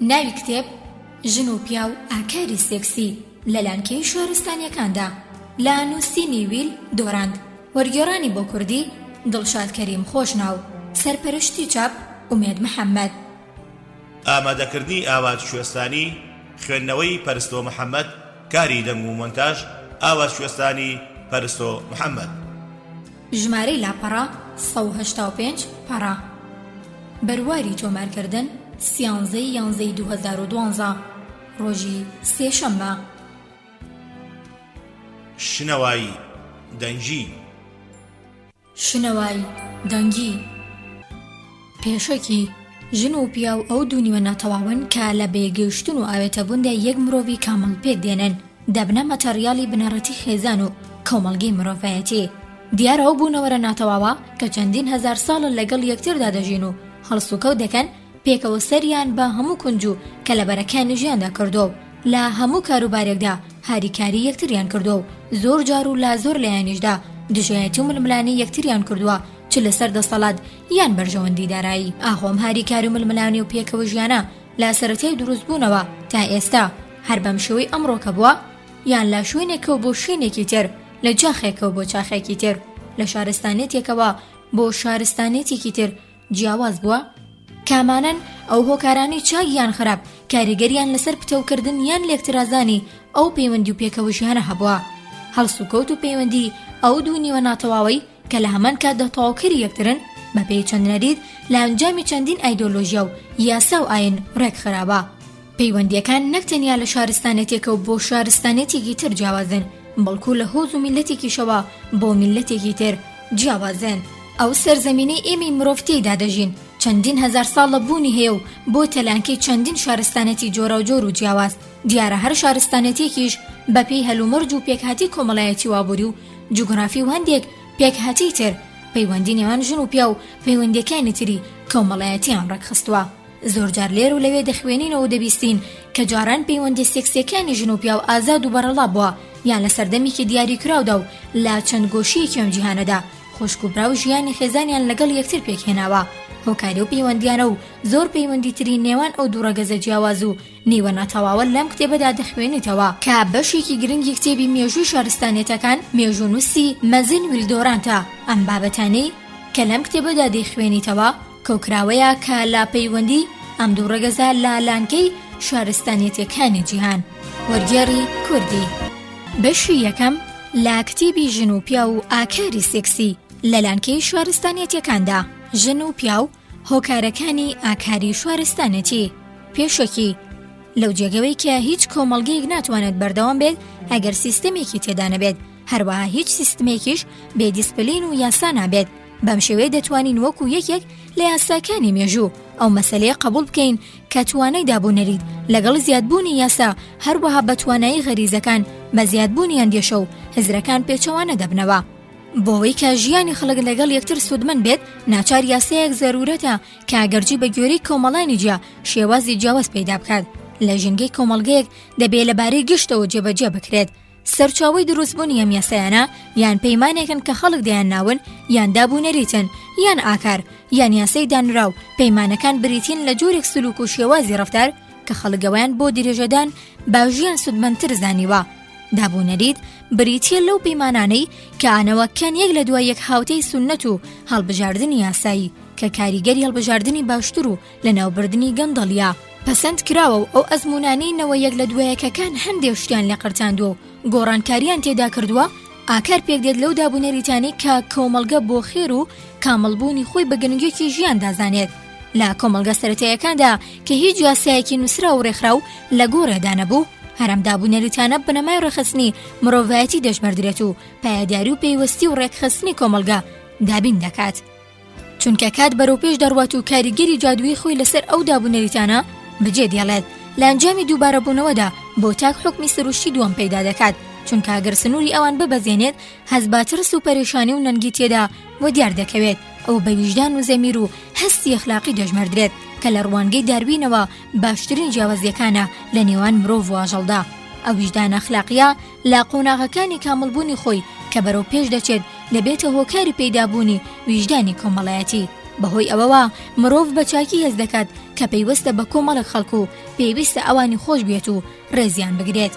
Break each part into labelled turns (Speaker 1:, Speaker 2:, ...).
Speaker 1: ناوی کتێب، ژن و پیاو ئاکاری سێکسی لە لانکەی شارستانیەکاندا، لە نووسینی ویل دۆراند، وەرگێڕانی بۆ کوردی، دڵشاد کەریم خۆشناو، سەرپەرشتی چاپ، ئومێد محەمەد.
Speaker 2: ئامادەکردنی ئاوات کوێستانی، خوێندنەوەی پەرستۆ محەمەد، کاری دەنگ و مۆنتاژ، ئاوات کوێستانی، پەرستۆ محەمەد.
Speaker 1: ژمارەی لاپەڕە، 185 پەڕە. بەرواری تۆمارکردن، سیانزەی یانزەی 2012، ڕۆژی سێشەممە.
Speaker 2: شنەوایی، دەنگی.
Speaker 1: شنەوایی، دەنگی. پێشەکی، ژن و پیاو ئەو دوو نیوە ناتەواوەن کە لە بەیەکگەیشتن و ئاوێتەبووندا یەک مرۆڤی کامڵ پێک دێنن، دەبنە مەتەڕیاڵی بنەڕەتی خێزان و کۆمەڵگەی مرۆڤایەتی. دیارە ئەو بوونەوەرە ناتەواوە کە چەندین هەزار ساڵە لەگەڵ یەکتردا دەژین و هەڵسوکەوت دەکەن، پێکەوە سەریان بە هەموو کونج و کەلەبەرەکانی ژیاندا کردووە و لە هەموو کاروبارێکدا هاریکاری یەکتریان کردووە و زۆر جار و لە زۆر لایەنیشدا دژایەتی و ململانێی یەکتریان کردووە چ لەسەر دەسەڵات یان بەرژەوەندی دارایی. ئاخۆ ئەم هاریکاری و ململانێ و پێکەوە ژیانە لە سەرەتای دروستبوونەوە تا ئێستا هەر بەم شێوەی ئەمڕۆکە بووە؟ یان لە شوێنێکەوە بۆ شوێنێکی تر، لە چاخێکەوە بۆ چاخێکی تر، لە شارستانیەتێکەوە بۆ شارستانیەتێکی تر جیاواز بووە؟ کامانەن ئەو هۆکارانەی چاک یان خراپ کاریگەریان لەسەر پتەوکردن یان لێکترازانی ئەو پەیوەندی و پێکەوەژیانە هەبووە؟ هەڵسوکەوت و پەیوەندی ئەو دوو نیوە ناتەواوەی کە لە هەمان کاتدا تەواوکەری یەکترن بەپێی چەند نەریت لە ئەنجامی چەندین ئایدۆلۆژیا و یاسا و ئاین ڕێکخراوە. پەیوەندییەکان نەک تەنیا لە شارستانێتێکەوە بۆ شارستانێتێکی تر جیاوازن، بەڵکو لە هۆز و میللەتێکیشەوە بۆ میللەتێکی تر جیاوازن. ئەو سەرزەمینەی ئێمەی مرۆڤ تێیدا دەژین چەندین هەزار ساڵە بوونی هەیە و بۆتە لانکەی چەندین شارستانێتی جۆراوجۆر و جیاواز. دیارە هەر شارستانێتێکیش بەپێی هەلومەرج و پێکهاتەی کۆمەڵایەتی و ئابووری و جوگرافی و هەندێک پێکهاتەی تر پەیوەندی نێوان ژن و پیاو و پەیوەندییەکانی تری کۆمەڵایەتییان ڕێکخستووە. زۆرجار لێرە و لەوێ دەخوێنینەوە و دەبیستین کە جاران پەیوەندییە سێکسییەکانی ژن و پیاو ئازاد و بەڕەڵا بووە یان لە سەردەمێکی دیاریکراودا و لە چەند گۆشەیەکی ئەم جیهانەدا خوشک و برا و ژیانی خێزانیان لەگەڵ یەکتر پێکهێناوە. هۆکاری ئەو پەیوەندییانە و زۆر پەیوەندی تری نێوان ئەو دوو ڕەگەزە جیاواز و نیوە ناتەواوە لەم کتێبەدا دەخوێنیتەوە، کە بەشێکی گرنگی کتێبی مێژووی شارستانیەتەکان مێژوونووسی مەزن ویل دۆرانتە، ئەم بابەتانەی کە لەم کتێبەدا دەیخوێنیتەوە کۆکراوەیە کە لە پەیوەندی ئەم دوو ڕەگەزە لە لانکەی شارستانیەتەکانی جیهان. وەرگێڕی کوردی. بەشی یەکەم لە کتێبی ژن و پیاو و ئاکاری سێکسی لە لانکەی شارستانیەتەکاندا، ژن و پیاو، هۆکارەکانی ئاکاری شارستانێتی. پێشەکی، لەو جێگەوەی کە هیچ کۆمەڵگەیەک ناتوانێت بەردەوام بێت ئەگەر سیستەمێکی تێدا نەبێت، هەروەها هیچ سیستمێکیش بێ دیسپلین و یاسا نابێت، بەم شێوەیە دەتوانین وەکو یەکێک لە یاساکانی مێژوو ئەو مەسەلەیە قبوڵ بکەین کە توانای دابونەریت لەگەڵ زیادبوونی یاسا هەروەها بە توانایی غەریزەکان بە زیادبوونی ئەندێشە و هزرەکان پێچەوانە دەبنەوە. بۆوەی کە ژیانی خەڵک لەگەڵ یەکتر سوودمەند بێت، ناچار یاسایەک زەروورەتە کە ئەگەرچی بە گوێرەی کۆمەڵانی جیا شێوازی جیاواز پەیدا بکات لە ژینگەی کۆمەڵگەیەک دەبێ لەبارەی گشتەوە جێبەجێ بکرێت. سەرچاوەی دروستبوونی ئەم یاسایانە یان پەیمانێکن کە خەڵک دەیانناون یان داب و نەریتن یان ئاکار یان یاسای دانراو، پەیمانەکان بریتین لە جۆرێک سلوک و شێوازی ڕەفتار کە خەڵک ئەویان بۆ درێژەدان بە ژیان سوودمەندتر زانیوە. داب و نەریت بریتییە لەو پەیمانانەی کە ئانەوەکان یەک لە دوای یەک هاوتەی سوننەت و هەڵبژاردنی یاسایی کە کاریگەری هەڵبژاردنی باشتر و لەناوبردنی گەندەڵییە پەسەند کراوە و ئەو ئەزموونانەی نەوە یەک لە دوایەکەکان هەندێ شتیان لێ قرتاندووە و گۆڕانکارییان تێدا کردووە ئاکار پێکدێت لەو داب و نەریتانەی کە کۆمەڵگە بۆ خێر و کامڵبوونی خۆی بە گرنگیەکی ژیان دازانێت. لە کۆمەڵگە سەرەتایەکاندا کە هیچ یاسایەکی نووسراو و ڕێکخراو لە گۆڕێدا نەبوو، هەر ئەم داب و نەریتانە بنەمای ڕێکخستنی مرۆڤایەتی دەژمێردرێت و پایەداری و پەیوەستی و ڕێکخستنی کۆمەڵگە دابین دەکات. چونکە کات بەرەو پێش دەڕوات و کاریگەری جادوویی خۆی لەسەر ئەو داب و نەریتانە بەجێ دێڵێت، لە ئەنجامی دووبارەبوونەوەدا بۆ تاک حوکمی سروشتی دووەم پەیدا دەکات، چونکە ئەگەر سنووری ئەوان ببەزێنێت هەست بە ترس و پەرێشانی و نەنگی تێدا وەدیار دەکەوێت، ئەو بە ویژدان و زەمیر و هەستی ئەخلاقی دەژمێردرێت کە لە ڕوانگەی داروینەوە باشترین جیاوازییەکانە لە نێوان مرۆڤ و ئاژەڵدا. ئەو ویژدانە ئەخلاقییە لە قۆناغەکانی کامڵبوونی خۆی کە بەرەو پێش دەچێت دەبێتە هۆکاری پەیدابوونی ویژدانی کۆمەڵایەتی. بەهۆی ئەوەوە مرۆڤ بە چاکی هەست دەکات کە پەیوەستە بە کۆمەڵێک خەڵک و پێویستە ئەوانی خۆش بوێت و ڕێزیان بگرێت.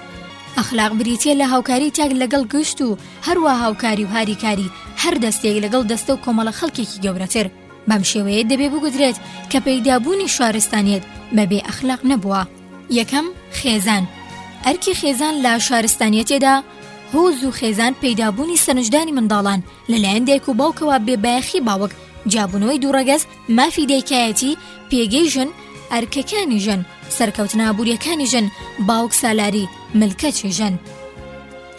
Speaker 1: ئەخلاق بریتییە لە هاوکاری تاک لەگەڵ گشت و هەروا هاوکاری و هاریکاری هەر دەستەیەک لەگەڵ دەستە و کۆمەڵە خەڵکێکی گەورەتر. بەم شێوەیە دەبێ بگوترێت کە پەیدابوونی شارستانیەت بەبێ ئەخلاق نەبووە. یەکەم، خێزان. ئەرکی خێزان لە شارستانیەتێدا، هۆز و خێزان پەیدابوونی سەرنجدانی منداڵان لەلایەن دایک و باوکەوە بێ بایەخی باوک، جیابوونەوەی دوو ڕەگەز، مافی دایکایەتی، پێگەی ژن، ئەرکەکانی ژن، سەرکەوتنە ئابوورییەکانی ژن، باوک سالاری، ملکەچی ژن.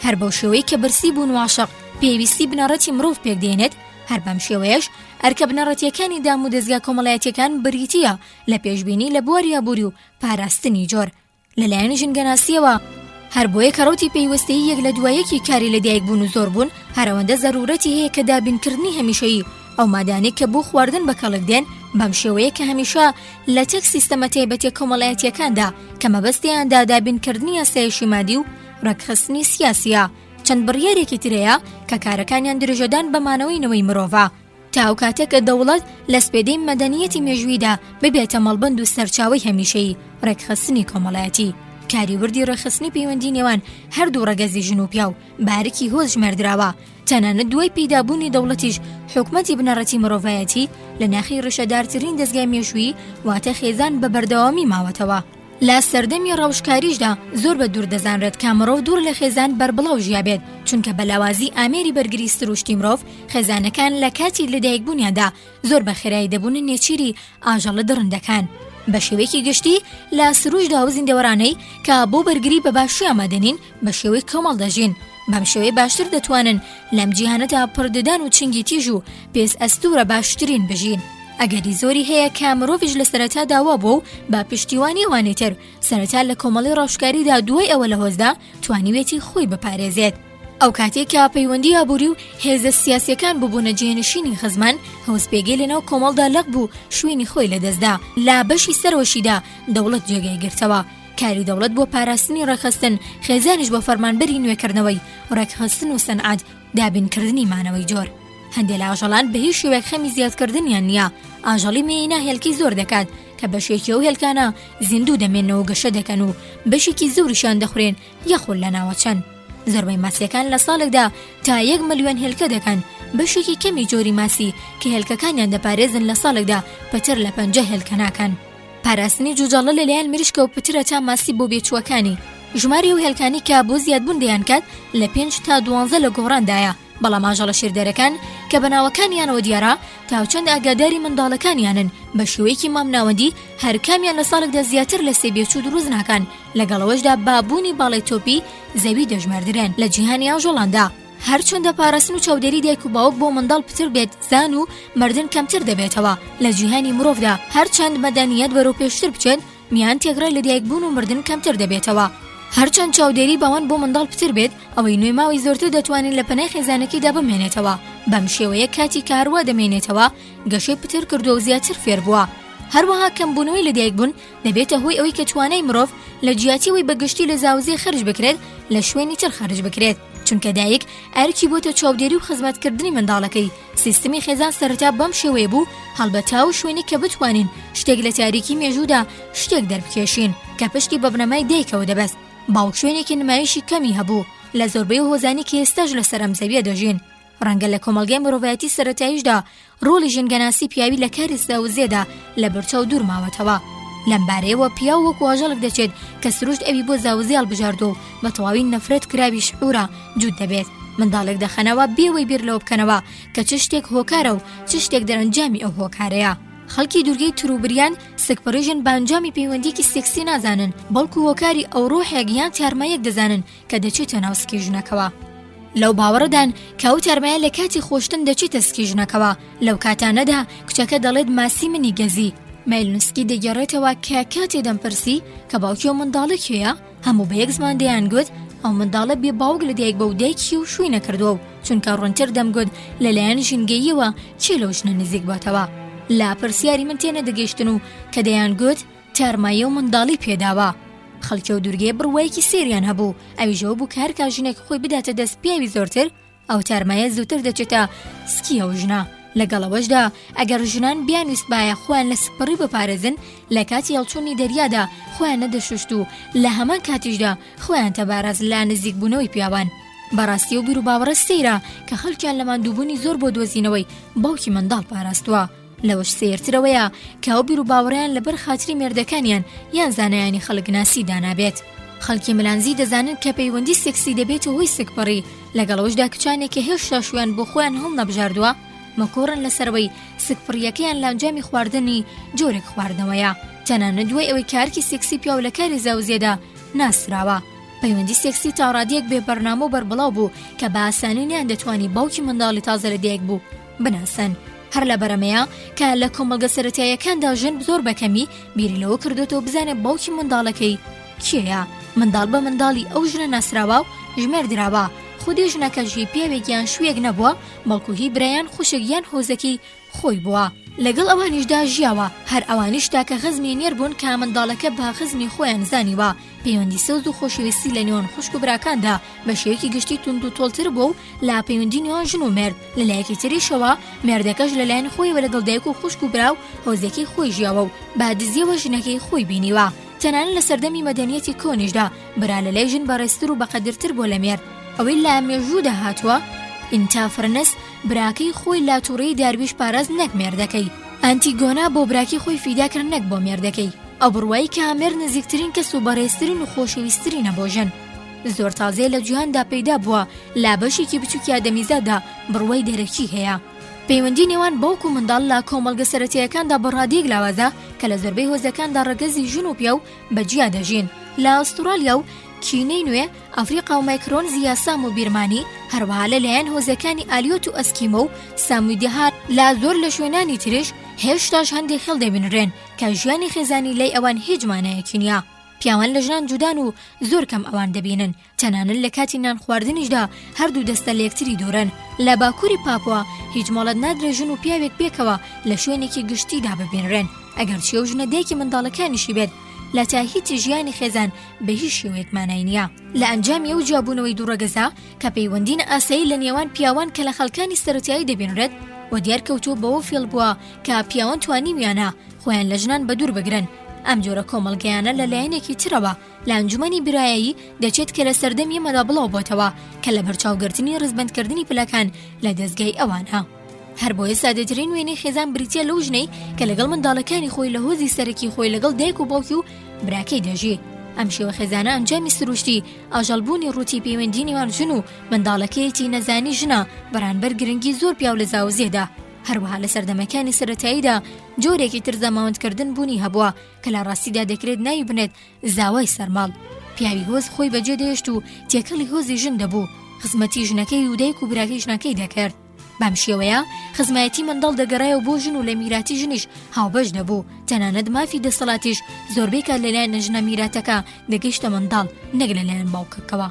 Speaker 1: هەر بەو شێوەی کە برسی بوون و عەشق پێویستی بنەڕەتی مرۆڤ پێکدێنێت، هەر بەم شێوەیەش ئەرکە بنەڕەتییەکانی دام و دەزگا کۆمەڵایەتییەکان بریتییە لە پێشبینی لە بواری ئابووری و پاراستنی جۆر لەلایەن ژینگەناسییەوە. هەر بۆیە کە ڕەوتی پەیوەستەیی یەک لە دوای یەکی کاری لەدایکبوون و زۆربوون هەر ئەوەندە زەروورەتی هەیە کە دابینکردنی هەمیشەیی ئەو مادانەی کە بۆ خواردن بە کەڵک دێن بەم شێوەیە کە هەمیشە لە تەک سیستەمە تایبەتیە کۆمەڵایەتییەکاندا کە مەبەست تێیاندا دابینکردنی ئاسایشی مادی و ڕێکخستنی سیاسییە چەند بڕیارێکی تر هەیە کە کارەکانیان درێژەدان بە مانەوەی نەوەی مرۆڤە تا ئەو کاتە کە دەوڵەت لە سپێدەی مەدەنییەتی مێژوویدا ببێتە مەڵبەند و سەرچاوەی هەمیشەیی ڕێکخستنی کۆمەڵایەتی. کاری وردی ڕێکخستنی پەیوەندی نێوان هەردوو ڕەگەزی ژن و پیاو بە ئەرکی هۆز ژمێردراوە، تەنانەت دوای پەیدابوونی دەوڵەتیش حکومەتی بنەڕەتی مرۆڤایەتی لە ناخی ڕیشەدارترین دەزگای مێژوویی واتە خێزان بە بەردەوامی ماوەتەوە. لە سەردەمی ڕەوشکاریشدا زۆر بە دوور دەزانرێت کە مرۆڤ دوور لە خێزان بەربڵاو ژیابێت، چونکە بە لاوازی ئامێری بەرگری سروشتی مرۆڤ، خێزانەکان لە کاتی لەدایکبوونیاندا زۆر بە خێرایی دەبوونە نێچیری ئاژەڵە دڕندەکان. بە شێوەیەکی گشتی لە سروشتدا ئەو زیندەوەرانەی کە بۆ بەرگری بە باشی ئامادە نین بە شێوەی کۆمەڵ دەژین، بەم شێوەیە باشتر دەتوانن لەم جیهانەدا پڕ ددان و چنگی تیژ و پێست ئەستوورە باشترین بژین. ئەگەری زۆری هەیە کە مرۆڤیش لە سەرەتادا وا بووە و بە پشتیوانی ئەوانی تر سەرەتا لە کۆمەڵی ڕاوشکاریدا دوای ئەوە لە هۆزدا توانیوێتی خۆی بپارێزێت. ئەو کاتەی کە پەیوەندی ئابووری و هێزە سیاسیەکان ببوونە جێنشینی خزمان، هۆز پێگەی لەناو کۆمەڵدا لەق بوو شوێنی خۆی لەدەستدا، لە بەشی سەرەوەشیدا دەوڵەت جێگای گرتەوە. کاری دەوڵەت بۆ پاراستنی ڕێکخستن، خێزانیش بۆ فەرمانبەری نوێکردنەوەی ڕێکخستن و سەنعەت، دابینکردنی مانەوەی جۆر. هەندێ لە ئاژەڵان بە هیچ شێوەیەک خەمی زیادکردنیان نییە، ئاژەڵی مێینە هێلکەی زۆر دەکات کە بەشێکی ئەو هێلکانە زیندوو دەمێنەوە و گەشە دەکەن و بەشێکی زۆریشیان دەخورێن یاخود لەناوەچن. زۆربەی ماسییەکان لە ساڵێکدا تا یەک ملیۆن هێلکە دەکەن، بەشێکی کەمی جۆری ماسی کە هێلکەکانیان دەپارێزن لە ساڵێکدا پتر لە 50 هێلکە ناکەن. پاراستنی جوجەڵە لەلایەن مریشکەوە پترە تا ماسی بۆ بێچووەکانی. ژمارەی ئەو هێلکانەی کە بۆ زیادبوون دەیانکات لە پێنج تا دوانزە لە گۆڕاندایە، بەڵام ئاژەڵە شیردەرەکان کە بە ناوەکانیانەوە دیارە تا چەند ئاگاداری منداڵەکانیانن بە شێوەیەکی مامناوەندی هەرکامیان لە ساڵێکدا زیاتر لە سێ بێچوو دروست ناکەن، لەگەڵ ئەوەشدا بە بوونی باڵای تۆپی زەوی دەژمێردرێن لە جیهانی ئاژەڵاندا. هەرچەندە پاراستن و چاودێری دایک و باوک بۆ منداڵ پتر بێت زان و مردن کەمتر دەبێتەوە لە جیهانی مرۆڤدا، هەرچەند مەدەنییەت بەرەو پێشتر بچێت میان تێکڕای لەدایکبوون و مردن کەمتر دەبێتەوە. هەرچەند چاودێری باوان بۆ منداڵ پتر بێت ئەوەی نوێ ماوەی زۆرتر دەتوانێت لە پەنای خێزانەکەیدا بمێنێتەوە، بەم شێوەیە کاتی کە هەروا دەمێنێتەوە گەشەی پتر کردووە و زیاتر فێربووە. هەروەها کەمبوونەوەی لەدایکبوون دەبێتە هۆی ئەوەی کە توانای مرۆڤ لە جیاتی ئەوەی بە گشتی لە زاوزێ خەرج بکرێت لە شوێنی تر خەرج بکرێت چونکە دایک ئەرکی بۆتە چاودێری و خزمەتکردنی منداڵەکەی سیستمی خێزان سەرەتا بەم شێوەیە بوو هەڵبەتە و شوێنی کە بتوانین شتێک لە تاریکی مێژوودا شتێک دەربکێشین کە پشتی بە بنەمای دایکەوە دەبەست باوک شوێنێکی نمایشی کەمی هەبوو لە زۆربەی هۆزانی کە ئێستاش لەسەر ئەم زەویە دەژین ڕەنگە لە کۆمەڵگای مرۆڤایەتی سەرەتاییشدا ڕۆڵی ژینگەناسی پیاوی لە کاری زاوزێدا لە بەرچاو دوور ماوەتەوە. لەم بارەیەوە پیاو وەکو ئاژەڵێک دەچێت کە سروشت ئەوی بۆ زاوزێ هەڵبژاردووە و بە تەواوی نەفرەت کراوی شعورە جووت دەبێت. منداڵێک دەخەنەوە بێ ئەوەی بیر لەوە بکەنەوە کە چ شتێک هۆکارە و چ شتێک دەرەنجامی ئەو هۆکارەیە. خەڵکی دوورگەی تروبریان سکپڕی ژن بە ئەنجامی پەیوەندییەکی سێکسی نازانن، بەڵکو هۆکاری ئەو ڕۆحێک یان تارماییەک دەزانن کە دەچێتە ناو سکی ژنەکەوە. لەو باوەڕەدان کە ئەو تارمایە لە کاتی خۆشتن دەچێتە سکی ژنەکەوە، لەو کاتانەدا کچەکە دەڵێت ماسی منی گەزی. مایلنسکی دەگێڕێتەوە کە کاتێ دەمپرسی کە باوکی ئەو منداڵە کێیە، هەموو بە یەک زمان دەیانگوت ئەو منداڵە بێ باوک لەدایک بووە و دایکی و شووی نەکردووە و چونکە ڕوونتر دەمگوت لەلایەن ژینگەییەوە کێ لەو ژنە نزیک بۆتەوە لە پرسیاری من تێنەدەگەیشتن و کە دەیانگوت تارمایە و منداڵی پێداوە. خەڵکی ئەو دوورگەیە بڕوایەکی سەیریان هەبوو، ئەویش ئەوە بوو کە هەرکات ژنێک خۆی بداتە دەست پیاوی زۆرتر، ئەو تارمایە زووتر دەچێتە سکی ئەو ژنە. لەگەڵ ئەوەشدا ئەگەر ژنان بیانویستبایە خۆیان لە سکپڕی بپارێزن لە کاتی هەڵچوونی دەریادا خۆیان نەدەشوشت و لە هەمان کاتیشدا خۆیان تەباراست لە نزیکبوونەوەی پیاوان. بەڕاستی ئەو بیروباوەڕە سەیرە کە خەڵکیان لە ماندووبوونی زۆر بۆ دۆزینەوەی باوکی منداڵ پاراستووە. لەوەش سەیرتر ئەوەیە کە ئەو بیروباوەڕەیان لەبەر خاتری مێردەکانیان یان زانایانی خەڵکناسی دانابێت. خەڵکی ملانزی دەزانن کە پەیوەندی سێکسی دەبێتە هۆی سکپڕی، لەگەڵ ئەوەشدا کچانێک کە هێشتا شوویان بۆ خۆیان هەڵنەبژاردووە مکوڕن لەسەر ئەوەی سکپڕییەکەیان لە ئەنجامی خواردنی جۆرێک خواردنەوەیە، تەنانەت دوای ئەوەی کە ئەرکی سێکسی پیاو لە کاری زاوزێدا ناسراوە. پەیوەندی سێکسی تا ڕادەیەک بێ بەرنامە و بەربڵاو بوو کە بە ئاسانی نەیاندەتوانی باوکی منداڵی تازە لەدایکبوو بناسن. هەر لەبەرئەمەیە کە لە کۆمەڵگە سەرەتاییەکاندا ژن زۆر بەکەمی بیری لەوە کردۆتەوە بزانێت باوکی منداڵەکەی کێیە، منداڵ بە منداڵی ئەو ژنە ناسراوە و ژمێردراوە، خودی ژنەکەش هی پیاوێک یان شوویەک نەبووە، بەڵکو هی برا یان خوشک یان هۆزەکەی خۆی بووە. لەگەڵ ئەوانیشدا ژیاوە، هەر ئەوانیش تاکە خزمی نێر بوون کە منداڵەکە بە خزمی خۆیان زانیوە، پەیوەندی سۆز و خۆشەویستی لە نێوان خوشک و براکاندا بە شێوەیەکی گشتی توندوتۆڵتر بووە و لە پەیوەندی نێوان ژن و مێرد، لە لایەکی تریشەوە مێردەکەش لە لایەن خۆیەوە لەگەڵ دایک و خوشک و برا و هۆزەکەی خۆی ژیاوە و بە دزیەوە ژنەکەی خۆی بینیوە. تەنانەت لە سەردەمی مەدەنیەتی کۆنیشدا برا لە لای ژن بەڕێزتر و بەقەدرتر بووە لە مێرد. ئەوەی لە مێژوودا هاتووە، ئینتافرنس براکەی خۆی لە توڕەیی دارویش پاراست نەک مێردەکەی. ئەنتیگۆنا بۆ براکەی خۆی فیدا کرد نەک بۆ مێردەکەی. ئەو بڕوای کە مێرد نزیکترین کەس و بەڕێزترین و خۆشەویستترینە بۆ ژن. زۆر تازەیە لە جیهاندا پەیدا بووە، لە بەشێکی بچووکی ئادەمیزاددا بڕوای دەرەکی هەیە. پەیوەندی نێوان باوک و منداڵ لە کۆمەڵگە سەرەتاییەکاندا بە ڕادەیەک لاوازە کە لە زۆربەی هۆزەکاندا ڕەگەزی ژن و پیاو بە جیا دەژین. لە ئوستوڕالیا و کینەی نوێ، ئەفریقا و مایکرۆنزیا سام و بیرمانی، هەروەها لە لایەن هۆزەکانی ئالیۆت و ئەسکیمۆ و سامویدها، لە زۆر لە شوێنانی تریش هێشتاش هەندێک خێڵ دەبینرێن کە ژیانی خێزانی لای ئەوان هیچ مانایەکی نییە. پیاوان لە ژنان جودان و زۆر کەم ئەوان دەبینن، تەنانەت لە کاتی نان خواردنیشدا هەردوو دەستە لە یەکتری دوورن. لە باکووری پاپوا هیچ مۆڵەت نادرێت ژن و پیاوێک پێکەوە لە شوێنێکی گشتیدا ببینرێن، ئەگەرچی ئەو ژنە دایکی منداڵەکانیشی بێت. لە تاهیتی ژیانی خێزان بە هیچ شێوەیەک مانای نییە. لە ئەنجامی ئەو جیابوونەوەی دوو ڕەگەزە کە پەیوەندی نائاسایی لە نێوان پیاوان کە لە خەڵکانی سەرەتایی دەبینرێت وەدیار کەوتووە بەوە فێڵ بووە کە پیاوان توانیویانە خۆیان لە ژنان بەدوور بگرن. ئەم جۆرە کۆمەڵگەیانە لە لایەنێکی ترەوە لە ئەنجومەنی برایایی دەچێت کە لە سەردەمی ئێمەدا بڵاو بۆتەوە کە لەبەرچاوگرتنی ڕیزبەندکردنی پلەکان لە دەزگای ئەوانە. هەربۆیە سادەترین وێنەی خێزان بریتیە لەو ژنەی کە لەگەڵ منداڵەکانی خۆی لە هۆزی سەرەکی خۆی لەگەڵ دایک و باوکی و براکەی دەژی. ئەم شێوە خێزانە ئەنجامی سروشتی ئاژەڵبوونی ڕووتی پەیوەندی نێوان ژن و منداڵەکەیەتی نەزانی ژنە بەرانبەر گرنگی زۆر پیاو لە زاوزێدا. هەروەها لە سەردەمەکانی سەرەتاییدا جۆرێکی تر زەماوەندکردن بوونی هەبووە کە لە ڕاستیدا دەکرێت ناوی بنێت زاوای سەرماڵ. پیاوی هۆز خۆی بەجێ دەهێشت و تێکەڵی هۆزی ژن دەبوو، خزمەتی ژنەکەی و دایک و براکەی ژنەکەی دەکرد. بەم شێوەیە خزمایەتی منداڵ دەگەڕایەوە بۆ ژن و لە میراتی ژنیش هاوبەش دەبوو، تەنانەت مافی دەسەڵاتیش زۆربەی کات لەلایەن ژنە میراتەکە دەگەیشتە منداڵ نەک لەلایەن باوکەکەوە.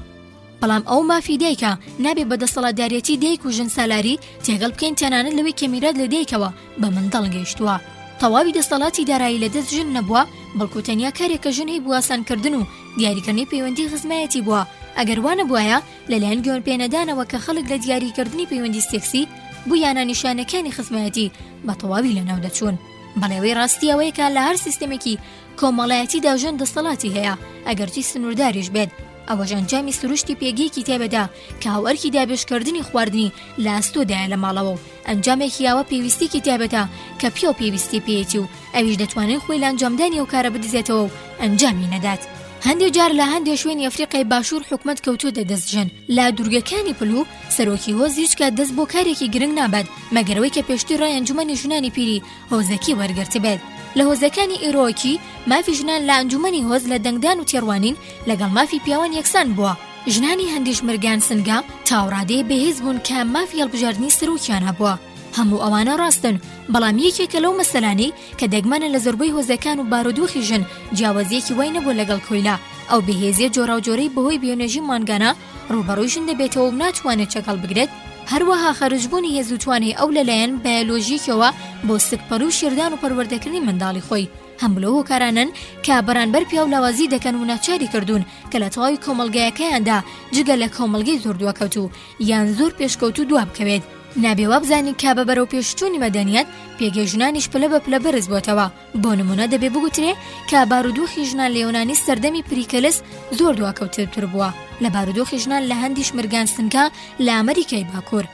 Speaker 1: بەڵام ئەو مافی دایکە، نابێ بە دەسەڵاتداریەتی دایک و ژن سالاری تێکەڵ بکەین تەنانەت لەوەی کە میرات لە دایکەوە بە منداڵ گەیشتووە. تەواوی دەسەڵاتی دارایی لە دەست ژن نەبووە، بەڵکو تەنیا کارێک کە ژن هەیبوو ئاسانکردن و دیاریکردنی پەیوەندی خزمایەتی بووە، ئەگەر وا نەبوایە لەلایەن گوێپێنەدانەوە کە خەڵک لە دیاریکردنی پەیوەندی سێکسی بوویانە نیشانەکانی خزمایەتی بە تەواوی لەناو دەچوون. بەڵێ ئەوەی ڕاستی ئەوەیە کە لە هەر سیستەمێکی کۆمەڵایەتیدا ژن دەسەڵاتی هەیە ئەگەرچی سنوورداریش بێت، ئەوەش ئەنجامی سروشتی پێگەیەکی تایبەتە کە هاوئەرکی دابەشکردنی خواردنی لە ئەستۆدایە لە ماڵەوە و ئەنجامێکی ئاوا پێویستییەکی تایبەتە کە پیاو پێویستی پێیەتی و ئەویش دەتوانێت خۆی لە ئەنجامدانی ئەو کارە بدزێتەوە و ئەنجامی نەدات. هەندێ جار لە هەندێ شوێنی ئەفریقای باشوور حکومەت کەوتووەتە دەست ژن. لە دوورگەکانی پلو سەرۆکی هۆز هیچ کات دەست بۆ کارێکی گرنگ نابات مەگەر ئەوەی کە پێشتر ڕای ئەنجومەنی ژنانی پیری هۆزەکی وەرگرتبێت. لە هۆزەکانی ئیرۆکی مافی ژنان لە ئەنجومەنی هۆز لە دەنگدان و تێڕوانین لەگەڵ مافی پیاوان یەکسان بووە. ژنانی هەندیش مرگان سنگا تاوڕادەیە بەهێز بوون کە مافی هەڵبژاردنی سەرۆکیان هەبووە. هەموو ئەوانە ڕاستن، بەڵام یەکێکە لەو مەسەلانەی کە دەگمەنە لە زۆربەی هۆزەکان و بارودۆخی ژن جیاوازییەکی وای نەبووە لەگەڵ کۆیلە، ئەو بەهێزییە جۆراوجۆرەی بەهۆی بیۆنۆژی مانگانە ڕووبەڕووی ژن دەبێتەوە و ناتوانێت چەک هەڵبگرێت، هەروەها خەرجبوونی هێز و توانای ئەو لەلایەن بایۆلۆژیکیەوە بۆ سکپڕی و شیردان و پەروەردەکردنی منداڵی خۆی، هەموو لەو هۆکارانەن کە بەرانبەر پیاو لاوازی دەکەن و ناچاری کردوون کە لە تەواوی کۆمەڵگایەکەیاندا جگە لە کۆمەڵگەی زۆر دواکەوتوو یان زۆر پێشکەوتوو دوابکەوێت. نابێ وابزانین کە بە بەرەوپێشچوونی مەدەنیەت پێگەی ژنانیش پلە بە پلە بەرز بۆتەوە. بۆ نموونە دەبێ بگوترێ کە بارودۆخی ژنان لە یۆنانی سەردەمی پریکەلس زۆر دواکەوتتر بووە لە بارودۆخی ژنان لە هەندیش مرگانسنکا لە ئەمریکای باکوور.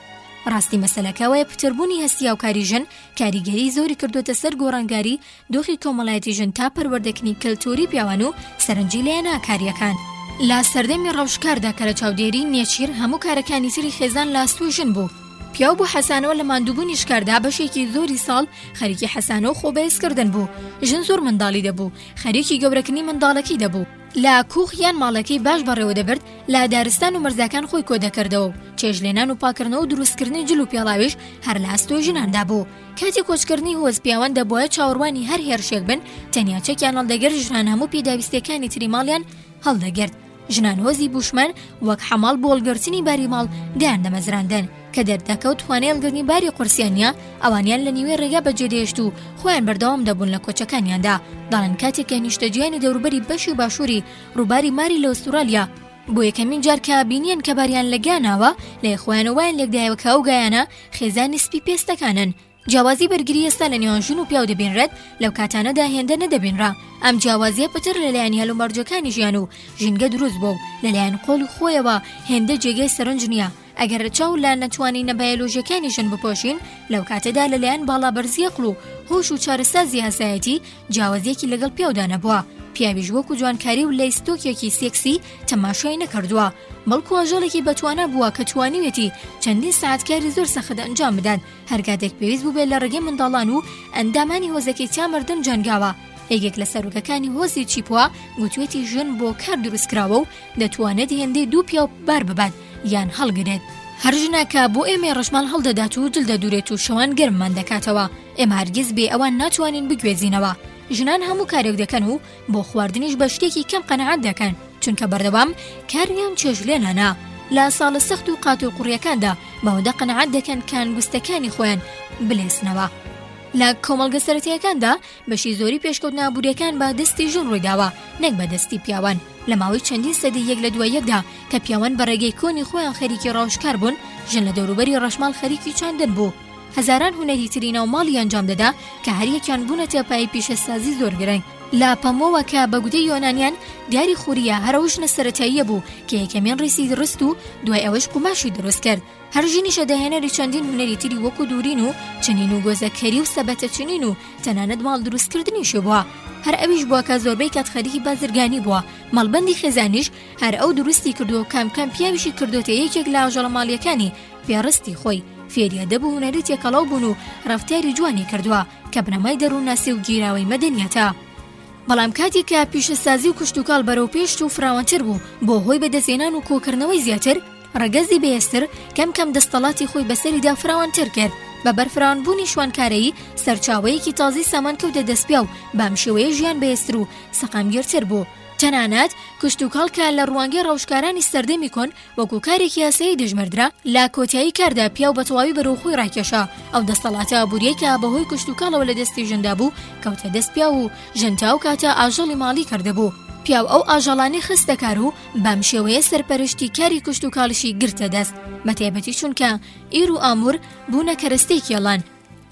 Speaker 1: ڕاستی مەسەلەکە ئەوەیە پتربوونی هەستی هاوکاری ژن کاریگەری زۆری کردۆتە سەر گۆڕانگاری دۆخی کۆمەڵایەتی ژن تا پەروەردەکنی کەلتوری پیاوان و سەرنجی لایەنە ئاکارییەکان. لە سەردەمی ڕەوشکاردا کە لە چاودێری نێچیر هەموو کارەکانی تری خێزان لە ئەستۆی ژن بوو، پیاو بۆ حەسانەوە لە ماندووبوونی شکاردا بەشێکی زۆری ساڵ خەریکی حەسانەوە و خۆبەهێزکردن بوو، ژن زۆر منداڵی دەبوو، خەریکی گەورەکردنی منداڵەکەی دەبوو، لە کوخ یان ماڵەکەی باش بەڕێوە دەبرد، لە دارستان و مەرزاکان خۆی کۆدەکردەوە و چێژلێنان و پاککردنەوە و دروستکردنی جل و پێڵاویش هەر لە ئەستۆی ژناندا بوو. کاتی کۆچکردنی هۆز پیاوان دەبوایە چاوەڕوانی هەر هێرشێک بن، تەنیا چەکیان هەڵدەگرت، ژنان هەموو پێداویستییەکانی تری ماڵیان هەڵدەگرت. ژنان هۆزی بوشمەن وەک حەماڵ بۆ هەڵگرتنی باری ماڵ دایان دەمەزراندن، کە دەردەکەوت توانای هەڵگرتنی باری قورسیان نییە، ئەوانیان لە نیوەی ڕێگا بەجێدەهێشت و خۆیان بەردەوام دەبوون لە کۆچەکانیاندا. دەڵێن کاتێک کە نیشتەجێیانی دەوروبەری بەشی باشووری ڕووباری ماری لە ئوستوڕالیا، بۆ یەکەمین جار کە بینیان کە باریان لە گا ناوە، لای خۆیانەوە وایان لێکدایەوە کە ئەو گایانە خێزانی سپی پێستەکانن. جیاوازی بەرگری ئێستا لە نێوان ژن و پیاو دەبینرێت، لەو کاتانەدا هێندە نەدەبینرا. ئەم جیاوازییە پتر لەلایەن هەلومەرجەکانی ژیان و ژینگە دروست بووە و لەلایەن قۆڵی خۆیەوە هێندە جێگەی سەرنج نییە. ئەگەر چاو لە نەتوانینە بایۆلۆژییەکانی ژن بپۆشین، لەو کاتەدا لەلایەن باڵابەرزی ئەقڵ و هۆش و چارەسازی ئازایەتی جیاوازییەکی لەگەڵ پیاودا نەبووە. پیاویش وەکو جوانکاری و لەیستۆکێکی سێکسی تەماشای نەکردووە، بەڵکو ئاژەڵێکی بەتوانا بووە کە توانیویەتی چەندین سەعات کاری زۆر سەخت ئەنجام بدات، هەر کاتێک پێویست بووبێت لە ڕێگەی منداڵان و ئەندامانی هۆزەکەی تا مردن جەنگاوە. یەکێک لە سەرۆکەکانی هۆزی چیپوا گوتوێتی ژن بۆ کار دروستکراوە و دەتوانێت هێندەی دوو پیاو بار ببات یان هەڵگرێت. هەر ژنە کە بۆ ئێمەی ڕەشماڵ هەڵدەدات و جل دەدورێت و شەوان گەرممان دەکاتەوە. ئێمە هەرگیز بێ ئەوان ناتوانین بگوێزینەوە. ژنان هەموو کارێک دەکەن و بۆ خواردنیش بە شتێکی کەم قەناعەت دەکەن، چونکە بەردەوام کاریان چێژلێنانە. لە ساڵە سەخت و قاتوقڕییەکاندا بەوەندە قەناعەت دەکەن کە ئەنگوستەکانی خۆیان بلێسنەوە. لە کۆمەڵگە سەرەتایەکاندا بەشی زۆری پێشکەوتنە ئابوورییەکان بە دەستی ژن ڕوویداوە نەک بە دەستی پیاوان. لە ماوەی چەندین سەدەی یەک لە دوای یەکدا کە پیاوان بە ڕێگەی کۆنی خۆیان خەریکی ڕاوشکار بوون، ژن لە دەوروبەری ڕەشماڵ خەریکی چاندن بوو. هەزاران هونەری تری ناو ماڵی ئەنجام دەدا کە هەریەکیان بوونەتە پایەی پیشەسازی زۆر گرنگ. لە پەمۆوە کە بە گوتەی یۆنانیان داری خورییە هەر ئەو ژنە سەرەتاییە بوو کە یەکەمین ڕیسی ڕست و دوای ئەوەش قوماشی دروست کرد. هەر ژنیشە داهێنەری چەندین هونەری تری وەکو دوورین و چنین و گۆزەکەری و سەبەتە چنین و تەنانەت ماڵ دروست کردنیشی بووە. هەر ئەویش بووە کە زۆربەی کات خەریکی بازرگانی بووە. مەڵبەندی خێزانیش هەر ئەو دروستی کردووە و کەم کەم پیاویشی کردۆتە یەکێک لە ئاژەڵە ماڵییەکانی پێڕستی خۆی. فێری ئەدەب و هونەری تێکەڵاو بوون و ڕەفتاری جوانی کردووە کە بنەمای دەروونناسی و گیراوەی مەدەنیەتە. بەڵام کاتێک کە پیشەسازی و کشتوکاڵ بەرەوپێش چوو فراوانتر بوو بۆ هۆی بەدەستهێنان و کۆکردنەوەی زیاتر، ڕەگەزی بەهێزتر کەم کەم دەستەڵاتی خۆی بەسەریدا فراوانتر کرد. بە بەرفراوانبوونی شوانکارەیی، سەرچاوەیەکی تازەی سامان کەوتە دەست پیاو، بەم شێوەیە ژیان بەهێزتر و سەقامگیرتر بوو. تەنانەت کشتوکاڵ کە لە ڕوانگەی ڕەوشکارانی سەردەمی کۆن وەکو کارێکی یاسایی دەژمێردرا، لە کۆتایی کاردا پیاو بە تەواوی بەرەو خۆی ڕاکێشا، ئەو دەستەڵاتە ئابوورییەی کە بەهۆی کشتوکاڵەوە لە دەستی ژندا بوو، کەوتە دەست پیاو و ژن تا ئەو کاتە ئاژەڵی ماڵی کردبوو. پیاو ئەو ئاژەڵانەی خستە کار و بەم شێوەیە سەرپەرشتی کاری کشتوکاڵیشی گرتە دەست، بەتایبەتی چونکە ئیر و ئاموور بوونە کەرەستەی کێڵان،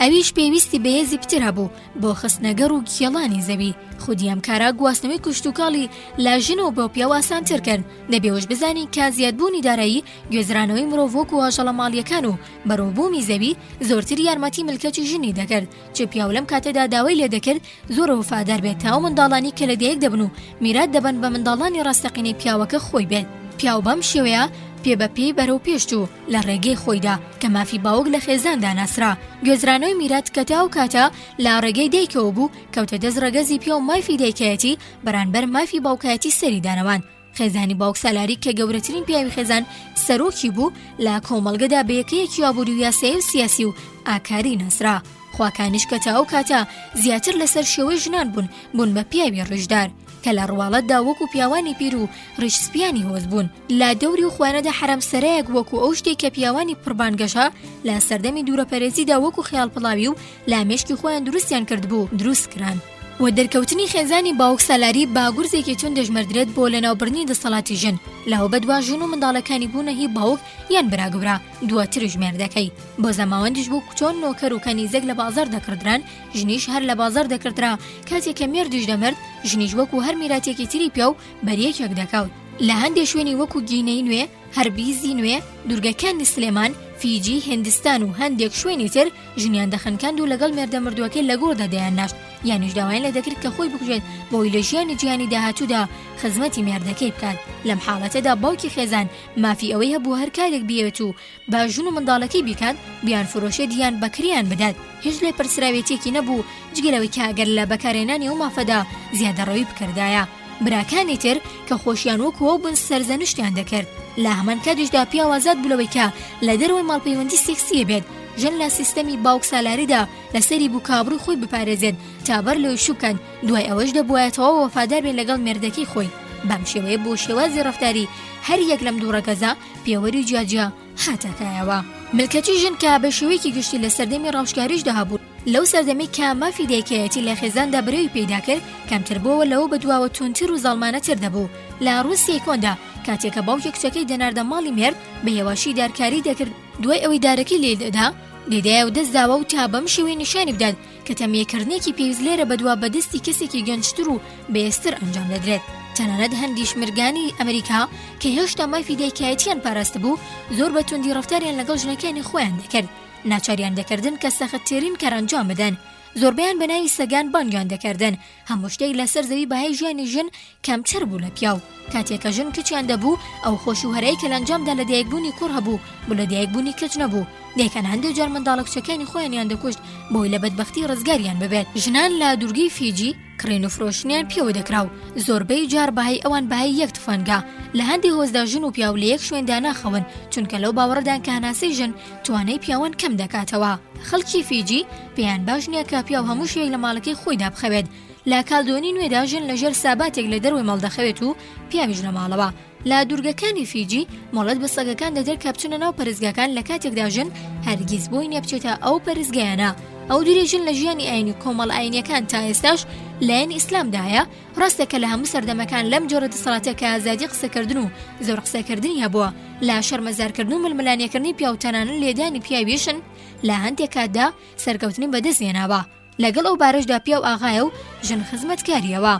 Speaker 1: ئەویش پێویستی بە هێزی پتر هەبوو بۆ خستنەگەڕ و کێڵانی زەوی، خودی ئەم کارە گواستنەوەی کشتوکاڵی لە ژنەوە بۆ پیاو ئاسانتر کرد، دەبێ ئەوەش بزانین کە زیادبوونی دارایی گوێزرانەوەی مرۆڤ وەکو ئاژەڵە ماڵییەکان و بەرەوبوومی زەوی زۆرتر یارمەتی ملکەچی ژنی دەکرد، چ پیاو لەم کاتەدا داوای لێدەکرد زۆر وەفادار بێت تا ئەو منداڵانی کە لەدایک دەبن و میرات دەبەن بە منداڵانی ڕاستەقینەی پیاوەکە خۆی بێت. پیاو بەم شێوەیە پێ بە پێی بەرەو پێش چوو لە ڕێگەی خۆیدا کە مافی باوک لە خێزاندا ناسرا. گوێزرانەوەی میرات کە تا ئەو کاتە لە ڕێگەی دایکەوە بوو کەوتە دەست ڕەگەزی پیاو مافی دایکایەتی بەرانبەر مافی باوکایەتی سەری دانەواند. خێزانی باوکسالاری کە گەورەترین پیاوی خێزان سەرۆکی بوو لە کۆمەڵگەدا بە یەکەیەکی ئابووری و یاسایی و سیاسی و ئاکاری ناسرا. خواکانیش کە تا ئەو کاتە زیاتر لەسەر شێوەی ژنان بوون، بوون بە پیاوی ڕیشدار کە لە ڕواڵەتدا وەکو پیاوانی پیر و ڕیش سپیانی هۆز بوون. لە دەوری و خوانەدا حەرەمسەرایەک وەکو ئەو شتەی کە پیاوانی پڕبانگەشە لە سەردەمی دوورەپەرێزیدا وەکو خەیاڵپڵاوی و لە مێشکی خۆیان دروستیان کردبوو، دروست کران. و دەرکەوتنی خێزانی باوکسالاری بە گورزێکی توند دەژمێردرێت بۆ لەناوبردنی دەسەڵاتی ژن، لەوە بەدوا ژن و منداڵەکانی بوونە هی باوک یان برا گەورە، دواتریش مێردەکەی. بۆ زەماوەندیش بوو چۆن نۆکەر و کەنیزەک لە بازاڕ دەکڕدران، ژنیش هەر لە بازاڕ دەکڕدرا، کاتێ کە مێردیش دەمرد، ژنیش وەکو هەر میراتێکی تری پیاو بەر یەکێک دەکەوت. لە هەندێ شوێنی وەکو گینەی نوێ، هەربیزی نوێ، دورگەکانی سلێمان، فیجی، هیندستان و هەندێک شوێنی تر ژنیان دەخنکاند و لەگەڵ مێردە مردووەکەی لە گۆڕدا دەیانناشت، یانیش داوایان لێ دەکرد کە خۆی بکوژێت بۆی لە ژیانی جیهانی داهاتوودا خزمەتی مێردەکەی بکات. لەم حاڵەتەدا باوکی خێزان مافی ئەوەی هەبوو هەر کارێک بیەوێت و بە ژن و منداڵەکەی بیکات، بیانفرۆشێت یان بە کرێیان بدات، هیچ لێپرسراوێتییەکی نەبوو جگە لەوەی کە ئەگەر لە بەکارهێنانی ئەو مافەدا زیادەڕەوی بکردایە. براکانی تر کە خۆشیان وەکو ئەو بوون سەرزەنشتیان دەکرد. لە هەمان کاتیشدا پیاو ئازاد بوو لەوەی کە لە دەرەوەی ماڵ پەیوەندی سێکسی هەبێت. ژن لە سیستەمی باوکسالاریدا لەسەری بوو کە ئابڕووی خۆی بپارێزێت تا بەر لەوەی شوو بکات، دوای ئەوەش دەبوایە تەواو وەفادار بێت لەگەڵ مێردەکەی خۆی. بەم شێوەیە بۆ شێوازی ڕەفتاری هەر یەک لەم دوو ڕەگەزە پێوەری جیاجیا هاتە کایەوە. ملکەچی ژن کە بە شێوەیەکی گشتی لە سەردەمی ڕاوشکاریشدا هەبوو، لەو سەردەمەی کە مافی دایکایەتی لە خێزاندا برەوی پەیدا کرد، کەمتر بۆوە لەوە بەدواوە توندتر و زاڵمانەتر دەبوو. لە ڕووسیای کۆندا، کاتێ کە باوکی کچەکەی دەناردە ماڵی مێرد، بە هێواشی دارکاری دەکرد، دوای ئەوەی دارەکەی لێ دەدا، دەیدایە و دەست داوە و تا بەم شێوەیە نیشانی بدات کە تەمییەکردنێکی پێویست لێرە بەدوا بە دەستی کەسێکی گەنجتر و بەهێزتر ئەنجام دەدرێت. تەنانەت هەندیش مرگانی ئەمریکا کە هێشتا مافی دایکایەتییان پاراستبوو، زۆر بە توندی ڕەفتاریان لەگەڵ ژنەکانی خۆیان دەکرد. ناچاریان دەکردن کە سەختترین کار ئەنجام بدەن. زۆربەیان بە ناوی سەگان بانگیان دەکردن. هەموو شتێک لەسەر زەوی بەهای ژیانی ژن کەمتر بوو لە پیاو. کاتێک کە ژن کچیان دەبوو، ئەو خۆشی و هەرای کە لە ئەنجامدا لەدایکبوونی کوڕ هەبوو، بۆ لەدایکبوونی کچ نەبوو. دایکان هەندێک جار منداڵە کچەکانی خۆیانیان دەکوشت بۆی لە بەدبەختی ڕزگاریان ببێت. ژنان لە دوورگەی فیجی کڕین و فرۆشتنیان پێوە دەکرا و زۆربەی جار بەهای ئەوان بەهای یەک تفەنگە. لە هەندێ هۆزدا ژن و پیاو لە یەک شوێندا ناخەون، چونکە لەو باوەڕەدان کە هەناسەی ژن توانای پیاوان کەم دەکاتەوە. خەڵکی فیجی پێیان باش نییە کە پیاو هەموو شەوێک لە ماڵەکەی خۆیدا بخەوێت. لە کالدۆنی نوێدا ژن لە ژێر ساباتێک لە دەرەوەی ماڵ دەخەوێت و پیاویش لە ماڵەوە. لە دوورگەکانی فیجی مۆڵەت بە سەگەکان دەدرێت کە بچنە ناو پەرستگاکان لە کاتێکدا ژن هەرگیز بۆی نییە بچێتە ئەو پەرستگایانە. ئەو دووری ژن لە ژیانی ئایینی و کۆمەڵە ئایینیەکان تا ئێستاش لایەنی ئیسلامدا هەیە، ڕاستە کە لە هەموو سەردەمەکان لەم جۆرە دەسەڵاتە کە ئازادی قسەکردن و زۆر قسەکردنی هەبووە لە شەرمەزارکردن و ململانێکردنی پیاو تەنانەت لێدانی پیاویشن لە هەندێک کاتدا سەرکەوتنی بەدەست هێناوە. لەگەڵ ئەو بارەشدا پیاو ئاغایە و ژن خزمەتکاریەوە.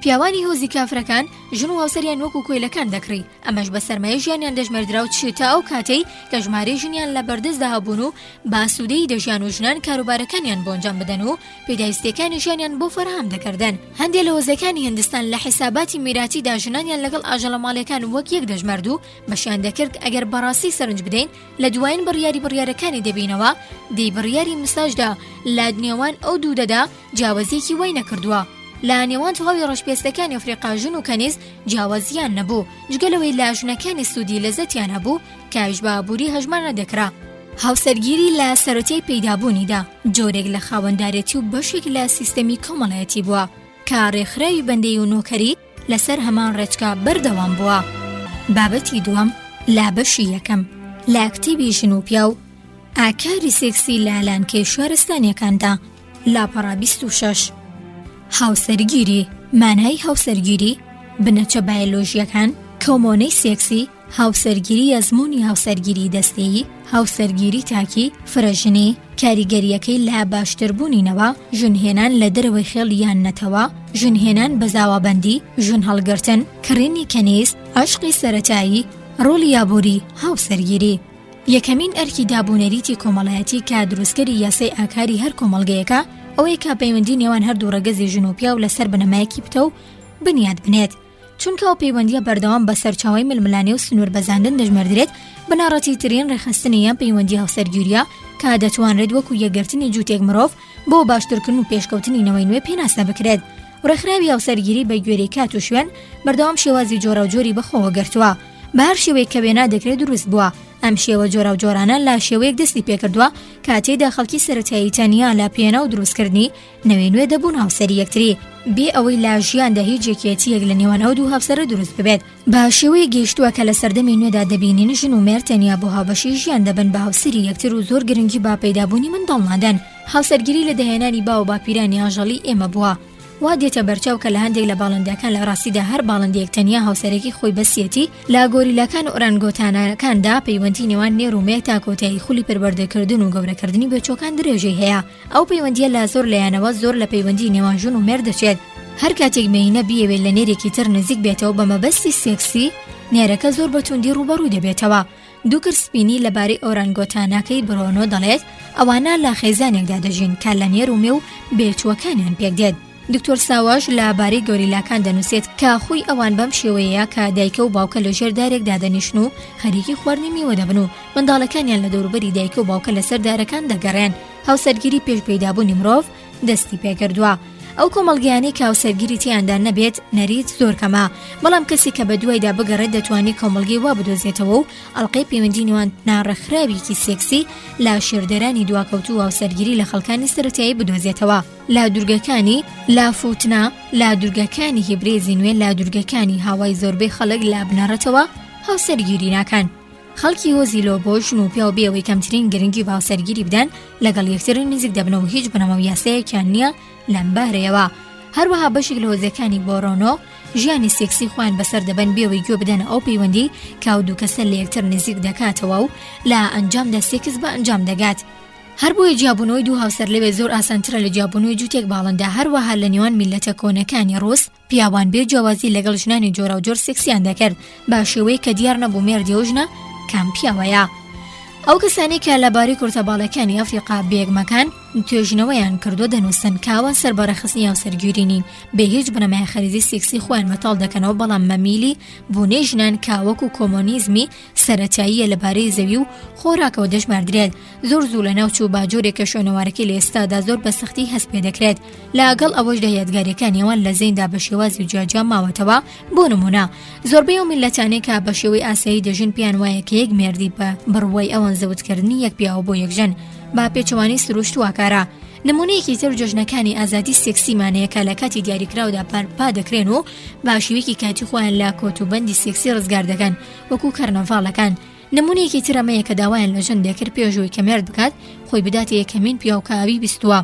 Speaker 1: پیاوانی هۆزی کافرەکان ژن و هاوسەریان وەکو کۆیلەکان دەکڕی، ئەمەش بە سەرمایەی ژیانیان دەژمێردرا و چ تا ئەو کاتەی کە ژمارەی ژنیان لە بەردەستدا هەبوون و بە ئاسوودەیی دەژیان و ژنان کاروبارەکانیان بۆ ئەنجام بدەن و پێداویستییەکانی ژیانیان بۆ فەراهەم دەکردن. هەندێ لە هۆزەکانی هیندستان لە حیساباتی میراتیدا ژنانیان لەگەڵ ئاژەڵە ماڵیەکان وەک یەک دەژمارد و بەشیان دەکرد، ئەگەر بەڕاستی سەرنج بدەین لە دوایین بڕیاری بڕیارەکانی دەبینەوە دەی بڕیاری مساجدا لە نێوان ئەو دوودەدا جیاوازیەکی وای نەکردووە لە نێوان تەواوی ڕەشپێستەکانی ئەفریقا ژن و کەنیز جیاوازیان نەبوو جگە لەوەی لە ژنەکانی سوودی لەزەتیان هەبوو کە ئەویش بە ئابووری هەژمار نەدەکرا. هاوسەرگیری لە سەرەتای پەیدابوونیدا جۆرێک لە خاوەندارێتی و بەشێک لە سیستەمی کۆمەڵایەتی بووە کە ڕێکخراوی بەندەی و نۆکەری لەسەر هەمان ڕێچکە بەردەوام بووە. بابەتی دووەم لە بەشی یەکەم لە کتێبی ژن و پیاو، ئاکاری سێکسی لە لانکەی شارستانیەکاندا، لاپەڕە 26. هاوسەرگیری، مانای هاوسەرگیری، بنەچە بایۆلۆژییەکان، کۆمۆنەی سێکسی، هاوسەرگیری ئەزموونی هاوسەرگیری دەستەیی، هاوسەرگیری تاکی، فرەژنی، کاریگەرییەکەی لە باشتربوونی نەوە، ژنهێنان لە دەرەوەی خێڵ یان نەتەوە، ژنهێنان بە زاوابەندی، ژنهەڵگرتن، کڕینی کەنیز، عەشقی سەرەتایی، ڕۆڵی ئابووری هاوسەرگیری. یەکەمین ئەرکی دابونەریتی کۆمەڵایەتی کە دروستکەری یاسای ئاکاری هەر کۆمەڵگەیەکە، ئەوەیە کە پەیوەندی نێوان هەردوو ڕەگەزی ژن و پیاو لەسەر بنەمایەکی پتەو بنیات بنێت. چونکە ئەو پەیوەندییە بەردەوام بە سەرچاوەی ململانێ و سنووربەزاندن دەژمێردرێت، بنەڕەتیترین ڕێکخستنی ئەم پەیوەندی هاوسەرگیرییە کە دەتوانرێت وەکو یەکگرتنی جووتێک مرۆڤ بۆ باشترکردن و پێشکەوتنی نەوەی نوێ پێناسە بکرێت. ڕێکخراوی هاوسەرگیری بە گوێرەی کات و شوێن بەردەوام شێوازی جۆراوجۆری بەخۆوە گرتووە، بە هەر شێوەیەک کە وێنا دەکرێت دروست بووە. ئەم شێوە جۆراوجۆرانە لە شێوەیەک دەستی پێکردووە کە تێیدا خەڵکی سەرەتایی تەنیا لە پێناو دروستکردنی نەوەی نوێ دەبوون هاوسەری یەکتری، بێ ئەوەی لە ژیاندا هیچ یەکێتییەک لە نێوان ئەو دوو هاوسەرە دروست ببێت. بە شێوەیەک گەیشتووە کە لە سەردەمی نوێدا دەبینین ژن و مێرد تەنیا بۆ هاوبەشی ژیان دەبن بە هاوسەری یەکتر و زۆر گرنگی بە پەیدابوونی منداڵ نادەن. هاوسەرگیری لە داهێنانی باو و باپیرانی ئاژەڵی ئێمە بووە. وا دێتە بەرچاو کە لە هەندێک لە باڵندەکان لە ڕاستیدا هەر باڵندەیەک تەنیا هاوسەرێکی خۆی بەسیەتی، لە گۆریلاکان و ئۆرانگۆتانەکاندا پەیوەندی نێوان نێر و مێ تا کۆتایی خولی پەروەردەکردن و گەورەکردنی بێچووەکان درێژەی هەیە. ئەو پەیوەندییە لە زۆر لایەنەوە زۆر لە پەیوەندی نێوان ژن و مێرد دەچێت. هەر کاتێک مێینە بیەوێت لە نێرێکی تر نزیک بێتەوە بە مەبەستی سێکسی، نێرەکە زۆر بە توندی ڕووبەڕووی دەبێتەوە. دوکر سپینی لەبارەی ئۆرانگۆتاناکەی برۆنۆ دەڵێت، ئەوانە لە خێزانێکدا دەژین کە لە نێر و مێ و بێچووەکانیان پێکدێت. دکتۆر ساواش لە بارەی گۆریلاکان دەنووسێت کە خووی ئەوان بەم شێوەیەیە کە دایکە و باوکە لە ژێر دارێک دادەنیشن و خەریکی خواردنی میوە دەبن و منداڵەکانیان لە دەوروبەری دایکە و باوکە لەسەر دارەکان دەگەڕێن. هاوسەرگیری پێش پەیدابوونی مرۆڤ دەستی پێکردووە. ئەو کۆمەڵگەیانەی کە هاوسەرگیری تێیاندا نەبێت نەریت زۆر کەمە، بەڵام کەسێک کە بەدوایدا بگەڕێت دەتوانێت کۆمەڵگەی وا بدۆزێتەوە و ئەڵقەی پەیوەندی نێوان ناڕێکخراوێکی سێکسی لە شێردەرانی دواکەوتوو و هاوسەرگیری لە خەڵکانی سەرەتایی بدۆزێتەوە. لە دوورگەکانی لافوتنا، لە دوورگەکانی هیبرێزی نوێ، لە دوورگەکانی هاوای زۆربەی خەڵک لە بنەڕەتەوە هاوسەرگیری ناکەن. خەڵکی هۆزی لۆبۆ ژن و پیاو بێ ئەوەی کەمترین گرنگی بە هاوسەرگیری بدەن لەگەڵ یەکتر نزیک دەبنەوە و هیچ بنەما و یاسایەکیان نییە لەم بارەیەوە. هەروەها بەشێک لە هۆزەکانی بۆرۆنۆ ژیانی سێکسی خۆیان بەسەر دەبەن بێ ئەوەی گوێ بدەنە ئەو پەیوەندی کە ئەو دوو کەسە لە یەکتر نزیک دەکاتەوە و لە ئەنجامدا سێکس بە ئەنجام دەگات. هەر بۆیە جیابوونەوەی دوو هاوسەر لەوێ زۆر ئاسانترە لە جیابوونەوەی جووتێک باڵندە، هەروەها لە نێوان میللەتە کۆنەکانی ڕووس، پیاوان بێ جیاوازی لەگەڵ ژنانی جۆراوجۆر سێکسیان دەکرد بە شێوەیەک کە دیار نەبوو مێردی ئەو ژنە کام پیاوەیە. ئەو کەسانەی کە لەبارەی کورتەباڵەکانی ئەفریقا بێگمەکان توێژینەوەیان کردووە دەنووسن کە ئەوان سەر بە ڕێکخستنی هاوسەرگیری نین بێ هیچ بنەمای خەریزی سێکسی خۆیان بەتاڵ دەکەنەوە بەڵام مەمیلی بوونەی ژنان کە وەکو کۆمۆنیزمی سەرەتاییە لەبارەی زەوی و خۆراکەوە دەژماردرێت زۆر زوو لەناو چوو با جۆرێک کە شوێنەوارەکەی لە ئێستادا زۆر بە سەختی هەست پێ دەکرێت لەگەڵ ئەوەشدا یادگاریەکانی ئەوان لە زەیندا بە شێوازی جیاجیا ماوەتەوە بۆ نمونە زۆربەی ئەو میللەتانەی کە بە شێوەی ئاسایی دەژین پێیان وایە کە یەک مێردی بە بڕوای ئەوان زەوتکردنی یەک پیاوە بۆ یەک ژن بە پێچەوانەی سروشت واکارە نمونەیەکی تر جەژنەکانی ئازادی سێکسیمانەیە کە لە کاتی دیاریکراودا بەرپا دەکرێن و بە شێوەیەکی کاتی خۆیان لە کۆتوبەندی سێکسی ڕزگار دەکەن وەکو کەرنەڤاڵەکان نمونەیەکی تر ئەمەیە کە داوایان لە ژن دەکرد پێش ئەوەی کە مێرد بکات خۆی بداتە یەکەمین پیاو کە ئەوی بیستووە.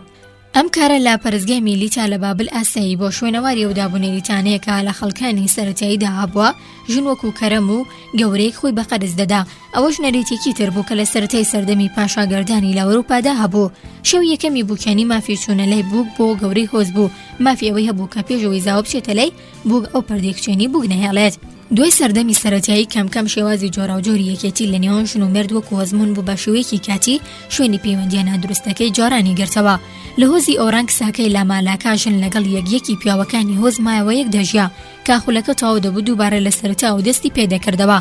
Speaker 1: ئەم کارە لە پەرستگای میلیتا لە بابل ئاسایی بووە، شوێنەواری ئەو دابونەریتانەیە کە لە خەڵکانی سەرەتاییدا هەبووە، ژن وەکو کەرەم و گەورەیەک خۆی بە قەرز دەدا، ئەوەش نەریتێکی تر بوو کە لە سەرەتای سەردەمی پاشاگەردانی لە ئەوروپادا هەبوو. شەوی یەکەمی بووکێنی مافی چوونە لای بووک بۆ گەورەی هۆز بوو، مافی ئەوەی هەبوو کە پێش ئەوەی زاوا بچێتە لای بووک ئەو پەردەی کچێنی بووک نەهێڵێت. دوای سەردەمی سەرەتایی کەم کەم شێوازی جۆراوجۆری یەکێتی لە نێوان ژن و مێرد وەکو ئەزموون بوو بە شێوەیەکی کاتی شوێنی پەیوەندییە نادروستەکەی جارانی گرتەوە. لە هۆزی ئۆرانگ ساکەی لە مالاکا ژن لەگەڵ یەک یەکی پیاوەکانی هۆز مایەوە یەک دەژیا کە خولەکە تەواو دەبوو دووبارە لە سەرەتاوە دەستی پێ دەکردەوە.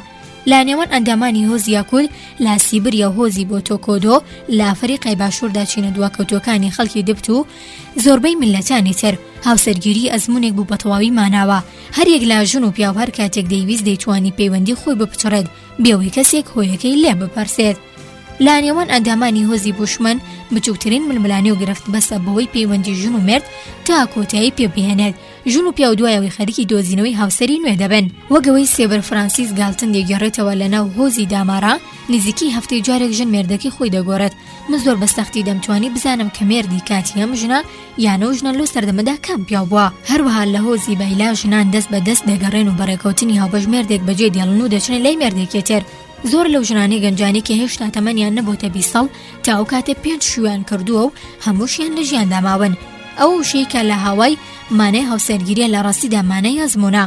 Speaker 1: لە نێوان ئەندامانی هۆزی یاکول لە سیبریا و هۆزی بۆتۆکۆدۆ لە ئەفەریقای باشووردا چینە دواکەوتووەکانی خەڵکی دبت و زۆربەی میللەتانی تر هاوسەرگیری ئەزموونێک بوو بە تەواوی ماناوە هەریەک لە ژن و پیاو هەر کاتێک دەیویست دەیتوانی پەیوەندی خۆی بپچڕێت بێ ئەوەی کەسێک هۆیەکەی لێ بپرسێت. لە نێوان ئەندامانی هۆزی بوشمن بچووکترین ململانێ و گرفت بەسە بەوەی پەیوەندی ژن و مێرد تا کۆتایی پێ بهێنێت ژن و پیاو دوای ئەوەی خەریکی دۆزینەوەی هاوسەری نوێ دەبن. وەک ئەوەی سێبەر فرانسیس گالتن دەیگێڕێتەوە لە ناو هۆزی دامارا نزیکەی هەفتەی جارێک ژن مێردەکەی خۆی دەگۆڕێت من زۆر بە سەختی دەمتوانی بزانم کە مێردی کاتی ئەم ژنە یان ئەو ژنە لەو سەردەمەدا کام پیاو بووە. هەروەها لە هۆزی بایلا ژنان دەست بە دەست دەگەڕێن و بە ڕێکەوتنی هاوبەش مێردێک بەجێ دێڵن و دەچنە لای مێردێکی تر. زۆر لەو ژنانەی گەنجانی کە هێشتا تەمەنیان نەبۆتە 20 ساڵ تا ئەو کاتە پێنج شوویان کردووە و هەمووشیان لە ژیاندا ماون. ئەو وشەی کە لە هاوای مانای هاوسەرگیریە لە ڕاستیدا مانای ئەزموونە.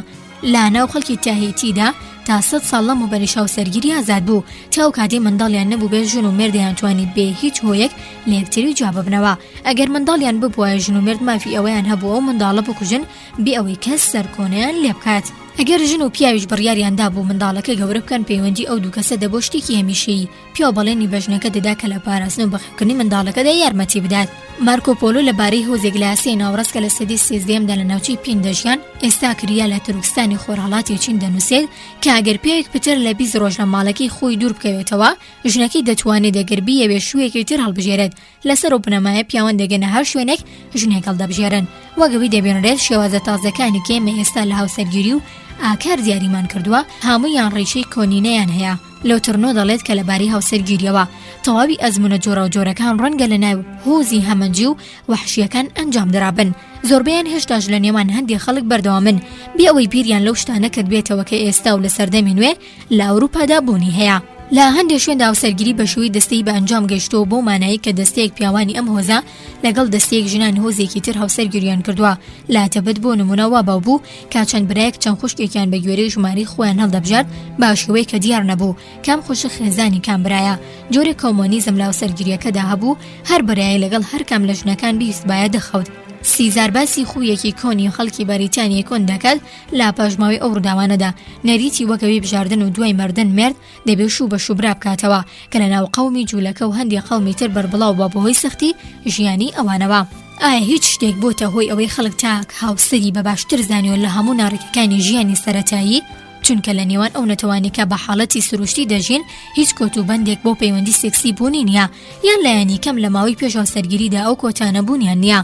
Speaker 1: لە ناو خەڵکی تاهیتیدا تا سەد ساڵ لەمەوبەریش هاوسەرگیری ئازاد بوو، تا ئەو کاتەی منداڵیان نەبووبێت ژن و مێرد دەیانتوانی بێ هیچ هۆیەک لە یەکتری جیا ببنەوە، ئەگەر منداڵیان ببوایە ژن و مێرد مافی ئەوەیان هەبوو ئەو منداڵە بکوژن بێ ئەوەی کەس سەرکۆنەیان لێ بکات. ئەگەر ژن و پیاویش بڕیاریان دابوو منداڵەکە گەورە بکەن پەیوەندی ئەو دوو کەسە دەبووە شتێکی هەمیشەیی، پیاو بەڵێنی بە ژنەکە دەدا کە لە پاراستن و بەخێوکردنی منداڵەکەدا یارمەتی بدات. مارکۆ پۆلۆ لە بارەی هۆزێک لە ئاسیای ناوەڕاست کە لە سەدەی سێزدەیەمدا لە ناوچەی پین دەژیان، ئێستا کریا لە تورکستانی خۆرهەڵاتی چین دەنووسێت کە ئەگەر پیاوێک پتر لە 20 ڕۆژ لە ماڵەکەی خۆی دوور بکەوێتەوە، ژنەکەی دەتوانێت ئەگەر بیەوێت شوویەکی تر هەڵبژێرێت. لەسەر ئەو بنەمایە پیاوان دەگەنە هەر شوێنێک ژنێک هەڵدەبژێرن. وەک ئەوەی دەبینرێت شێوازە تازەکانی کە ئێمە ئێستا لە هاوسەرگیری و ئاکار دیاریمان کردووە، هەموویان ڕیشەی کۆنینەیان هەیە. لۆترنۆ دەڵێت کە لەبارەی هاوسەرگیرییەوە، تەواوی ئەزموونە جۆراوجۆرەکان ڕەنگە لە ناو هۆزی هەمەجی و وەحشییەکان ئەنجام درابن. زۆربەیان هێشتاش لە نێوان هەندێ خەڵک بەردەوامن بێ ئەوەی بیریان لەو شتانە کردبێتەوە کە ئێستا و لە سەردەمی نوێ لە ئەوروپادا بوونی هەیە. لە هەندێ شوێندا هاوسەرگیری بە شێوەی دەستەیی بە ئەنجام گەیشتووە بەو مانایەی کە دەستەیەک پیاوانی ئەم هۆزە لەگەڵ دەستەیەک ژنانی هۆزێکی تر هاوسەرگیریان کردووە. لە تبت بۆ نموونە وا باو بوو کە چەند برایەک چەند خوشکێکیان بە گوێرەی ژمارەی خۆیان هەڵدەبژارد بە شێوەیەک کە دیار نەبوو کام خوشک خێزانی کام برایە. جۆرێک کۆمۆنیزم لە هاوسەرگیرییەکەدا هەبوو هەر برایەک لەگەڵ هەر کام لە ژنەکان بیویستبایە دەخەوت. سیزار باسی خوویەکی کۆنی خەڵکی بەریتانیای کۆن دەکات لە پاشماوەی ئەو ڕووداوانەدا، نەریتی وەک ئەوی بژاردن و دوای مردن مێرد دەبێ شوو بە شوو برا بکاتەوە، کە لە ناو قەومی جوولەکە و هەندێ قەومی تر بەربڵاو بووە بەهۆی سەختی ژیانی ئەوانەوە. ئایا هیچ شتێک بۆتە هۆی ئەوەی خەڵک تاک هاوسەری بە باشتر زانیوە لە هەموو ناڕێکیەکانی ژیانی سەرەتایی؟ چونکە لە نێوان ئەو نەتەوانەی کە بە حاڵەتی سروشتی دەژین هیچ کۆت و بەندێک بۆ پەیوەندی سێکسی بوونی نییە، یان لایەنی کەم لە ماوەی پێش هاوسەرگیریدا ئەو کۆتانە بوونیان نییە.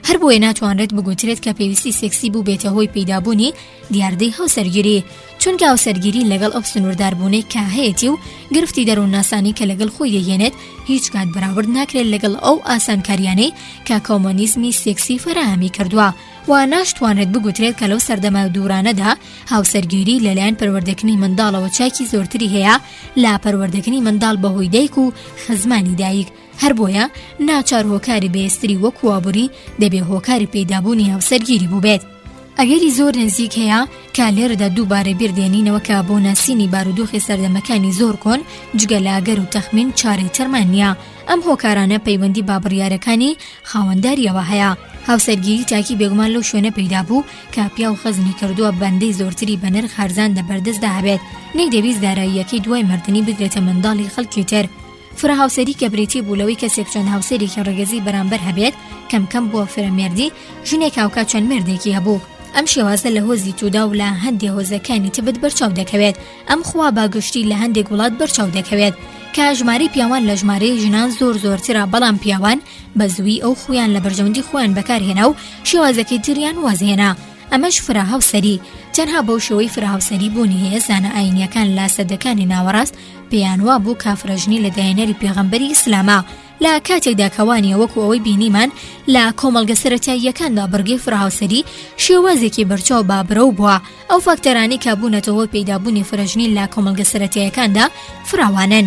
Speaker 1: هەر بۆیە ناتوانرێت بگوترێت کە پێویستی سێکسی بووبێتە هۆی پەیدابوونی دیاردەی هاوسەرگیری، چونکە هاوسەرگیری لەگەڵ ئەو سنوورداربوونەی کە هەیەتی و گرفتی دەروونناسانی کە لەگەڵ خۆی دەیهێنێت هیچ کات بەراورد ناکرێت لەگەڵ ئەو ئاسانکاریانەی کە کۆمۆنیزمی سێکسی فەراهەمی کردووە و ناشتوانرێت بگوترێت کە لەو سەردەمە دوورانەدا هاوسەرگیری لەلایەن پەروەردەکردنی منداڵەوە چاکی زۆرتری هەیە لە پەروەردەکردنی منداڵ بەهۆی دایک و خزمانی دایک. هەر بۆیە ناچار هۆکاری بەهێزتری وەکو ئابووری دەبێ هۆکاری پەیدابوونی هاوسەرگیری بووبێت. ئەگەری زۆر نزیک هەیە کە لێرەدا دووبارە بیر دێنینەوە کە بۆ ناسینی بارودۆخی سەردەمەکانی زۆر کۆن جگە لە ئەگەر و تەخمین چارەی ترمان نییە. ئەم هۆکارانە پەیوەندی بە بڕیارەکانی خاوەندارییەوە هەیە. هاوسەرگیری تاکی بێگومان لەو شوێنە پەیدا بوو کە پیاو خەزنی کردووە بەندەی زۆرتری بە نرخ هەرزان لە بەردەستدا هەبێت، نەیدەویست داراییەکەی دوای مردنی بدرێتە منداڵی خەڵکی تر. فرە هاوسەری کە بریتی بوو لەوەی کەسێک چەند هاوسەرێکی ڕەگەزی بەرامبەر هەبێت، کەم کەم بووە فرە مێردی، ژنێک هاوکات چەند مێردێکی هەبوو. ئەم شێوازە لە هۆزی تودا و لە هەندێ هۆزەکانی تبت بەرچاو دەکەوێت. ئەم خووە بە گشتی لە هەندێک وڵات بەرچاو دەکەوێت کە ژمارەی پیاوان لە ژمارەی ژنان زۆر زۆرترە، بەڵام پیاوان بە زوویی ئەو خوویان لە بەرژەوەندی خۆیان بەکار هێنا و شێوازەکەی تریان واز هێنا. ئەمەش فرە هاوسەری. تەنها بەو شێوەی فرە هاوسەری بوونی هەیە زانا ئایینییەکان لە سەدەکانی ناوەڕاست پێیان وابوو کە فرەژنی لە داهێنەری پێغەمبەری ئیسلامە لە کاتێکدا کە وانیە وەکو ئەوەی بینیمان لە کۆمەڵگە سەرەتاییەکاندا بڕگەی فرەهاوسەری شێوازێکی بەرچاو بە برەو بووە ئەو فاکتەرانەی کە بوونەتە هۆی پەیدابوونی فرەژنی لە کۆمەڵگە سەرەتاییەکاندا فراوانن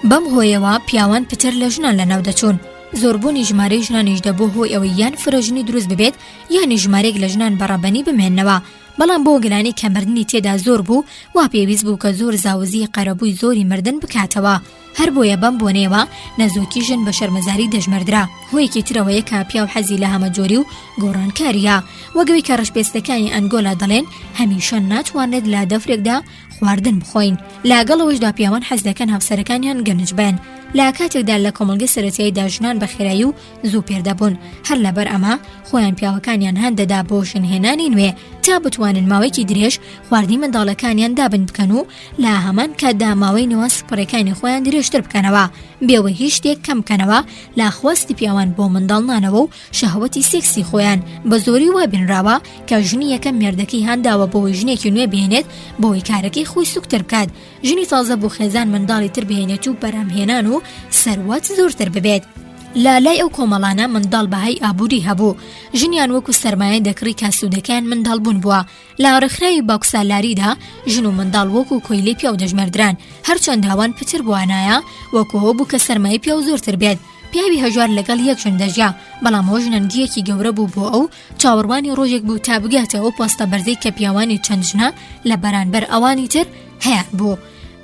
Speaker 1: بەم هۆیەوە پیاوان پتر لە ژنان لەناو دەچوون زۆربوونی ژمارەی ژنانیش دەبوو هۆی ئەوەی یان فرەژنی دروست ببێت یانی ژمارەیەک لە ژنان بە ڕەبەنی بمێننەوە بەڵام بۆ گەلانی کە مردنی تێدا زۆر بوو وا پێویست بوو کە زۆر زاوزی قەرەبووی زۆری مردن بکاتەوە هەر بۆیە بەم بۆنەیەوە نەزۆکی ژن بە شەرمەزاری دەژمێردرا هۆیەکی ترەوەیە کە پیاو حەزی لە هەمەجۆری و گۆڕانکارییە وەک ئەوەی کە ڕەشپێستەکانی ئەنگۆلا دەڵێن هەمیشە ناتوانرێت لە دەفرێکدا خواردن بخۆین لەگەڵ ئەوەشدا پیاوان حەز دەکەن هاوسەرەکانیان گەنج بن لە کاتێکدا لە کۆمەڵگەی سەرەتاییدا ژنان بە خێرایی و زوو پێردەبوون، هەر لەبەر ئەمە خۆیان پیاوەکانیان هان دەدا بۆ ژنهێنانی نوێ تا بتوانن ماوەیەکی درێژ خواردنی منداڵەکانیان دابین بکەن و لە هەمان کاتدا ماوەی نێوان سپڕەکانی خۆیان درێژتر بکەنەوە بێوەی هیچ شتێک کەم بکەنەوە لە خواستی پیاوان بۆ منداڵنانەوە و شەهوەتی سێکسی خۆیان. بە زۆری وا بینراوە کە ژنی یەکەم مێردەکەی هان داوە بۆوەی ژنێکی نوێ بهێنێت بۆوەی کارەکەی خۆی سوکتر بکات ژنی تازە بۆ خێزان منداڵی تر بهێنێت و بەرهەمهێنان و سەروەت زۆرتر ببێت. لە لای ئەو کۆمەڵانە منداڵ بەهای ئابووری هەبوو، ژنیان وەکو سەرمایە دەکڕی کە سوودەکەیان منداڵبوون بووە. لە ڕێکخراوی باوکسالاریدا ژن و منداڵ وەکو کۆیلەی پیاو دەژمێردران، هەرچەندە ئەوان پتر بووانایە وەکو ئەوە بوو کە سەرمایەی پیاو زۆرتر بێت. پیاوی هەژار لەگەڵ یەک ژن دەژیا، بەڵام ئەوە ژنەنگییەکی گەورە بوو بۆ ئەو، چاوەڕوانی ڕۆژێک بوو تا بگاتە ئەو پۆستە بەرزەی کە پیاوانی چەند ژنە لە بەرانبەر ئەوانی تر هەیان بوو.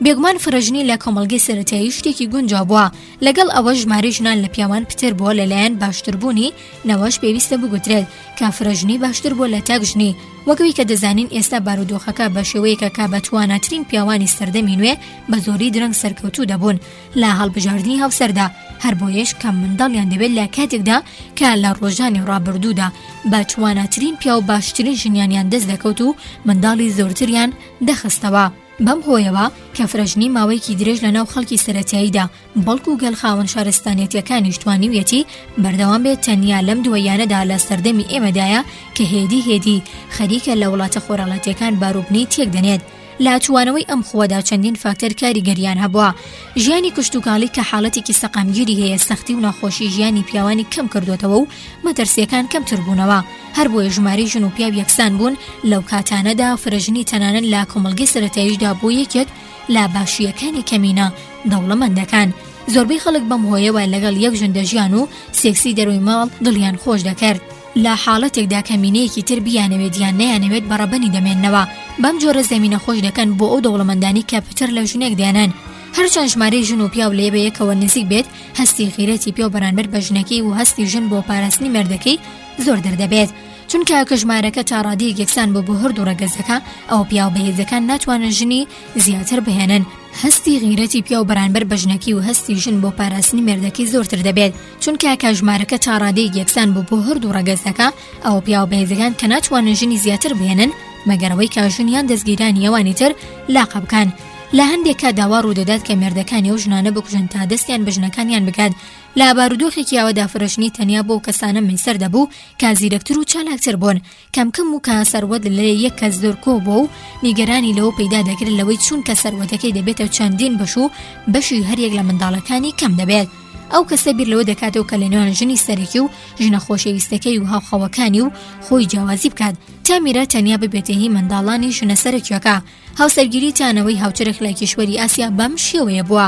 Speaker 1: بێگومان فرەژنی لە کۆمەڵگەی سەرەتایی شتێکی گونجاو بووە، لەگەڵ ئەوەش ژمارەی ژنان لە پیاوان پتر بووە لەلایەن باشتربوونی نەوەش پێویستە بگوترێت کە فرەژنی باشتر بووە لە تاک ژنی، وەک ئەوی کە دەزانین ئێستا بارودۆخەکە بە شێوەیەکە کە بە تواناترین پیاوانی سەردەمی نوێ بە زۆری درەنگ سەرکەوتوو دەبوون لە هەڵبژاردنی هاوسەردا، هەر بۆیەش کەم منداڵیان دەبێت لە کاتێکدا کە لە ڕۆژانی ڕابردوودا بە تواناترین پیاو باشترین ژنیانیان دەست دەکەوت و منداڵی زۆرتریان دەخستەوە. بەم هۆیەوە کە فرەژنی ماوەیەکی درێژ لە ناو خەڵکی سەرەتاییدا بەڵکو گەل خاوەن شارستانیەتەکانیش توانیویەتی بەردەوام بێت تەنیا لەم دواییانەدا لە سەردەمی ئێمەدایە کە هێدی هێدی خەریکە لە وڵاتە خۆرهەڵاتیەکان باروبنەی تێک دەنێت. لە توانەوەی ئەم خووەدا چەندین فاکتەر کاریگەرییان هەبووە. ژیانی کشتوکاڵی کە حاڵەتێکی سەقامگیری هەیە سەختی و ناخۆشی ژیانی پیاوانی کەم کردۆتەوە و مەترسییەکان کەمتر بوونەوە. هەر بۆیە ژمارەی ژن و پیاو یەکسان بوون لەو کاتانەدا فرەژنی تەنانەت لە کۆمەڵگەی سەرەتاییشدا بۆ یەکێک لە باشییەکانی کەمینە دەوڵەمەندەکان. زۆربەی خەڵک بەم هۆیەوە لەگەڵ یەک ژن دەژیان و سێکسی دەرەوەی ماڵ دڵیان خۆش دەکرد. لە حاڵەتێکدا کەمینەیەکی تر بیانەوێت یان نەیانەوێت بە ڕەبەنی دەمێننەوە، بەم جۆرە زەمینە خۆش دەکەن بۆ ئەو دەوڵەمەندانەی کە پتر لە ژنێک دێنن. هەرچەند ژمارەی ژن و پیاو لێ بەیەکەوە نزیک بێت، هەستی غیرەتی پیاو بەرانبەر بە ژنەکەی و هەستی ژن بۆ پاراستنی مێردەکەی زۆر دەردەبێت. چونکە کە ژمارەکە تا ڕادەیەک یەکسان بوو بۆ هەردوو ڕەگەزەکە، ئەوە پیاوە بەهێزەکان ناتوانن ژنی زیاتر بهێنن. هەستی غیرەتی پیاو بەرانبەر بە ژنەکەی و هەستی ژن بۆ پاراستنی مێردەکەی زۆرتر دەبێت. چونکە کە ژمارەکە تا ڕادەیەک یەکسان بوو بۆ هەردوو ڕەگەزەکە، ئەوە پیاوە بەهێزەکان کە ناتوانن ژنی زیاتر بهێنن، مەگەر ئەوەی کە ژن یان دەستگیرانی ئەوانی تر لاقە بکەن. لە هەندێک کاتدا وا ڕوودەدات کە مێردەکانی ئەو ژنانە بکوژن تا دەستیان بە ژنەکانیان بگات. لە بارودۆخێکی ئاوادا فرەژنی تەنیا بۆ کەسانە مەیسەر دەبوو کە زیرەکتر و چالاکتر بوون. کەم کەم و کە سەروەت لە یەک کەس زۆر کۆ بووە و نیگەرانی لەوە پەیدا دەکرد لەوەی چونکە سەروەتەکەی دەبێتە چەندین بەش و بەشی هەریەک لە منداڵەکانی کەم دەبێت. ئەو کەسە بیر لەوە دەکاتەوە کە لە نێوان ژنی سەرەکی و ژنە خۆشەویستەکەی و هاوخەوەکانی و خۆی جیاوازی بکات تا میرات تەنیا ببێتە هی منداڵانی ژنە سەرەکیەکە. هاوسەرگیری تا نەوەی هاوچەرخ لە کیشوەری ئاسیا بەم شێوەیە بووە.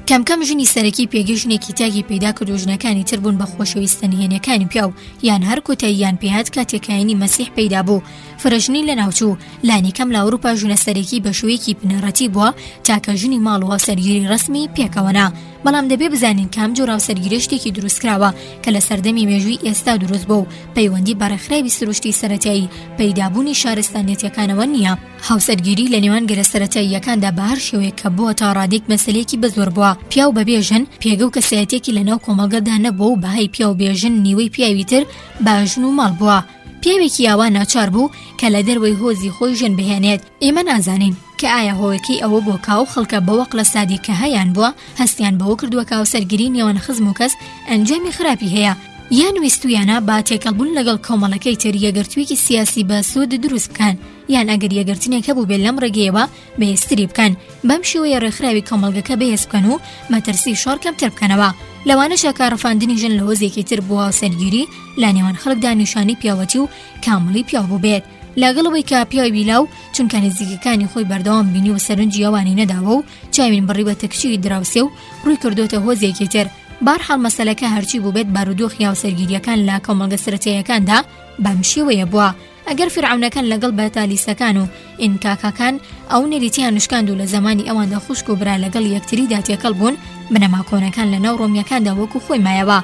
Speaker 1: کەم کەم ژنی سەرەکی پێگەی ژنێکی تاکی پەیدا کرد و ژنەکانی تر بوون بە خۆشەویستە نهێنیەکانی پیاو یان هەر کۆتاییان پێهات کاتێک ئاینی مەسیح پەیدا بوو فرەژنی لەناوچوو لانیکەم لە ئەوروپا ژنە سەرەکی بە شێوەیەکی بنەڕەتی بووە تاکە ژنی ماڵ و هاوسەرگیری ڕەسمی پێکەوەنا بەڵام دەبێ بزانین کە ئەم جۆرە هاوسەرگیریە شتێکی دروستکراوە کە لە سەردەمی مێژووی ئێستا دروست بووە و پەیوەندی بە ڕێکخراوی سروشتی سەرەتایی پەیدابوونی شارستانیەتەکانەوە نییە. هاوسەرگیری لە نێوان گەلە سەرەتاییەکاندا بە هەر شێوەیەک کە بووە تا ڕادەیەک مەسەلەیەکی بەزۆر بووە. پیاو بەبێ ژن پێگە و کەسایەتیەکی لەناو کۆمەڵگەدا نەبووە و بەهای پیاو بێ ژن نیوەی پیاوی تر بە ژن و ماڵ بووە. پیاوێکی ئاوا ناچار بوو کە لە دەروەی هۆزی خۆی ژن بهێنێت. ئێمە نازانین کە ئایا هۆیەکەی ئەوە بووە کە ئەو خەڵکە بەو ئەقڵە سادەی کە هەیان بووە هەستیان بەوە کردووە کە هاوسەرگیری نێوان خزم و کەس ئەنجامی خراپی هەیە، یان ویستوویانە بە تێکەڵبوون لەگەڵ کۆمەڵەکەی تر یەکگرتوویەکی سیاسی بە سوود دروست بکەن، یان ئەگەر یەکگرتنێک هەبووبێت لەم ڕێگەیەوە بەهێزتری بکەن، بەم شێوەیە ڕێکخراوی کۆمەڵگەکە بەهێز بکەن و مەترسی شەڕ کەمتر بکەنەوە. لەوانەشە کە ڕفاندنی ژن لە هۆزێکی تر بۆ هاوسەرگیری لە نێوان خەڵکدا نیشانەی پیاوەتی و کامڵی پیاو بووبێت. لەگەڵ ئەوەی کە پیاوی لاو چونکە نزیکەکانی خۆی بەردەوام بینی و سەرنجی ئەوانی نەداوە و چاوین بڕیوەتە کچی دراوسێ و ڕووی کردۆتە هۆزێکی تر. بارحاڵ مەسەلەکە هەرچی بووبێت بارودۆخی هاوسەرگیرییەکان لە کۆمەڵگە سەرەتاییەکاندا بەم شێوەیە بووە. ئەگەر فیرعەونەکان لەگەڵ بەتالیسەکان و ئینکاکاکان ئەو نەریتیان شکاند و لە زەمانی ئەواندا خوشک و برا لەگەڵ یەکتریدا تێکەڵ بوون، بنەما کۆنەکان لەناو ڕۆمییەکاندا وەکو خۆی مایەوە.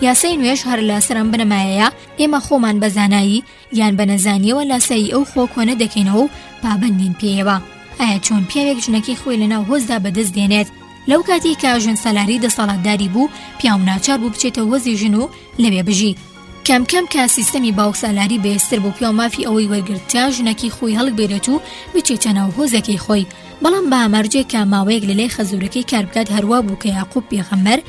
Speaker 1: یاسای نوێش هەر لەسەر ئەم بنەمایەیە، ئێمە خۆمان بە زانایی یان بە نەزانییەوە لاسایی ئەو خووە کۆنە دەکەینەوە و پابەندین پێیەوە. ئایا چۆن پیاوێک ژنەکەی خۆی لەناو هۆزدا بەدەست دێنێت؟ لەو کاتەی کە ژنسالاری دەسەڵاتداری بوو، پیاو ناچار بوو بچێتە هۆزی ژن و لەوێ بژی. کەم کەم کە سیستەمی باوکسالاری بەهێزتر بوو پیاو مافی ئەوەی وەرگرت تا ژنەکەی خۆی هەڵبگرێت و بچێتە ناو هۆزەکەی خۆی بەڵام بە مەرجێک کە ماوەیەک لەلای خەزورەکەی کار بکات هەروا بوو کە یاقوب پێغەمبەر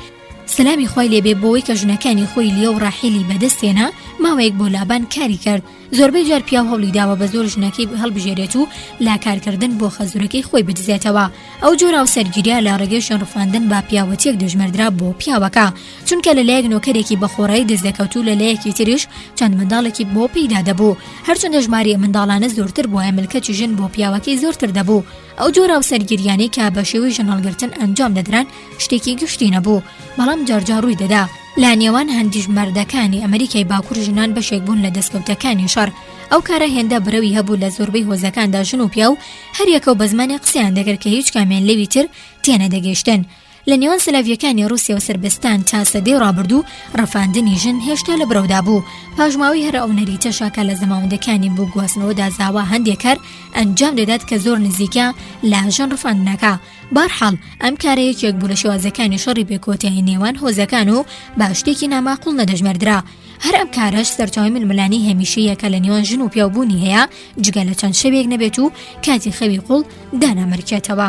Speaker 1: سەلامی خوای لێبێ بۆوەی کە ژنەکانی خۆی لیە و ڕاحیلی بەدەست هێنا ماوەیەک بۆ لابان کاری کرد زۆربەی جار پیاو هەوڵی داوە بە زۆر ژنەکەی هەڵبژێرێت و لە کارکردن بۆ خەزورەکەی خۆی بدزێتەوە ئەو جۆرە هاوسەرگیریە لە ڕێگەی ژن ڕفاندن بە پیاوەتیەک دەژمێردرا بۆ پیاوەکە چونکە لە لایەک نۆکەرێکی بە خۆڕایی دەست دەکەوت و لە لایەکی تریش چەند منداڵێکی بۆ پەیدا دەبوو هەرچەندە ژمارەی ئەم منداڵانە زۆرتر بوایە ملکەچی ژن بۆ پیاوەکەی زۆرتر دەبوو ئەو جۆرە هاوسەرگیریانەی کە بە شێوەی ژن هەڵگرتن ئەنجام دەدران شتێکی گشتی نەبوو بەڵام جارجار ڕووی دەدا لە نێوان هەندیش مەردەکانی ئەمریکای باکوور ژنان بەشێک بوون لە دەستکەوتەکانی شەڕ ئەو کارە هێندە برەوی هەبوو لە زۆربەی هۆزەکاندا ژن و پیاو هەریەکەو بە زمانێک قسەیان دەکرد کە هیچ کامیان لەوی تر تێنەدەگەیشتن. لە نێوان سلاڤییەکانی ڕووسیا و سربستان تا سەدەی ڕابردوو ڕفاندنی ژن هێشتا لە برەودا بوو. پاشماوەی هەر ئەو نەریتەشە کە لە زەماوەندەکانی بووک گواستنەوەدا زاوا هەندێ کار ئەنجام دەدات کە زۆر نزیکە لە ژن ڕفاندنەکە. بارحاڵ ئەم کارە یەکێک بوو لە شێوازەکانی شەڕی بێ کۆتایی نێوان هۆزەکان و بە شتێکی ناماقوڵ نەدەژمێردرا. هەر ئەم کارەش سەرچاوەی ململانێی هەمیشەییە کە لە نێوان ژن و پیاو بوونی هەیە، جگە لە چەند شەوێک نەبێت و کاتی خەوی قوڵ دانامرکێتەوە.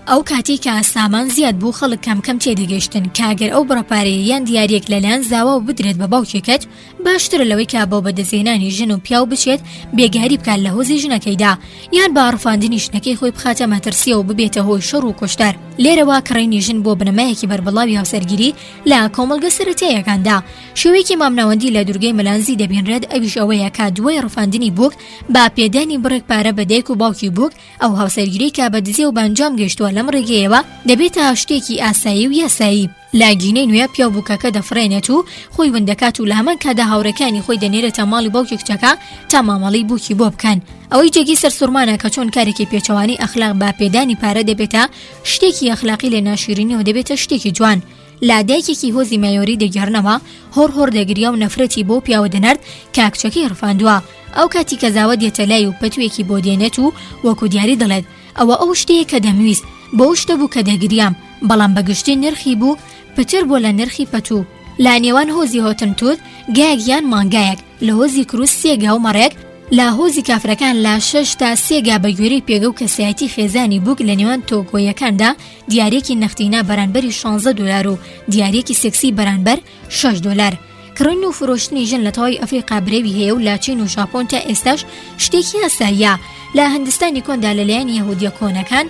Speaker 1: ئەو کاتەی کە سامان زیاد بوو خەڵک کەم کەم تێدەگەیشتن کە گەر ئەو بڕە پارەیە یان دیاریەک لەلایەن زاواوە بدرێت بە باوکی کچ باشترە لەوەی کە بۆ بەدەستهێنانی ژن و پیاو بچێت بێگاری بکات لە هۆزی ژنەکەیدا یان بە ڕفاندنی ژنەکەی خۆی بخاتە مەترسیەوە ببێتە هۆی شەڕ و کوشتار. لێرەوە کڕینی ژن بووە بنەمایەکی بەربڵاوی هاوسەرگیری لە کۆمەڵگە سەرەتاییەکاندا. شێوەیەکی مامناوەندی لە دورگەی ملانزی دەبینرێت ئەویش ئەوەیە کە دوای ڕفاندنی بووک بە پێدانی بڕێک پارە بە دایک و باوکی بووک ئەو هاوسەرگیریەی کە بە دزیەوە بە ئەنجام گەیشتووە لەم ڕێگەیەوە دەبێتە شتێکی ئاسایی و یاسایی. لە گینەی نوێ پیاو بووکەکە دەفڕێنێت و خۆی ون دەکات و لە هەمان کاتدا هاوڕێکانی خۆی دەنێرێتە ماڵی باوکی کچەکە تا مامەڵەی بووکی بۆ بکەن. ئەوەی جێگەی سەرسوڕمانە کە چۆن کارێکی پێچەوانەی ئەخلاق بە پێدانی پارە دەبێتە شتێکی ئەخلاقی لە ناشیرینیەوە دەبێتە شتێکی جوان. لە دایکێکی هۆزی مایۆری دەگێڕنەوە هۆڕ هۆڕ دەگریا و نەفرەتی بەو پیاوە دەنارد کە کچەکەی ڕفاندووە. ئەو کاتی کە زاوە دێتە لای و پەتوویەکی بۆ دێنێت و وەکو دیاری دەڵێت ئەوە ئەو شتەیە کە دەمویست، بۆ ئەو شتە بوو کە دەگریام، بەڵام بە گشتی نرخی بووک پتر بووە لە نرخی پەتوو. لە نێوان هۆزی هۆتنتوت گایەک یان مانگایەک، لە هۆزی کروس سێ گا و مەڕێک، لە هۆزی کافرەکان لە شەش تا سێ گا بە گوێرەی پێگە و کەسایەتی خێزانی بووک لە نێوان تۆگۆیەکاندا دیارییەکی نەختینە بەرانبەری شانزە دۆلار و دیارییەکی سێکسی بەرانبەر شەش دۆلار. کڕین و فرۆشتنی ژن لە تەواوی ئەفریقا برەوی هەیە و لە چین و ژاپۆن تا ئێستاش شتێکی یاساییە. لە هندستانی کۆندا لەلایەن یەهودیە کۆنەکان،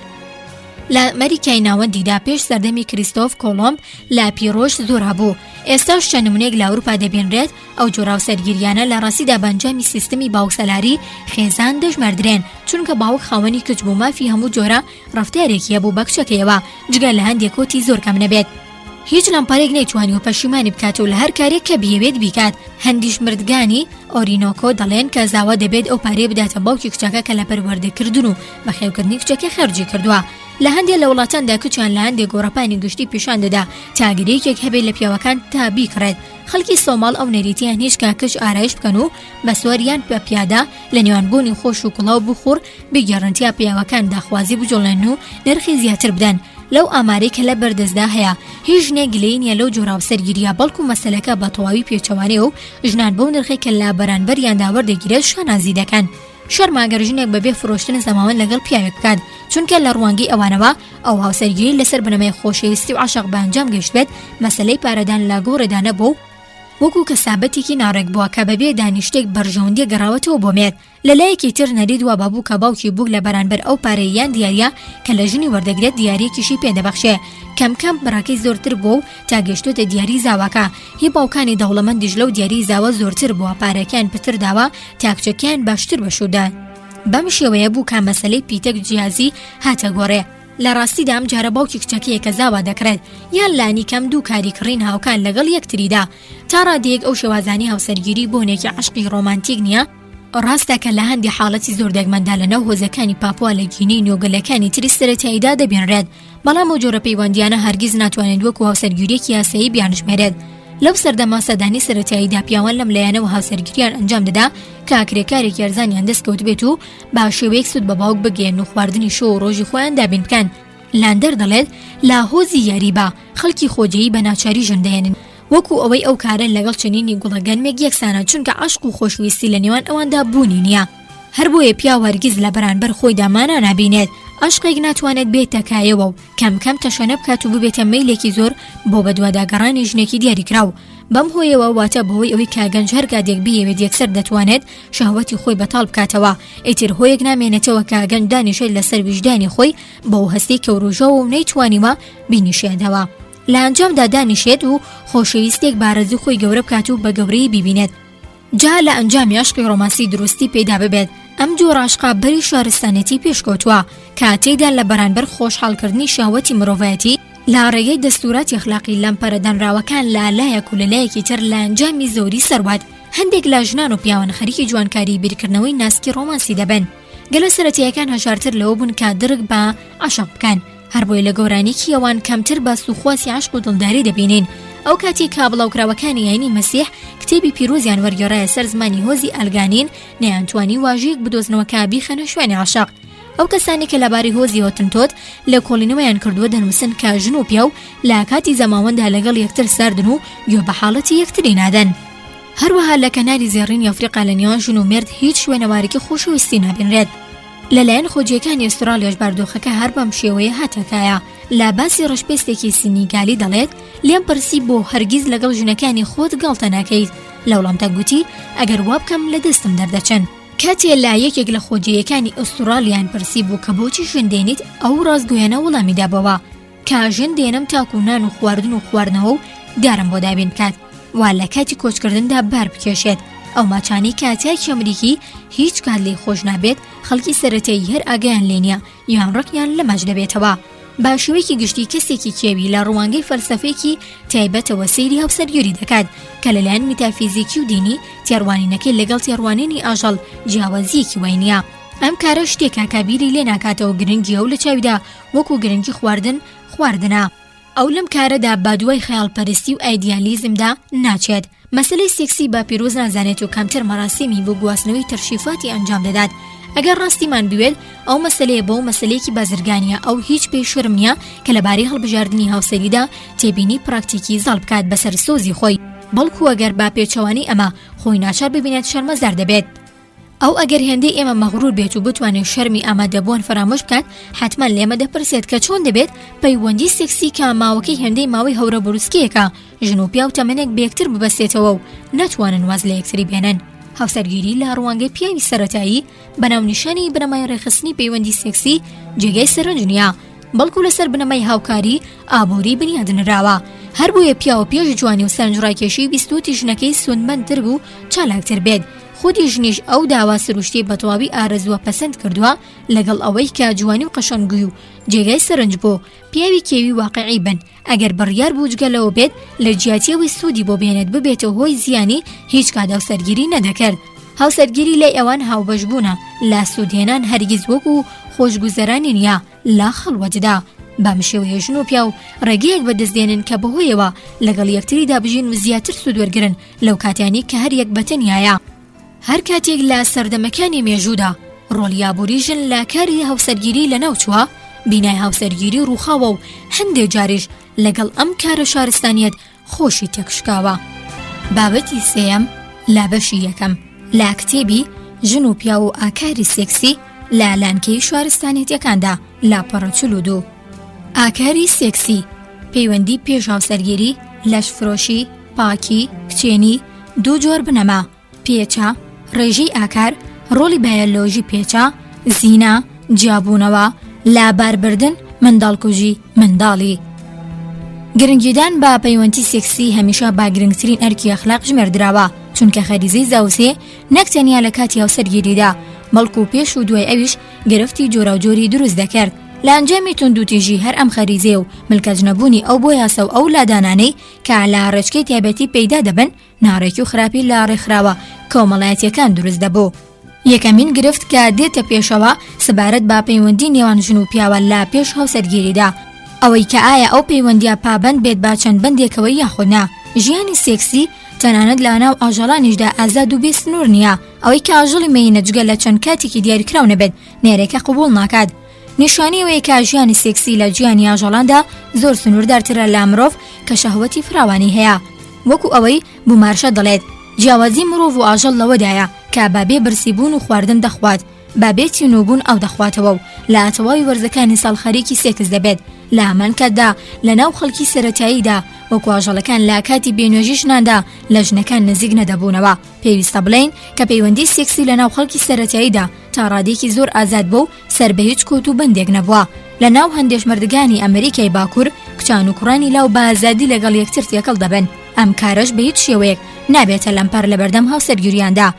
Speaker 1: لە ئەمریکای ناوەندیدا پێش سەردەمی کریستۆف کۆڵۆمب لە پیرۆش زۆر هەبوو، ئێستاش چەند نمونەیەک لە ئەوروپا دەبینرێت، ئەو جۆرە هاوسەرگیریانە لە ڕاستیدا بە ئەنجامی سیستمی باوکسالاری خێزان دەژماردرێن، چونکە باوک خاوەنی کچ بوو مافی هەموو جۆرە ڕەفتارێکی هەبوو بە کچەکەیەوە، جگە لە هەندێک کۆتی زۆر کەم نەبێت. هیچ لەمپەرێک نەیتوانیوە پەشیمانی بکات و لە هەر کارێک کە بیەوێت بیکات. هەندیش مردگانی ئۆرینۆکۆ دەڵێن کە زاوا دەبێت ئەو پارەیە بداتە باوکی کچەکە کە لە پەروەردەکردن و بەخێوکردنی کچەکەی خەرجی کردووە. لە هەندێ لە وڵاتاندا کچیان لە هەندێ گۆڕەپانی گشتی پیشان دەدا تا گەر یەکێک هەبێت لە پیاوەکان تا بیکڕێت. خەڵکی سۆماڵ ئەو نەریتەیان هیچ کە کچ ئارایش بکەن و بە سوار یان بە پیادە لە نێوان بۆنی خۆش و کوڵاو بخوڕ بگێڕن تا پیاوەکان داخوازی بجوڵێنن و نرخی زیاتر بدەن. لەو ئامارەی کە لە بەردەستدا هەیە هیچ ژنێک گلەیی نیە لەو جۆرە هاوسەرگیریە بەڵکو مەسەلەکە بە تەواوی پێچەوانەیە و ژنان بەو نرخەی کە لە بەرانبەریاندا وەردەگیرێت شانازی دەکەن. شەرمە گەر ژنێک بەبێ فرۆشتن زەماوەند لەگەڵ پیاوێک بکات چونکە لە ڕوانگەی ئەوانەوە ئەو هاوسەرگیری لەسەر بنەمای خۆشەویستی و عەشق بە ئەنجام گەیشتبێت مەسەلەی پارەدان لە گۆڕێدا نەبووە و وەکو کەسابەتێکی ناڕێک بووە کە بەبێ دانی شتێک بەرژەوەندیە گەڕاوەتەوە بۆ مێرد. لە لایەکی تر نەریت وا بابوو کە باوکی بووک لە بەرانبەر ئەو پارەی یان دیاریە کە لە ژنی وەردەگرێت دیاریەکیشی پێ دەبەخشێ کەم کەم بڕەکەی زۆرتر بووە و تا گەیشتۆتە دیاری زاواکە هی باوکانی دەوڵەمەندیش لەو دیاری زاوە زۆرتر بووە پارەکەیان پتر داوە تا کچەکەیان باشتر بەشوو بەم شێوەیە بوو کە مەسەلەی پیتەک جیازی هاتە گۆڕێ. لە ڕاستیدا ئەم جارە باوکی کچەکەیە کە زاوا دەکڕێت یان لانیکەم دوو کاری کڕین هاوکات لەگەڵ یەکتریدا تا ڕادەیەک ئەو شێوازانەی هاوسەرگیری بۆنێکی عەشقی ڕۆمانتیک نییە، ڕاستە کە لە هەندێ حاڵەتی زۆر دەگمەندا لە ناو هۆزەکانی پاپوا لە گینەی نوێ و گەلەکانی تری سەرەتاییدا دەبینرێت، بەڵام ئەو جۆرە پەیوەندییانە هەرگیز ناتوانێت وەکو هاوسەرگیرییەکی یاسایی بیانژمێرێت. لەو سەردەمە سەدانی سەرەتاییدا پیاوان لەم لایەنەوە هاوسەرگیریان ئەنجام دەدا کە کرێکارێکی ئەرزانیان دەست کەوتبێت و بە شێوەیەک سوود بە باوک بگەیەنن و خواردنی شەو و ڕۆژی خۆیان دابین بکەن. لاندەر دەڵێت، لە هۆزی یاریبا، خەڵکی خۆجێیی بە ناچاری ژن دەهێنن، وەکو ئەوەی ئەو کارە لەگەڵ چنینی گوڵە گەنمێک یەکسانە، چونکە عەشق و خۆشویستی لە نێوان ئەواندا بوونی نییە. هەر بۆیە پیاو هەرگیز لە بەرانبەر خۆیدا مانا نابینێت، عەشقێک ناتوانێت بێتە کایەوە و کەم کەم تەشەنە بکات و ببێتە مەیلێکی زۆر بۆ بەدواداگەڕانی ژنێکی دیاریکراو. بەم هۆیەوە واتە بەهۆی ئەوەی کە گەنج هەر کاتێک بیەوێت یەکسەر دەتوانێت شەهوەتی خۆی بەتاڵ بکاتەوە، ئیتر هۆیەک نامێنێتەوە کە گەنج دانیشێت لەسەر ویژدانی خۆی بەو هەستەی کە وروژاوە و نەیتوانیوە بینیشێنێتەوە. لە ئەنجامدا دانیشێت و خۆشەویستێک بە ئارەزووی خۆی گەورە بکات و بە گەورەیی بیبینێت. جا لە ئەنجامی عەشقی ڕۆمانسی دروستی پەیدا ببێت، ئەم جۆرە عەشقە بەری شارستانیەتی پێشکەوتووە کە تێیدا لە بەرانبەر خۆشحاڵکردنی شەهوەتی مرۆڤایەتی لە ڕێگەی دەستووراتی ئەخلاقی لەمپەرە دانراوەکان لە لایەک و لە لایەکی تر لە ئەنجامی زۆری سەروەت هەندێک لە ژنان و پیاوان خەریکی جوانکاری بیرکردنەوەی ناسکی ڕۆمانسی دەبن. گەلە سەرەتاییەکان هەژارتر لەوە بوون کە درک بە عەشق بکەن، هەر بۆیە لە گۆرانیی ئەوان کەمتر باس و خواسی عەشق و دڵداری دەبینین. ئەو کاتەی کە بڵاوکراوەکانی ئایینی مەسیح کتێبی پیرۆزیان وەرگێڕایە سەر زمانی هۆزی ئالگانین، نەیانتوانی واژەیەک بدۆزنەوە کە بیخەنە شوێنی عەشق. ئەو کەسانەی کە لەبارەی هۆزی هۆتنتۆت لێکۆڵینەوەیان کردووە دەنووسن کە ژن و پیاو لە کاتی زەماوەندا لەگەڵ یەکتر ساردن و گوێ بە حاڵەتی یەکتری نادەن. هەروەها لە کەناری زێڕینی ئەفریقا لە نێوان ژن و مێرد هیچ شوێنەوارێکی خۆشەویستی نابینرێت. لەلایەن خۆجێکانی ئوسترالیاش باردۆخەکە هەر بەم شێوەیە هاتە کایە. لە باسی ڕەشپێستێکی سینیگالی دەڵێت، لێم پرسی بۆ هەرگیز لەگەڵ ژنەکانی خۆت گاڵتە ناکەیت؟ لە وەڵامدا گوتی، ئەگەر وابکەم لە دەستم دەردەچن. کاتێ لە یەکێک لە خۆجێیەکانی ئوسترالیان پرسی بوو کە بۆچی ژن دێنیت، ئەو ڕاستگۆیانە وەڵامی دابۆوە، کە ژن دێنم تاکو نان و خواردن و خواردنەوە و دارم بۆ دابین بکات و لە کاتی کۆچکردندا بار بکێشێت. ئەو ماچانەی کە تاکی ئەمریکی هیچ کات لێی خۆش نابێت، خەڵکی سەرەتایی هەر ئاگایان لێ نییە یان ڕقیان لە ماچ دەبێتەوە. بە شێوەیەکی گشتی کەسێکی کێوی لە ڕوانگەی فەلسەفەیەکی تایبەتەوە سەیری هاوسەرگیری دەکات کە لەلایەن میتافیزیکی و دینی تێڕوانینەکەی لەگەڵ تێڕوانینی ئاژەڵ جیاوازییەکی وای نییە. ئەم کارە شتێکە کە بیری لێ ناکاتەوە گرنگی ئەو لە چاویدا وەکو گرنگی خواردن خواردنە. ئەو لەم کارەدا بە دوای خەیاڵپەرستی و ئایدیالیزمدا ناچێت، مەسەلەی سێکسی بە پیرۆز نازانێت و کەمتر مەراسیمی بۆ گواستنەوەی تەشریفاتی ئەنجام دەدات. ئەگەر ڕاستیمان بوێت، ئەو مەسەلەیە بۆ مەسەلەیەکی بازرگانییە، ئەو هیچ پێی شەرم نییە کە لەبارەی هەڵبژاردنی هاوسەریدا تێبینی پراکتیکی زاڵ بکات بەسەر سۆزی خۆی، بەڵکو ئەگەر بە پێچەوانەی ئەمە خۆی ناچار ببینێت شەرمەزار دەبێت. ئەو ئەگەر هێندەی ئێمە مەغرور بێت و بتوانێت شەرمی ئامادەبووان فەرامۆش بکات، حەتمەن لە ئێمە دەپرسێت کە چۆن دەبێت پەیوەندی سێکسی کە ماوەکەی هێندەی ماوەی هەورە بروسکەیەکە، ژن و پیاو تەمەنێک بەیەکتر ببەستێتەوە و نەتوانن واز لە یەکتری بێنن. هاوسەرگیری لە ڕوانگەی پیاوی سەرەتایی بە ناونیشانی بنەمای ڕێکخستنی پەیوەندی سێکسی جێگای سەرنج نییە، بەڵکو لەسەر بنەمای هاوکاری ئابووری بنیادنراوە. هەربۆیە پیاو پێش جوانی و سەرنجڕاکێشی ویستووتی ژنەکەی سوودمەندتر و چالاکتر بێت، خودی ژنیش ئەو داوا سروشتیەی بەتەواوی ئارەزووە پەسەند کردووە، لەگەڵ ئەوەی کە جوانی و قەشەنگی و جێگای سەرنج بۆ پیاوی کێوی واقیعی بن، ئەگەر بڕیار بوو جگە لەوە بێت لە جیاتی ئەوەی سوودی بۆ بهێنێت ببێتە هۆی زیانی هیچ کات هاوسەرگیری نەدەکرد. هاوسەرگیری لای ئەوان هاوبەشبوونە لە سوودهێنان هەرگیز وەکو خۆشگوزەرانی نییە لە خەڵوەتدا. بەم شێوەیە ژن و پیاو ڕێگەیەک بەدەست دێنن کە بەهۆیەوە لەگەڵ یەکتریدا بژین و زیاتر سوود وەرگرن لەو کاتانەی کە هەریەک بەتەنیایە. هەر کاتێک لە سەردەمەکانی مێژوودا ڕۆڵی ئابووری ژن لە کاری هاوسەرگیری لەناوچووە، بینای هاوسەرگیری ڕووخاوە و هەندێ جاریش لەگەڵ ئەم کارە شارستانیەت خۆشی تێکشکاوە. بابەتی سێیەم لە بەشی یەکەم لە کتێبی، ژن و پیاو و ئاکاری سێکسی لە لانکەی شارستانیەتەکاندا، لاپەڕە 42. ئاکاری سێکسی، پەیوەندی پێش هاوسەرگیری، لەشفرۆشی، پاکی، کچێنی، دوو جۆر بنەما، پێچە، ڕێژەی ئاکار، ڕۆڵی بایۆلۆژی پێچە، زینا، جیابوونەوە، لاباربردن، منداڵکوژی، منداڵی. گرنگیدان بە پەیوەندی سێکسی هەمیشە بە گرنگترین ئەرکی ئەخلاق ژمێردراوە، چونکە خەریزەی زاوزێ نەک تەنیا لە کاتی هاوسەرگیریدا، بەڵکو پێش و دوای ئەویش گرفتی جۆراوجۆری دروست دەکرد. لە ئەنجامی توندوتیژی هەر ئەم خەریزەیە و ملکەچ نەبوونی ئەو بۆ یاسا و ئەو لادانانەی کە لە ڕێچکەی تایبەتی پەیدا دەبن، ناڕێکی و خراپی لە ڕێکخراوە کۆمەڵایەتیەکان دروست دەبوو. یەکەمین گرفت کە دێتە پێشەوە سەبارەت بە پەیوەندی نێوان ژن و پیاوە لە پێش هاوسەرگیریدا، ئەوەی کە ئایا ئەو پەیوەندیە پابەند بێت بە چەند بەندێکەوە یاخود نا. ژیانی سێکسی تەنانەت لە ناو ئاژەڵانیشدا ئازاد و بێ سنوور نییە، ئەوەی کە ئاژەڵی مێینە جگە لە چەند کاتێکی دیاریکراو نەبێت نێرەکە قبوڵ ناکات. نیشانەی ئەوەیە کە ژیانی سێکسی لە ژیانی ئاژەڵاندا زۆر سنووردارترە لە مرۆڤ کە شەهوەتی فراوانی هەیە. وەکو ئەوەی بومارشە دەڵێت، جیاوازی مرۆڤ و ئاژەڵ لەوەدایە کە بە بێ برسیبوون و خواردن دەخوات، بە بێ تینووبوون ئاو دەخواتەوە و لە تەواوی وەرزەکانی ساڵ خەریکی سێکس دەبێت، لە هەمان کاتدا لە ناو خەڵکی سەرەتاییدا وەکو ئاژەڵەکان لە کاتی بێنوێژی ژناندا لە ژنەکان نزیک نەدەبوونەوە. پێویستە بڵێین کە پەیوەندی سێکسی لە ناو خەڵکی سەرەتاییدا تا ڕادەیەکی زۆر ئازاد بووە و سەر بە هیچ کۆت و بەندێک نەبووە. لە ناو هەندێش مردگانی ئەمریکای باکوور کچان و کوڕانی لاو بە ئازادی لەگەڵ یەکتر تێکەڵ دەبن، ئەم کارەش بە هیچ شێوەیەک نابێتە لەمپەر لەبەردەم هاوسەرگیریاندا.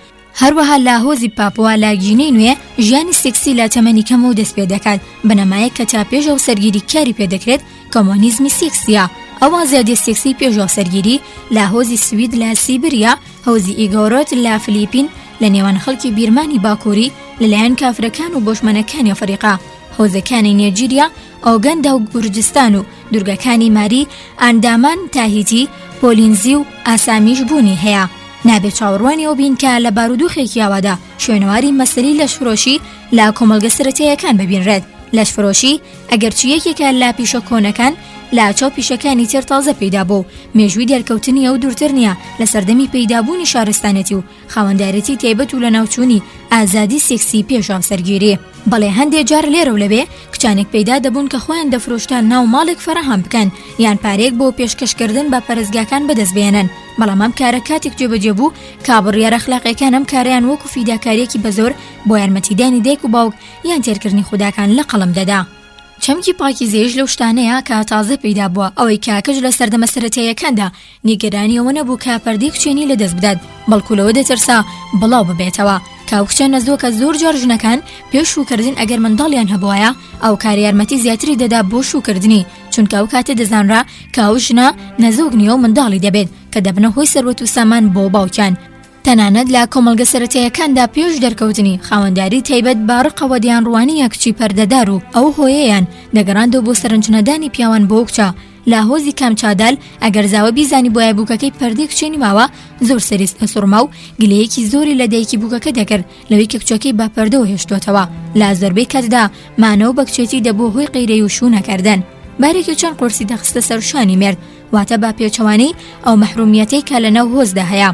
Speaker 1: هەروەها لە هۆزی پاپوا لە گینەی نوێ ژیانی سێکسی لە تەمەنی کەمەوە دەست پێ دەکات، بنەمایەک کە تا پێش هاوسەرگیری کاری پێ دەکرێت کۆمۆنیزمی سێکسییە. ئەو ئازادیە سێکسی پێش هاوسەرگیری لە هۆزی سوید لە سیبریا، هۆزی ئیگۆرۆت لە فلیپین، لە نێوان خەڵکی بیرمانی باکووری لەلایەن کافرەکان و بۆشمەنەکانی ئەفریقا، هۆزەکانی نێجیریا، ئۆگەندا و گورجستان و دورگەکانی ماری، ئاندامان، تاهیتی، پۆلینزی و ئاسامیش بوونی هەیە. نابێت چاوەڕوانی ئەوە بین کە لە بارودۆخێکی ئاوادا شوێنەواری مەسەلەی لەشفرۆشی لە کۆمەڵگە سەرەتاییەکان ببینرێت. لەشفرۆشی ئەگەرچی یەکێکە لە پیشە کۆنەکان، لە چاو پیشەکانی تر تازە پەیدا بووە و مێژووی دەرکەوتنی ئەو دوورتر نییە لە سەردەمی پەیدابوونی شارستانێتی و خاوەندارێتی تایبەت و لەناوچوونی ئازادی سێکسی پێش هاوسەرگیری. بەڵێ هەندێ جار لێرە و لەوێ کچانێک پەیدا دەبوون کە خۆیان دەفرۆشتا ناو ماڵێک فەراهەم بکەن یان پارەیەک بۆ پێشکەشکردن بە پەرستگاکان بەدەست بهێنن، بەڵام ئەم کارە کاتێک جێبەجێ بوو کە بڕیارە ئەخلاقیەکان ئەم کارەیان وەکو فیداکاریەکی بەزۆر بۆ یارمەتیدانی دایک و باوک یان تێرکردنی خوداکان لە قەڵەم دەدا. چەمکی پاکیزەییش لەو شتانەیە کە تازە پەیدا بووە، ئەوەی کە کچ لە سەردەمە سەرەتاییەکاندا نیگەرانی ئەوە نەبوو کە پەردەی کچێنی لەدەست بدات، بەڵکو لەوە دەترسا بڵاو ببێتەوە کە ئەو کچە نەزۆکە، زۆر جار ژنەکان پێش شووکردن ئەگەر منداڵیان هەبوایە ئەو کارە یارمەتی زیاتری دەدا بۆ شووکردنی، چونکە ئەو کاتە دەزانرا کە ئەو ژنە نەزۆک نییە و منداڵی دەبێت کە دەبنە هۆی سەروەت و سامان بۆ باوکیان. تەنانەت لە کۆمەڵگە سەرەتایەکاندا پێش دەرکەوتنی خاوەنداری تایبەت بە ڕقەوە دەیانڕوانییە کچی پەردەدار و ئەو هۆیەیان دەگەڕاندەوە بۆ سەرنجنەدانی پیاوان بۆ کچە لە هۆزی کامچادال ئەگەر زاوە بیزانیبوایە بووکەکەی پەردەی کچێنی ماوە زۆر سەری ئەسوڕما و گلەیەکی زۆری لە دایکی بووکەکە دەکرد لەوەی کە کچەکەی بە پەردەوە هێشتۆتەوە لە زۆربەی کاتدا مانەوە بە کچێتی دەبووە هۆی قەیرەی و شوو نەکردن بارێکی چەند قورسی دەخستە سەر شانی مێرد واتە بە پێچەوانەی ئەو مەحرومیەتەی کە لە ناو هۆزدا هەیە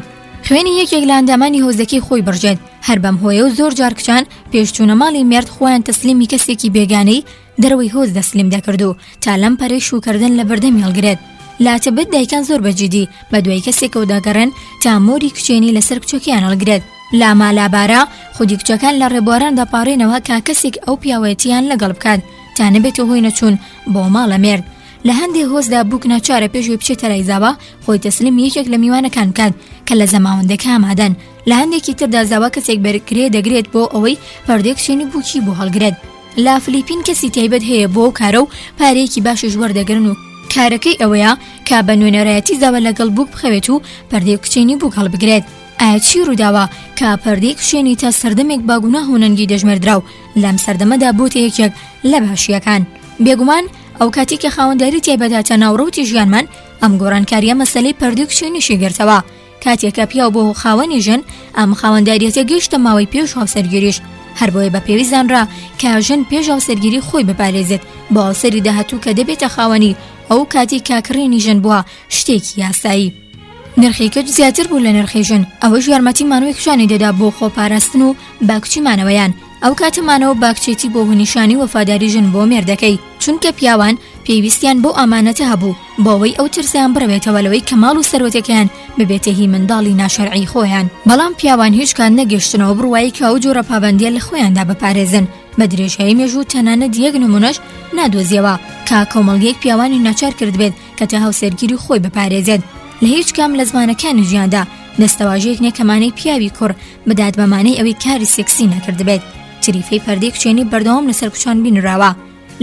Speaker 1: خوێنی یەکێک لە ئەندامانی هۆزەکەی خۆی بڕژێت هەر بەم هۆیە و زۆر جار کچان پێش چوونە ماڵی مێرد خۆیان تەسلیمی کەسێکی بێگانەی دەرەوەی هۆز دەسلیم دەکرد و تا لەم پەرەی شووکردن لە بەردەمی هەڵگرێت لە تبت دایکان زۆر بە جیدی بە دوای کەسێکەوە دەگەڕێن تا مۆری کچێنی لەسەر کچەکەیان هەڵگرێت لە مالابارا خودی کچەکان لە ڕێبواران دەپاڕێنەوە کە کەسێک ئەو پیاوەتیان لەگەڵ بکات تا نەبێتە هۆی نەچوون بۆ ماڵە مێرد لە هەندێ هۆزدا بووک ناچارە پێش ئەوەی بچێتە لای زاوا خۆی تەسلیمی یەکێک لە میوانەکان بکات کە لە زەماوەندەکە ئامادەن، لە هەندێکی تردا زاوا کەسێک بە کرێ دەگرێت بۆ ئەوەی پەردەی کچێنی بووکی بۆ هەڵگرێت. لە فلیپین کەسی تایبەت هەیە بۆ ئەو کارە و پارەیەکی باشیش وەردەگرن و کارەکەی ئەوەیە کە بە نوێنەرایەتی زاوا لەگەڵ بووک بخەوێت و پەردەی کچێنی بووک هەڵبگرێت. ئایا چی ڕووداوە کە پەردەی کچێنی تا سەردەمێک بە گوناه و نەنگی دەژمێردرا و لەم سەردەمەدا بۆتە یەکێک لە باشییەکان؟ بێگومان ئەو کاتی کە خاوەنداری تایبەت هاتە ناو ڕەوتی ژیانمان ئەم گۆڕانکاریە مەسەلەی پەردە و کچێنیشی گرتەوە کاتێک کە پیاو بۆ خاوەنی ژن ئەم خاوەنداریەتە گەیشتە ماوەی پێش هاوسەرگیریش هەر بۆیە بە پێویست زانرا کە ژن پێش هاوسەرگیری خۆی بپارێزێت بۆ هاوسەری داهاتوو کە دەبێتە خاوەنی ئەو کاتی کە کڕینی ژن بووە شتێکی یاسایی. نرخی کچ زیاتر بوو لە نرخی ژن ئەوەش یارمەتی مانەوەی کچانی دەدا بۆ خۆپاراستن و بە کچی مانەوەیان ئەو کاتە مانەوە بە کچێتی بۆ نیشانی وەفاداری ژن بۆ مێردەکەی چونکە پیاوان پێویستیان بەو ئامانەتە هەبوو بۆ ئەوەی ئەو ترسەیان بڕەوێتەوە لەوەی کە ماڵ و سەروەتەکەیان ببێتە هی منداڵی ناشەرعی خۆیان بەڵام پیاوان هیچ کات نەگەشتنەوە بڕوایی کە ئەو جۆرە پابەندیە لە خۆیاندا بپارێزن بە درێژایی مێژوو تەنانەت یەک نمونەش نادۆزیەوە کە کۆمەڵگەیەک پیاوانی ناچار کردبێت کە تا هاوسەرگیری خۆی بپارێزێت لە هیچ کام لە زمانەکانی ژیاندا دەستەواژەیەک نیە کە مانای پیاوی کوڕ بدات بە مانای ئەوەی کاری سێکسی نەکردبێت تریفەی پەردەی کچێنی بەردەوام لەسەر کچان بینراوە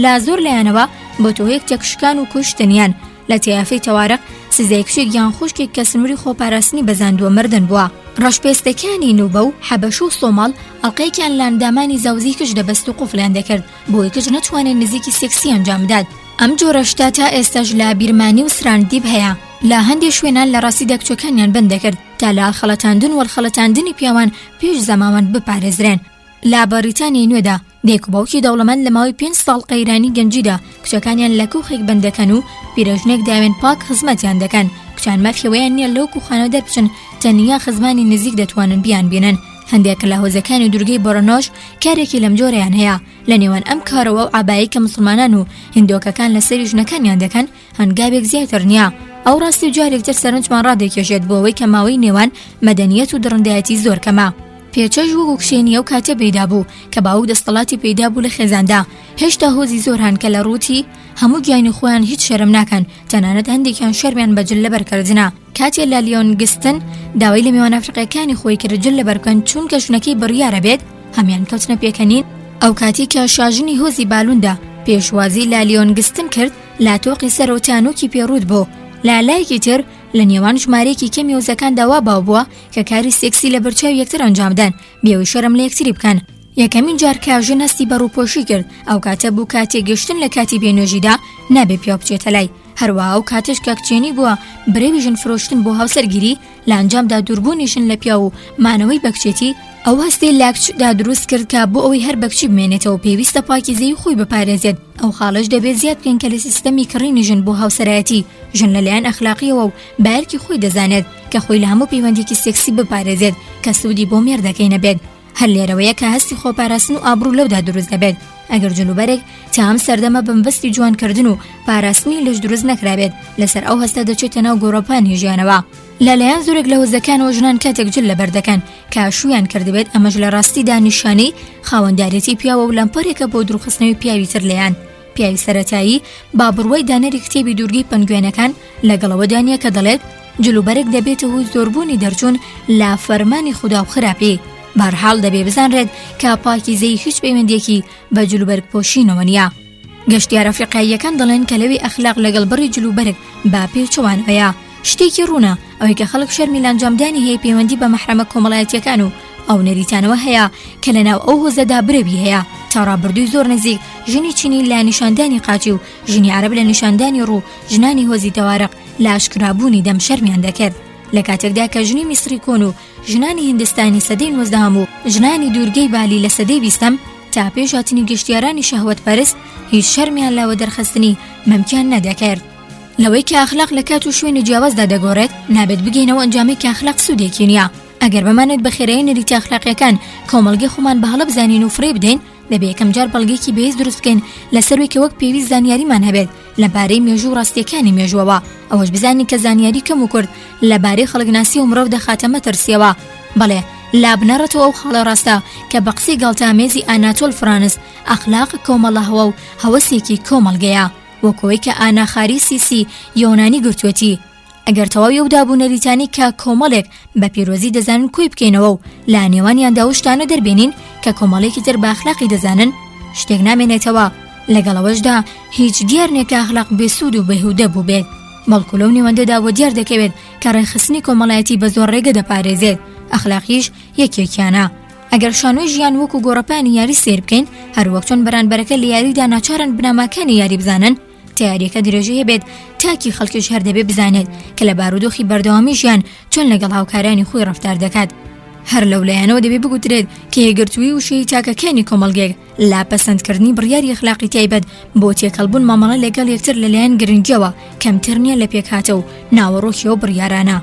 Speaker 1: لە زۆر لایەنەوە بۆ تۆیەک تێکشکان و کوشتنیان لە تیافەی تەوارق سزای کچێک یان خوشکێک کە سنووری خۆپاراستنی بەزاندووە مردن بووە ڕەشپێستەکانی نوبە و حەبەش و سۆماڵ ئەڵقەیەکیان لە ئەندامانی زاوزی کچ دەبەست و قوفڵیان دەکرد بۆی کچ نەتوانێت نزیکی سێکسی ئەنجام بدات ئەم جۆرە شتە تا ئێستاش لە بیرمانی و سراندیب هەیە لە هەندێ شوێنان لە ڕاستیدا کچەکانیان بەند دەکرد تا لە خەڵەتاندن و هەڵخەڵەتاندنی پیاوان پێش زەماوەند بپارێزرێن. لە بەڕیتانیای نوێدا دایک و باوکی دەوڵەمەند لە ماوەی پێنج ساڵ قەیرانی گەنجیدا کچەکانیان لە کوخێک بەند دەکەن و پیرەژنێک داوێن پاک خزمەتیان دەکەن کچان مافی ئەوەیان نییە لەو کوخانە دەربچن تەنیا خزمانی نزیک دەتوانن بیانبینن هەندێک لە هۆزەکانی دوورگەی بۆرنۆش کارێکی لەمجۆرەیان هەیە لە نێوان ئەم کارەوە و عەبایەی کە موسڵمانان و هندۆکەکان لەسەری ژنەکانیان دەکەن هەنگاوێک زیاتر نییە. ئەو ڕاستی و جارێک تر سەرنجمان ڕادەکێشێت بۆ ئەوەی کە ماوەی نێوان مەدەنیەت و دڕندایەتی زۆر کەمە. پێچەش وەکو کچێنی ئەو کاتە پەیدا بوو کە باوک دەستەڵاتی پەیدا بوو لە خێزاندا. هێشتا هۆزی زۆر هەن کە لە ڕووتی هەموو گیانی خۆیان هیچ شەرم ناکەن، تەنانەت هەندێکیان شەرمیان بە جل لەبەر کردنە. کاتێ لە لیۆنگستن داوای لە میوان ئەفریقیەکانی خۆی کرد جل لەبەر بکەن چونکە ژنەکەی بڕیارە بێت، هەمیان کەوتنە پێکەنین. ئەو کاتی کە شاژنی هۆزی بالوندا پێشوازی لە لیۆنگستن کرد، لە تۆقی سەرەوە تا نوکی پێ ڕووت بوو. لە لایەکی تر لە نێوان ژمارەیەکی کەمی هۆزەکاندا وا باو بووە کە کاری سێکسی لە بەرچاوی یەکتر ئەنجام بدەن بێ ئەوەی شەرم لە یەکتری بکەن. یەکەمین جار کە ژن هەستی بە ڕووپۆشی کرد ئەو کاتە بوو کە تێگەشتن لە کاتی بێ نوێژیدا نابێ پیاو بچێتە لای. هەروەها ئەو کاتەش کە کچێنی بووە برەوی ژن فرۆشتن بۆ هاوسەرگیری لە ئەنجامدا دووربوونی ژن لە پیاو و مانەوەی بە کچێتی، ئەو هەستەی لە کچدا دروست کرد کە بۆ ئەوەی هەر بە کچی بمێنێتەوە پێویستە پاکیزەیی خۆی بپارێزێت، ئەو خاڵەش دەبێت زیاد بکەین کە لە سیستەمی کڕینی ژن بۆ هاوسەرایەتی، ژن لە لایەن ئەخلاقییەوە و بە ئەرکی خۆی دەزانێت کە خۆی لە هەموو پەیوەندییەکی سێکسی بپارێزێت کە سوودی بۆ مێردەکەی نەبێت. هەر لێرەوەیە کە هەستی خۆپاراستن و ئابڕوو لەودا دروست دەبێت. ئەگەر جلوبەرگ تا ئەم سەردەمە بە مەبەستی جوانکردن و پاراستنی لەش دروست نەکرابێت، لەسەر ئەو هەستە دەچێتە ناو گۆڕەپانی ژیانەوە. لەلایەن زۆرێک لە هۆزەکانەوە ژنان کاتێک جل لەبەر دەکەن کە شوویان کردبێت، ئەمەش لە ڕاستیدا نیشانەی خاوەندارێتی پیاوە و لەمپەرێکە بۆ دوورخستنەوەی پیاوی تر لێیان. پیاوی سەرەتایی با بڕوای دانەری کتێبی دوورگەی پەنگوێنەکان لەگەڵ ئەوەدا نییە کە دەڵێت جلوبەرگ دەبێتە هۆی زۆربوونی دەرچوون لە فەرمانی خودا و خراپی. بەهەرحاڵ دەبێ بزانرێت کە پاکیزەیی هیچ پەیوەندییەکی بە جلوبەرگ پۆشینەوە نییە. گەشتیارە فیقهییەکان دەڵێن کە لەوێ ئەخلاق لەگەڵ بڕی جلوبەرگ بە پێچەوانەوەیە. شتێکی ڕوونە، ئەوەی کە خەڵک شەرمی لە ئەنجامدانی هەیە پەیوەندی بە مەحرەمە کۆمەڵایەتییەکان و ئەو نەریتانەوە هەیە کە لەناو ئەو هۆزەدا برەوی هەیە. تا ڕابردووی زۆر نزیک ژنی چینی لە نیشاندانی قاچی و ژنی عەرەب لە نیشاندانی ڕوو ژنانی هۆزی تەوارق لە ئاشکرابوونی دەم شەرمیان دەکرد. لە کاتێکدا کە ژنی میسری کۆن و ژنانی هیندستانی سەدەی نۆزدەهەم و ژنانی دوورگەی بالی لە سەدەی بیستەم تا پێش هاتنی گەشتیارانی شەهوەتپەرست هیچ شەرمیان لە وەدەرخستنی مەمکیان نەدەکرد. لەوەی کە ئەخلاق لە کات و شوێنی جیاوازدا دەگۆڕێت، نابێت بگەینەوە ئەنجامەی کە ئەخلاق سوودێکی نییە. ئەگەر بمانەوێت بە خێرایی نەریتە ئەخلاقییەکان کۆمەڵگەی خۆمان بە هەڵە بزانین و فڕێی بدەین، دەبێ یەکەم جار بەڵگەیەکی بەهێز دروست بکەین لەسەر وەی کە وەک پێویست زانیاریمان هەبێت لەبارەی مێژوو و ڕاستییەکانی مێژووەوە، ئەوەش بزانین کە زانیاری کەم و کورت لەبارەی خەڵکناسی و مرۆڤ دەخاتە مەترسییەوە. بەڵێ، لە بنەڕەتەوە ئەو خاڵە ڕاستە کە بە قسەی گاڵتەئامێزی ئاناتۆل فرانس، ئەخلاق کۆمەڵە هەوا و هەوەسێکی کۆمەڵگەیە. وەک ئەوەی کە ئاناخاریسیسی یۆنانی گرتوویەتی. ئەگەر تەواوی ئەو داب و نەریتانەی کە کۆمەڵێک بە پیرۆزی دەزانن کۆی بکەینەوە و لە نێوانیاندا ئەو شتانە دەربێنین کە کۆمەڵێکی تر بە ئەخلاقی دەزانن، شتێک نامێنێتەوە. لەگەڵ ئەوەشدا هیچ دیار نییە کە ئەخلاق بێسوود و بێهودە بووبێت، بەڵکو لەو نێوەندەدا وەدیار دەکەوێت کە ڕێکخستنی کۆمەڵایەتی بە زۆر ڕێگە دەپارێزێت، ئەخلاقیش یەکێکیانە. ئەگەر شانۆی ژیان وەکو گۆڕەپانی یاری سەیر بکەین، هەروەک چۆن بەرانبەرەکە لە یاریدا ناچارن بنەماکانی یاری بزانن، تا یاریەکە درێژەی هەبێت تاکی خەڵکیش هەر دەبێ بزانێت کە لە بارودۆخی بەردەوامی ژیان چۆن لەگەڵ هاوکارانی خۆی ڕەفتار دەکات. هەر لەو لایەنەوە دەبێ بگوترێت کە یەکگرتوویی وشەیی تاکەکانی کۆمەڵگەیەک لە پەسەندکردنی بڕیاری ئەخلاقی تایبەت بۆ تێکەڵبوون مامەڵە لەگەڵ یەکتر لەلایەن گرنگیەوە کەمتر نییە لە پێکهاتە و ناوەڕۆکی ئەو بڕیارانە.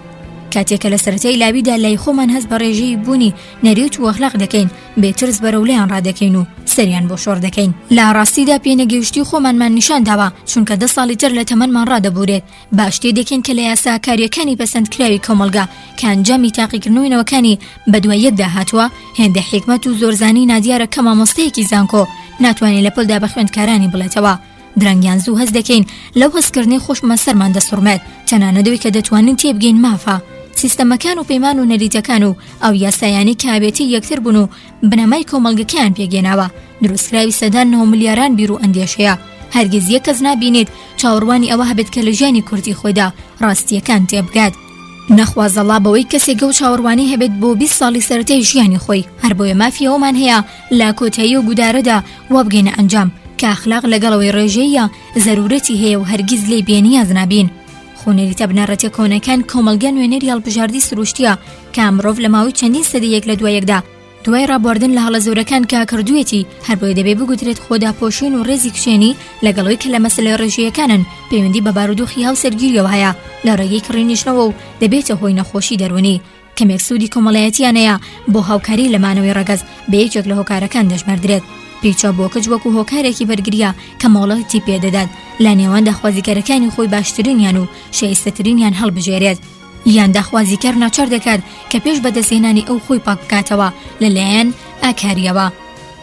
Speaker 1: کاتێک کە لە سەرەتای لاویدا لای خۆمان هەست بە ڕێژەی بوونی نەریت و ئەخلاق دەکەین، بێ ترس بەرەو لایان ڕادەکەین و سەریان بۆ شۆڕ دەکەین. لە ڕاستیدا پێنەگەیشتووی خۆمانمان نیشان داوە، چونکە دە ساڵی تر لە تەمەنمان ڕادەبوورێت، باش تێدەکەین کە لە یاسا کارییەکانی پەسەندکراوی کۆمەڵگا کە ئەنجامی تاقیکردنەوەی نەوەکانی بەدوای یەکدا هاتووە، هێندە حیکمەت و زۆرزانی نادیارە کە مامۆستایەکی زانکۆ ناتوانێ لە پۆلدا بە خوێندکارانی بڵێتەوە. درەنگ یان زوو هەست دەکەین لەو هەستکردنەی خۆشمان سەرمان دەسوڕمێت، تەنانەت ئەوەی کە دەتوانین تێبگەین مافە. سیستەمەکان و پەیمان و نەریتەکان و ئەو یاسایانەی کە ئاوێتەی یەکتر بوون و بنەمای کۆمەڵگەکەیان پێکهێناوە، دروستکراوی سەدان نەوە ملیاران بیر و ئەندێشەیە. هەرگیز یەک کەس نابینیت چاوەڕوانی ئەوە هەبێت کە لە ژیانی کورتی خۆیدا ڕاستییەکان تێبگات. نەخوازەڵا بەوەی کەسێک ئەو چاوەڕوانی هەبێت بۆ 20 ساڵی سەرەتای ژیانی خۆی، هەر بۆیە مافی ئەوەمان هەیە لە کۆتایی ئەو گودارەدا وا بگەینە ئەنجام کە ئەخلاق لەگەڵ ئەوەی ڕێژەییە زەرورەتی هەیە و هەرگیز لێی بێنیاز نابین. خۆ نەریتە بنەڕەتیە کۆنەکان کۆمەڵگە نوێنەری هەڵبژاردەی سروشتیە کە مرۆڤ لە ماوەی چەندین سەدەی یەک لە دوای یەکدا دوای ڕابواردن لە هەڵە زۆرەکان کە کردوویەتی، هەر بۆیە دەبێ بگوترێت خۆداپۆشین و ڕێزی کچێنی لەگەڵ ئەوەی کە لە مەسەلە ڕێژەیەکانن پەیوەندی بە بارودۆخی هاوسەرگیریەوە هەیە لە ڕێگەی کڕینی ژنەوە و دەبێتە هۆی نەخۆشی دەروونی کەمێک سوودی کۆمەڵایەتیانەیە بۆ هاوکاری لە مانەوەی ڕەگەز بە یەکێک لە هۆکارەکان دەژمێردرێت. پیچە بۆ کچ وەکو هۆکارێکی بەرگرییە کە مۆڵەتی پێدەدات لە نێوان داخوازیکەرەکانی خۆی باشترینیان و شایستەترینیان هەڵبژێرێت. یان داخوازیکەر ناچار دەکات کە پێش بەدەستهێنانی ئەو خۆی پاک بکاتەوە لەلایەن ئاکارییەوە.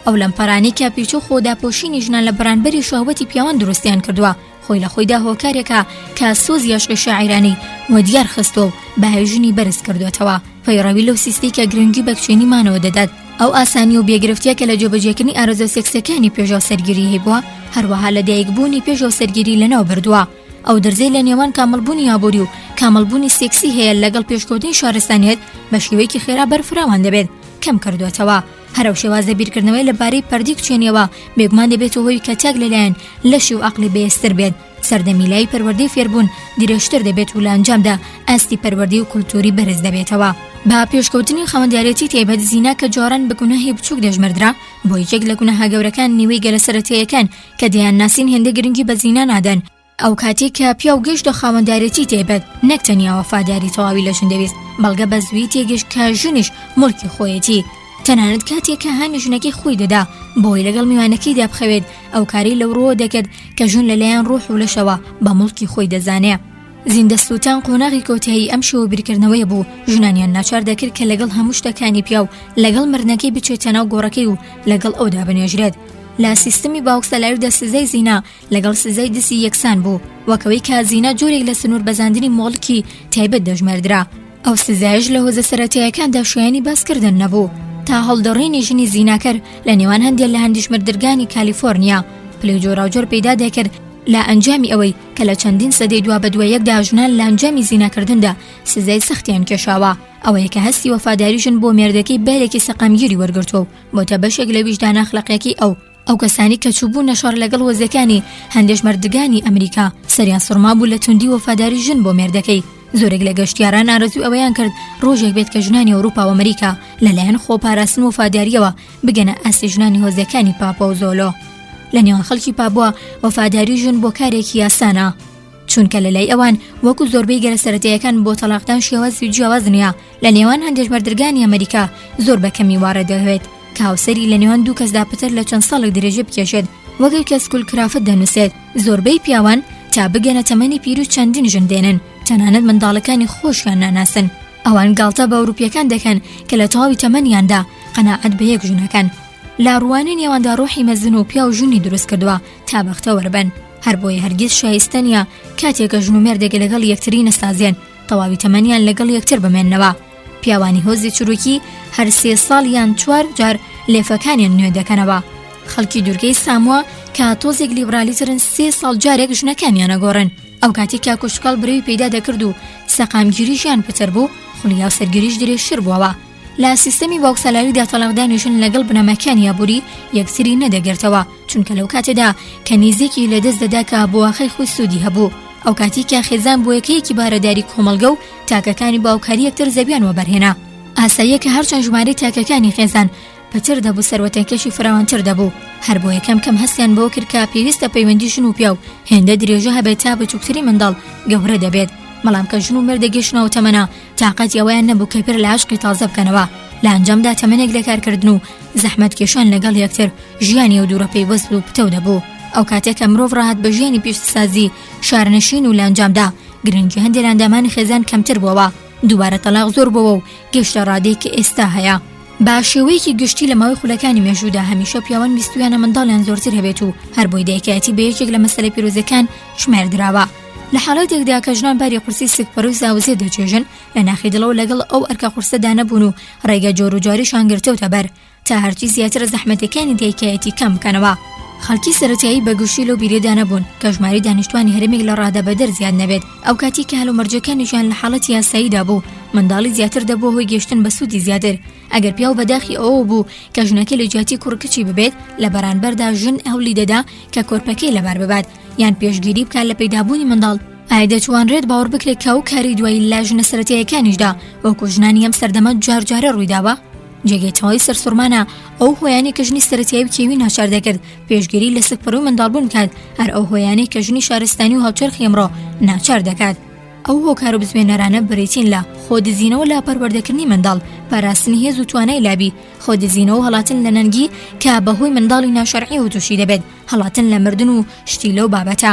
Speaker 1: ئەو لەمپەرانەی کە پیچ و خۆداپۆشینی ژنان لە بەرانبەری شەهوەتی پیاوان دروستیان کردووە، خۆی لە خۆیدا هۆکارێکە کە سۆزی عەشقی شاعیرانی وەدیار خستووە و بەهای ژنی بەرز کردووەتەوە. پەیڕەوی لەو سیستەی کە گرنگی بە کچێنی مانەوە دەدات، ئەو ئاسانی و بێگرفتییە کە لە جێبەجێکردنی ئارەزووە سێکسییەکانی پێش هاوسەرگیری هەیبووە، هەروەها لەدایکبوونی پێش هاوسەرگیری لەناو بردووە. ئەو درزەی لە نێوان کامڵبوونی ئابووری و کامڵبوونی سێکسی هەیە لەگەڵ پێشکەوتنی شارستانیەت بە شێوەیەکی خێرا بەرفراوان دەبێت کەم کردووەتەوە. هەر ئەو شێوازە بیرکردنەوەی لە بارەی پەردی کچێنیەوە بێگومان دەبێتە هۆی کە تاک لەلایەن لەشی و عەقڵی بەهێزتر بێت، سەردەمی لای پەروەردەی فێربوون درێژتر دەبێت و لە ئەنجامدا ئاستی پەروەردەی و کولتووری بەرز دەبێتەوە. بە پێشکەوتنی خاوەندارێتی تایبەت زینا کە جاران بە گوناهی بچووک دەژمێردرا، بۆ یەکێک لە گوناهە گەورەکان نیوەی گەلە سەرەتاییەکان کە دەیانناسین هێندە گرنگی بە زینا نادەن، ئەو کاتەی کە پیاو گەیشتە خاوەندارێتی تایبەت نەک تەنیا وەفاداری تەواوی لە ژن دەویست، بەڵگە بە زوویی تێگەشت کە ژنیش موڵکی خۆیەتی. تەنانەت کاتێک کە هانی ژنەکەی خۆی دەدا بۆی لەگەڵ میوانەکەیدا بخەوێت، ئەو کارەی لەو ڕووەوە دەکرد کە ژن لەلایەن ڕۆح و لەشەوە بە موڵکی خۆی دەزانێ. زیندە سووتان قۆناغی کۆتایی ئەم شێوە بیرکردنەوەیە بوو، ژنانیان ناچار دەکرد کە لەگەڵ هەموو شتەکانی پیاو لەگەڵ مردنەکەی بچێتە ناو گۆڕەکەی و لەگەڵ ئەودا بنێژرێت. لە سیستمی باوکسالاریدا سزای زینا لەگەڵ سزای دزی یەکسان بوو، وەک ئەوەی کە زینا جۆرێک لە سنوور بەزاندنی موڵکی تایبەت دەژمێردرا. ئەو سزایەش لە هۆزە سەرەتایەکاندا شایانی باسکردن نەبوو. تا هەڵدڕینی ژنی زیناکەر لە نێوان هەندێک لە هەندیشمردرگانی کالیفۆرنیا پلەی جۆراوجۆر پەیدا دەکرد لە ئەنجامی ئەوەی کە لە چەندین سەدەی دوابەدوای یەکدا ژنان لە ئەنجامی زیناکردندا سزای سەختیان کێشاوە ئەوەیە کە هەستی وەفاداری ژن بۆ مێردەکەی بارێکی سەقامگیری وەرگرتووە و بۆتە بەشێک لە ویژدانە ئەخلاقیەکەی ئەو. ئەو کەسانەی کە چووبوونە شەڕ لەگەڵ وەزەکانی هەندێش مەردگانی ئەمریکا سەریان سوڕمابوو لە توندی وەفاداری ژن بۆ مێردەکەی. زۆرێک لە گەشتیاران ئارەزووی ئەوەیان کرد ڕۆژێک بێت کە ژنانی ئەوروپا و ئەمریکا لەلایەن خۆپاراستن و وەفادارییەوە بگەنە ئاستی ژنانی هۆزەکانی پاپۆ و زۆلۆ. لە نێوان خەڵکی پابوە وەفاداری ژن بۆ کارێکی ئاسانە، چونکە لەلای ئەوان وەکو زۆربەی گەلە سەرەتاییەکان بۆ تەڵاقدان شێوازی جیاواز نییە. لە نێوان هەندێک مەردرگانی ئەمریکا زۆر بە کەمی وا ڕێدەوێت کە هاوسەری لە نێوان دوو کەسدا پتر لە چەند ساڵێک درێژە بکێشێت، وەک کە سکولکرافت دەنووسێت زۆربەی پیاوان تا بگەنە تەمەنی پیری و چەندین ژن دێنن، تەنانەت منداڵەکانی خۆشیان ناناسن. ئەوان گاڵتە بە ئەوروپییەکان دەکەن کە لە تەواوی تەمەنیاندا قەناعەت بە یەک ژن ئەکەن. لە ڕوانینی ئەواندا ڕۆحی مەزن و پیاو ژنی دروست کردووە تا بەختەوەر بن. هەر بۆیە هەرگیز شایستە نییە کاتێک کە ژن و مێردێک لەگەڵ یەکتری نەسازێن تەواوی تەمەنیان لەگەڵ یەکتر بمێننەوە. پیاوانی هۆزی چروکی هەر سێ ساڵ یان چوار جار لێفەکانیان نوێ دەکەنەوە. خەڵکی دوورگەی ساموا کە تۆزێک لیبرالیترن سێ ساڵ جارێک ژنەکانیان ئەگۆڕن. ئەو کاتێک کە کشتوکاڵ برەوی پەیدا دەکرد و سەقامگیری ژیان پتر بوو، خولی هاوسەرگیریش درێژتر بووەوە. لە سیستەمی باوکسالاریدا تەڵاقدانی ژن لەگەڵ بنەماکانی ئابووری یەکتری نەدەگرتەوە، چونکە لەو کاتەدا کەنیزێکی لەدەست دەدا کە بۆ ئاخای خۆی سوودی هەبوو. ئەو کاتی کە خێزان بۆ یەکەیەکی بارەداری کۆمەڵگە و تاکەکانی باوکاری یەکتر زەویان وەبەرهێنا. ئاساییە کە هەرچەند ژمارەی تاکەکانی خێزان پتر دەبوو سەروەتەکەشی فراوانتر دەبوو، هەر بۆیە کەم کەم هەستیان بەوە کرد کە پێویستە پەیوەندی ژن و پیاو هێندە درێژە هەبێت تا بچووکترین منداڵ گەورە دەبێت، بەڵام کە ژن و مێرد دەگەیشتنە ئەو تەمەنە تاقەتی ئەوەیان نەبوو کە بیر لە عەشقی تازە بکەنەوە، لە ئەنجامدا تەمەنێک لە کارکردن و زەحمەتکێشان لەگەڵ یەکتر ژیانی ئەو دوورە پەیوەست و پتەو دەبوو. ئەو کاتێک کە مرۆڤ ڕاهات بە ژیانی پیشەسازی شارنشین و لە ئەنجامدا گرنگی هەندێ لە ئەندامانی خێزان کەمتر بووەوە، دووبارە تەڵاق زۆر بۆوە و گەیشتە ڕادەی کە ئێستا هەیە. بە شێوەیەکی گشتی لە ماوەی خولەکانی مێژوودا هەمیشە پیاوان ویستویانە منداڵیان زۆرتر هەبێت و هەر بۆی دایکایەتی بە یەکێک لە مەسەلە پیرۆزەکان ژمێردراوە. لە حاڵەتێکدا کە ژنان باری قورسی سکپڕی و زاوزێ دەچێژن، لە ناخی دڵەوە لەگەڵ ئەو ئەرکە قورسەدا نەبوون و ڕێگە جۆروجاریشان گرتۆتە بەر تا هەرچی زیاتر زەحمەتەکانی دایکایەتی کەم بکەنەوە. خەڵکی سەرەتایی بە گشتی لەو بیرەدا نەبوون کە ژمارەی دانیشتوانی هەرێمێک لە ڕادەبەدەر زیاد نەبێت، ئەو کاتەی کە هەلومەرجەکانی ژیان لە حاڵەتی یاساییدا بوو، منداڵی زیاتر دەبووە هۆی گەیشتن بە سوودی زیاتر. ئەگەر پیاو بە داخی ئەوەوە بوو کە ژنەکەی لە جیاتی کوڕ کچی ببێت، لە بەرانبەردا ژن هەوڵی دەدا کە کۆرپەکەی لەبار ببات یان پێشگیری بکات لە پەیدابوونی منداڵ. ئایا دەتوانرێت باوەڕ بکرێت کە ئەو کارەی دوایی لە ژنە سەرەتاییەکانیشدا وەکو ژنانی ئەم سەردەمە جارجارە ڕوویداوە؟ جێگەی تەواوی سەرسوڕمانە ئەو هۆیانەی کە ژنی سەرەتایی و کێوی ناچار دەکرد پێشگیری لە سکپڕی و منداڵبوون بکات، هەر ئەو هۆیانەی کە ژنی شارستانی و هاوچەرخی ئەمڕۆ ناچار دەکات. ئەو هۆکار و بزوێنەرانە بریتین لە، خۆدزینەوە لە پەروەردەکردنی منداڵ، پاراستنی هێز و توانای لابی، خۆدزینەوە و هەڵاتن لە نەنگی کە بەهۆی منداڵی ناشەرعیەوە تووشی دەبێت، هەڵاتن لە مردن و شتی لەو بابەتە.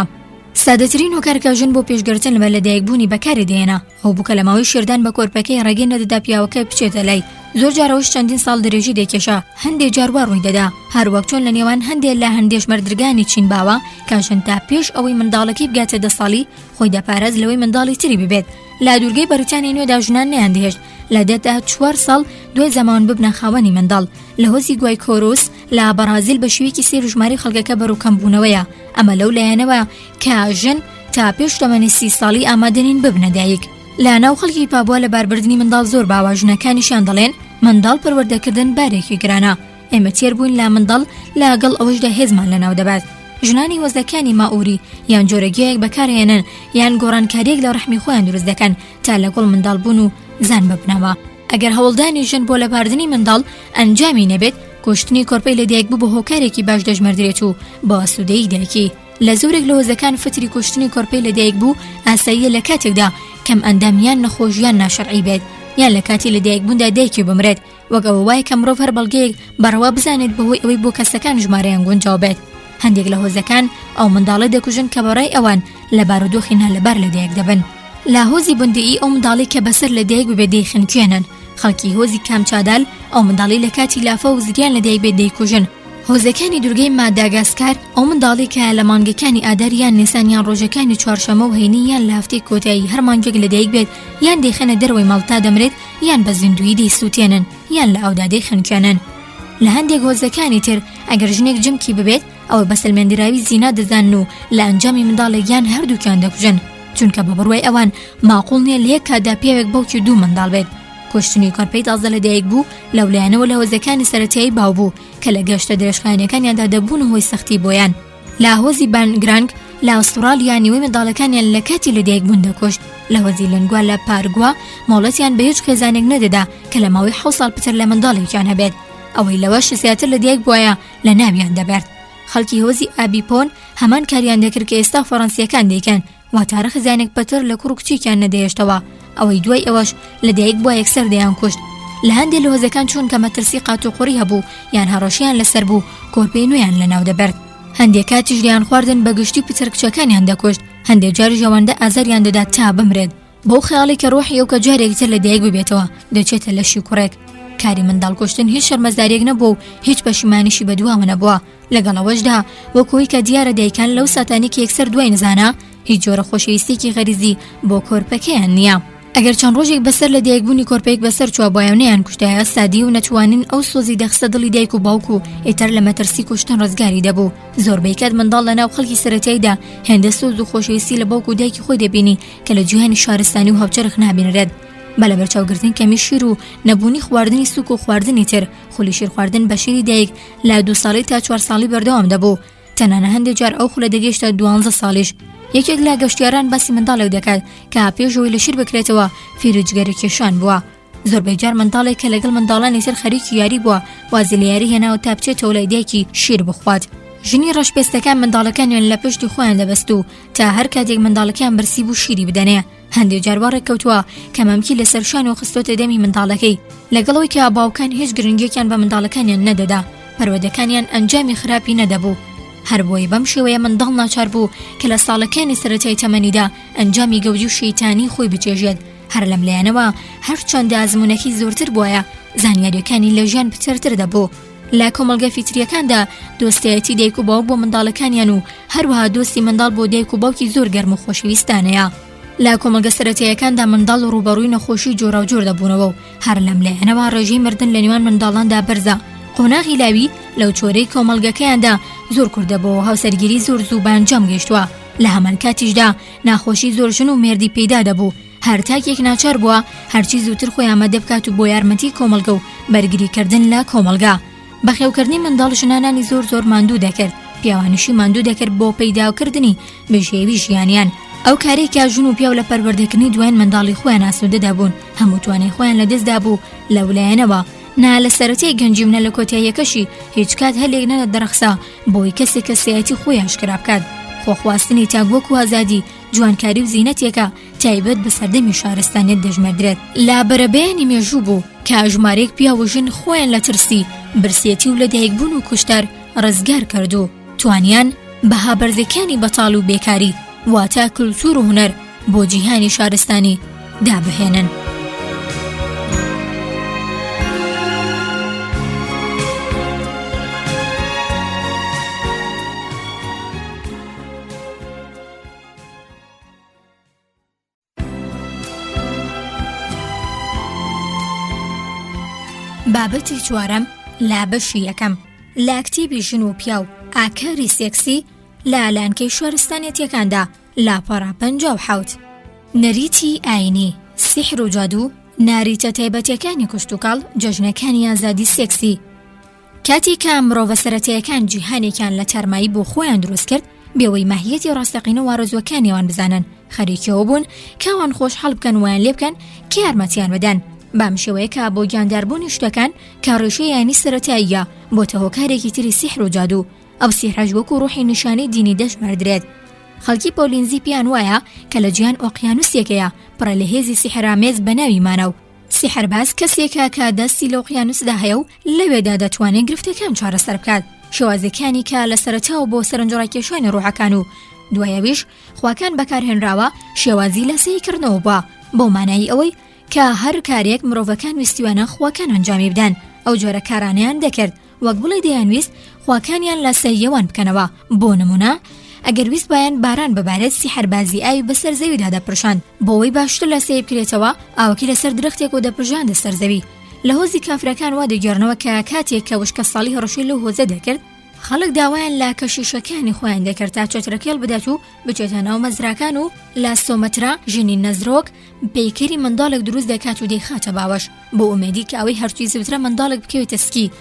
Speaker 1: سادەترین هۆکار کە ژن بۆ پێشگرتن لە لەدایکبوونی بەکاری دەهێنا، ئەو بوو کە لە ماوەی شیردان بە کۆرپەکەی ڕێگەی نەدەدا پیاوەکە بچێتە لای، زۆر جار ئەوەش چەندین ساڵ درێژی دەکێشا، هەندێ جار وا ڕووی دەدا، هەر وەک چۆن لە نێوان هەندێ لە هەندێژمەردرگانی چین باوە کە ژن تا پێش ئەوەی منداڵەکەی بگاتە دە ساڵی خۆی دەپاراست لەوەی منداڵی تری ببێت. لە دوورگەی بەریتانیای نوێدا ژنان نەیاندەهێشت لە دە تا چوار ساڵ دوای زەماوەند ببنە خاوەنی منداڵ. لە هۆزی گوایکۆروس لە بەڕازیل بە شێوەیەکی سەیر ژمارەی خەڵکەکە بەرەو کەمبوونەوەیە، ئەمە لەو لایەنەوە کە ژن تا پێش تەمەنی سی ساڵی ئامادە نین ببنە دایک. لە ناو خەڵکی پابوا لەباربردنی منداڵ زۆر باوە، ژنەکانیشیان دەڵێن منداڵ پەروەردەکردن بارێکی گرانە، ئێمە تێر بووین لە منداڵ لەگەڵ ئەوەشدا هێزمان لەناو دەبات. ژنانی هۆزەکانی مائوری یان جۆرە گیایەک بەکارهێنن یان گۆڕانکارییەک لە ڕەحمی خۆیان دروست دەکەن تا لەگەڵ منداڵبوون و زان ببنەوە. ئەگەر هەوڵدانی ژن بۆ لەباردنی منداڵ ئەنجامی نەبێت، کوشتنی کۆرپەی لەدایکبوو بە هۆکارێکی باش دەژمێردرێت و بە ئاسوودەیی دایکی. لە زۆرێک لە هۆزەکان فتری کوشتنی کۆرپەی لەدایکبوو ئاساییە لە کاتێکدا کەم ئەندام یان نەخۆش یان ناشەرعی بێت یان لە کاتی لەدایکبووندا دایکی بمرێت. وەک ئەوە وایە کە مرۆڤ هەر بەڵگەیەک بە ڕەوا بزانێت بەهۆی ئەوەی بۆ کەسەکان ژمارەیان گونجاو بێت. هەندێک لە هۆزەکان ئەو منداڵە دەکوژن کە بەڕای ئەوان لە بارودۆخی نالەبار لەدایک دەبن. لە هۆزی بوندیی ئەو منداڵەی کە بەسەر لەدایک ببێت دەیخنکێنن. خەڵکی هۆزی کامچادال ئەو منداڵەی لە کاتی لافاو و زریان لەدایک بێت دەیکوژن. هۆزەکانی دورگەی ماداگاسکار ئەو منداڵەی کە لە مانگەکانی ئادار یان نیسان یان ڕۆژەکانی چوارشەممە و هەینی یان لە هەفتەی کۆتایی هەر مانگێک لەدایک بێت یان دەیخەنە دەرەوەی ماڵ تا دەمرێت یان بە زیندوویی دەیسووتێنن یان لە ئاودا دەیخنکێنن. لە هەندێک هۆزەکانی تر ئەگەر ژنێک جمکی ببێت ئەوە بە سەلمێندراوی زینا دەزانن و لە ئەنجامی منداڵێک یان هەردووکیان دەکوژن چونکە بە بڕوای ئەوان ماقوڵ نییە لە یەک کاتدا پیاوێک باوکی دوو منداڵ بێت. کوشتنی کۆرپەی تازە لەدایک بوو لەو لایەنەوە لە هۆزەکانی سەرەتایی باو بوو کە لە گەشتە درێژخایەنەکانیاندا دەبوونە هۆی سەختی بۆیان. لە هۆزی بانگرانگ لە ئوستڕالیا نیوەی منداڵەکانیان لە کاتی لەدایکبوون دەکوشت. لە هۆزی لنگوا لە پارگوا مۆڵەتیان بە هیچ خێزانێک نەدەدا کە لە ماوەی حەوت ساڵ پتر لە منداڵێکیان هەبێت. ئەوەی لەوەش زیاتر لەدایک بوایە لەناویان دەبرد. خەڵکی هۆزی ئابیپۆن هەمان کاریان دەکرد کە ئێستا فەڕەنسییەکان دەیکەن، واتە هەر خزانێک پتر لە کوڕ و کچێکیان نەدەهێشتەوە، ئەوەی دوای ئەوەش لە دایک بووە یەکسەر دەیانکوشت. لە هەندێ لە هۆزەکان چونکە مەترسی قاتوقڕی هەبوو یان هەڕەشەیان لەسەر بوو، کۆرپەی نوێیان لەناو دەبرد. هەندێ کاتیش دەیانخواردن بە گشتی پتر کچەکانیان دەکوشت، هەندێ جاریش ئەوەندە ئازاریان دەدا تا بمرێت. بەو خەیاڵەی کە ڕۆحی ئەو کە جارێکی تر لە دایک ببێتەوە دەچێتە لەشی کوڕێک. کاری منداڵ کوشتن هیچ شەرمەزارییەک نەبووە و هیچ پەشیمانیشی بەدواوە نەبووە. لەگەڵ ئەوەشدا وەک ئەوەی کە دیارە دایکان لەو ساتانەی کە یەکسەر دوای نزانە هیچ جۆرە خۆشەویستیەکی غەریزی بۆ کۆرپەکەیان نییە. ئەگەر چەند ڕۆژێک بەسەر لە دایکبوونی کۆرپەیەک بەسەر چوابایە و نەیان کوشتایە سادی و نەتوانین ئەو سۆزی دەخستە دڵی دایک و باوک و ئیتر لە مەترسی کوشتن ڕزگاری دەبوو. زۆربەی کات منداڵ لەناو خەڵکی سەرەتاییدا هێندە سۆز و خۆشەویستی لە باوک و دایکی خۆی دەبینی کە لە جیهانی شارستانی و هاوچەرخ نابینرێت. بە لەبەرچاوگرتن کەمی شیر و نەبوونی خواردنی سووک و خواردنی تر خولی شیرخواردن بە شیری دایک لە دوو ساڵی تا چوار ساڵی بەردەوام دەبوو، تەنانە هەندێک جار ئەو خولە دەگەیشتە دوانزە ساڵیش. یەکێک لە گەشتیاران باسی منداڵێک دەکات کە پێش ئەوەی لە شیر بکرێتەوە فێری جگەرە کێشان بووە. زۆربەی جار منداڵێک کە لەگەڵ منداڵانی تر خەریکی یاری بووە وازی لە یاری هێناوە تا بچێتەوە لای دایکی شیر بخوات. ژنی ڕەشپێستەکان منداڵەکانیان لە پشتی خۆیان دەبەست و تا هەر کاتێک منداڵەکەیان برسی بوو شیری بدەنێ. هەندێک جار وا ڕێککەوتووە کە مەمکی لەسەر شان و خستۆتە دەمی منداڵەکەی، لەگەڵ ئەوەی کە باوکان هیچ گرنگیەکیان بە منداڵەکانیان نەدەدا، پەروەردەکانیان ئەنجامی خراپی نەدەبوو. هەربۆیە بەم شێوەیە منداڵ ناچار بوو کە لە ساڵەکانی سەرەتای تەمەنیدا ئەنجامی گەوجی و شەیتانی خۆی بچێژێت، هەر لەم لایەنەوە هەرچەندە ئەزموونەکەی زۆرتر بوایە، زانیارییەکانی لە ژیان پترتر دەبوو. لە کۆمەڵگە فیترییەکاندا دۆستایەتی دایک و باوک بۆ منداڵەکانیان و هەروەها دۆستی منداڵ بۆ دایک و باوکی زۆر گەرم و خۆشەویستانەیە. لە کۆمەڵگە سەرەتاییەکاندا منداڵ ڕووبەڕووی نەخۆشی جۆراوجۆر دەبوونەوە و هەر لەم لایەنەوە ڕێژەی مردن لە نێوان منداڵاندا بەرزە. قۆناغی لاوی لەو چۆرەی کۆمەڵگەکەیاندا زۆر کورت دەبۆوە و هاوسەرگیری زۆر زوو بە ئەنجام گەیشتووە. لە هەمان کاتیشدا ناخۆشی زۆر ژن و مێردی پەیدا دەبوو. هەر تاکێک ناچار بووە هەرچی زووتر خۆی ئامادە بکات و بۆ یارمەتی کۆمەڵگە و بەرگریکردن لە کۆمەڵگە. بەخێوکردنی منداڵ ژنانانی زۆر زۆر ماندوو دەکرد، پیاوانیشی ماندوو دەکرد بۆ پەیداکردنی بژێوی ژیانیان. ئەو کارەی کە ژن و پیاو لە پەروەردەکردنی دوایین منداڵی خۆیان ئاسوودە دەبوون، هەموو توانای خۆیان لەدەست دابوو لەو لایەنەوە. نا لە سەرەتای گەنجی و نە لە کۆتاییەکەشی هیچ کات هەلێک نەدەڕەخسا بۆی کەسێک کەسایەتی خۆی ئاشکرا بکات. خۆخواستنی تاک وەکو ئازادی، جوانکاری و زینەتێکە تایبەت بە سەردەمی شارستانیەت دەژمێردرێت. لە بەرەبەیانی مێژوو بوو کە ژمارەیەک پیاو و ژن خۆیان لە ترسی برسێتی و لەدایکبوون و کوشتار ڕزگار کرد و توانیان بەها بەرزەکانی بەتاڵی و بێکاری واتە کلتور و هونەر بۆ جیهانی شارستانی دابهێنن. بابەتی چوارەم لە بەشی یەکەم لە کتێبی ژن و پیاو ئاکاری سێکسی لە لانکەی شارستانیەتەکاندا لاپەڕە 57 نەریتی ئاینی سیحر و جادوو ناریتە تایبەتەکانی کشتوکاڵ جەژنەکانی ئازادی سێکسی کاتێک کە مرۆڤە سەرەتایەکان جیهانێکیان لە تارمایی بۆ خۆیان دروست کرد، بێوەی ماهیەتی ڕاستەقینە و ئارەزووەکانی ئەوان بزانن، خەریکی ئەوە بوون کە ئەوان خۆشحاڵ بکەن وایان لێ بکەن کە یارمەتیان بدەن. بەم شێوەیە کە بۆ گیانداربوونی شتەکان کە ڕیشەی ئاینی سەرەتاییە، بۆتە هۆکارێکی تری سیحر و جادوو. ئەو سیحرەش وەکوو ڕۆحی نیشانەی دینی دەژمێردرێت. خەڵکی پۆلینزی پێیان وایە کە لە جیهان ئۆقیانووسێک هەیە پڕە لە هێزی سیحرئامێز بە ناوی مانا و. سیحرباز کەسێکە کە دەستی لە ئۆقیانوسدا هەیە و لەوێدا دەتوانێت گرفتەکان چارەسەر بکات. شێوازەکانی کە لە سەرەتاوە بۆ سەرنجڕاکێشانی ڕۆحەکان و دوای ئەویش خواکان بەکارهێنراوە، شێوازی لاساییکردنەوە بووە، بەو مانای ئەوەی کە هەر کارێک مرۆڤەکان ویستویانە خواکان ئەنجامی بدەن، ئەو جۆرە کارانەیان دەکرد، وەک بڵێی دەیانویست خواکانیان لاساییەوان بکەنەوە، بۆ نموونە ئەگەر ویستبایان باران ببارێت سیحربازی ئاوی بەسەر زەویدا دەپرژاند، بۆ ئەوەی باشتر لاسایی بکرێتەوە ئاوەکەی لەسەر درەختێکەوە دەپرژاندە سەر زەوی. لە هۆزی کافرەکان وا دەگێڕنەوە کە کاتێک کە وشکەساڵی هەڕەشەی لەو هۆزە دەکرد، خەڵک داوایان لە کەشیشەکانی خۆیان دەکرد تا چەترەکەی هەڵبدات و بچێتە ناو مەزراکان و لە سۆمەترا ژنی نەزرۆک پەیکەری منداڵێک دروست دەکات و دەیخاتە باوەش بۆ ئومێدی کە ئەوەی هەرچی زووترە منداڵێک بکەوێتە سکی.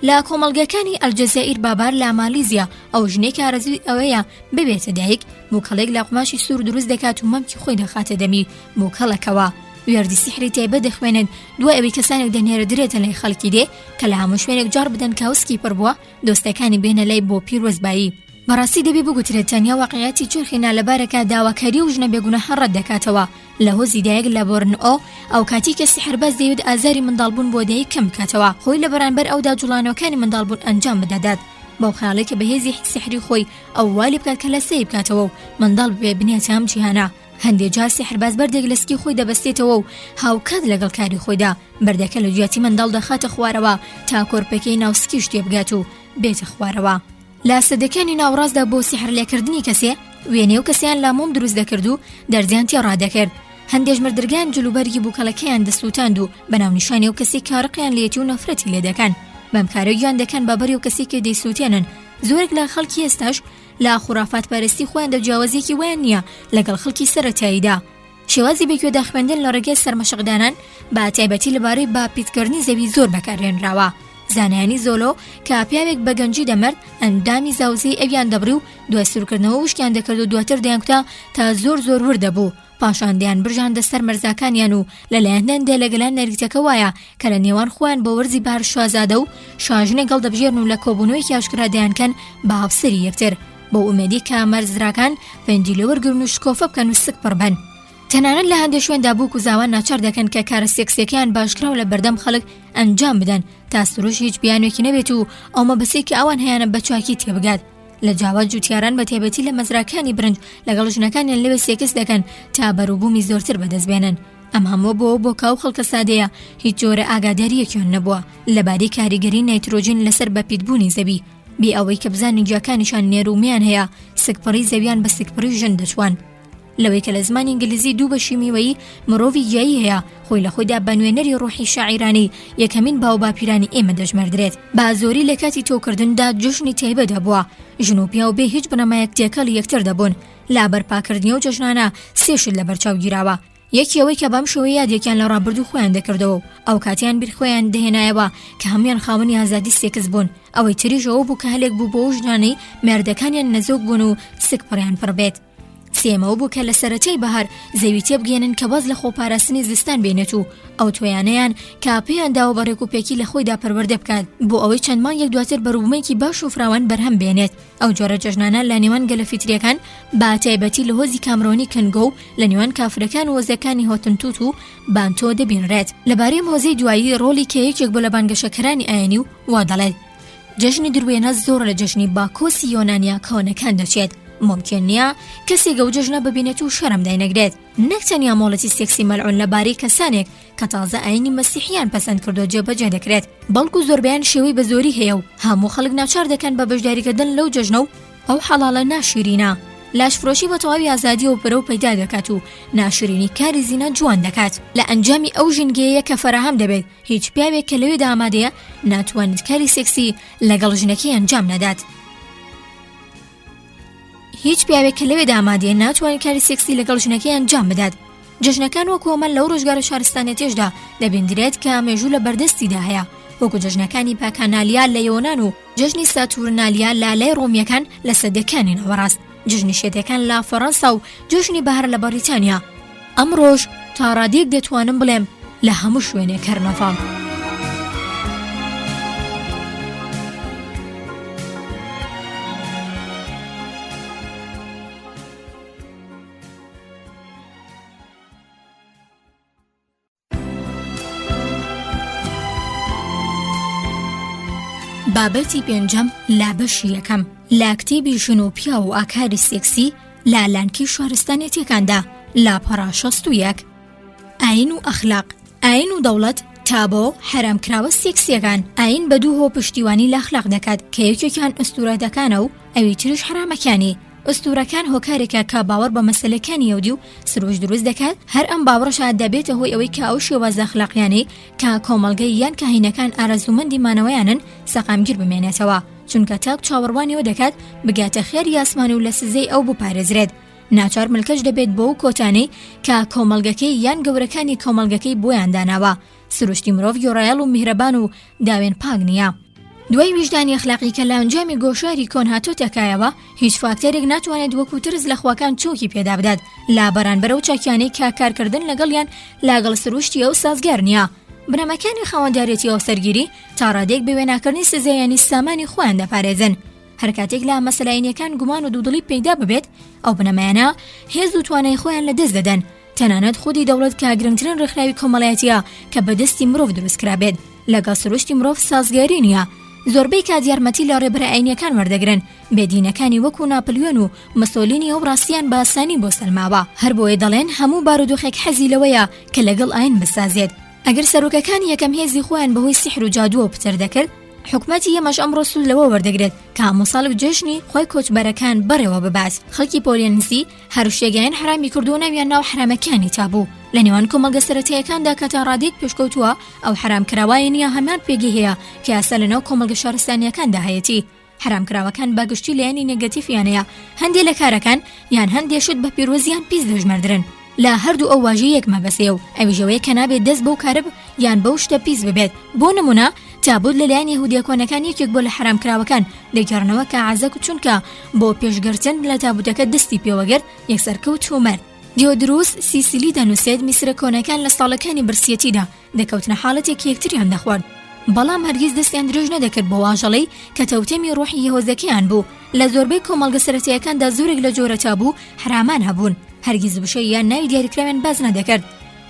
Speaker 1: لە کۆمەڵگەکانی ئەلجەزائیر بابار لە مالیزیا ئەو ژنەی کە ئارەزووی ئەوەیە ببێتە دایک بووکەڵێک لە قوماشی سوور دروست دەکات و مەمکی خۆی دەخاتە دەمی بووکەڵەکەوە وێردی سیحری تایبەت دەخوێنێت دوای ئەوەی کەسانێک دەنێردرێتە لای خەڵکی دێ کە لە هەموو شوێنێک جاڕ بدەن کە ئەو سکی پڕ بووە دۆستەکانی بێنە لای بۆ پیرۆزبایی. بەڕاستی دەبێ بگوترێت تەنیا واقیعیەتی چەرخی نالەبارە کە داواکاری ئەو ژنە بێگوناحە ڕەت دەکاتەوە لە هۆزی دایک لە بۆرنئۆ ئەوکاتەی کە سیحرباز دەیەوێت ئازاری منداڵبوون بۆ دایک کەم بکاتەوە خۆی لە بەرانبەر ئەودا جوڵانەوەکانی منداڵبوون ئەنجام بدەدات بەو خەیاڵەی کە بە هێزی سیحری خۆی ئەو وا لێ بکات کە لاسایی بکاتەوە و منداڵ ببێ بنێتە ئەم جیهانە. هەندێ جار سیحرباز بەردێک لە سکی خۆی دەبەستێتەوە و هاوکات لەگەڵ کاری خۆیدا بەردەکە لە جیاتی منداڵ دەخاتە خوارەوە تا کۆرپەکەی ناو سکیش تێبگات و بێتە خوارەوە. لە سەدەکانی ناوەڕاستدا بۆ سیحرلێکردنی کەسێ وێنەی ئەو کەسەیان لە مۆم دروست دەکرد و دەرزیان تێ ڕادەکرد. هەندێش مردرگان جلوبەرگی بووکەڵەکەیان دەسووتاند و بە ناونیشانی ئەو کەسەی کە ڕقیان لێیەتی و نەفرەتی لێ دەکەن بەم کارە گیان دەکەن بە بەری ئەو کەسەی کە دەیسووتێنن. زۆرێک لە خەڵکی ئێستاش لە خوڕافات پەرستی خۆیاندا جیاوازیەکی وایان نییە لەگەڵ خەڵکی سەرەتاییدا. شێوازی بەگوێدا خوێندن لە ڕێگای سەرمەشقدانان بە تایبەتی لەبارەی بە پیتکردنی زەوی زۆر بەکارهێنراوە. زانایانی زۆلۆ کە پیاوێک بە گەنجی دەمرد ئەندامی زاوزێی ئەویان دەبڕی و دوای سوورکردنەوە وشکیان دەکرد و دواتر دەیانکوتا تا زۆر زۆر ورد دەبوو پاشان دەیانبرژاندە سەر مەرزاکانیان و لەلایەن هەندێ لە گەلان نەریتەکە وایە کە لە نێوان خۆیان بۆ وەرزی بەهار شازادە و شاژنێک هەڵدەبژێرن و لە کۆبوونەوەیەکی ئاشکرا دەیانکەن بە هاوسەری یەکتر بەو ئومێدەی کە مەرزراکان پەندی لێ وەرگرن و شکۆفە بکەن و سک پڕ بن. تەنانەت لە هەندێ شوێندا بووک و زاوا ناچار دەکەن کە کارە سێکسیەکەیان بە ئاشکرا و لە بەردەم خەڵک ئەنجام بدەن تا سروش هیچ بیانوێکی نەبێت و ئەو مەبەستەی کە ئەوان هەیانە بە چاکی تێبگات. لە جاوا جوتیاران بە تایبەتی لە مەزراکانی برنج لەگەڵ ژنەکانیان لەوێ سێکس دەکەن تا بەروبوومی زۆرتر بەدەست بێنن. ئەم هەمووە بۆ بۆ کە ئەو خەڵکە سادەیە هیچ جۆرە ئاگادارییەکیان نەبووە لەبارەی کاریگەری نایترۆجین لەسەر بەپیتبوونی زەوی، بێ ئەوەی کە بزانن گیاکانیشان نێر و مێیان هەیە، سکپڕی زەویان بە سکپڕی ژن دەچوان. لەوەی کە لە زمانی ئینگلیزی دوو بەشی میوەیی مرۆڤی گیایی هەیە، خۆی لە خۆیدا بە نوێنەری ڕۆحی شاعیرانەی یەکەمین باوباپیرانی ئێمە دەژمێردرێت. بە زۆری لە کاتی تۆوکردندا جەژنی تایبەت هەبووە، ژن و پیاو بێ هیچ بنەمایەک تێکەڵی یەکتر دەبوون. لە بەرپاکردنی ئەو جەژنانە سێ شت لەبەرچاو گیراوە، یەکی ئەوەی کە بەم شێوەیە یادێکیان لە ڕابردوو خۆیان دەکردەوە و ئەو کاتەیان بیر خۆیان دەهێنایەوە کە هەموویان خاوەنی ئازادی سێکس بوون، ئەوەی تریش ئەوە بوو کە هەلێک بوو بۆ ئەو ژنانەی مێردەکانیان نەزۆک بوون و سکپڕیان پڕ بێت. سێیەم ئەوە بوو کە لە سەرەتای بەهار زەوی تێبگەیەنن کە واز لە خۆپاراستنی زستان بێنێت و ئەو تۆیانەیان کە پێیان داوە بە ڕێکوپێکی لە خۆیدا پەروەردە بکات بۆ ئەوەی چەند مانگێک دواتر بەروبوومێکی باش و فراوان بەرهەم بێنێت. ئەو جۆرە جەژنانە لە نێوان گەلە فیتریەکان بە تایبەتی لە هۆزی کامرۆنی کنگۆ و لە نێوان کافرەکان و هۆزەکانی هۆتنتوت و بانتۆ دەبینرێت. لەبارەی ئەم هۆزەی دوایی ڕۆڵی کە یەکێک بوو لە بانگەشەکەرانی ئایینی و وا دەڵێت جەژنی دروێنە زۆر لە جەژنی باکۆسی یۆنانیە کۆنەکان دەچێت، مومکین نییە کەسێک ئەو جەژنە ببینێت و شەرم داینەگرێت. نەک تەنیا مۆڵەتی سێکسی مەلعون لە بارەی کەسانێک کە تازە ئایینی مەسیحیان پەسەند کردووە جێبەجێ دەکرێت، بەڵکو زۆربەیان شێوەی بە زۆری هەیە و هەموو خەڵک ناچار دەکەن بە بەشداریکردن لەو جەژنە و ئەو حەڵاڵە ناشیرینە. لاشفرۆشی بە تەواوی ئازادییەوە پەرە و پەیدا دەکات و ناشرینی کاری زینا جوان دەکات. لە ئەنجامی ئەو ژینگەیەیە کە فەراهەم دەبێت، هیچ پیاوێک کە لەوێدا ئامادەیە ناتوانێت کاری سێکسی لەگەڵ ژنەکەی ئەنجام نەدات. هیچ پیاوێک کە لەوێدا ئامادەیە ناتوانێت کاری سێکسی لەگەڵ ژنەکەی ئەنجام بدات. جەژنەکان وەکو ئەمە لەو ڕۆژگارە شارستانیەتیشدا دەبیندرێت کە مێژوو لە بەردەستیدا هەیە، وەکو جەژنەکانی باکانالیا لە یۆنان و جەژنی ساتورنالیا لە لای ڕۆمییەکان لە سەدەکانی ناوەڕاست، جەژنی شێتەکان لە فەڕەنسا و جەژنی بەهار لە بەڕیتانیا. ئەمڕۆش تا ڕادەیەک دەتوانم بڵێم لە هەموو شوێنێک کەرنەڤاڵ. بابەتی پێنجەم لە بەشی یەکەم لە کتێبی ژن و پیاو و ئاکاری سێکسی لە لانکی شارستانێتیەکاندا لاپەڕە 61. ئاین و ئەخلاق، ئاین و دەوڵەت، تابۆ، حەرامکراوە سێکسیەکان، ئاین بە دوو هۆ پشتیوانی لە ئەخلاق دەکات کە یەکێکیان ئوستورەدەکانە و ئەوی تریش حەرامەکانی. ئوستورەکان هۆکارێکە کە باوەڕ بە مەسەلەکانی یەودی و سروشت دروست دەکات، هەر ئەم باوەڕەشە دەبێتە هۆی ئەوەی کە ئەو شێوازە ئەخلاقیانەی کە کۆمەڵگە یان کاهینەکان ئارەزوومەندی مانەوەیانن سەقامگیر بمێنێتەوە، چونکە تاک چاوەڕوانی ئەوە دەکات بگاتە خێری ئاسمان و لە سزای ئەو بپارێزرێت. ناچار ملکەچ دەبێت بەو کۆتانەی کە کۆمەڵگەکەی یان گەورەکانی کۆمەڵگەکەی بۆیان داناوە. سروشتی مرۆڤ گوێڕایەڵ و میهرەبان و داوێن پاک نییە. دوای ویژدانی ئەخلاقی کە لە ئەنجامی گۆشاری کۆن هاتۆتە کایەوە، هیچ فاکتەرێک ناتوانێت وەکو ترس لە خواکان چۆکی پێدا بدات لە بەرانبەر ئەو چاکیانەی کە کارکردن لەگەڵیان لاگەڵ سروشتی ئەو سازگار نییە. بنەماکانی خاوەندارێتی هاوسەرگیری تا ڕادەیەک بە وێناکردنی سزایانی سامانی خۆیان دەپارێزن. هەر کاتێک لە مەسەلە ئاینیەکان گومان و دوودڵی پەیدا ببێت، ئەو بنەمایانە هێز و توانای خۆیان لە دەست دەدەن. تەنانەت خودی دەوڵەت کە گرنگترین ڕێکخراوی کۆمەڵایەتیە کە بە دەستی مرۆڤ دروست کرابێت، لەگەڵ سروشتی مرۆڤ سازگاری نییە. زۆربەی کات یارمەتی لە ڕێبەرە ئاینیەکان وەردەگرن، بێدینەکانی وەکو ناپلیۆن و مسۆلینی ئەو ڕاستیان بە ئاسانی بۆ سەلماوە. هەربۆیە دەڵێن هەموو بارودۆخێک حەزی لەوەیە کە لەگەڵ ئاین بسازێت. ئەگەر سەرۆکەکان یەکەم هێزی خۆیان بەهۆی سیحر و جادووەوە پتر دەکرد، حکومەتی ئێمەش ئەمڕۆ سوود لەوە وەردەگرێت کە هەموو ساڵێک جەژنی خۆی کۆچبەرەکان بەڕێوە ببات. خەڵکی پۆلێنزی هەر شتێک حەرامی کردووە ناویان ناو حەرامەکانی تابوو. لە نێوان کۆمەڵگە سەرەتاییەکاندا کە تا ڕادەیەک پێشکەوتووە، ئەو حەرامکراوایە نییە هەمان پێگەی هەیە کە یاسا لەناو کۆمەڵگە شارستانییەکاندا هەیەتی. حەرامکراوەکان بە گشتی لایەنی نێگەتیفیان هەیە، هەندێ لە کارەکان یان هەندێ شت بە پیرۆز یان پیس دەژمێردرێن. لە هەردوو ئەو واژەی یەک مەبەست هەیە و ئەویش ئەوەیە کە نابێت دەست بەو کارە یان بەو شتە پیس ببێت. بۆ نموونە تابوت لە لایەن یەهودیە کۆنەکان یەکێک بووە لە حەرامکراوەکان، دەگێڕنەوە کە عەزەک چونکە بۆ پێشگرتن لە تابوتەکە دەستی پێوە گرت یەکسەر کەوت و مرد. دیۆدروس سیسیلی دەنووسێت میسرە کۆنەکان لە ساڵەکانی برسیەتیدا دەکەوتنە حاڵەتێک کە یەکتریان دەخوارد، بەڵام هەرگیز دەستیان درێژ نەدەکرد بۆ ئاژەڵەی کە تەوتەمی ڕۆحی هۆزەکەیان بوو. لە زۆربەی کۆمەڵگە سەرەتاییەکاندا زۆرێک لە جۆرە تابوو حەرامان هەبوون، هەرگیز وشە یان ناوی دیاریکراویان باس نەدەکرد.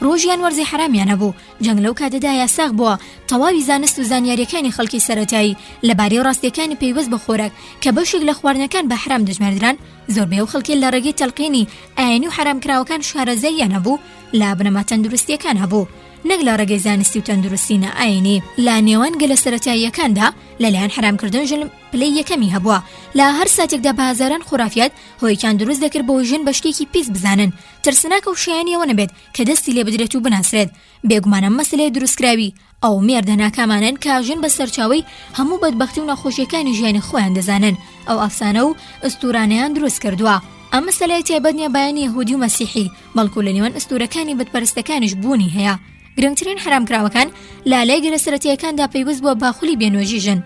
Speaker 1: ڕۆژ یان وەرزی حەرامیان هەبوو، جەنگ لەو کاتەدا یاساغ بووە، تەواوی زانست و زانیارییەکانی خەڵکی سەرەتایی لەبارەی ڕاستییەکانی پەیوەست بە خۆراک کە بەشێک لە خواردنەکان بە حەرام دەژمێردران، زۆربەی ئەو خەڵکەی لە ڕێگەی تەلقینی ئایینی و حەرامکراوەکان شارەزاییان هەبوو، لە بنەما تەندروستییەکان هەبوو نەک لە ڕێگەی زانستی و تەندروستی نا ئایینی. لە نێوان گەلە سەرەتاییەکاندا لەلایەن حەرامکردن ژن پلەی یەکەمی هەبووە لە هەر ساتێکدا بە هەزاران خورافیات هۆیەکیان دروست دەکرد بۆ ژن بە شتێکی پیس بزانن ترسناکە و شایەنی ئەوە نەبێت کە دەستی لێ بدرێت و بناسرێت بێگومان ئەم مەسەلەیە دروستکراوی ئەو مێردە ناکامانەن کە ژن بە سەرچاوەی هەموو بەدبەختی و ناخۆشیەکانی ژیانی خۆیان دەزانن ئەو ئەفسانە و ئوستورانەیان دروست کردووە ئەم مەسەلەیە تایبەت نیە بایەنی یەهودی و مەسیحی بەڵکو لە نێوان ئوستورەکانی بتپەرستەکانیش بوونی هەیە گرنگترین حەرامکراوەکان لە لای گەلە سەرەتایەکاندا پەیوەست بووە بە خولی بێنوێژی ژن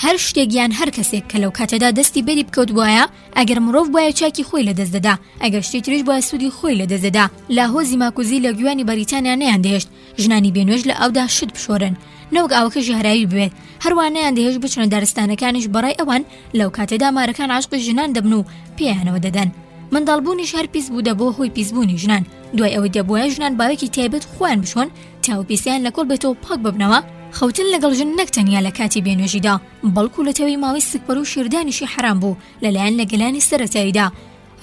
Speaker 1: هەر شتێک یان هەر کەسێک کە لەو کاتەدا دەستی بەری بکەوتبوایە، ئەگەر مرۆڤ بوایە چاکی خۆی لەدەست دەدا، ئەگەر شتی تریش بوایە سوودی خۆی لەدەست دەدا. لە هۆزی ماکوزی لە گویانی بەریتانیا نەیاندەهێشت ژنانی بێنوێژ لە ئاودا شت بشۆرن، نەوەک ئاوەکە ژەهراوی ببێت، هەروا نەیاندەهێشت بچنە دارستانەکانیش بەڕای ئەوان لەو کاتەدا مارەکان عاشقی ژنان دەبن و پێیانەوە دەدەن. منداڵبوونیش هەر پیس بوو دەبووە هۆی پیسبوونی ژنان، دوای ئەوەی دەبوایە ژنان باوێکی تایبەت خۆیان بشۆن تا ئەو پیسەیان لە کۆڵ بێتەوە پاک ببنەوە، خەوتن لەگەڵ ژن نەک تەنیا لە کاتی بێنوێژیدا، بەڵکو لە تەوی ماوەی سکپڕی و شیردانیشی حەرام بوو لەلایەن لە گەلانی سەرەتاییدا.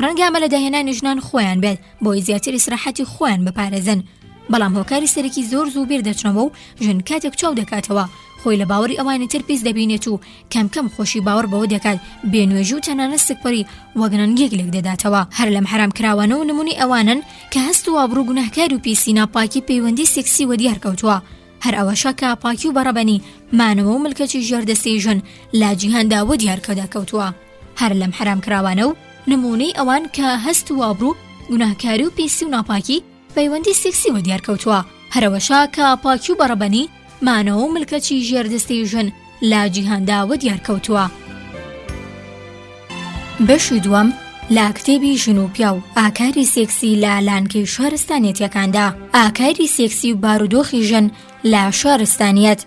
Speaker 1: ڕەنگە ئەمە لە داهێنانی ژنان خۆیان بێت بۆی زیاتر ئیسراحەتی خۆیان بپارێزن. بەڵام هۆکاری سەرەکی زۆر زوو بیر دەچنەوە و ژن کاتێک چاو دەکاتەوە خۆی لە باوەڕی ئەوانی تر پیس دەبینێت و کەم کەم خۆشی باوەڕ بەوە دەکات بێنوێژی و تەنانەت سکپڕی وەک نەنگێک لێک دەداتەوە. هەر لەم حەرامکراوانە و نموونەی ئەوانەن کە هەست و ئابڕوو گوناهکاری و پیسی ناپاکی پەیوەندی سێکسی وەدیار کەوتووە. هەر ئەوەشە کە پاکی و بەڕەبەنی مانەوە و ملکەچی ژێردەستەی ژن لە جیهاندا وەدیار کەوتووە. هەر لەم حەرامکراوانە و نموونەی ئەوان کە هەست و ئابڕوو گوناهکاری و پیسی و ناپاکی پەیوەندی سێکسی وەدیار کەوتووە. هەر ئەوەشە کە پاکی و بەڕەبەنی مانەوە و ملکەچی ژێردەستەی ژن لە جیهاندا وەدیار کەوتووە. بەشی دووەم لە کتێبی ژن و پیاو، ئاکاری سێکسی لە لانکەی شارستانیەتەکاندا، ئاکاری سێکسی و بارودۆخی ژن لە شارستانیەت.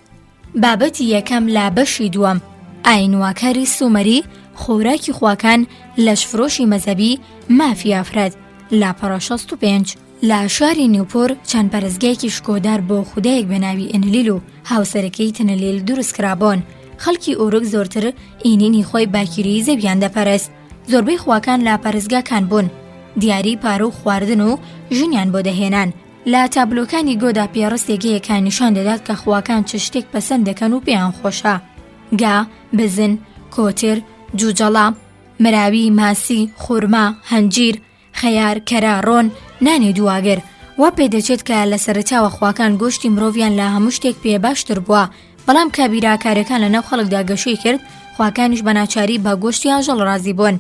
Speaker 1: بابەتی یەکەم لە بەشی دووەم، ئاین و ئاکاری سومەری، خۆراکی خواکان، لەشفرۆشی مەزهەبی، مافی ئافرەت، لاپەڕە 65. لە شاری نیوپور چەند پەرستگایەکی شکۆدار بۆ خودایەک بە ناوی ئنلیل و هاوسەرەکەی تنلیل دروستکرابوون. خەڵکی ئورک زۆرتر ئینینی خۆی باکیری زەویان دەپەرست. زۆربەی خواکان لە پەرستگاکان بوون. دیاری پارە و خواردن و ژنیان بۆ دەهێنان. لە تابلۆکانی گۆدا پێڕستێک هەیە کە نیشان دەدات کە خواکان چ شتێک پەسەند دەکەن و پێیان خۆشە. گا، بزن، کۆتر، جوجەڵە، مراوی، ماسی، خورما، هەنجیر، خەیار، کەرا، ڕۆن، نانی دواگر. وا پێدەچێت کە لە سەرەتاوە خواکان گۆشتی مرۆڤیان لە هەموو شتێک پێ باشتر بووە، بەڵام کە بیرئاکارەکان لە ناو خەڵکدا گەشەی کرد، خواکانیش بە ناچاری بە گۆشتی ئاژەڵ ڕازی بوون.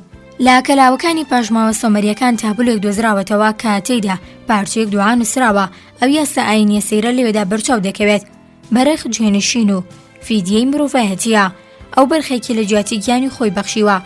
Speaker 1: لە کەلاوەکانی پاشماوە سۆمەرییەکان تابلۆیەک دۆزراوەتەوە کە تێیدا پارچەیەک دوعا نووسراوە، ئەو یاسا ئایینییە سەیرە لەوێدا بەرچاو دەکەوێت. بەرخ جێنشین و فیدیەی مرۆڤایەتییە. ئەو بەرخێکی لە جیاتی گیانی خۆی بەخشیوە.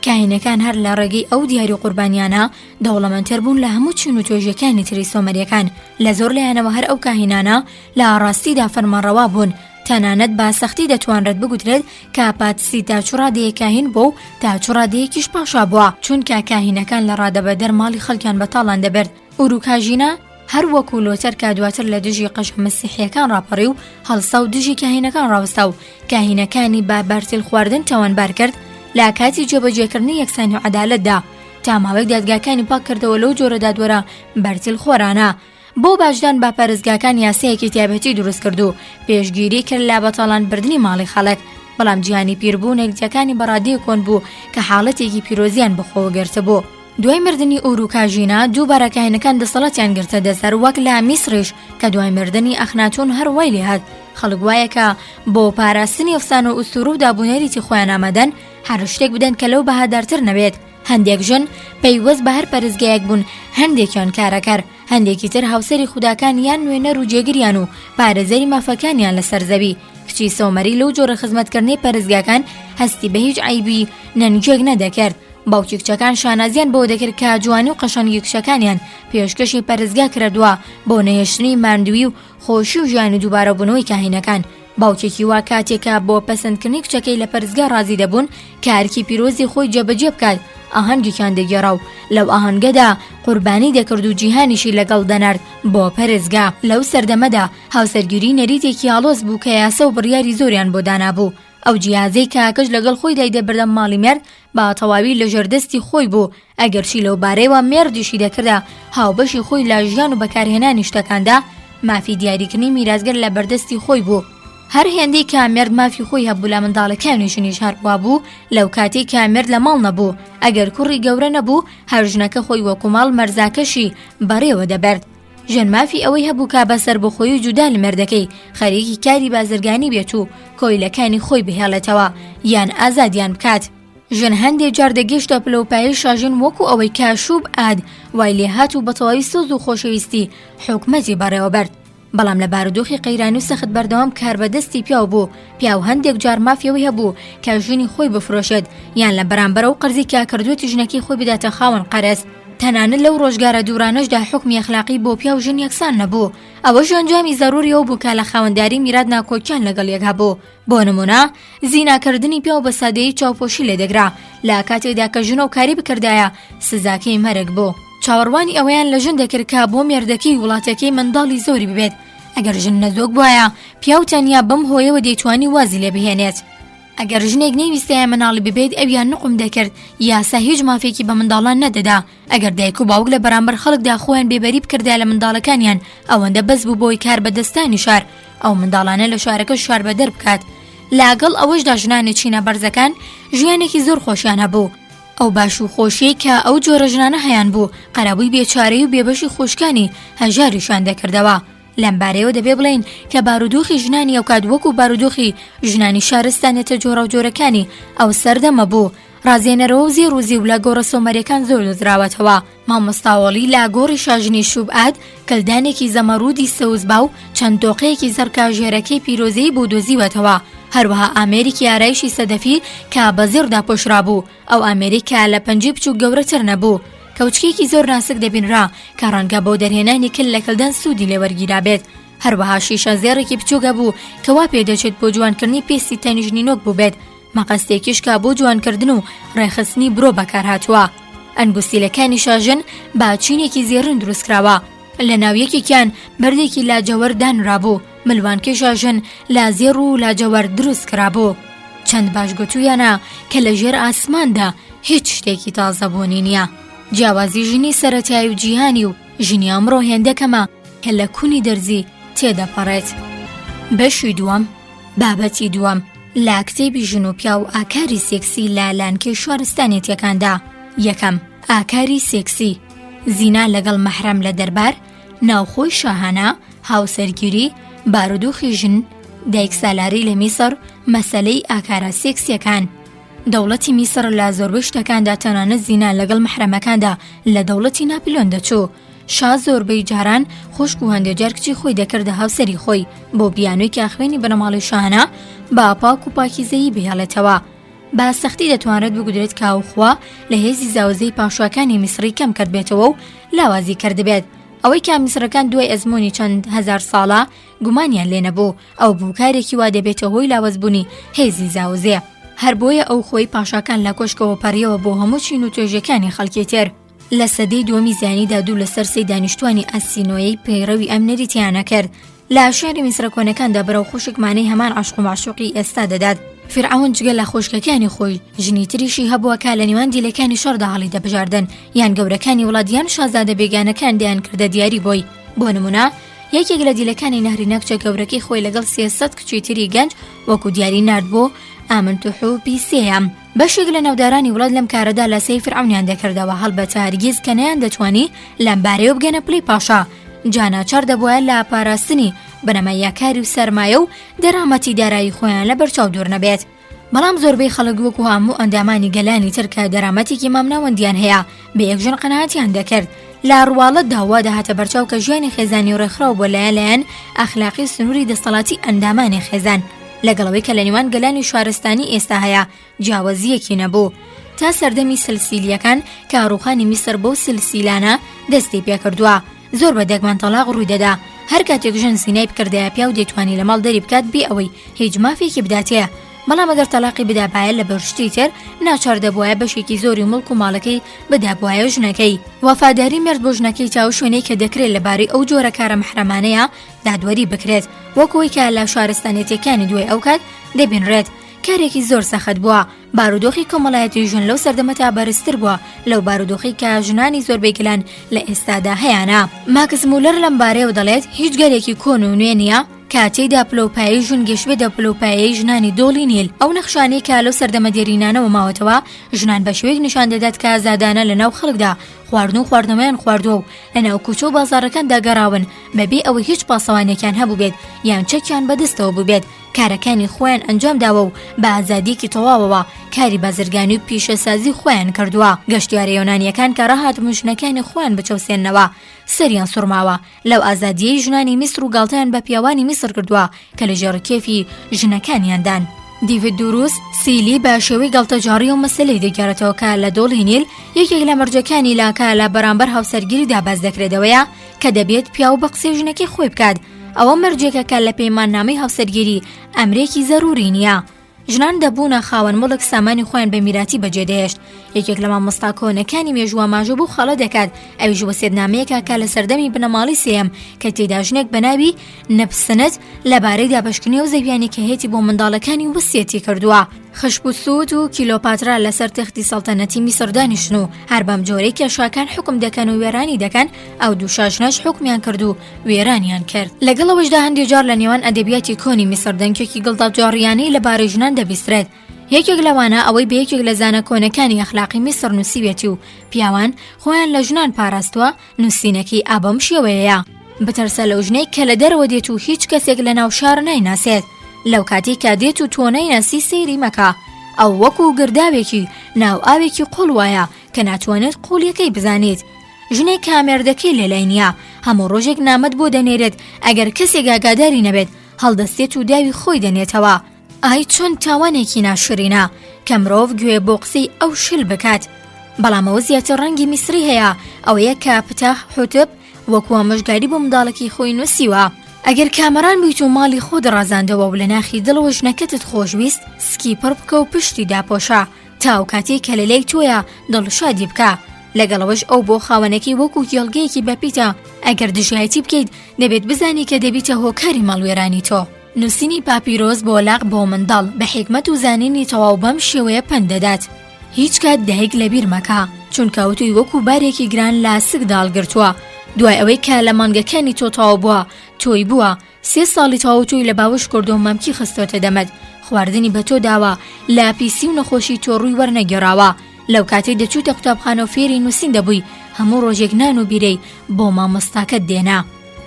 Speaker 1: کاهینەکان هەر لە ڕێگەی ئەو دیاری و قوربانیانە دەوڵەمەندتر بوون لە هەموو چین و توێژەکانی تری سۆمەریەکان. لە زۆر لایەنەوە هەر ئەو کاهینانە لە ڕاستیدا فەرمانڕەوا بوون. تەنانەت بە سەختی دەتوانرێت بگوترێت کە پاتسی تا چ ڕادەیەک کاهین بووە و تا چ ڕادەیەکیش پاشا بووە. چونکە کاهینەکان لە ڕادەبەدەر ماڵی خەڵکیان بە تاڵان دەبرد. ئوروکاژینا هەر وەکو لۆتەر کە دواتر لە دژی قەشە مەسیحیەکان ڕاپەڕی و هەڵسا و دژی کاهینەکان ڕاوەستا و کاهینەکانی بە بەرتیل خواردن تاوانبار کرد لە کاتی جێبەجێکردنی یەکسانی و عەدالەتدا تا ماوەیەک دادگاکانی پاک کردەوە لەو جۆرە دادوەرە بەرتیل خۆرانە بۆ باجدان بە پەرستگاکان یاسایەکی تایبەتی دروست کرد و پێشگیری کرد لە بەتاڵان بردنی ماڵی خەڵک بەڵام جیهانی پیربوو نەریتەکانی بەڕادەیەک کۆن بوو کە حاڵەتێکی پیرۆزیان بەخۆوە گرتبوو. دوای مردنی ئوروکاژینا دووبارە کاهینەکان دەسەڵاتیان گرتە دەست هەر وەک لە میسریش کە دوای مردنی ئەخناتون هەر وای لێهات خەڵک وایە کە بۆ پاراستنی ئەفسانە و ئوستورە و دابونەریتی خۆیان ئامادەن هەر شتێک بدەن کە لەو بەهادارتر نەبێت هەندێک ژن پەیوەست بە هەر پەرستگایەک بوون هەندێکیان کارەکەر هەندێکی تر هاوسەری خوداکان یان نوێنەر و جێگریان و پارێزەری مافەکانیان لەسەر زەوی کچی سۆمەری لەو جۆرە خزمەتکردنەی پەرستگاکان هەستی بە هیچ عەیبی نەنگیەک نەدەکرد باوکی کچەکان شانازیان بەوە دەکرد کە جوانی و قەشەنگی کچەکانیان پێشکەشی پەرستگا کردووە بۆ نەهێشتنی ماندووی و خۆشی و ژیانی دووبارەبوونەوەی کاهینەکان باوکێکی وا کاتێک کە بۆ پەسەندکردنی کچەکەی لە پەرستگا ڕازی دەبوون کە ئەرکی پیرۆزی خۆی جێبەجێ بکات ئاهەنگێکیان دەگێڕا و لەو ئاهەنگەدا قوربانی دەکرد و جیهانیشی لەگەڵ دەنارد بۆ پەرستگا لەو سەردەمەدا هاوسەرگیری نەریتێکی ئاڵۆز بوو کە یاسا و بڕیاری زۆریان بۆ دانابوو ئەو جیهازەی کە کچ لەگەڵ خۆی دایدەبردە ماڵی مێرد بە تەواوی لەژێر دەستی خۆی بوو، ئەگەرچی لەو بارەیەوە مێردیشی دەکردە هاوبەشی خۆی لە ژیان و بەکارهێنانی شتەکاندا، مافی دیاریکردنی میراتگر لە بەردەستی خۆی بوو. هەر هێندەی کە مێرد مافی خۆی هەبوو لە منداڵەکانی ژنیش هەر وابوو لەو کاتەی کە مێرد لە ماڵ نەبوو، ئەگەر کوڕی گەورە نەبوو هەر ژنەکە خۆی وەکو ماڵ مەرزاکەشی بەڕێوە دەبرد. ژن مافی ئەوەی هەبوو کە بە سەربەخۆیی و جودا لە مێردەکەی خەریکی کاری بازرگانی بێت و کۆیلەکانی خۆی بهێڵێتەوە یان ئازادیان بکات. ژن هەندێ جار دەگەیشتە پلە و پایەی شاژن وەکو ئەوەی کە شوب ئاد وای لێهات و بە تەواوی سۆز و خۆشەویستی حکومەتی بەڕێوەبرد. بەڵام لە بارودۆخی قەیرانی و سەخت بەردەوام کاربەدەستی پیاو بوو، پیاو هەندێک جار مافی ئەوەی هەبوو کە ژنی خۆی بفرۆشێت یان لە بەرامبەر ئەو قەرزەی کە کردوویەتی ژنەکەی خۆی بداتە خاوەن قەرز. تەنانەت لەو ڕۆژگارە دوورانەشدا حوکمی ئەخلاقی بۆ پیاو ژن یەکسان نەبوو. ئەوەش ئەنجامی زەرووری ئەو بوو کە لە خاوەنداری میرات ناکۆکیان لەگەڵ یەک هەبوو. بۆ نموونە زیناکردنی پیاو بە سادەیی چاوپۆشی لێ دەگرا، لە کاتێکدا کە ژن ئەو کارەی بکردایە سزاکەی مەرگ بوو. چاوەڕوانی ئەوەیان لە ژن دەکرد کە بۆ مێردەکەی و وڵاتەکەی منداڵی زۆری ببێت. ئەگەر ژن نەزۆک بوایە، پیاو تەنیا بەم هۆیەوە دەیتوانی وازی لێ بهێنێت. ئەگەر ژنێک نەیویستایە مناڵی ببێت ئەویان نوقم دەکرد، یاسا هیچ مافێکی بە منداڵان نەدەدا، ئەگەر دایک و باوک لە بەرامبەر خەڵکدا خۆیان بێبەری بکردایە لە منداڵەکانیان ئەوەندە بەس بوو بۆی کاربەدەستانی شار ئەو منداڵانە لە شارەکە شاربەدەر بکات. لەگەڵ ئەوەشدا ژنانی چینە بەرزەکان ژیانێکی زۆر خۆشیان هەبوو، ئەو باش و خۆشیەی کە ئەو جۆرە ژنانە هەیان بوو قەرەبووی بێچارەیی و بێبەشی خوشکانی هەژاریشیان دەکردەوە. لەم بارەیەوە دەبێ بڵێین کە بارودۆخی ژنانی ئەوکات وەکو بارودۆخی ژنانی شارستانیەتە جۆراوجۆرەکانی ئەو سەردەمە بوو، ڕازێنەرەوە و زێڕ و زیو لە گۆڕە سۆمەریەکان زۆر دۆزراوەتەوە. مامۆستا وەڵی لە گۆڕی شاژنی شوبئاد کلدانێکی زەمەڕوودی سەوزباو چەند تۆقەیەکی زەڕ کە ژێرەکەی پیرۆزەیی بوو دۆزیوەتەوە، هەروەها ئامێرێکی ئارایشی سەدەفی کە بە زێڕ داپۆشرابوو، ئەو ئامێرەی کە لە پەنجەی بچووک گەورەتر نەبوو. کەوچکێکی زۆر ناسک دەبینرا کە ڕەنگە بۆ دەرهێنانی کل لە کلدان سوودی لێ وەرگیرابێت. هەروەها شیشە زێڕێکی بچووک هەبوو کە وا پێدەچێت بۆ جوانکردنی پێستی تەنیشت نینۆک بووبێت. مقەستێکیش کە بۆ جوانکردن و ڕێکخستنی برۆ بەکارهاتووە. ئەنگوستیلەکانی شاژن بە چینێکی زێڕین دروستکراوە. لە ناو یەکێکیان بەردێکی لاجەوەرد دانرابوو، ملوانکەی شاژن لە زێڕ و لاجەوەرد دروستکرابوو. چەند باش گوتوویانە کە لە ژێر ئاسماندا هیچ شتێکی تازە بوونی نییە. جیاوازی ژنی سەرەتایی و جیهانی و ژنی ئەمڕۆ هێندە کەمە کە لە کونی دەرزی تێدەپەڕێت. بەشی دووەم، بابەتی دووەم، لە کتێبی ژن و پیاو ئاکاری سێکسی لە لانکەی شارستانێتیەکاندا. یەکەم، ئاکاری سێکسی، زینا لەگەڵ مەحرەم لە دەربار، ناوخۆی شاهانە، هاوسەرگیری، بارودۆخی ژن، دایکسالاری لە میسڕ، مەسەلەی ئاکارە سێکسیەکان. دەوڵەتی میسڕ لە زۆربەی شتەکاندا تەنانەت زینا لەگەڵ مەحرەمەکاندا لە دەوڵەتی ناپلۆن دەچوو. شا زۆربەی جاران خوشک و هەندێ جار کچی خۆی دەکردە هاوسەری خۆی بۆ بیانووی کە خوێنی بنەماڵەی شاهانە بە پاک و پاکیزەیی بهێڵێتەوە. بە سەختی دەتوانرێت بگوترێت کە ئەو خوا لە هێزی زاوزێی پاشاکانی میسڕی کەم کردبێتەوە و لاوازی کردبێت. ئەوەی کە میسڕەکان دوای ئەزموونی چەند هەزار ساڵە گومانیان لێ نەبوو، ئەو بوو کارێکی وا دەبێتە هۆی لاوازبوونی هێزی زاوزێ. هەر بۆیە ئەو خۆی پاشاکان لە کۆشکەوە پەڕیەوە بۆ هەموو چین و توێژەکانی خەڵکی تر. لە سەدەی دووەمی زایینیدا دوو لەسەر سێی دانیشتوانی ئەسینۆیەی پەیڕەوی ئەم نەریتەیان ئەکرد. لە شیعری میسرە کۆنەکاندا برا و خوشک مانای هەمان عەشق و مەعشوقی ئێستا دەدات. فیرعەون جگە لە خوشکەکانی خۆی، ژنی تریشی هەبووە کە لە نێوان دیلەکانی شەڕدا هەڵیدەبژاردن، یان گەورەکانی وڵات یان شازادە بێگانەکان دەیانکردە دیاری بۆی. بۆ نموونە یەکێک لە دیلەکانی نەهرینە کچە گەورەکەی خۆی لەگەڵ 300 کچی تری گەنج وەکو دیاری نارد بۆ ئامنتوحوپی سێیەم. بەشێک لە ناودارانی وڵات لەم کارەدا لاسایی فیرعەونیان دەکردەوە، هەڵبەتە هەرگیز کە نەیاندەتوانی لەم بارەیەوە بگەنە پلەی پاشا، جا ناچار دەبوایە لە پاراستنی بنەمای یاکاری و سەرمایە و دەرامەتی دارایی خۆیان لە بەرچاو دوور نەبێت. بەڵام زۆربەی خەڵک وەکو هەموو ئەندامانی گەلانی تر کە دەرامەتێکی مامناوەندیان هەیە بە یەک ژن قەناعەتیان دەکرد. لە ڕواڵەتدا وا دەهاتە بەرچاو کە ژیانی خێزانی ڕێکخراو بووە لایەن لایەن ئەخلاقی و سنووری دەستەڵاتی ئەندامانی خێزان لەگەڵ ئەوەی کە لە نێوان گەلانی شارستانی ئێستا هەیە جیاوازییەکی نەبوو تا سەردەمی سلسیلیەکان کە ڕووخانی میسر بەو سلسیلانە دەستی پێکردووە زۆر بە دەگمەن تەڵاق ڕووی دەدا هەر کاتێک ژن زینای بکردایە پیاو دەیتوانی لە ماڵ دەری بکات بێ ئەوەی هیچ مافێکی بداتێ بەڵام ئەگەر تەلاقی بدابایە لەبەر شتی تر ناچار دەبوایە بەشێکی زۆری موڵک و ماڵەکەی بدابوایە ژنەکەی. وەفاداری مێرد بۆ ژنەکەی تا ئەو شوێنەی کە دەکرێت لەبارەی ئەو جۆرە کارە مەحرەمانەیە دادوەری بکرێت وەک ئەوەی کە لە شارستانیەتەکانی دوای ئەو کات دەبینرێت کارێکی زۆر سەخت بووە. بارودۆخی کۆمەڵایەتی ژن لەو سەردەمەتا بەرزتر بووە لەو بارودۆخەی کە ژنانی زۆربەی گەلان لە ئێستادا هەیانە. ماکس مولەر لەم بارەیەوە دەڵێت هیچ گەلێکی کۆن و نوێ نییە کە تێیدا پلەوپایەی ژن گەشبێتە پلەوپایەی ژنانی دۆڵی نیل، ئەو نەخشانەی کە لەو سەردەمە دێرینانەوە ماوەتەوە ژنان بە شێوەیەک نیشان دەدات کە ئازادانە لە ناو خەڵکدا خواردن و خواردنەوەیان خواردووە و لە ناو کوچە و بازاڕەکاندا گەڕاون بەبێ ئەوەی هیچ پاسەوانێکیان هەبووبێت یان چەکیان بەدەستەوە بووبێت کارەکانی خۆیان ئەنجام داوە و بە ئازادییەکی تەواوەوە کاری بازرگانی و پیشەسازی خۆیان کردووە. گەشتیارە یۆنانییەکان کە ڕاهاتبوون ژنەکانی خۆیان بچەوسێننەوە، سەریان سوڕماوە لەو ئازادییەی ژنانی میسر و گاڵتەیان بە پیاوانی میسر کردووە کە لە ژێر ڕکێفی ژنەکانیاندان. دیڤید دوروس سیلی بە شێوەی گاڵتەجاڕی ئەو مەسەلەی دەگێڕێتەوە کە لە دۆڵی نیل یەکێک لە مەرجەکانی لاکە لە بەرامبەر هاوسەرگیریدا باس دەکرێت ئەوەیە کە دەبێت پیاو بە قسەی ژنەکەی خۆی بکات ئەوە مەرجێکە کە لە پەیماننامەی هاوسەرگیری ئەمرێکی زەروری نییە. ژنان دەبوونە خاوەن موڵک سامانی خۆیان بە میراتی بەجێدەهێشت. یەکێک لە مامۆستا کۆنەکانی مێژوو ئاماژە بەو خاڵە دەکات، ئەویش وەسێتنامەیەکە کە لە سەردەمی بنەماڵەی سێیەم کە تێیدا ژنێک بە ناوی نەبسنت لەبارەی دابەشکردنی ئەو زەویانەی کە هەیەتی بۆ منداڵەکانی وسیەتی کردووە. خشپوسوت و کیلۆپاترا لەسەر تەختی سەڵتەنەتی میسڕ دانیشتن و هەر بەم جۆرەی کە شاکان حوکم دەکەن و وێرانی دەکەن، ئەو دوو شاژنەش حوکمیان کرد و وێرانیان کرد. لەگەڵ ئەوەشدا هەندێ جار لە نێوان ئەدەبیاتی کۆنی میسڕ دەنکێکی گڵداجاڕییانەی لەبارەی ژنان دەبیسترێت. یەکێک لەوانە ئەوەی بە یەکێک لە زانا کۆنەکانی ئەخلاقی میسڕ نووسیویەتی و پیاوان خۆیان لە ژنان پاراستووە، نووسینەکەی ئا بەم شێوەیەیە، بترسە لەو ژنەی کە لە دەرەوە دێت و هیچ کەسێک لە ناو شار نایناسێت. لەو کاتەی کە دێت و تۆ نایناسی سەیری مەکە. ئەو وەکوو گرداوێکی ناو ئاوێکی قووڵ وایە کە ناتوانێت قووڵییەکەی بزانیت. ژنێک کە مێردەکەی لەلای نییە هەموو ڕۆژێک نامەت بۆ دەنێرێت ئەگەر کەسێک ئاگاداری نەبێت هەڵدەستێت و داوی خۆی دەنێتەوە ئای چۆن تاوانێکی ناشرینە کە مرۆڤ گوێ بۆ قسەی ئەو شل بکات بەڵام ئەوە زیاتر ڕەنگی میسری هەیە ئەوەیە کە پتاح حوتب وەکو ئامۆژگاری بۆ منداڵەکەی خۆی نووسیوە ئەگەر کامەران بوویت و ماڵی خۆت ڕازاندەوە و لە ناخی دڵەوە ژنەکەتت خۆشویست سکی پڕ بکە و پشتی داپۆشە تا ئەو کاتەی کە لەلای تۆیە دڵشادی بکە، لەگەڵ ئەوەش ئەو بۆ خاوەنەکەی وەکو کێڵگەیەکی بەپیتە، ئەگەر دژایەتی بکەیت دەبێت بزانی کە دەبیتە هۆکاری ماڵوێرانی تۆ. نووسینی پاپیرۆس بۆ لاق بۆ منداڵ بە حیکمەت و زانینی تەواو بەم شێوەیە پەند دەدات، هیچ کات دایک لەبیر مەکە، چونکە ئەو تۆی وەکو بارێکی گران لە سکدا هەڵگرتووە، دوای ئەوەی کە لە مانگەکانی تۆ تەواو بووە، تۆی بووە، سێ ساڵی تەواو تۆی لە باوەش کردووە و مەمکی خستۆتە دەمت، خواردنی بە تۆ داوە، لە پیسی و نەخۆشی تۆ ڕووی وەرنەگێڕاوە، لەو کاتەی دەچوویتە قوتابخانە و فێری نووسین دەبووی، هەموو ڕۆژێک نان و بیرەی بۆ مامۆستاکەت دێنا.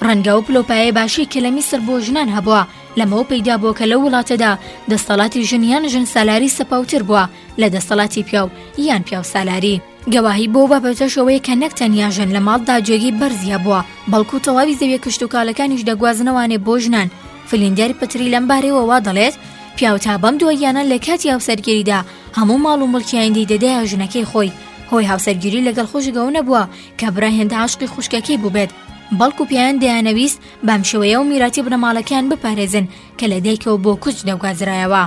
Speaker 1: ڕەنگە ئەو پلەوپایەی باشەی کە لە میسر بۆ ژنان هەبووە، لەمەوە پەیدا بووە کە لەو وڵاتەدا دەستەڵاتی ژن یان ژنسالاری سەپاوتر بووە لە دەستەڵاتی پیاو یان پیاوسالاری. گەواهی بۆ بابەتەش ئەوەیە کە نەک تەنیا ژن لە ماڵدا جێگەی بەرزی هەبووە، بەڵکو تەواوی زەویە کشتوکاڵەکانیش دەگوازنەوانێ بۆ ژنان. فلیندەر پتری لەم بارەیەوە وا دەڵێت، پیاو تا بەم دواییانە لە کاتی هاوسەرگیریدا هەموو ماڵ و موڵکی ئایندەی دەدایە ژنەکەی خۆی. هۆی هاوسەرگیری لەگەڵ خوشک ئەوە نەبووە کە برا هێندە عاشقی خوشکەکەی بووبێت، بەڵکو پیاوان دەیانەویست بەم شێوەیە ئەو میراتی بنەماڵەکەیان بپارێزن کە لە دایکەوە بۆ کچ دەگوازرایەوە.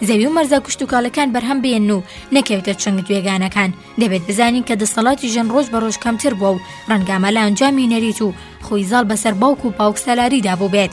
Speaker 1: زەوی و مەرزە کشتوکاڵەکان بەرهەم بێنن و نەکەوێتە چنگ بێگانەکان. دەبێت بزانین کە دەسەڵاتی ژن ڕۆژ بە ڕۆژ کەمتر بووە و ڕەنگە ئەمە لە ئەنجامی نەریت و خوی زاڵ بەسەر باوک و باوکسالاریدا بووبێت.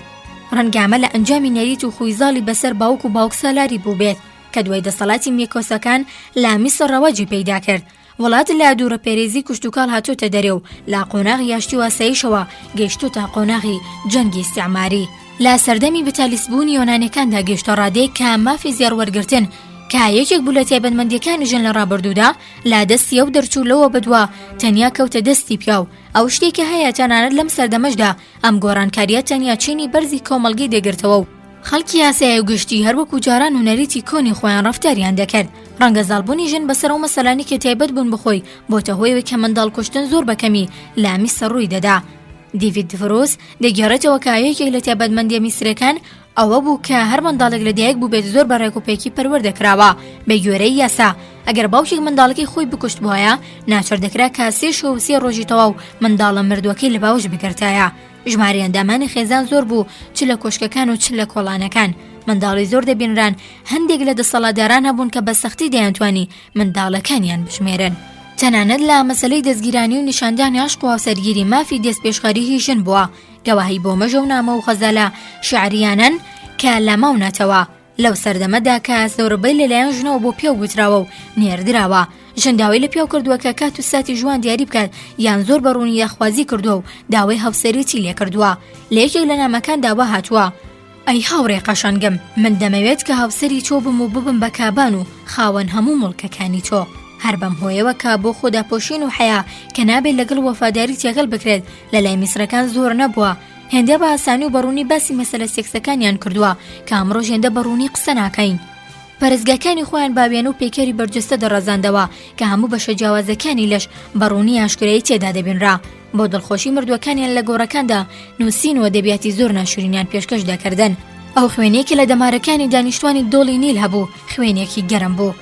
Speaker 1: ڕەنگە ئەمە لە ئەنجامی نەریت و خوی زاڵی بەسەر باوک و باوکسالاری بووبێت کە دوای دەسەڵاتی میکۆسەکان لە میسر ڕەواجی پەیدا کرد. وڵات لە دوورەپەرێزی کشتوکاڵ هاتۆتە دەرێ و لە قۆناغی ئاشتی و ئاسایشەوە گەیشتۆتە قۆناغی جەنگی ئیستیعماری. لە سەردەمی بتالیسبوونی یۆنانیەکاندا گەیشتە ڕادەیەک کە مافی زێڕ وەرگرتن کە یەکێک بوو لە تایبەتمەندیەکانی ژن لە ڕابردوودا لە دەستی ئەو دەرچوو لەوە بەدوا تەنیا کەوتە دەستی پیاو ئەو شتێک کە هەیە تەنانەت لەم سەردەمەشدا ئەم گۆڕانکاریە تەنیا چینی بەرزی کۆمەڵگەی دەگرتەوە و خەڵکی ئاسایی و گشتی هەر وەکو جاران و نەریتی کۆنی خۆیان ڕەفتاریان دەکرد. ڕەنگە زاڵبوونی ژن بەسەر ئەو مەسەلانەی کە تایبەت بوون بە خۆی بۆتە هۆی ئەوەی کە منداڵ کوشتن زۆر بە کەمی لە میسر ڕووی دەدا. دیڤید دڤروس دەگێڕێتەوە کە یەکێک لە تایبەتمەندییە میسرییەکان ئەوە بوو کە هەر منداڵێک لە دایک بووبێت زۆر بە ڕێکوپێکی پەروەردە کراوە بە گوێرەی یاسا ئەگەر باوکێک منداڵەکەی خۆی بکوشتبوایە ناچار دەکرا کە سێ شەو و سێ ڕۆژی تەواو منداڵە مردووەکەی لە باوەش بگرتایە. ژمارەی ئەندامانی خێزان زۆر بوو چ لە کۆشکەکان و چ لە کۆڵانەکان منداڵی زۆر دەبینران هەندێک لە دەسەڵاتداران هەبوون کە بە سەختی دەیانتوانی منداڵەکانیان بژمێرن تەنانەت لە مەسەلەی دەستگیرانی و نیشاندانی عەشق و هاوسەرگیری مافی دەستپێشخەری هی ژن بووە گەواهی بۆ مەژە و نامە و غەزەلە شیعرییانەن کە لە ماونەتەوە لەو سەردەمەدا کە زۆربەی لەلایەن ژنەوە بۆ پیاو گوتراوە و نێردراوە، ژن داوای لە پیاو کردووە کە کات و ساتی ژوان دیاری بکات یان زۆر بە ڕوونی داخوازی کردووە و داوای هاوسەریی لێ کردووە. لە یەکێک لە نامەکاندا وا هاتووە، ئەی هاوڕێ قەشەنگم، من دەمەوێت کە هاوسەری تۆ بم و ببم بە کابان و خاوەن هەموو موڵکەکانی تۆ. هەر بەم هۆیەوە کە بۆ خۆداپۆشین و حەیا کە نابێت لەگەڵ وەفاداری تێکەڵ بکرێت لە لای میسرەکان زۆر نەبووە، هێندە بە ئاسانی و بە ڕوونی باسی مەسەلە سێکسەکانیان کردووە کە ئەمڕۆش هێندە بە ڕوونی قسە ناکەین. پەرستگاکانی خۆیان بە وێنە و پەیکەری بەرجەستە دەڕازاندەوە کە هەموو بەشە جیاوازەکانی لەش بە ڕوونی ئاشکرایی تێدا دەبینرا. بۆ دڵخۆشی مردووەکانیان لە گۆڕەکاندا نووسین و ئەدەبیاتی زۆر ناشرینیان پێشکەش دەکردن. ئەو خوێنەی کە لە دەمارەکانی دانیشتوانی دۆڵی نیل هەبوو خوێنێکی گەرم بوو.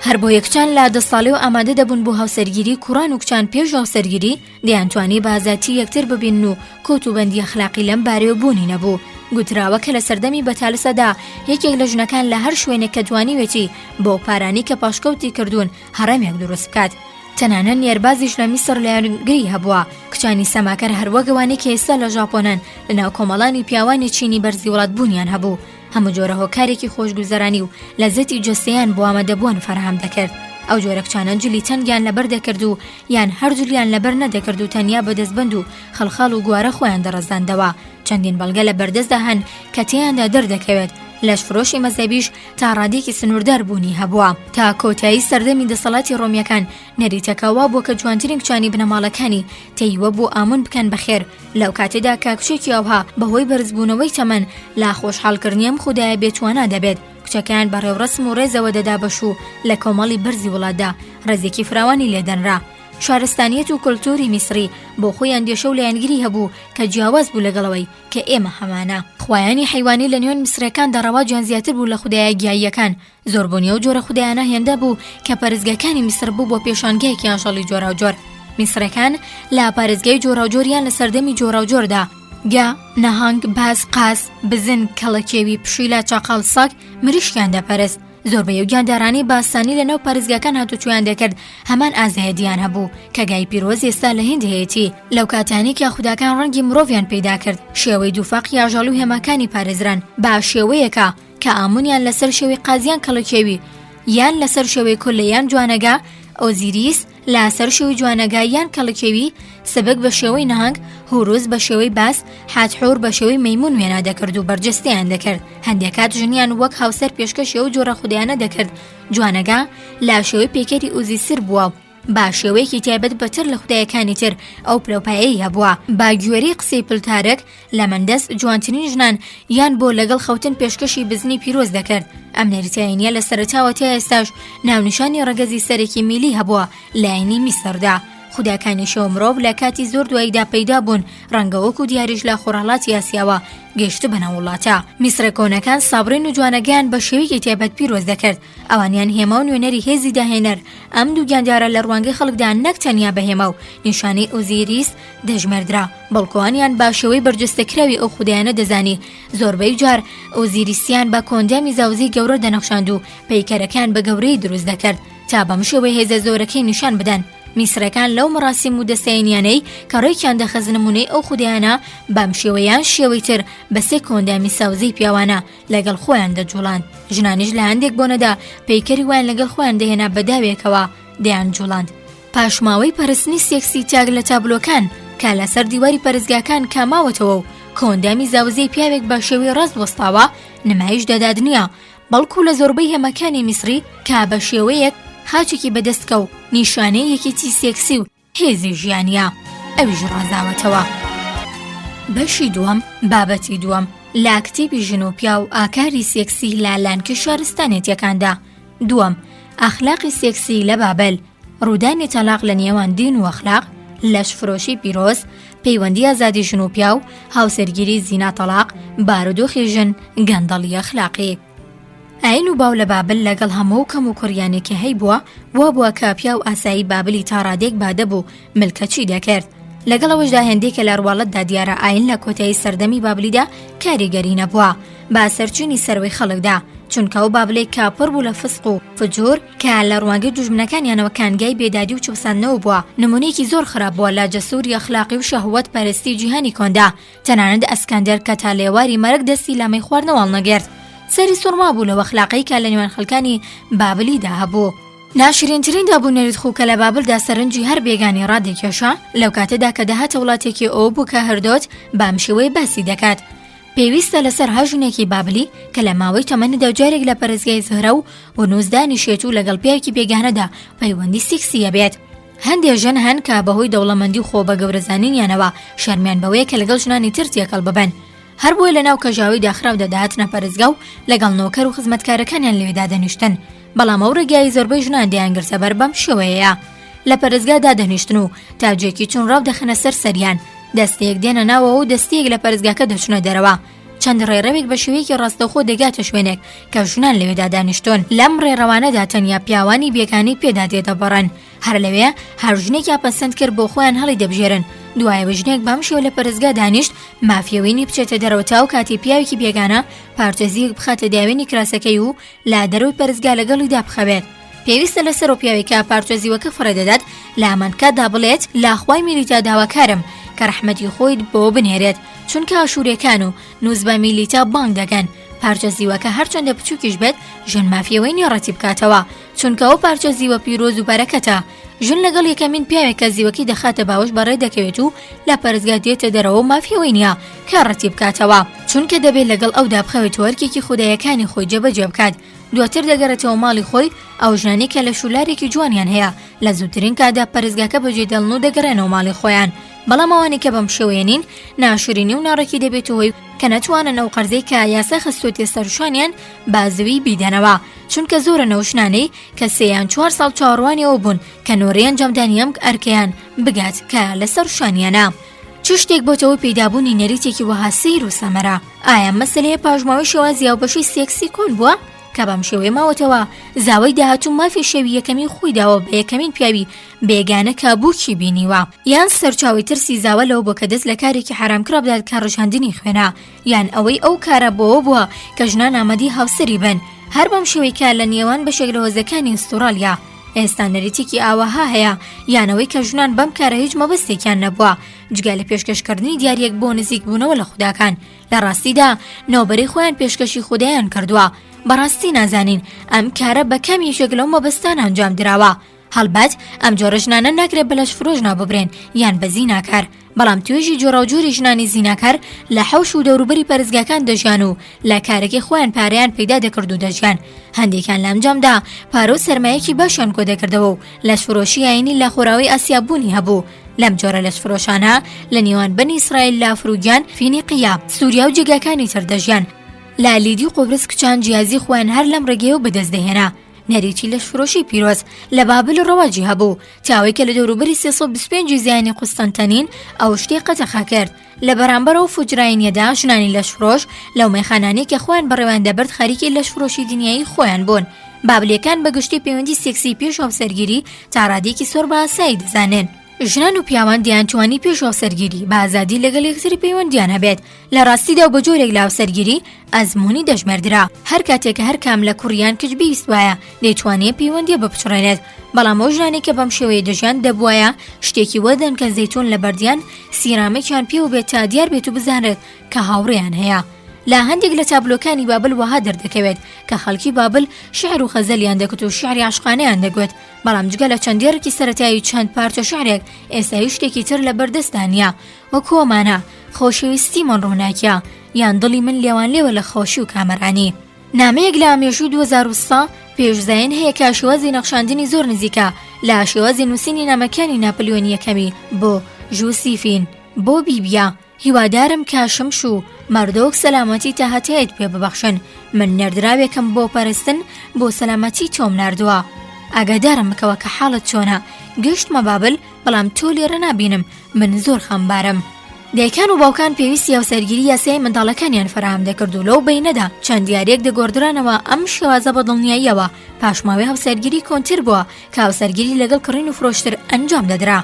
Speaker 1: هەربۆیە کچان لە دە ساڵیەوە ئامادە دەبوون بۆ هاوسەرگیری کوڕان و کچان پێش هاوسەرگیری دەیانتوانی بە ئازادی یەکتر ببینن و کۆت و بەندی ئەخلاقی لەم بارەیەوە بوونی نەبوو. گوتراوە کە لە سەردەمی بەتالسەدا یەکێک لە ژنەکان لە هەر شوێنێک کە توانیوێتی بەو پارانەی کە پاشکەوتی کردوون هەڕەمێک دروست بکات. تەنانەت نێربازیش لە میسڕ لایەنگری هەبووە. کچانی سەماکەر هەروەک ئەوانەی کە ئێستا لە ژاپۆنن لەناو کۆمەڵانی پیاوانی چینی بەرزی وڵات بوونیان هەبوو. هەموو جۆرە هۆکارێکی خۆشگوزەرانی و لەزەتی جەستەیان بۆ ئامادەبووان فەراهەم دەکرد. ئەو جۆرە کچانە جلی تەنگیان لەبەر دەکرد و یان هەر جلیان لەبەر نەدەکرد و تەنیا بە دەستبەند و خەڵخاڵ و گوارە خۆیان دەڕزاندەوە. چەندین بەڵگە لە بەردەستدا هەن کە تێیاندا دەردەکەوێت لەشفرۆشی مەزهەبیش تا ڕادەیەکی سنووردار بوونی هەبووە. تا کۆتایی سەردەمی دەسەڵاتی ڕۆمییەکان نەریتەکە وا بووە کە جوانترین کچانی بنەماڵەکانی تەیوە بۆ ئامون بکەن بە خێر، لەو کاتەدا کە کچێکی ئەوها بەهۆی بەرزبوونەوەی تەمەن لە خۆشحاڵکردنی ئەم خودایە بێتوانا دەبێت، کچەکەیان بە ڕێوڕەسم و ڕێزەوە دەدا بە شوو لە کۆمەڵی بەرزی وڵاتدا ڕێزێکی فراوانی لێ دەنرا. شارستانیەت و کولتووری میسری بۆ خۆی ئەندێشە و لایەنگری هەبوو کە جیاواز بوو لەگەڵ ئەوەی کە ئێمە هەمانە. خوایانی حەیوانی لە نێوان میسریەکاندا ڕەواجیان زیاتر بوو لە خودایە گیاییەکان، زۆربوونی ئەو جۆرە خودایانە هێندە بوو کە پەرستگاکانی میسر بوو بۆ پێشانگایەکی ئاژەڵی جۆراوجۆر. میسرەکان لە پارێزگای جۆراوجۆر یان لە سەردەمی جۆراوجۆردا، گا، نەهەنگ، باز، قاز، بزن، کەڵەکێوی، پشیلە، چاقاڵ، سەگ، مریشکیان دەپەرست. زۆربەی ئەو گیاندارانەی باستانی لە ناو پارێزگاکان هاتوچۆیان دەکرد هەمان ئازایەتیان هەبوو کە گای پیرۆز ئێستا لە هیند هەیەتی. لەو کاتانەی کە خوداکان ڕەنگی مرۆڤیان پەیدا کرد، شێوەی دووفاقی ئاژەڵی و هێماکانی پارێزران بە شێوەیەکە کە ئامونیان لەسەر شێوەی قازیان کەڵەکێوی یان لەسەر شێوەی کوللە یان جوانەگا، ئۆزیریس لە سەر شێوەی جوانەگا یان کەڵەکێوی، سبک بە شێوەی نەهەنگ، هوروس بە شێوەی باز، حاتحور بە شێوەی مەیمون وێنا دەکرد و بەرجەستەیان دەکرد. هەندێک کات ژنیان وەک هاوسەر پێشکەشی ئەو جۆرە خودایانە دەکرد. جوانەگا لە شێوەی پەیکەری ئوزیسر بووە و بە شێوەیەکی تایبەت بەتر لە خودایەکانی تر ئەو پلەوپایەی هەبووە. بە گوێرەی قسەی پلتارک، لە مەندەس جوانترین ژنان یان بۆ لەگەڵ خەوتن پێشکەشی بزنی پیرۆز دەکرد. ئەم نەریتە ئاینییە لە سەرەتاوە تا ئێستاش ناونیشانی ڕەگەزی سەرەکی میلی هەبووە لە ئاینی میسردا. خوداکانی شەو مرۆڤ لە کاتی زۆر دواییدا پەیدا بوون، ڕەنگە وەکو دیاریش لە خۆرهەڵاتی ئاسیاوە گەیشتبنە وڵاتە میسرە کۆنەکان. سابرین و جوانەگەیان بە شێوەیەکی تایبەت پیرۆز دەکرد. ئەوانیان هێما و نوێنەری هێزی داهێنەر. ئەم دوو گیاندارە لە ڕوانگەی خەڵکدا نەک تەنیا بە هێما و نیشانەی ئۆزیریس دەژمێردرا، بەڵکو ئەوانیان بە شێوەی بەرجەستەکراوی ئەو خودایانە دەزانی. زۆربەی جار ئۆزیریسیان بە کۆندامی زاوزێی گەورە دەنەخشاند و پەیکەرەکەیان بە گەورەیی دروست دەکرد تا بەم شێوەیە هێزە زۆرەکەی نیشان بدەن. میسرەکان لەو مەڕاسیم و دەستەینیانەی کە ڕێکیان دەخست نمونەی ئەو خودایانە بەم شێوە یان شێوەی تر بە سێ کۆندامی ساوزەی پیاوانە لەگەڵ خۆیان دەجوڵاند. ژنانیش لە هەندێک بۆنەدا پەیکەری وایان لەگەڵ خۆیان دەهێنا بە داوێکەوە دەیانجوڵاند. پاشماوەی پەرستنی سێکسی تاک لە تابلۆکان کە لەسەر دیواری پەرستگاکان کە ماوەتەوە و کۆندامی زاوزێی پیاوێک بە شێوەی ڕاست وەستاوە نمایش دەدات نییە، بەڵکو لە زۆربەی هێماکانی میسری کە بە شێوەیەک خاچێکی بەدەستکە و نیشانەی یەکێتی سێکسی و هێزی ژیانیە ئەویش ڕازاوەتەوە. بەشی دووەم، بابەتی دووەم، لە کتێبی ژن و پیاو ئاکاری سێکسی لە لانکی شارستانێتیەکاندا. دووەم، ئەخلاقی سێکسی لە بابل، ڕوودانی تەلاق لە نێوان دین و ئەخلاق، لەشفرۆشی پیرۆز، پەیوەندی ئازادی ژن و پیاو، هاوسەرگیری زینا تەڵاق، بارودۆخی ژن، گەندەڵی ئەخلاقی. ئاین و باو لە بابل لەگەڵ هەموو ئەو کەموکوڕیانەی کە هەیبووە، وا بووە کە پیاو ئاسایی بابلی تا ڕادەیەک بادە بوو ملکەچی دەکرد. لەگەڵ ئەوەشدا هێندەی کە لە ڕواڵەتدا دیارە ئاین لە کۆتایی سەردەمی بابلیدا کاریگەری نەبووە بە سەرچینی سەروەی خەڵکدا، چونکە ئەو بابلەی کە پڕ بوو لە فسق و فجور کە لە ڕوانگەی دوژمنەکانیانەوە کانگای بێدادی و چەوساندنەوە بووە، نموونەیەکی زۆر خراپ بووە لە جەسووری ئەخلاقی و شەهوەت پەرستی جیهانی کۆندا. تەنانەت ئەسکەندەر کە تا لێواری مەرگ دەستی لە مەی خواردنەوە هەڵنەگرت، سەری سوڕمابوو لەو ئەخلاقەی کە لە نێوان خەڵکانی بابلیدا هەبوو. ناشرینترین داب و نەریت خوو کە لە بابلدا سەرنجی هەر بێگانەی ڕادەکێشا، لەو کاتەدا کە دەهاتە وڵاتێکی ئەوە بوو کە هەردۆت بەم شێوەیە باسی دەکات، پێویستە لەسەر هەر ژنێکی بابلی کە لە ماوەی تەمەنیدا جارێک لە پەرستگای زوهرە و ونوس دانیشێت و لەگەڵ پیاوێکی بێگانەدا پەیوەندی سیکسی هەبێت. هەندێ ژن هەن کە بەهۆی دەوڵەمەندی و خۆ بە گەورەزانینیانەوە شەرمیان بەوەیە کە لەگەڵ ژنانی تر تێکەڵ ببن. هەر بۆیە لەناو کەژاوەی داخراودا دەهاتنە پەرستگا و لەگەڵ نۆکەر و خزمەتکارەکانیان لەوێ دادەنیشتن. بەڵام ئەو ڕێگایەی زۆربەی ژنان دەیانگرتە بەر بەم شێوەیەیە. لە پەرستگا دادەنیشتن و تاجێکی چنراو دەخەنە سەر سەریان. دەستەیەک دێنە ناوەوە و دەستەیەک لە پەرستگاکە دەچنە دەرەوە. چەند ڕێڕەوێک بە شێوەیەکی ڕاستەوخۆ دەگاتە شوێنێک کە ژنان لەوێدا دانیشتوون. لەم ڕێڕەوانەدا تەنیا پیاوانی بێگانەی پێدا تێدەپەڕن. هەر لەوێ هەر ژنێکیان پەسەند کرد بۆ خۆیان هەڵی دەبژێرن. دوای ئەوەی ژنێک بەم شێوە لە پەرستگا دانیشت، مافی ئەوەی نییە بچێتە دەرەوە تا ئەو کاتەی پیاوێکی بێگانە پارچە زیوێک بخاتە داوێنی کراسەکەی و لە دەرەوەی پەرستگا لەگەڵیدا بخەوێت. پێویستە لەسەر ئەو پیاوەی کە پارچە زیوەکە فڕێ دەدات لە هەمان کاتدا بڵێت لە خوای میلیتا داواکارم کە ڕەحمەتی خۆیت بۆ بنێرێت چونکە ئاشوورێکان و نوزبە میلیتا بانگ دەکەن پارچە زیوەکە هەرچەندە بچووکیش بێت ژن مافی ئەوەی نییە ڕەتی بکاتەوە چونکە ئەو پارچە زیوە پیرۆز و بەرەکەتە ژن لەگەڵ یەکەمین پیاوێک کە زیوەکەی دەخاتە باوەش بەڕێ دەکەوێت و لە پەرستگا دێتە دەرەوە و مافی ئەوەی نییە کە ڕەتی بکاتەوە چونکە دەبێت لەگەڵ ئەودا بخەوێت و ئەرکێکی خودایەکانی خۆی جێبەجێ بکات دواتر دەگەڕێتەوە ماڵی خۆی، ئەو ژنانەی کە لەشولارێکی جوانیان هەیە لە زووترین کاتدا پەرستگاکە بەجێ دێڵن و دەگەڕێنەوە ماڵی خۆیان، بەڵام ئەوانەی کە بەم شێوەیە نین ناشرینی و ناڕێکی دەبێتە هۆی کە نەتوانن ئەو قەرزەی کە یاسا خستووەتە سەر شانیان بە زووی بیدەنەوە، چونکە زۆرن ئەو ژنانەی کە سێ یان چوار ساڵ چاوەڕوانی ئەوە بوون کە نۆرەی ئەنجامدانی ئەم ئەرکەیان بگات کە لەسەر شانیانە. چ شتێک بۆتە هۆی پەیدابوونی نەریتێکی وەها سەیر و سەمەرە؟ ئایا ئەم مەسەلەیە پاشماوەی شێوازی هاوبەشی سێکسی کۆن بووە کە بەم شێوەیە ماوەتەوە؟ زاوای داهاتوو مافی شەوی یەکەمی خۆی داوە بە یەکەمین پیاوی بێگانە کە بووکی بینیوە؟ یان سەرچاوەی ترسی زاوا لەوە بووە کە دەست لە کارێکی حەرامکراو بدات کە ڕژاندنی خوێنە؟ یان ئەوەی ئەو کارە بۆوە بووە کە ژنان ئامادەی هاوسەری بن؟ هەر بەم شێوەی کە لە نێوان بەشێک لە هۆزەکانی ئوستوڕالیا ئێستا نەریتێکی ئاوەها هەیە یان ئەوەی کە ژنان بەم کارە هیچ مەبەستێکیان نەبووە جگە لە پێشکەشکردنی دیارییەک بۆ نزیکبوونەوە لە خوداکان لە ڕاستیدا نۆبەرەی خۆیان پێشکەشی خودایان کردووە بەڕاستی نازانین ئەم کارە بە کام یەکێک لەو مەبەستانە ئەنجام دراوە هەڵبەت ئەم جۆرە ژنانە ناکرێت بە لەشفرۆش ناوببرێن یان بە زیناکار، بەڵام توێژی جۆراوجۆری ژنانی زیناکار لە حەوش و دەوروبەری پەرستگاکان دەژیان و لە کارەکەی خۆیان پارەیان پەیدا دەکرد و دەژیان، هەندێکیان لە ئەنجامدا پارە و سەرمایەکی باشیان کۆدەکردەوە و لەشفرۆشی ئایینی لە خۆراوای ئاسیا بوونی هەبوو. لەم جۆرە لەشفرۆشانە لە نێوان بەنی ئیسرائیل لە فروگیان، فینیقیە، سوریا و جێگاکانی تر دەژیان. لە لیدی و قوبرس کچان جیازی خۆیان هەر لەم ڕێگەیەوە بەدەست دەهێنا. نەریتی لەشفرۆشی پیرۆز لە بابل ڕەواجی هەبوو تا ئەوەی کە لە دەوروبەری 325 زایینی قوستەنتەنین ئەو شتەی قەدەخە کرد. لە بەرامبەر ئەو فوجراینیەدا ژنانی لەشفرۆش لەو مەیخانانەی کە خۆیان بەڕێوەیان دەبرد خەریکی لەشفرۆشی دنیایی خۆیان بوون. بابلیەکان بە گشتی پەیوەندی سێکسی پێش هاوسەرگیری تا ڕادەیەکی زۆر بە ئاسایی دەزانن. ژنان و پیاوان دەیانتوانی پێش هاوسەرگیری بە ئازادی لەگەڵ یەکتری پەیوەندیان هەبێت، لە ڕاستیدا و بە جۆرێک لە هاوسەرگیری ئەزموونی دەژمێردرا، هەر کاتێک کە هەر کام لە کوڕ یان کچ بیویستبایە دەیتوانییە پەیوەندییە بپچڕێنێت، بەڵام ئەو ژنانەی کە بەم شێوەیە دەژیان دەبوایە شتێکی وەدەن کە زەیتوون لە بەردیان سیرامێکیان پێوە بێت تا دیار بێت و بزانرێت کە هاوڕێیان هەیە. لە هەندێک لە تابلۆکانی بابل وەها دەردەکەوێت کە خەڵکی بابل شیعر و غەزەلیان دەگوت و شیعری عاشقانەیان دەگوت، بەڵام جگە لە چەند دێڕێکی سەرەتایی و چەند پارچە شیعرێک ئێستا هیچ شتێکی تر لە بەردەستدا نییە وەکو ئەمانە، خۆشەویستی من ڕووناکیە، یان دڵی من لێوانلێوە لە خۆشی و کامەرانی. نامەیەک لە مێژووی 2003 پێش زایین هەیە کە شێوازی نەخشاندنی زۆر نزیکە لە شێوازی نووسینی نامەکانی ناپلیۆنی یەکەمی بۆ ژوسیفین بۆ بیبیا، هیوادارم کە شمش و مەردۆک سەلامەتی تاهەتایت پێ ببەخشن، من نێردراوێکم بۆ پەرستن بۆ سەلامەتی تۆم ناردووە. ئاگادارم بکەوە کە حاڵت چۆنە، گەیشتمە بابل، بەڵام تۆ لێرە نابینم، من زۆر خەمبارم. دایکان و باوکان پێویستی هاوسەرگیری یاسایی منداڵەکانیان فەراهەم دەکرد و لەو بەینەدا چەند دیارییەک دەگۆڕدرانەوە، ئەم شێوازە بە دڵنیاییەوە پاشماوەی هاوسەرگیری کۆنتر بووە کە هاوسەرگیری لەگەڵ کڕین و فرۆشتر ئەنجام دەدرا.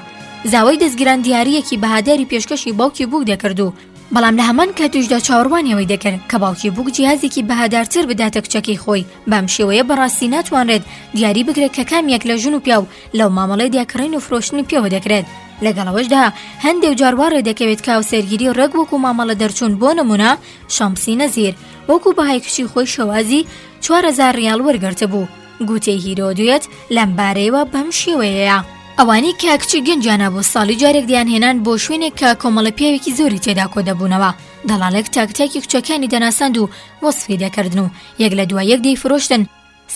Speaker 1: زاوای دەزگیران دیارییەکی بەهاداری پێشکەشی باوکی بووک دەکرد و بەڵام لە هەمان کاتیشدا چاوەڕوانی ئەوەی دەکرد کە باوکی بووک جیهازێکی بەهادارتر بداتە کچەکەی خۆی، بەم شێوەیە بەڕاستی ناتوانرێت دیاری بکرێت کە کام یەک لە ژن و پیاو لەو مامەڵەیەدا کڕین و فرۆشتنی پێوە دەکرێت. لەگەڵ ئەوەشدا هەندێک جار وا ڕێدەکەوێت کە هاوسەرگیری ڕێک وەکو مامەڵە دەرچوون بۆ نموونە شەمسی نەزیر وەکو بەهای کچی خۆی شەوازی 4000 ڕیاڵ وەرگرتبوو. گوتەی هیرۆدوێت لەم بارەیەوە بەم شێوەیەیە. ئەوانەی کە کچی گەنجیان هەبوو ساڵی جارێک دەیانهێنان بۆ شوێنێک کە کۆمەڵە پیاوێکی زۆری تێدا کۆدەبوونەوە، دەڵاڵێک تاک تاکی کچەکانی دەناساند و وەسفی دەکردن و یەک لە دوای یەک دەیفرۆشتن،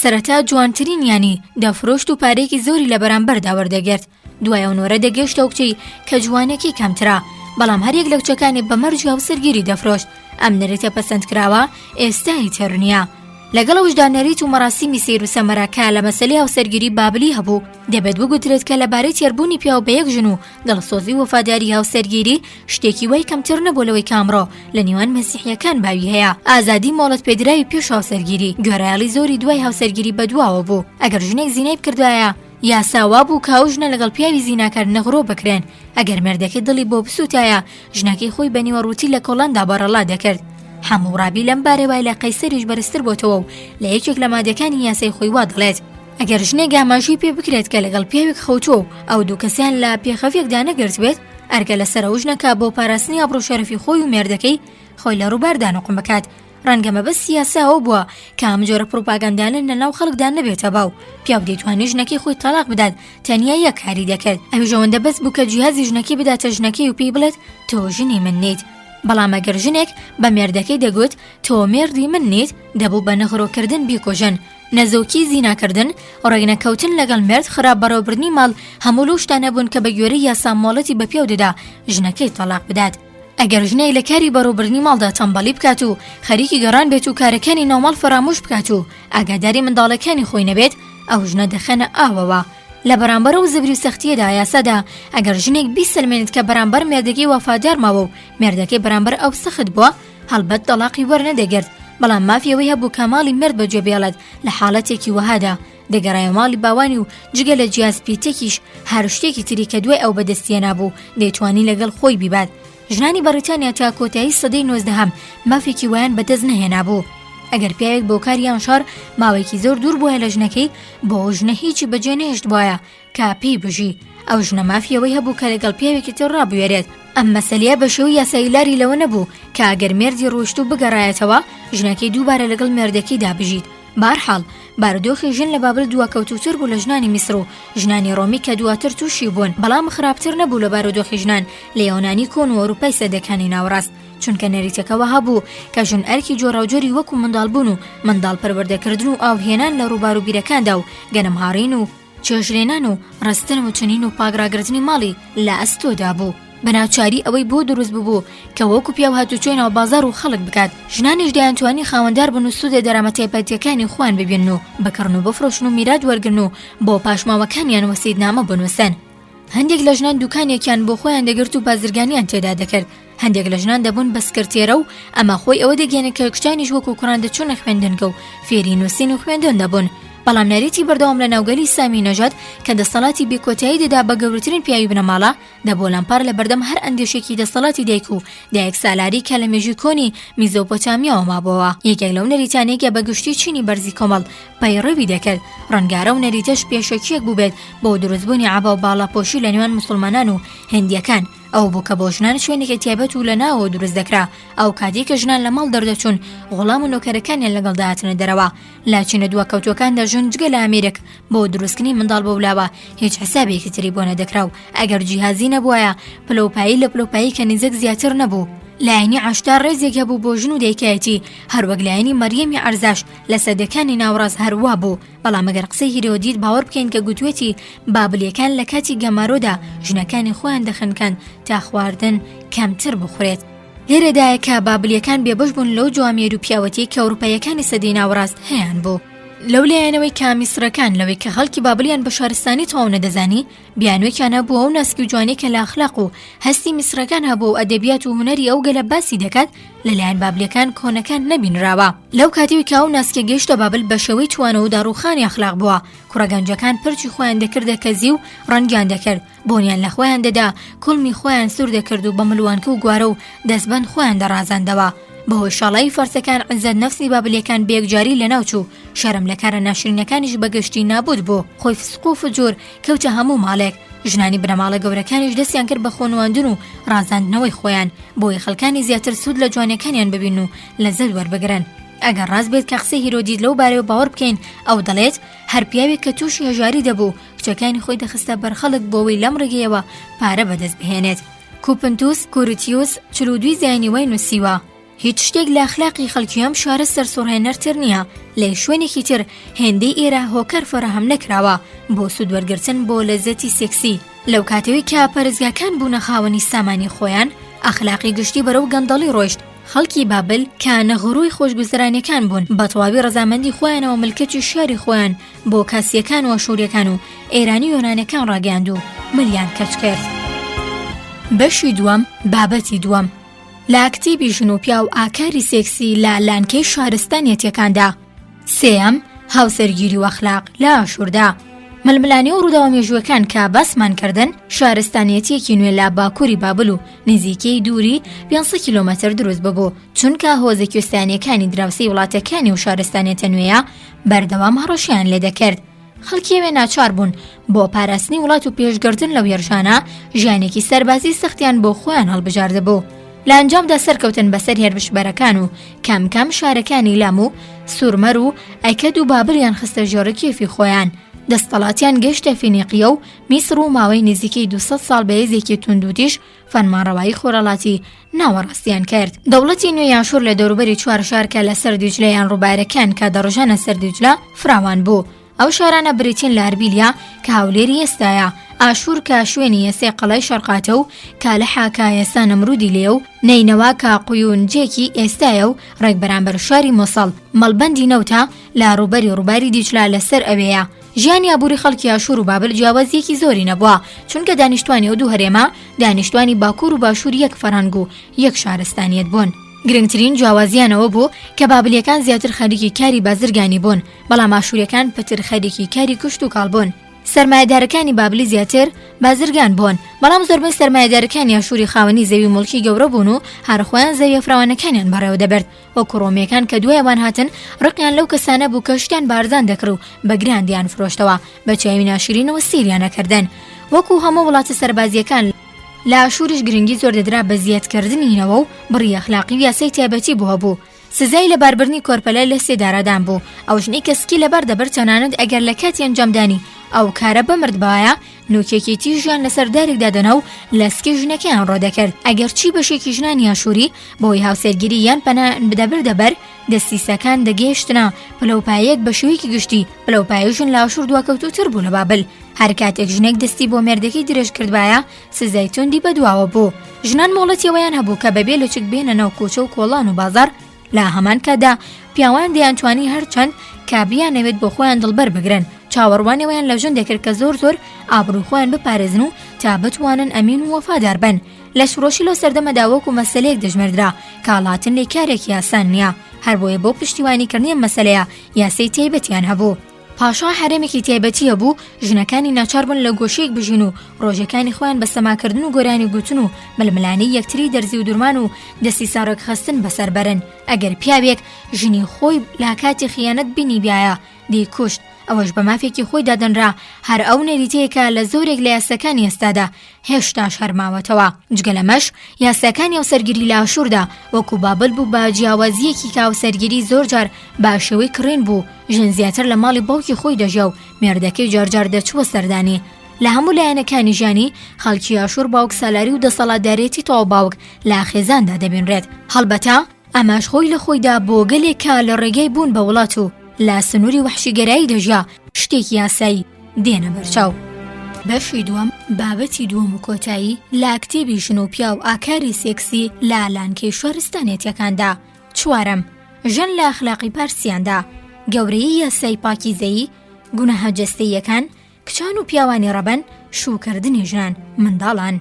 Speaker 1: سەرەتا جوانترینیانی دەفرۆشت و پارەیەکی زۆری لە بەرامبەردا وەردەگرت، دوای ئەو نۆرە دەگەیشتە ئەو کچەی کە جوانیەکەی کەمترە، بەڵام هەریەک لە کچەکانی بە مەرجی هاوسەرگیری دەفرۆشت، ئەم نەریتە پەسەندکراوە ئێستا ئیتر نییە. لەگەڵ ئەوەشدا نەریت و مەراسیمی سەیر و سەمەرە کە لە مەسەلەی هاوسەرگیری بابلی هەبوو، دەبێت بگوترێت کە لەبارەی تێربوونی پیاو بە یەک ژن و دڵسۆزی و وەفاداری هاوسەرگیری شتێکی وای کەمتر نەبوو لەوەی کە ئەمڕۆ لە نێوان مەسیحییەکان باوی هەیە. ئازادی مۆڵەتپێدراوی پێش هاوسەرگیری، گوێڕایەڵی زۆری دوای هاوسەرگیری بەدواوە بوو. ئەگەر ژنێک زینای بکردایە، یاسا وابوو کە ئەو ژنە لەگەڵ پیاوی زیناکار نغرۆ بکرێن، ئەگەر مێردەکەی دڵی بۆ بسووتایە، ژنەکەی خۆی بە نیوە ڕووتی لە کۆڵاندا بەڕەڵا دەکرد. حەمووڕابی لەم بارەوە لە قەیسەریش بەرزتر بۆتەوە و لە یەکێک لە مادەکانی یاسای خۆی وا دەڵێت، ئەگەر ژنێک ئاماژەی پێ بکرێت کە لەگەڵ پیاوێک خەوتووە و ئەو دوو کەسیان لە پێخەفێکدا نەگرتبێت، ئەرکە لەسەر ئەو ژنە کە بۆ پاراستنی ئابڕوو شەرەفی خۆی و مێردەکەی خۆی لە ڕووباردا نوقم بکات. ڕەنگە مەبەستی یاسا ئەوە بووە کە ئەم جۆرە پڕوپاگەندانە لە ناو خەڵکدا نەبێتە باو. پیاو دەیتوانی ژنەکەی خۆی تەڵاق بدات، تەنیا یەک کاری دەکرد، ئەویش ئەوەندە بەس بوو کە جیهازی ژنەکەی بداتە ژنەکەی و پێی بڵێت تۆ ژنی من نیت. بەڵام ئەگەر ژنێک بە مێردەکەی دەگوت تۆ مێردی من نیت، دەبوو بە نغرۆکردن بیکوژن. نەزۆکی، زیناکردن، ڕێکنەکەوتن لەگەڵ مێرد، خراپ بەڕێوەبردنی ماڵ، هەموو لەو شتانە بوون کە بە گوێرەی یاسا مۆڵەتی بە پیاو دەدا ژنەکەی تەڵاق بدات. ئەگەر ژنێک لە کاری بەڕێوەبردنی ماڵدا تەمبەڵی بکات و خەریکی گەڕان بێت و کارەکانی ناوماڵ فەرامۆش بکات و ئاگاداری منداڵەکانی خۆی نەبێت، ئەو ژنە دەخەنە ئاوەوە. لە بەرامبەر ئەو زبری و سەختییەدا یاسادا ئەگەر ژنێک بیسەلمێنێت کە بەرامبەر مێردەکەی وەفادار ماوە و مێردەکەی بەرامبەر ئەو سەخت بووە، هەڵبەت تەڵاقی وەرنەدەگرت، بەڵام مافی ئەوەی هەبوو کە ماڵی مێرد بەجێ بێڵێت، لە حاڵەتێکی وەهادا دەگەڕایەوە ماڵی باوانی و جگە لە جیاز پیتێکیش هەر شتێکی تری کە دوای ئەو بەدەستی هێنابوو دەیتوانی لەگەڵ خۆی بیبات. ژنانی بەڕیتانیا تا کۆتایی سەدەی نۆزدەهەم مافێکی وایان بەدەست نەهێنابوو. ئەگەر پیاوێک بۆ کار یان شەڕ ماوەیەکی زۆر دوور بوایە لە ژنەکەی، بۆ ئەو ژنە هیچی بەجێ نەهێشتبوایە کە پێی بژی. ئەو ژنە مافی ئەوەی هەبوو کە لەگەڵ پیاوێکی تر ڕابوێرێت. ئەم مەسەلەیە بە شێوەی یاسایی لاری لەوە نەبوو کە ئەگەر مێردی ڕۆیشت و بگەڕایەتەوە، ژنەکەی دووبارە لەگەڵ مێردەکەیدا بژیت. بەهەرحاڵ، بارودۆخی ژن لە بابل دواکەوتووتر بوو لە ژنانی میسر و ژنانی ڕۆمی کە دواتر تووشی بوون، بەڵام خراپتر نەبوو لە بارودۆخی ژنان لە یۆنانی کۆن و ئەوروپای سەدەکانی ناوەڕاست، چونکە نەریتەکە وەها بوو کە ژن ئەرکی جۆراوجۆری وەکوو منداڵبوون و منداڵ پەروەردەکردن و ئاوهێنان لە ڕووبار و بیرەکاندا و گەنمهاڕین و چێشتلێنان و ڕستن و چنین و پاکڕاگرتنی ماڵی لە ئەستۆدا بوو. بە ناچاری ئەوەی بۆ دروست ببوو کە وەکو پیاو هاتوچۆی ناو بازاڕ و خەڵک بکات، ژنانیش دەیانتوانی خاوەندار بن و سوود لە دەرامەت تایبەتییەکانی خۆیان ببینن و بکڕن و بفرۆشن و میرات وەرگرن و بۆ پاشماوەکانیان وەسیتنامە بنووسن. هەندێک لە ژنان دوکانێکیان بۆ خۆیان دەگرت و بازرگانیان تێدا دەکرد، هەندێک لە ژنان دەبوون بە سکرتێرە و ئەمە خۆی ئەوە دەگەیەنێت کە کچانیش وەکو کوڕان دەچوونە خوێندنگە و فێری نووسین و خوێندن دەبوون. بەڵام نەریتی بەردەوام لە ناوگەلی سامی نەژاد کە دەسەڵاتی بێکۆتایی دەدا بە گەورەترین پیاوی بنەماڵە، دەبووە لەمپەڕ لە بەردەم هەر ئەندێشەیەکی دەسەڵاتی دایک و دایک سالاری کە لە مێژووی کۆنی میزۆپۆتامیاوە مابۆوە. یەکێک لەو نەریتانەی کە بە گشتی چینی بەرزی کۆمەڵ پەیڕەوی دەکرد، ڕەنگە ئەو نەریتەش پێشەکییەک بووبێت بۆ دروستبوونی عەبا و باڵاپۆشی لە نێوان موسڵمانان و هندییەکان، ئەوە بوو کە بۆ ژنان شوێنێکی تایبەت و لە ناوەوە دروست دەکرا، ئەو کاتەی کە ژنان لە ماڵ دەردەچوون غوڵام و نۆکەرەکانیان لەگەڵ دەهاتنە دەرەوە. لە چینە دواکەوتووەکاندا ژن جگە لە ئامێرێک بۆ دروستکردنی منداڵ بەولاوە هیچ حسابێکی تری بۆ نەدەکرا و ئەگەر جیهازی نەبوایە پلەوپایی لە پلەوپایی کەنیزەک زیاتر نەبوو. لایەنی عەشتار ڕێزێک هەبوو بۆ ژن و دایکایەتی، هەروەک لایەنی مەریەمی عەرزاش لە سەدەکانی ناوەڕاست هەر وا بوو، بەڵام ئەگەر قسەی هیرۆدیت باوەڕ بکەین کە گوتوێتی بابلیەکان لە کاتی گەمارۆدا ژنەکانی خۆیان دەخنکاند تا خواردن کەمتر بخورێت. لێرەدایە کە بابلیەکان بێبەش بوون لەو جوامێر و پیاوەتیەی کە ئەوروپاییەکانی سەدەی ناوەڕاست هەیان بوو. لەو لایەنەوەی کە میسرەکان لەوەی کە خەڵکی بابلیان بە شارستانی تەواو نەدەزانی، بیانووێکیان هەبوو ئەو ناسکی و جوانیەی کە لە ئەخلاق و هەستی میسرەکان هەبوو و ئەدەبیات و هونەری ئەو گەلە باسی دەکات لەلایەن بابلیەکان کۆنەکان نەبینراوە. لەو کاتەوەی کە ئەو ناسکە گەیشتە بابل بە شێوەی توانەوە و داڕووخانی ئەخلاق بووە، کوڕە گەنجەکان پرچی خۆیان دەکردە کەزی و ڕەنگیان دەکرد، بۆنیان لە خۆیان دەدا، کوڵمی خۆیان سوور دەکرد و بە ملوانکە و گوارە و دەستبەند خۆیان دەڕازاندەوە. بەهۆی شاڵاوی فارسەکان عزەت نەفسی بابلیەکان بەیەکجاری لەناو چوو، شەرم لە کارە ناشرینەکانیش بە گشتی نابوت بوو. خۆی فسق و فجور کەوتە هەموو ماڵێک. ژنانی بنەماڵە گەورەکانیش دەستیان کرد بە خۆنواندن و ڕازاندنەوەی خۆیان، بۆیە خەڵکانی زیاتر سوود لە جوانیەکانیان ببینن و لەزەت وەربگرن. ئەگەر ڕاست بێت کە قسەی هیرۆدیت لەو بارەیەوە باوەڕ بکەین، ئەو دەڵێت، هەر پیاوێک کە تووشی هەژاری دەبوو، کچەکانی خۆی دەخستە بەر خەڵک بۆ ئەوەی لەم ڕێگەیەوە پارە بەدەست بهێنێت. کوپنتوس کورتیوس 42 زایینی وای نووسیوە، هیچ شتێک لە ئەخلاقی خەڵکی ئەم شارە سەرسوڕهێنەرتر نییە، لە هیچ شوێنێکی تر هێندەی ئێرە هۆکار فەراهەم نەکراوە بۆ سوودوەرگرتن بۆ لەززەتی سێکسی. لەو کاتەوەی کە پەرستگاکان بوونە خاوەنی سامانی خۆیان، ئەخلاقی گشتی بەرەو گەندەڵی ڕۆیشت، خەڵکی بابل کە نغرۆی خۆشگوزەرانیەکان بوون، بە تەواوی ڕەزامەندی خۆیانەوە ملکەچی شاری خۆیان بۆ کاسیەکان و ئاشوریەکان و ئێرانی و یۆنانەکان ڕاگەیاند و ملیان کەچ کرد. بەشی دووەم، بابەتی دووەم، لە کتێبی ژن و پیاو ئاکاری سێکسی لە لانکەی شارستانیەتەکاندا. سێیەم، هاوسەرگیری و ئەخلاق لە ئاشووردا. ململانێ و ڕووداوە مێژووەکان کە باسمان کردن، شارستانیەتێکی نوێ لە باکووری بابل و نزیکەی دووری 500 کیلۆمەتر دروست ببوو، چونکە هۆزە کوێستانییەکانی دراوسێی وڵاتەکانی و شارستانیەتە نوێیە بەردەوام هەڕەشەیان لێدەکرد. خەڵکی ئەوێ ناچار بوون بۆ پاراستنی وڵات و پێشگرتن لەو هێرشانە ژیانێکی سەربازی سەختیان بۆ خۆیان هەڵبژاردبوو. لە ئەنجامدا سەرکەوتن بەسەر هێرشبەرەکان و کەم کەم شارەکانی لام و سورمەر و ئەکەد و بابلیان خستە ژێر ڕکێفی خۆیان. دەستەڵاتیان گەیشتە فینیقیە و میسر و ماوەی نزیکەی 200 ساڵ بە هێزێکی توندوتیژ فەرمانڕەوایی خۆرهەڵاتی ناوەڕاستیان کرد. دەوڵەتی نوێی ئاشور لە دەوروبەری چوار شار کە لەسەر دیجلە یان ڕووبارەکان کە دەڕژانە سەر دیجلە فراوان بوو. ئەو شارانە بریتین لە ئەربیلیا کە هەولێری ئێستایە، ئاشور کە شوێنی ئێستای قەڵای شەرقاتە و کالحا کە ئێستا نەمرودی لێیە و نەینەوا کە قویونجێکی ئێستایە و ڕێک بەرامبەر شاری مۆسڵ مەڵبەندی نەوتە لە ڕووبەری ڕووباری دیجلە لەسەر ئەوێیە. ژیانی ئابووری خەڵکی ئاشوور و بابل جیاوازییەکی زۆری نەبووە، چونکە دانیشتوانی ئەو دوو هەرێمە دانیشتوانی باکوور و باشوور یەک فەرهەنگ و یەک شارستانیەت بوون. گرنگترین جیاوازییان ئەوە بوو کە بابلییەکان زیاتر خەریکی کاری بازرگانی بوون، بەڵام ئاشوورییەکان پتر خەریکی کاری کشتوکاڵ بوون. سەرمایەدارەکانی بابلی زیاتر بازرگان بوون، بەڵام زۆربەی سەرمایەدارەکانی ئاشووری خاوەنی زەوی و موڵکی گەورە بوون و هەر خۆیان زەویە فراوانەکانیان بەڕێوە دەبرد، وەکو ڕۆمییەکان کە دوای ئەوان هاتن ڕقیان لەو کەسانە بوو کە شتیان بە ئەرزان دەکڕی و بە گران دەیانفرۆشتەوە، بە چاوی ناشرینەوە سەیریان ئەکردن. وەکو هەموو وڵاتە سەربازییەکان، لە ئاشووریش گرنگی زۆر دەدرا بە زیادکردنی نەوە و بڕی ئەخلاقی و یاسای تایبەتی بۆ هەبوو. سزای لەباربردنی کۆرپەلە لە سێدارەدان بوو، ئەو ژنەی کە سکی لەبار دەبرد تەنانەت ئەگەر لە کاتی ئەنجامدانی ئەو کارە بمردبایە، نوکێکی تیژیان لەسەر دارێک دادەنا و لە سکی ژنەکەیان ڕۆدەکرد، ئەگەرچی بەشێکی ژنانی ئاشووری بەهۆی هاوسەرگیری یان پەنایان دەبردە بەر دەسیسەکان دەگەیشتنە پلەوپایەک بە شێوەیەکی گشتی پلەوپایەی ژن لە ئاشوور دواکەوتووتر بوو لە بابل هەر کاتێک ژنێک دەستی بۆ مێردەکەی درێژ کردبایە سزای توندی بەدواوە بوو. ژنان مۆڵەتی ئەوەیان هەبوو کە بەبێ لەچک بێنە ناو کوچە و کۆڵان و بازاڕ، لە هەمان کاتدا پیاوان دەیانتوانی هەرچەند کە بیانەوێت بۆ خۆیان دڵبەر بگرن، چاوەڕوانی ئەوەیان لە ژن دەکرد کە زۆر زۆر ئابڕووی خۆیان بپارێزن و تا بتوانن ئەمین و وەفادار بن. لەشفرۆشی لەو سەردەمەدا وەکو مەسەلەیەک دەژمێردرا کە هەڵهاتن لێی کارێکی ئاسان نییە، هەربۆیە بۆ پشتیوانیکردنی ئەم مەسەلەیە یاسای تایبەتیان هەبوو. پاشا هەرێمێکی تایبەتی هەبوو، ژنەکانی ناچار بوون لە گۆشەیەک بژین و ڕۆژەکانی خۆیان بە سەماکردن و گۆرانی گوتن و ململانێی یەکتری دەرزی و درمان و دەسیسە ڕێکخستن بەسەر بەرن. ئەگەر پیاوێک ژنی خۆی لە کاتی خیانەت بینیبایە دەیکوشت، ئەوەش بە مافێکی خۆی دادەنرا، هەر ئەو نەریتەیە کە لە زۆرێک لە یاساکانی ئێستادا هێشتاش هەر ماوەتەوە. جگە لەمەش یاساکانی هاوسەرگیری لە ئاشووردا وەکو بابل بوو بە جیاوازییەکی کە هاوسەرگیری زۆرجار بە شێوەی کڕین بوو، ژن زیاتر لە ماڵی باوکی خۆی دەژیا و مێردەکەی جارجار دەچووە سەردانی. لە هەموو لایەنەکانی ژیانی خەڵکی ئاشوور باوکسالاری و دەسەڵاتدارێتی تەواو باوک لە خێزاندا دەبینرێت. هەڵبەتە ئەمەش خۆی لە خۆیدا بۆ گەلێک کە لە ڕێگای بوون بە وڵات و لە سنووری وەحشیگەرایی دەژیا شتێکی ئاسایی دێنە بەرچاو. بەشی دووەم، بابەتی دووەم و کۆتایی لە کتێبی ژن و پیاو ئاکاری سێکسی لە لانکەی شارستانێتیەکاندا. چوارەم، ژن لە ئەخلاقی پارسیاندا، گەورەیی یاسای پاکیزەیی، گوناهە جەستەییەکان، کچان و پیاوانی ڕەبەن، شووکردنی ژنان، منداڵان.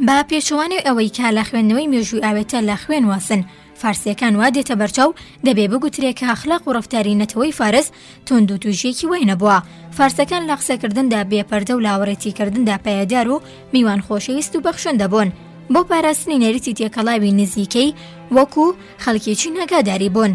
Speaker 1: بە پێچەوانەی ئەوەی کە لە خوێندنەوەی مێژووی ئاوێتە لە خوێن واسن فارسیەکان وا دێتە بەرچاو، دەبێ بگوترێ کە ئەخلاق و ڕەفتاری نەتەوەی فارس توندوتیژیەکی وای نەبووە. فارسەکان لە قسەکردندا بێ پەردە و لاوەڕێتی کردندا پایەدار و میوان خۆشەویست و بەخشندە بوون. بۆ پاراستنی نەریتی تێکەڵاوی نزیکەی وەکوو خەڵکی چین ئاگاداری بوون.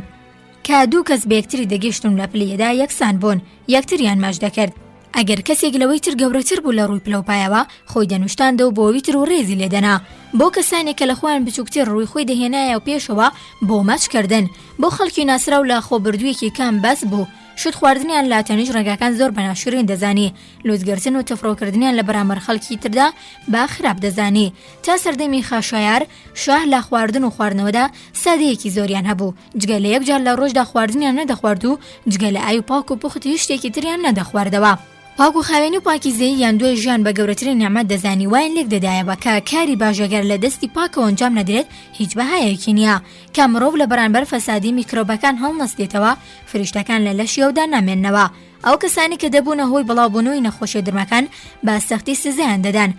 Speaker 1: کە دوو کەس بە یەکتری دەگەیشتن و لە پلیەدا یەکسان بوون، یەکتریان ماچ دەکرد. ئەگەر کەسێک لەوەی تر گەورەتر بوو لە ڕووی پلەوپایەوە، خۆی دەنوشتاندەوە بۆ ئەوی تر و ڕێزی لێ دەنا. بۆ کەسانێک کە لە خۆیان بچووکتر ڕووی خۆی دەهێنایە پێشەوە بۆ ماچ کردن. بۆ خەڵکی ناسراو لە خۆبردوویەکی کام بەس بوو. شت خواردنیان لە تەنیشت ڕێگاکان زۆر بە ناشرین دەزانی. لووتگرتن و تفڕۆکردنیان لە بەرامبەر خەڵکی تردا بە خراپ دەزانی. تا سەردەمی خاشایار شاه لە خواردن و خواردنەوەدا سادەیەکی زۆریان هەبوو. جگە لە یەک جار لە ڕۆژدا خواردنیان نەدەخوارد و جگە لە ئاوی پاک و پوخت هیچ شتێکی تریان نەدەخواردەوە. پاک و خاوێنی و پاکیزەییان دوای ژیان بە گەورەترین نیعمەت دەزانی وایان لێک دەدایەوە کە کاری باش ئەگەر لە دەستی پاکەوە ئەنجام نەدرێت هیچ بەهایەکی نییە. کە مرۆڤ لە بەرانبەر فەسادی میکرۆبەکان هەڵنەستێتەوە فریشتەکان لە لەشی ئەودا نامێننەوە. ئەو کەسانەی کە دەبوونە هۆی بڵاوبوونەوەی نەخۆشیە درمەکان بە سەختی سزایان دەدان.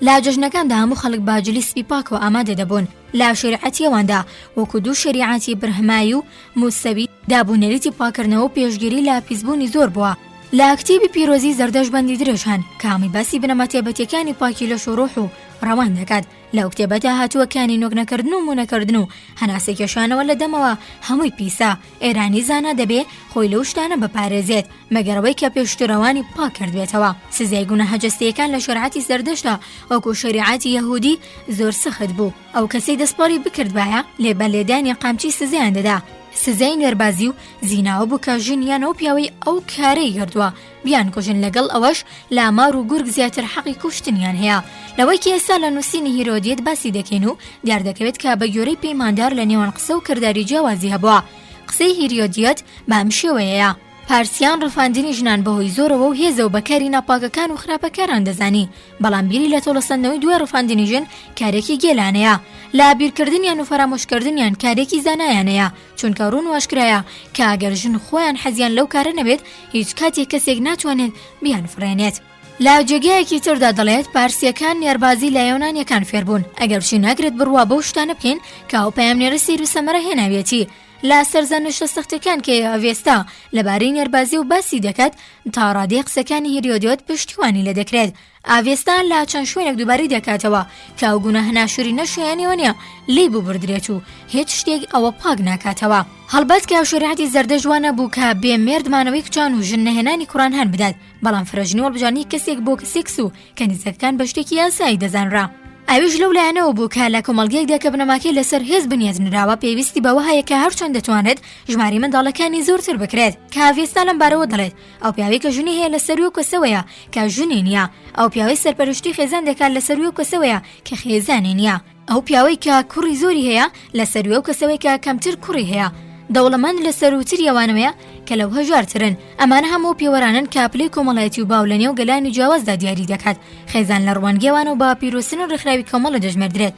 Speaker 1: لە جەژنەکاندا هەموو خەڵک بە جلی سپی پاکەوە ئامادە دەبوون. لە شەریعەتی ئەواندا وەکو دوو شەریعەتی برهمایی و موسەوی داب و نەریتی پاککردنەوە و پێشگیری لە پیسبوونی زۆر بووە. لە کتێبی پیرۆزی زەردەشت بەندی درێژ هەن کە هەمووی باسی بنەما تایبەتیەکانی پاکی لەش و ڕۆح و ڕەوان دەکات. لەو کتێبەدا هاتووە کە نینۆک نەکردن و موو نەکردن و هەناسە کێشانەوە لە دەمەوە هەمووی پیسە. ئێرانی زانا دەبێ خۆی لەو شتانە بپارێزێت مەگەر ئەوەی کە پێشتر ئەوانی پاک کردبێتەوە. سزای گوناهە جەستەیەکان لە شەریعەتی زەردەشتدا وەکو شەریعەتی یەهودی زۆر سەخت بوو. ئەو کەسەی دەستپەڕی بکردبایە لێ بە لێدانی قامچی سزایان دەدا. سزای نێربازی و زینا ئەوە بوو کە ژن یان ئەو پیاوەی ئەو کارەی کردووە بیانکوژن لەگەڵ ئەوەش لە مار و گورگ زیاتر حەقی کوشتنیان هەیە لەوەی کە ئێستا لە نووسینی هیرۆدیت باسی دەکەین و دیار دەکەوێت کە بە گوێرەی پەیماندار لە نێوان قسە و کرداری جیاوازی هەبووە قسەی هیریۆدیت بەم شێوەیەیە. پارسیان ڕفاندنی ژنان بەهۆی زۆرەوە و هێزەوە بە کاری ناپاکەکان و خراپەکاران دەزانی بەڵام بیری لە تۆڵەسەندنەوەی دوای ڕفاندنی ژن کارێکی گێلانەیە لە بیرکردنیان و فەرامۆشکردنیان کارێکی زانایانەیە چونکە ڕوون و ئاشکرایە کە ئەگەر ژن خۆیان حەزیان لەو کارە نەبێت هیچ کاتێک کەسێک ناتوانێت بیانفڕێنێت. لە جێگایەکی تردا دەڵێت پارسیەکان نێربازی لە یۆنانیەکان فێربوون، ئەگەرچی ناکرێت بڕوا بەو شتانە بکەین کە ئەو پەیامنێرە سەیر و سەمەرە هێناویەتی. لە سەرزەنشتە سەختەکان کە ئاڤێستا لەبارەی نێربازی و باسی دەکات تا ڕادەی قسەکانی هیریۆدۆت پشتیوانی لێ دەکرێت. ئاڤێستا لە چەند شوێنێک دووبارەی دەکاتەوە کە ئەو گوناهە ناشرینە شایەنی ئەوە نییە لێی ببردرێت و هیچ شتێک ئەوە پاک ناکاتەوە. هەڵبەت کە شەریعەتی زەردەشت وا نەبوو کە بێ مێرد مانەوەی کچان و ژن نەهێنانی کوڕان هان بدات، بەڵام فرەژنی و هەڵبژاردنی کەسێک بۆ سێکس و کەنیزەکەکان بە شتێکی یاسایی دەزانرا. ئەویش لەو لایەنەوە بوو کە لە کۆمەڵگەیەکدا کە بنەماکەی لەسەر هێز بنیات نراوە پێویستی بەوە هەیە کە هەرچەند دەتوانرێت ژمارەی منداڵەکانی زۆرتر بکرێت. کە ئاڤێستا لەم بارەوە دەڵێت، ئەو پیاوەی کە ژنی هەیە لە سەرووی ئەو کەسەوەیە کە ژنی نییە، ئەو پیاوەی سەرپەرشتی خێزان دەکات لە سەرووی ئەو کەسەوەیە کە خێزانی نییە. ئەو پیاوەی کە کوڕی زۆری هەیە لە سەرووی ئەو کەسەوەی کە کەمتر کوڕی هەیە. دەوڵەمەند لە سەرووتری ئەوانەوەیە کە لەو هەژارترن. ئەمانە هەموو ئەو پێوەرانەن کە پلەی کۆمەڵایەتی و باو لە نێو گەلانی جیاوازدا دیاری دەکات. خێزان لە ڕوانگەی ئەوانەوە بە پیرۆزترین ڕێکخراوی کۆمەڵە دەژمێردرێت.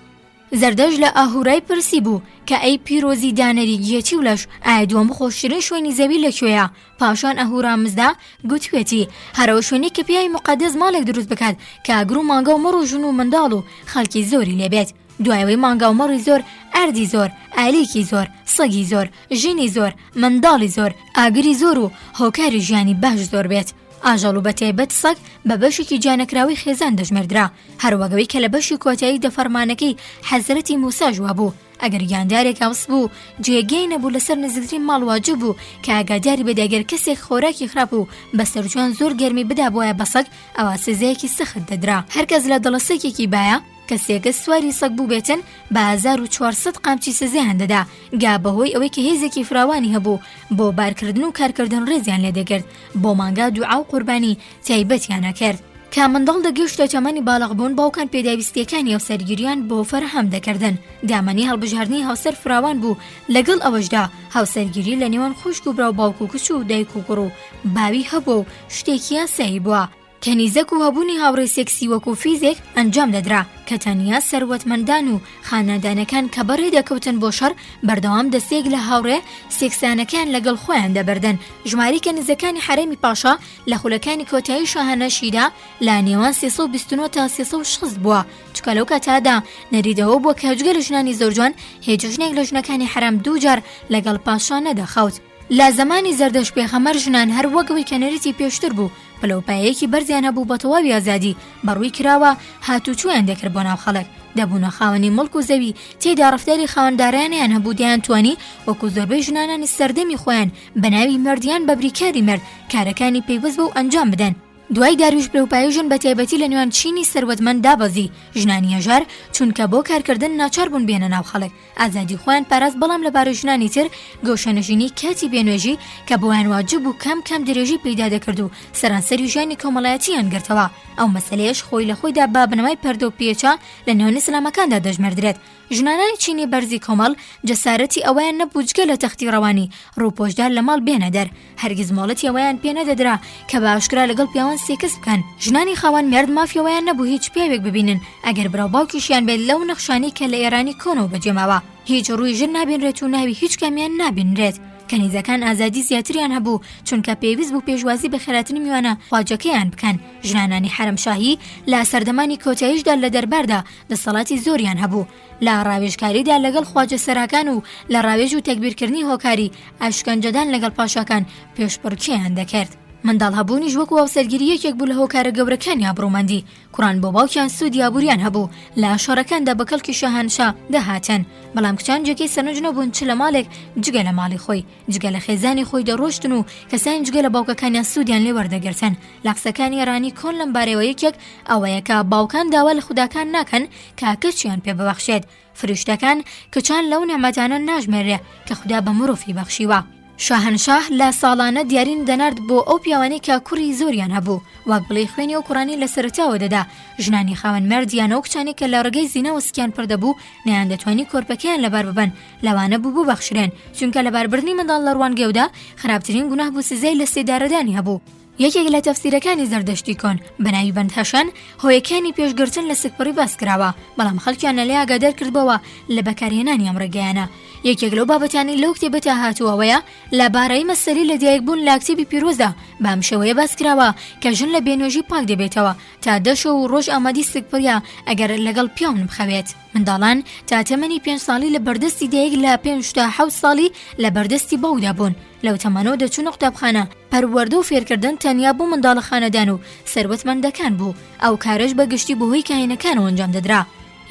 Speaker 1: زەردەشت لە ئاهورای پرسی بوو کە ئەی پیرۆزی دانەری گیەتی و لەش، ئایا دووەم خۆشترین شوێنی زەوی لە کوێیە؟ پاشان ئەهورامزدا گوتوێتی، هەر ئەو شوێنەی کە پیاوی موقەدەس ماڵێک دروست بکات کە ئاگر و مانگا و مەڕ و ژن و منداڵ و خەڵکی زۆری لێ بێت. دوای ئەوەی مانگا و مەڕی زۆر، ئەردی زۆر، ئالیکی زۆر، سەگی زۆر، ژنی زۆر، منداڵی زۆر، ئاگری زۆر و هۆکاری ژیانی باش زۆر بێت. ئاژەڵ و بەتایبەت سەگ بە بەشێکی جیانەکراوەی خێزان دەژمێردرا، هەروەک ئەوەی کە لە بەشی کۆتایی دە فەرمانەکەی حەزرەتی موساش وابوو، ئەگەر گیاندارێک ئاوس بوو جێگەی نەبوو لەسەر نزیکترین ماڵ واجب بوو کە ئاگاداری بێت ئەگەر کەسێک خۆراکی خراپ و بەسەرچووان زۆر گەرمی بدابوایە بە سەگ ئەوا سزایەکی سەخت دەدرا هەرکەس لە دڵە سەگێکی بایە کە سێکەس سواری سەگ بووبێتن بە 1400 قامچی سزایان دەدا گا بەهۆی ئەوەی کە هێزێکی فراوانی هەبوو بۆ بارکردن و کارکردن ڕێزیان لێدەگرت بۆ مانگا دوعا و قوربانی تایبەتیان ئەکرد. کە منداڵ دەگەیشتە تەمەنی باڵغ بوون باوکان پێداویستییەکانی هاوسەرگیریان بۆ فەراهەم دەکردن، دامەنی هەڵبژاردنی هاوسەر فراوان بوو، لەگەڵ ئەوەشدا هاوسەرگیری لە نێوان خوشک و برا و باوک و کچ و دایک و کوڕ و باوی هەبووە و شتێکی یاسایی بووە. کەنیزەک و هەبوونی هاوڕێی سێکسی وەکوو فیزێک ئەنجام دەدرا کە تەنیا سەروەتمەندان و خانەدانەکان کە بەڕێ دەکەوتن بۆ شەڕ بەردەوام دەستەیەک لە هاوڕێ سێکسانەکەیان لەگەڵ خۆیان دەبردن ژمارەی کەنیزەکانی حەرەمی پاشا لە خولەکانی کۆتایی شاهانەشیدا لە نێوان 329 تا 360 بووە چونکە لەو کاتەدا نەریت ئەوە بووە کە جگە لە ژنانی زۆر جوان هیچ ژنێک لە ژنەکانی حەرەم دووجار لەگەڵ پاشا نەدەخەوت. لە زەمانی زەردەشت پێخەمەر ژنان هەر وەک ئەوەی کە نەریتی پێشتر بوو پلە و پایەیەکی بەرزیان هەبوو بە تەواوی ئازادی بە ڕووی کراوە هاتوچۆیان دەکرد بۆ ناو خەڵک دەبوونە خاوەنی مڵک و زەوی تێیدا ڕەفتاری خاوەندارانەیان هەبوو دەیانتوانی وەکو زۆربەی ژنانانی سەردەمی خۆیان بە ناوی مێرد یان بە بریکاری مێرد کارەکانی پەیوەست بەو ئەنجام بدەن. دوای داریوش پلەوپایەی ژن بە تایبەتی لە نێوان چینی سەروەتمەند دابەزی، ژنانی هەژار چونکە بۆ کارکردن ناچار بوون بێنە ناو خەڵک ئازادی خۆیان پاراست بەڵام لە بارەی ژنانی تر گۆشەنشینی کاتی بێ نوێژی کە بۆیان واجب بوو کەم کەم درێژی پەیدا دەکرد و سەرانسەری ژیانی کۆمەڵایەتییان گرتەوە ئەو مەسەلەیەش خۆی لە خۆیدا بە بنەمای پەردە و پێچە لە نێوان ئیسلامەکاندا دەژمێردرێت ژنانانی چینی بەرزی کۆمەڵ جەسارەتی ئەوەیان نەبوو جگە لە تەختی ڕەوانی ڕووپۆشدار لە ماڵ بێنە دەر، هەرگیز مۆڵەتی ئەوەیان پێ نەدەدرا کە بە ئاشکرا لەگەڵ پیاوان سێکس بکەن، ژنانی خاوەن مێرد مافی ئەوەیان نەبوو هیچ پیاوێک ببینن ئەگەر برا و باوکیشیان بێت لەو نەخشانەی کە لە ئێرانی کۆنەوە بەجێماوە هیچ ڕووی ژن نابینرێت و ناوی هیچ کامیان نابینرێت. کەنیزەکان ئازادی زیاتریان هەبوو چونکە پێویست بوو پێشوازی بە خێراترین میوانە خواجەکەیان بکەن، ژنانانی حەرەم شاهی لە سەردەمانی کۆتاییشدا لە دەرباردا دەسەڵاتی زۆریان هەبوو لە ڕاوێژکاریدا لەگەڵ خواجە سەراکان و لە ڕاوێژ و تەگبیرکردنی هۆکاری ئەشکەنجەدان لەگەڵ پاشاکان پێشبڕکێیان دەکرد. منداڵ هەبوونیش وەکو هاوسەرگیری یەکێک بوو لە هۆکارە گەورەکانی ئابڕوومەندی، کوڕان بۆ باوکیان سوودی ئابووریان هەبوو لە شەڕەکاندا بە کەڵکی شاهانشا دەهاتن، بەڵام کچان جێگەی سەرنج نەبوون چ لە ماڵێک جگە لە ماڵی خۆی. جگە لە خێزانی خۆی دەڕۆشتن و کەسانی جگە لە باوکەکانیان سوودیان لێ وەردەگرتن. لە قسەکانی ڕانی کۆن لەم بارەیەوە یەکێک ئەوەیە کە باوکان داوا لە خوداکان ناکەن کە کچیان پێ ببەخشێت. فریشتەکان کچان لەو نیعمەتانە ناژمێرێ کە خودا بە مرۆڤی بەخشیوە. شاهەنشاه لە ساڵانە دیارین دەنارد بۆ ئەو پیاوانەی کە کوڕی زۆریان هەبوو، وەک بڵێی خوێنی ئەو کوڕانەی لە سەرەتاوە دەدا، ژنانی خاوەن مێرد یان ئەو کچانەی کە لە ڕێگەی زیناوە سکیان پڕ دەبوو نەیاندەتوانی کۆرپەکەیان لەبار ببەن، لەوانە بوو ببەخشرێن، چونکە لەباربردنی منداڵ لە ڕوانگەیەودا خراپترین گوناه بوو سزای لە سێدارەدانی هەبوو. یەکێک لە تەفسیرەکانی زەردەشتی کۆن بە ناوی بەندهەشەن هۆیەکانی پێشگرتن لە سکپڕی باس کراوە، بەڵام خەڵکیان لێ ئاگادار کردبۆوە لە بەکارهێنانی ئەم ڕێگایانە. یەکێک لەو بابەتانەی لەو کتێبەدا هاتووە ئەوەیە لە بارەی مەسەلەی لەدایکبوون لە کتێبی پیرۆزدا بەم شێوەیە باس کراوە کە ژن لە بێنوێژی پاک دەبێتەوە تا دە شەو و ڕۆژ ئامادی سکپڕیە ئەگەر لەگەڵ پیاو بخەوێت. منداڵان تا تەمەنی پێنج ساڵی لە بەردەستی دایک لە پێنج تا حەوت ساڵی لە بەردەستی باوکدا بوون، لەو تەمەنەوە دەچوونە قوتابخانە، پەروەردە و فێرکردن تەنیا بۆ منداڵە خانەدان و سەروەتمەندەکان بوو، ئەو کارەش بە گشتی بەهۆی کاهینەکانەوە ئەنجام دەدرا.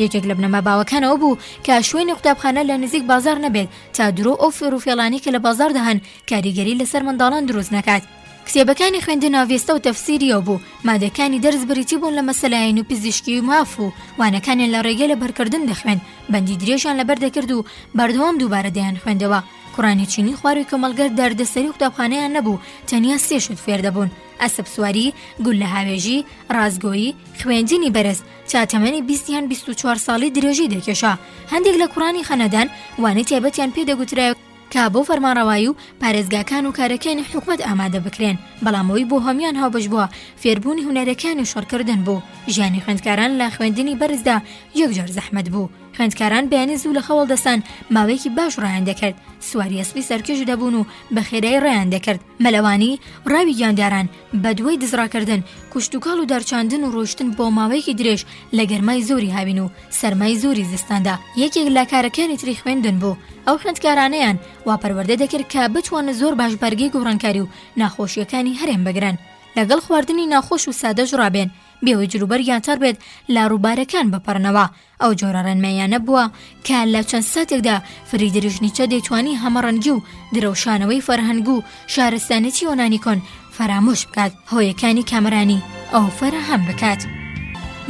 Speaker 1: یەکێک لە بنەما باوەکان ئەوە بوو کە شوێنی قوتابخانە لە نزیک بازاڕ نەبێت تا درۆ و ئەو فێڕوفێڵانەی کە لە بازاڕدا هەن کاریگەری لەسەر منداڵان دروست نەکات. کتێبەکانی خوێندن ئاڤێستا و تەفسیری ئەو بوو، مادەکانی دەرس بریتی بوون لە مەسەلە ئاین و پزیشکی و ماف و وانەکانیان لە ڕێگەی لەبەرکردن دەخوێند، بەندی درێژیان لەبەر دەکرد و بەردەوام دووبارە دەیانخوێندەوە. کوڕانی چینی خوارووی کۆمەڵگە دەردەسەری قوتابخانەیان نەبوو، تەنیا سێ شت فێر دەبوون، ئەسپسواری، گوللەهاوێژی، ڕاستگۆیی، خوێندنی بەرز، تا تەمەنی 20 یان 24 ساڵی درێژەی دەکێشا. هەندێک لە کوڕانی خەنەدان وانەی تایبەتیان پێ دەگوترا کە بۆ فەرمانڕەوایی و پارێزگاکان و کارەکانی حکومەت ئامادە بکرێن، بەڵام ئەوەی بۆ هەموویان هاوبەش بووە فێربوونی هونەرەکانی شەڕکردن بوو. ژیانی خوێندکاران لە خوێندنی بەرزدا یەکجار زەحمەت بوو. خوێندکاران بەیانی زوو لە خەو هەڵدەستان، ماوەیەکی باش ڕایان دەکرد، سواری ئەسپی سەرکێش دەبوون و بە خێرایی ڕایان دەکرد، مەلەوانی، ڕاوی گیانداران، بە دوای دزڕاکردن، کشتوکاڵ و دارچاندن و ڕۆیشتن بۆ ماوەیەکی درێژ لە گەرمای زۆری هاوین و سەرمای زۆری زستاندا، یەکێک لە کارەکانی تری خوێندن بوو. ئەو خوێندکارانەیان وا پەروەردە دەکرد کە بتوانن زۆر باش بەرگەی گۆڕانکاری و ناخۆشییەکانی هەرێم بگرن. لەگەڵ خواردنی ناخۆش و سادەش ڕابێن، بێ ئەوەی جلوبەرگیان تەڕ بێت لە ڕووبارەکان بپەڕنەوە. ئەو جۆرە ڕێنماییانە بووە کە لە چەند ساتێکدا فریدریش نیچە دەیتوانی هەمەڕەنگی و درەوشانەوەی فەرهەنگ و شارستانیەتی یۆنانی کۆن فەرامۆش بکات، هۆیەکانی کامەرانی ئەو فەراهەم بکات.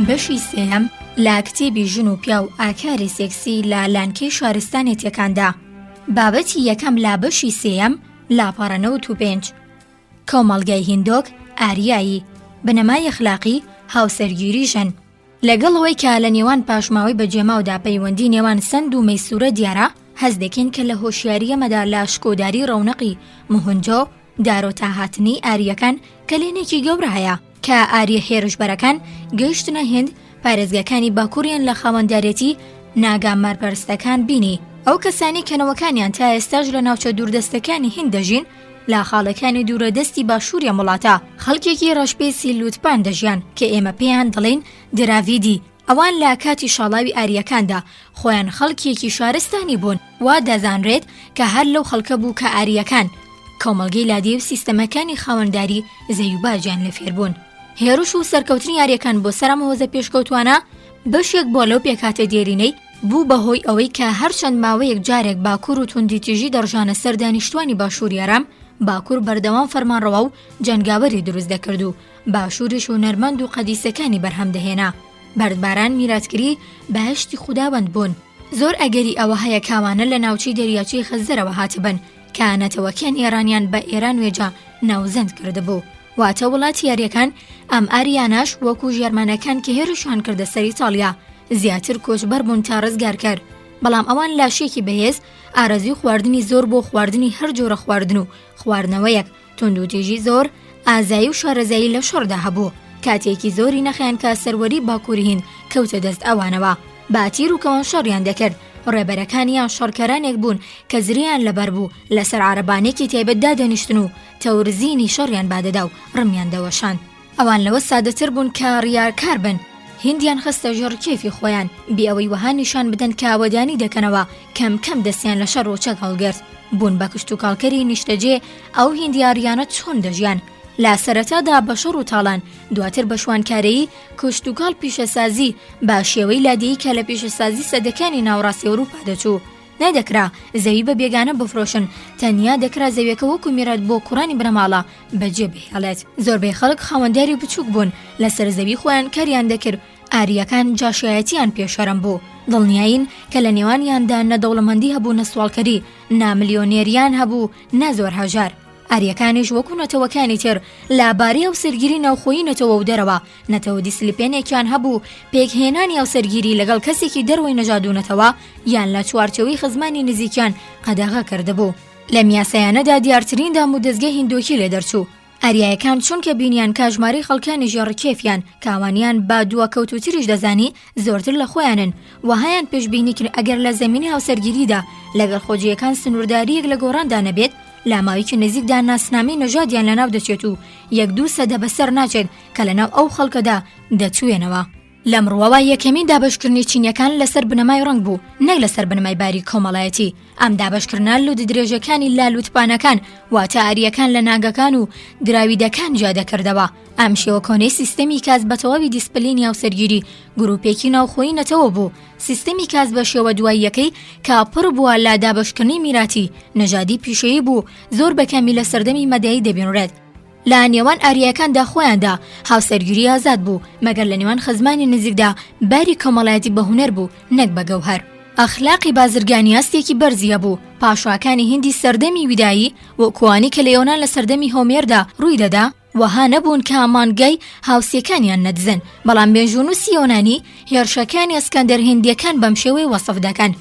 Speaker 1: بەشی سێیەم لە کتێبی ژن و پیاو ئاکاری سێکسی لە لانکەی شارستانێتیەکاندا. بابەتی یەکەم لە بەشی سێیەم، لاپەڕە 95. کۆمەڵگای هیندۆک ئاریایی، بنەمای ئەخلاقی هاوسەرگیری ژن. لەگەڵ ئەوەی کە لە نێوان پاشماوەی بەجێماودا پەیوەندی نێوان سەند و مەیسورە دیارە، هەست دەکەین کە لە هۆشیاری ئەمەدا لە شکۆداری ڕەونەقی موهنجۆ دارۆ تا هاتنی ئارییەکان کەلێنێکی گەورە هەیە. کە ئارییە هێرشبەرەکان گەیشتنە هیند، پارێزگاکانی باکووریان لە خاوەندارێتی ناگا مەرپەرستەکان بینی. ئەو کەسانەی کە نەوەکانیان تا ئێستاش لە ناوچە دووردەستەکانی هیند دەژین، لە خاڵەکانی دوورەدەستی باشووری ئەم وڵاتە، خەڵکێکی ڕەشپێستی لووتپان دەژیان کە ئێمە پێیان دەڵێین دراڤیدی. ئەوان لە کاتی شاڵاوی ئارییەکاندا خۆیان خەڵکێکی شارستانی بوون. وا دەزانرێت کە هەر لەو خەڵکە بوو کە ئارییەکان کۆمەڵگەی لادێ و سیستەمەکانی خاوەنداری زەوی و باجیان لێ فێر بوون. هێرش و سەرکەوتنی ئارییەکان بۆ سەر ئەم هۆزە پێشکەوتووانە بەشێک بووە لەو پێکهاتە دێرینەی بوو بە هۆی ئەوەی کە هەر چەند ماوەیەک جارێک باکوور و توندوتیژی دەڕژانە سەر دانیشتوانی باشووری ئارام، باکوور بەردەوام فەرمانڕەوا و جەنگاوەری دروست دەکرد و باشووریش هونەرمەند و قەدیسەکانی بەرهەم دەهێنا. بەردباران میراتگری بەهەشتی خوداوەند بوون. زۆر ئەگەری ئەوە هەیە کاوانە لە ناوچەی دەریاچەی خەزەرەوە هاتبن کە نەتەوەکانی ئێرانیان بە ئێران وێجا ناوزەند کردبوو. واتە وڵاتی یاریەکان، ئەم ئاریانەش وەکو ژێرمانەکان کە هێرشیان کردە سەر ئیتاڵیا زیاتر کۆچبەر بوون تا ڕزگارکەر، بەڵام ئەوان لاشێکی بەهێز، ئارەزووی خواردنی زۆر بۆ خواردنی هەر جۆرە خواردن و خواردنەوەیەک، توندوتیژی زۆر، ئازایی و شارەزایی لە شەڕدا هەبوو، کاتێکی زۆری نەخایاند کە سەروەری باکووری هیند کەوتە دەست ئەوانەوە. بە تیر و کەوان شەڕیان دەکرد، ڕێبەرەکانیان شەڕکەرانێک بوون کە زرێیان لەبەر بوو، لەسەر عەرەبانێکی تایبەت دادەنیشتن و تەورزینی شەڕیان بادەدا و ڕمیان دەوەشاند. ئەوان لەوە سادەتر بوون کە ڕیاکار بن، هیندیان خستە ژێر ڕکێفی خۆیان، بێ ئەوەی وەها نیشان بدەن کە ئاوەدانی دەکەنەوە، کەم کەم دەستیان لە شەڕ و چەک هەڵگرت، بوون بە کشتوکاڵکەری نیشتەجێ، ئەو هیندیارییانە چۆن دەژیان؟ لە سەرەتادا بە شەڕ و تاڵان، دواتر بە شوانکارەیی، کشتوکاڵ، پیشەسازی، بە شێوەی لادێیی کە لە پیشەسازی سەدەکانی ناوەڕاستی ئەوروپا دەچوو. نەدەکرا زەوی بە بێگانە بفرۆشن، تەنیا دەکرا زەویەکە وەکو میرات بۆ کوڕانی بنەماڵە بەجێ بهێڵێت. زۆربەی خەڵک خاوەنداری بچووک بوون، لەسەر زەوی خۆیان کاریان دەکرد، ئارییەکان جاشایەتییان پێ شەرم بوو، دڵنیاین کە لە نێوانیاندا نە دەوڵەمەندی هەبوو نە سواڵکەری، نە ملیۆنێریان هەبوو نە زۆر هەژار. ئارییەکانیش وەکو نەتەوەکانی تر لە بارەی هاوسەرگیری ناوخۆیی نەتەوە و دەرەوە، نەتەوە دیسلپێنێکیان هەبوو، پێکهێنانی هاوسەرگیری لەگەڵ کەسێکی دەرەوەی نەژاد و نەتەوە یان لە چوارچێوەی خزمانی نزیکیان قەدەغە کردبوو. لەم یاسایانەدا دیارترین دام و دەزگەی هیندۆکی لێ دەرچوو. ئاریایەکان چونکە بینیان کە ژمارەی خەڵکانی ژێر ڕکێفیان کە ئەوانیان بە دواکەوتووتریش دەزانی زۆرتر لە خۆیانن، وەهایان پێشبینی کرد ئەگەر لە زەمینەی هاوسەرگیریدا لەگەڵ خۆجێیەکان سنووردارییەک لە گۆڕاندا نەبێت، لە ماوەیەکی نزیکدا ناسنامەی نەژادیان لەناو دەچێت و یەک دوو سەدە بەسەر ناچێت کە لەناو ئەو خەڵکەدا دەتوێنەوە. لەم ڕووەوە یەکەمین دابەشکردنی چینیەکان لەسەر بنەمای ڕەنگ بوو نەک لەسەر بنەمای باری کۆمەڵایەتی. ئەم دابەشکردنە لوتدرێژەکانی لە لوتپانەکان واتە ئارییەکان لە ناگەکان و دراویدەکان جیا دەکردەوە. ئەم شێوە کۆنەی سیستەمی کاست بە تەواوی دیسپلینی هاوسەرگیری گرووپێکی ناوخۆیی نەتەوە بوو. سیستەمی کاست بە شێوە دواییەکەی کە پڕ بووە لە دابەشکردنی میراتی، نەژادی پیشەیی بوو، زۆر بە کەمی لە سەردەمی مەدایی دەبینرێت. لە نێوان ئاریایەکاندا خۆیاندا هاوسەرگیری ئازاد بوو، مەگەر لە نێوان خزمانی نزیکدا باری کۆمەڵایەتی بە هونەر بوو نەک بە گەوهەر. ئەخلاقی بازرگانی ئاستێکی بەرزی هەبوو، پاشاکانی هیندی سەردەمی ویدایی وەکو ئەوانەی کە لە یۆنان لە سەردەمی هۆمێردا ڕووی دەدا، وەها نەبوون کە مانگای هاوسێکانیان نەدزن، بەڵام مێژوونووسی یۆنانی هێرشەکانی ئەسکەندەر هیندییەکان بەم شێوەیە وەسف دەکەن،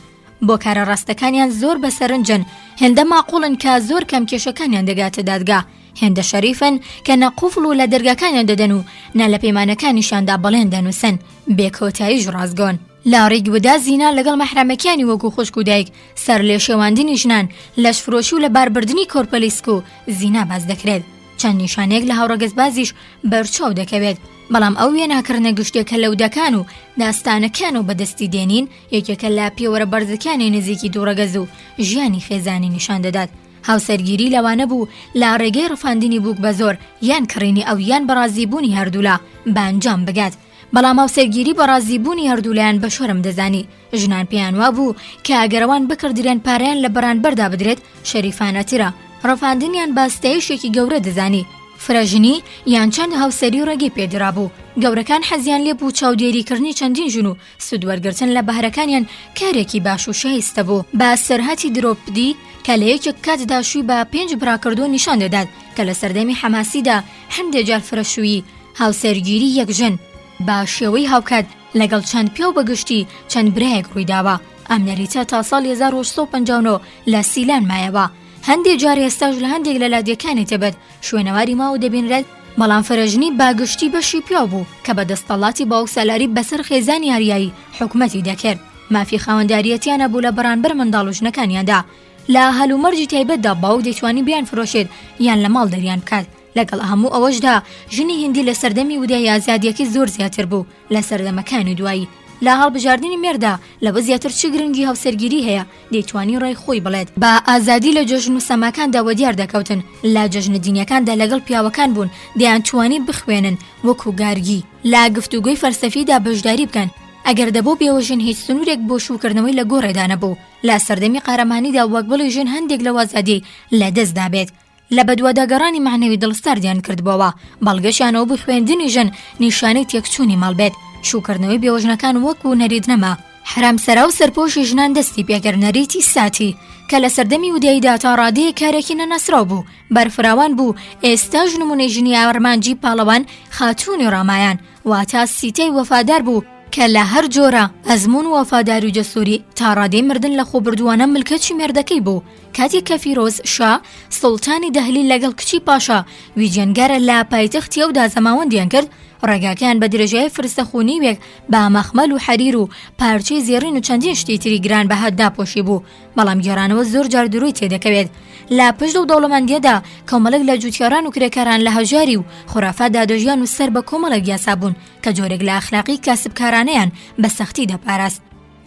Speaker 1: بۆ کارە ڕاستەکانیان زۆر بە سەرنجن، هێندە ماقوڵن کە زۆر کەم کێشەکانیان دەگاتە دادگا، هێندە شەریفن کە نە قوفڵ و لە دەرگاکانیان دەدەن و نە لە پەیمانەکانیشیاندا بەڵێن دەنووسن، بێ کۆتاییش ڕاستگۆن. لە ڕیگودا زینا لەگەڵ مەحرەمەکانی وەکو خوشک و دایک، سەرلێشێواندنی ژنان، لەشفرۆشی و لەباربردنی کۆرپەلیسک و زینا باس دەکرێت. چەند نیشانەیەک لە هاوڕەگەزبازیش بەرچاو دەکەوێت، بەڵام ئەو وێناکردنە گشتیە کە لەودەکان و داستانەکانەوە بەدەستی دێنین، یەکێکە لە پێوەرە بەرزەکانی نزیکی دووڕەگەز و ژیانی خێزانی نیشان دەدات. هاوسەرگیری لەوانە بوو لە ڕێگەی ڕفاندنی بووک بە زۆر یان کڕینی ئەو یان بە ڕازیبوونی هەردوولا بە ئەنجام بگات. بەڵام هاوسەرگیری بە ڕازیبوونی هەردوولایان بە شەرم دەزانی. ژنان پێیان وابوو کە ئەگەر ئەوان بکڕدرێن پارەیان لە بەرانبەردا بدرێت شەریفانەترە. ڕفاندنیان بە ستایشێکی گەورە دەزانی. فرەژنی یان چەند هاوسەری ڕێگەی پێدرابوو. گەورەکان حەزیان لێ بوو چاودێریکردنی چەندین ژن و سوودوەرگرتن لە بەهرەکانیان کارێکی باش و شایستە بوو. بە سەرهاتی درۆپدی کە لە یەکێک کاتدا شووی بە پێنج برا کردووە نیشان دەدات کە لە سەردەمی حەماسیدا هەندێ جار فرەشوویی، هاوسەرگیری یەک ژن، بە شێوەی هاوکات لەگەڵ چەند پیاو بە گشتی چەند برایەک ڕوویداوە. ئەم نەریتە تا ساڵی 1859 لە سیلان مایەوە. هەندێ جار ئێستاش لە هەندێک لە لادێکانی تبت شوێنەواری ماوە دەبینرێت، بەڵام فرەژنی بە گشتی بەشی پیاو بوو کە بە دەستەڵاتی باوکسالاری بەسەر خێزانی ئاریایی حکومەتی دەکرد، مافی خاوەنداریەتیان هەبوو لە بەرانبەر منداڵ و ژنەکانیاندا. لە هەلومەرجی تایبەتدا باوک دەیتوانی بیانفرۆشێت یان لە ماڵ دەریان بکات. لەگەڵ هەموو ئەوەشدا ژنی هیندی لە سەردەمی ودای ئازادیەکەی زۆر زیاتر بوو لە سەردەمەکانی دوایی. لە هەڵبژاردنی مێردا لەوە زیاتر چ گرنگی هاوسەرگیری هەیە، دەیتوانی ڕای خۆی بڵێت. بە ئازادی لە جەژن و سەماکاندا وەدیار دەکەوتن، لە جەژنە دینیەکاندا لەگەڵ پیاوەکان بوون، دەیانتوانی بخوێنن وەکو گارگی، لە گفتوگۆی فەلسەفیدا بەشداری بکەن، ئەگەر دەبوو بێوەژن هیچ سنوورێک بۆ شووکردنەوەی لە گۆڕێدا نەبوو، لە سەردەمی قارەمانیدا وەک بڵێی ژن هەندێک لەو ئازادیەی لە دەست دابێت. لە بەدواداگەڕانی مەعنەوی دڵساردیان کردبۆوە، بەڵگەشیان ئەوە بوو خوێندنی ژن نیشانەی تێکچوونی ماڵ بێت، شووکردنەوەی بێوەژنەکان وەکوو نەریت نەما، حەرامسەرا و سەرپۆشی ژنان دەستی پێکرد، نەریتی ساتی، کە لە سەردەمی وداییدا تا ڕادەیەک کارێکی نەناسراو بوو، بەرفراوان بوو، ئێستاش نموونەی ژنی ئارمانجی پاڵەوان خاتوونی ڕامایان، واتە سیتای وەفادار بوو، کە لە هەر جۆرە ئەزموون و وەفاداری و جەسووری تا ڕادەی مردن لەخۆبردووانە ملکەچی مێردەکەی بوو. کاتێک کە فیرۆز شا سوڵتانی دەهلی لەگەڵ کچی پاشا ویجەنگەر لە پایتەختی ئەودا زەماوەندیان کرد، ڕێگاکەیان بە درێژایی فرسەخ و نیوێک بە مەخمەل و حەریر و پارچەی زێڕین و چەندین شتی تری گرانبەها داپۆشیبوو، بەڵام گێڕانەوە زۆر جار درۆی تێدەکەوێت. لە پشت ئەو دەوڵەمەندییەدا کۆمەڵێک لە جووتیاران و کرێکاران لە هەژاری و خورافاتدا دەژیان و سەر بە کۆمەڵێک یاسا بوون کە جۆرێک لە ئەخلاقی کاسبکارانەیان بە سەختی دەپاراست.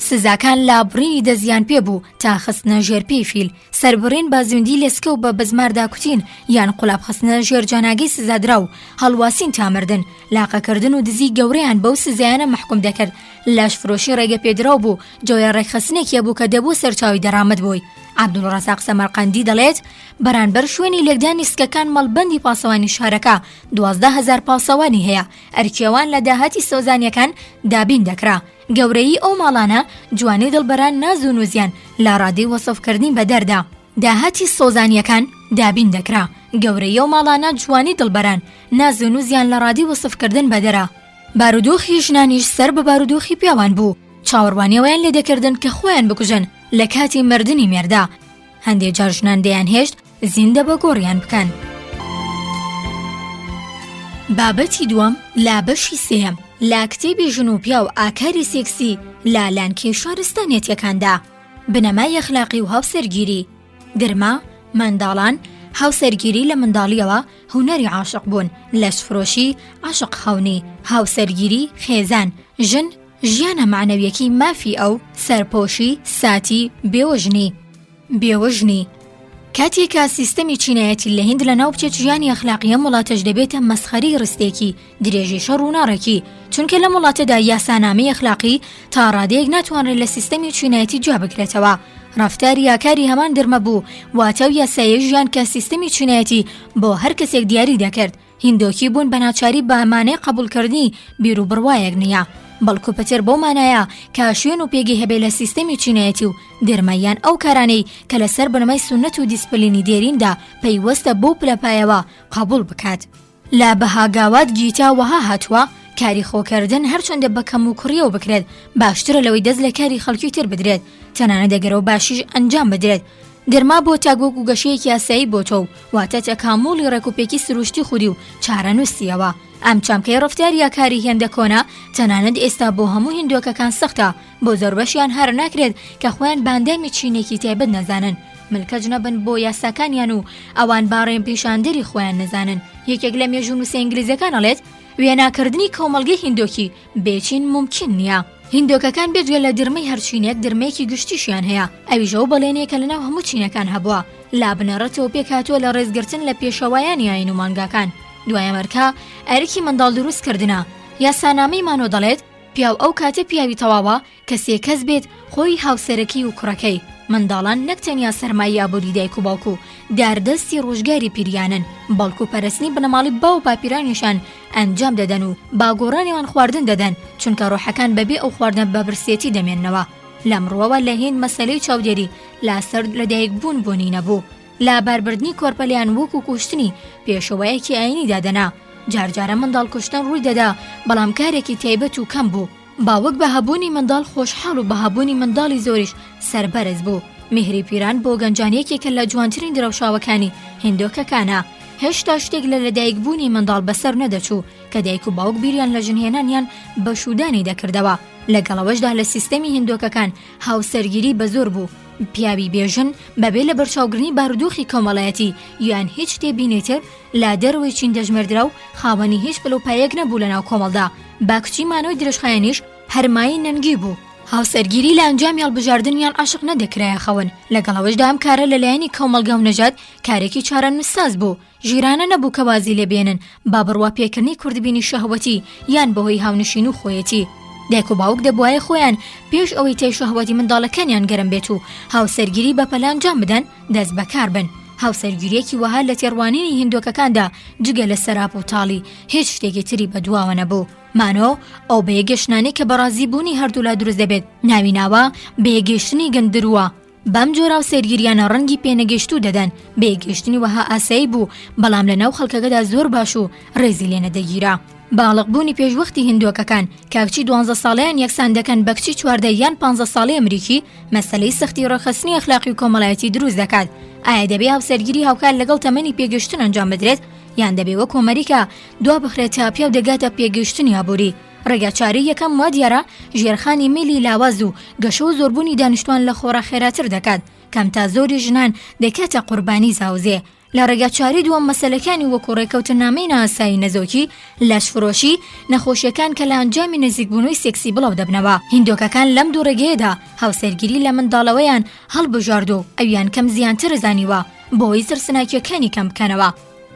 Speaker 1: سزاکان لە بڕینی دەستیان پێ بوو تا خستنە ژێر پێی فیل، سەربڕین بە زیندی لێسکە و بە بزمار داکوتین یان قولاپ خستنە ژێر جاناگەی سزادراو، هەڵواسین تا مردن، لاقەکردن و دزی گەورەیان بەو سزایانە مەحکوم دەکرد. لەشفرۆشی ڕێگەپێدراو بوو، جۆرە ڕێکخستنێکی هەبوو کە دەبووە سەرچاوەی دەرامەت بۆی. عەبدولڕەزاق سەمەرقەندی دەڵێت، بەرانبەر شوێنی لێکدانی سکەکان مەڵبەندی پاسەوانی شارەکە 12 هەزار پاسەوانی هەیە، ئەرکی ئەوان لە داهاتی سۆزانییەکان دابین دەکرا. گەورەیی ئەو ماڵانە، جوانی دڵبەران ناز و نوزیان لە ڕادەی وەسفکردنی بەدەردا. داهاتی سۆزانییەکان دابین دەکرا. گەورەیی ئەو ماڵانە، جوانی دڵبەران، ناز و نوزیان لە ڕادەی وەسفکردن بەدەرە. بارودۆخی ژنانیش سەر بە بارودۆخی پیاوان بوو، چاوەڕوانی ئەوەیان لێدەکردن کە خۆیان بکوژن لە کاتی مردنی مێردا. هەندێ جار ژنان دەیانهێشت زیندە بە گۆڕیان بکەن. بابەتی دووەم لە بەشی سێیەم لە کتێبی ژن و پیاو ئاکاری سێکسی لە لانکەی شارستانیەتەکاندا بنەمای ئەخلاقی و هاوسەرگیری درما، منداڵان، هاوسەرگیری لە منداڵیەوە، هونەری عاشق بوون، لەشفرۆشی، عەشق خەونی، هاوسەرگیری، خێزان، ژن، ژیانە مەعنەویەکەی مافی ئەو، سەرپۆشی، ساتی، بێوەژنی. بێوەژنی. کاتێ کە سیستەمی چینایەتی لە هیند لەناو بچێت ژیانی ئەخلاقی ئەم وڵاتەش دەبێتە مەسخەرەی ڕستێکی درێژی شەڕ و ناڕێکی، چونکە لەم وڵاتەدا یاسانامەی ئەخلاقی تا ڕادەیەک ناتوانرێت لە سیستەمی چینایەتی جیا بکرێتەوە. ڕەفتاری ئاکاری هەمان درمە بوو، واتە ئەو یاسایەی ژیان کە سیستەمی چینایەتی بۆ هەر کەسێک دیاری دەکرد. هیندۆکی بوون بە ناچاری بە مانای قەبووڵکردنی بیروبڕوایەک نییە، بەڵکو پتر بەو مانایە کە شوێن و پێگەی هەبێ لە سیستەمی چینایەتی و درمە یان ئەو کارانەی کە لەسەر بنەمای سوننەت و دیسپلینی دێریندا پەیوەستە بەو پلەپایەوە قەبووڵ بکات. لە بهاگاواد گیتا وەها هاتووە، کاری خۆکردن هەرچەندە بە کەموکوڕییەوە بکرێت، باشترە لەوەی دەست لە کاری خەڵکی تر بدرێت، تەنانەت ئەگەر ئەو باشیش ئەنجام بدرێت. گەرما بۆ تاک وەکو گەشەیەکی ئاسایی بۆ تۆ و واتە تەکاموڵی ڕێکوپێکی سروشتی خودی و چارەنووسیەوە. ئەم چەمکەی ڕەفتار یا کاری هێندە کۆنە، تەنانەت ئێستا بۆ هەموو هیندۆکەکان سەختە، بۆ زۆربەشیان هەر ناکرێت کە خۆیان بە ئەندامی چینێکی تایبەت نەزانن، ملکەچ نەبن بۆ یاساکانیان و ئەوان بە ڕێپیشاندەری خۆیان نەزانن. یەکێک لە مێژوونووسە ئینگلیزەکان ئەڵێت، وێناکردنی کۆمەڵگەی هیندۆکی بێ چین مومکین نییە. هیندۆکەکان بێجگە لە درمەی هەر چینێک درمەیەکی گشتیشیان هەیە، ئەویش ئەو بەڵێنەیە کە لەناو هەموو چینەکان هەبووە، لە بنەڕەتەوە پێکهاتووە لە ڕێزگرتن لە پێشەوایانی ئایین و مانگاکان. دوای ئەم ئەرکە، ئەرکی منداڵ دروستکردنە. یاسانامەی مانۆ دەڵێت، پیاو ئەو کاتە پیاوی تەواوە کە سێ کەس بێت، خۆی، هاوسەرەکەی و کوڕەکەی. منداڵان نەک تەنیا سەرمایەی ئابووری دایک و باوک و داردەستی ڕۆژگاری پیریانن، بەڵکو پەرستنی بنەماڵەی باو و باپیرانیشان ئەنجام دەدەن و با گۆڕانیان خواردن دەدەن، چونکە ڕۆحەکان بەبێ ئەو خواردنە بە برسێتی دەمێننەوە. لەم ڕووەوە لە هیند مەسەلەی چاودێری لەسەر لەدایکبوون بوونی نەبوو. لە باربردنی کۆرپەلەیان وەکو کوشتنی پێشەوایەکی ئایینی دادەنا. جارجارە منداڵ کوشتن ڕووی دەدا، بەڵام کارێکی تایبەت و کەم بوو. باوک بە هەبوونی منداڵ خۆشحاڵ و بە هەبوونی منداڵی زۆریش سەربەرز بوو. میهری پیران بۆ گەنجان یەکێکە لە جوانترین درەوشاوەکانی هیندۆکەکانە. هێشتا شتێک لە لەدایکبوونی منداڵ بەسەر نەدەچوو کە دایک و باوک بیریان لە ژنهێنان یان بەشوودانی دەکردەوە. لەگەڵ ئەوەشدا لە سیستەمی هیندۆکەکان هاوسەرگیری بەزۆر بوو. پیاوی بێ ژن بەبێ لەبەرچاوگرنی بارودۆخی کۆمەڵایەتی یان هیچ تێبینی تر لە دەرەوەی چین دەژمێردرا و خاوەنی هیچ پلە و پایەک نەبوو لەناو کۆمەڵدا، با کچی مانەوەی درێژخایەنیش هەر مایەی نەنگی بوو. هاوسەرگیری لە ئەنجامی هەڵبژاردن یان عەشق نەدەکرایە خەون، لەگەڵ ئەوەشدا ئەم کارە لە لایەنی کۆمەڵگا و نەژاد کارێکی چارەنووسساز بوو، ژیرانە نەبوو کە وازی لێ بێنن با بڕوا پێکردنی کوردبینی شەهوەتی یان بەهۆی هاونشین و خۆیەتی. دایک و باوک دەبوایە خۆیان پێش ئەوەی تای شەهوەتی منداڵەکانیان گەرم بێت و هاوسەرگیری بەپەلە ئەنجام بدەن دەست بەکار بن. هاوسەرگیریەکی وەها لە تێڕوانینی هیندۆکەکاندا جگە لە سەراپ و تاڵی هیچ شتێکی تری بەدواوە نەبوو. مانۆ، ئەو بەیەکگەشتنانەی کە بە ڕازی بوونی هەردوولا دروست دەبێت ناوی ناوە بەیەکگەیشتنی گەندرووە. بەم جۆرە هاوسەرگیریانە ڕەنگی پێنەگەیشتوو دەدەن، بەیەکگەیشتنی وەها ئاسایی بوو، بەڵام لە ناو خەڵکەکەدا زۆر باش و ڕێزی لێ نەدەگیرا. باڵق بوونی پێشوەختی هندۆکەکان، کە کچی دوانزە ساڵەیان یەکسان دەکەن بە کچی 14 یان پانزە ساڵەی ئەمریکی، مەسەلەی سەختی ڕێکخستنی ئەخلاقی و کۆمەڵایەتی دروست دەکات. ئایا دەبێ هاوسەرگیری هاوکات لەگەڵ تەمەنی پێگەیشتن ئەنجام بدرێت، یان دەبێ وەکو ئەمریکا دوا بخرێت تا پیاو دەگاتە پێگەیشتنی ئابووری؟ ڕێگاچارەی یەکەم وا دیارە ژێرخانی میلی لاواز و گەشە و زۆربوونی دانیشتوان لە خۆڕا خێراتر دەکات، کەم تا زۆری ژنان دەکاتە قوربانی زاوزێ. لە ڕێگاچارەی دووەم مەسەلەکانی وەکو ڕێکەوتننامەی نائاسایی نەزۆکی، لەشفرۆشی، نەخۆشیەکان کە لە ئەنجامی نزیکبوونەوەی سێکسی بڵاو دەبنەوە. هیندۆکەکان لەم دوو ڕێگەیەدا هاوسەرگیری لە منداڵەوەیان هەڵبژاردووە و ئەویان کەم زیانتر زانیوە بۆ ئەوەی ترسناکیەکانی کەم بکەنەوە.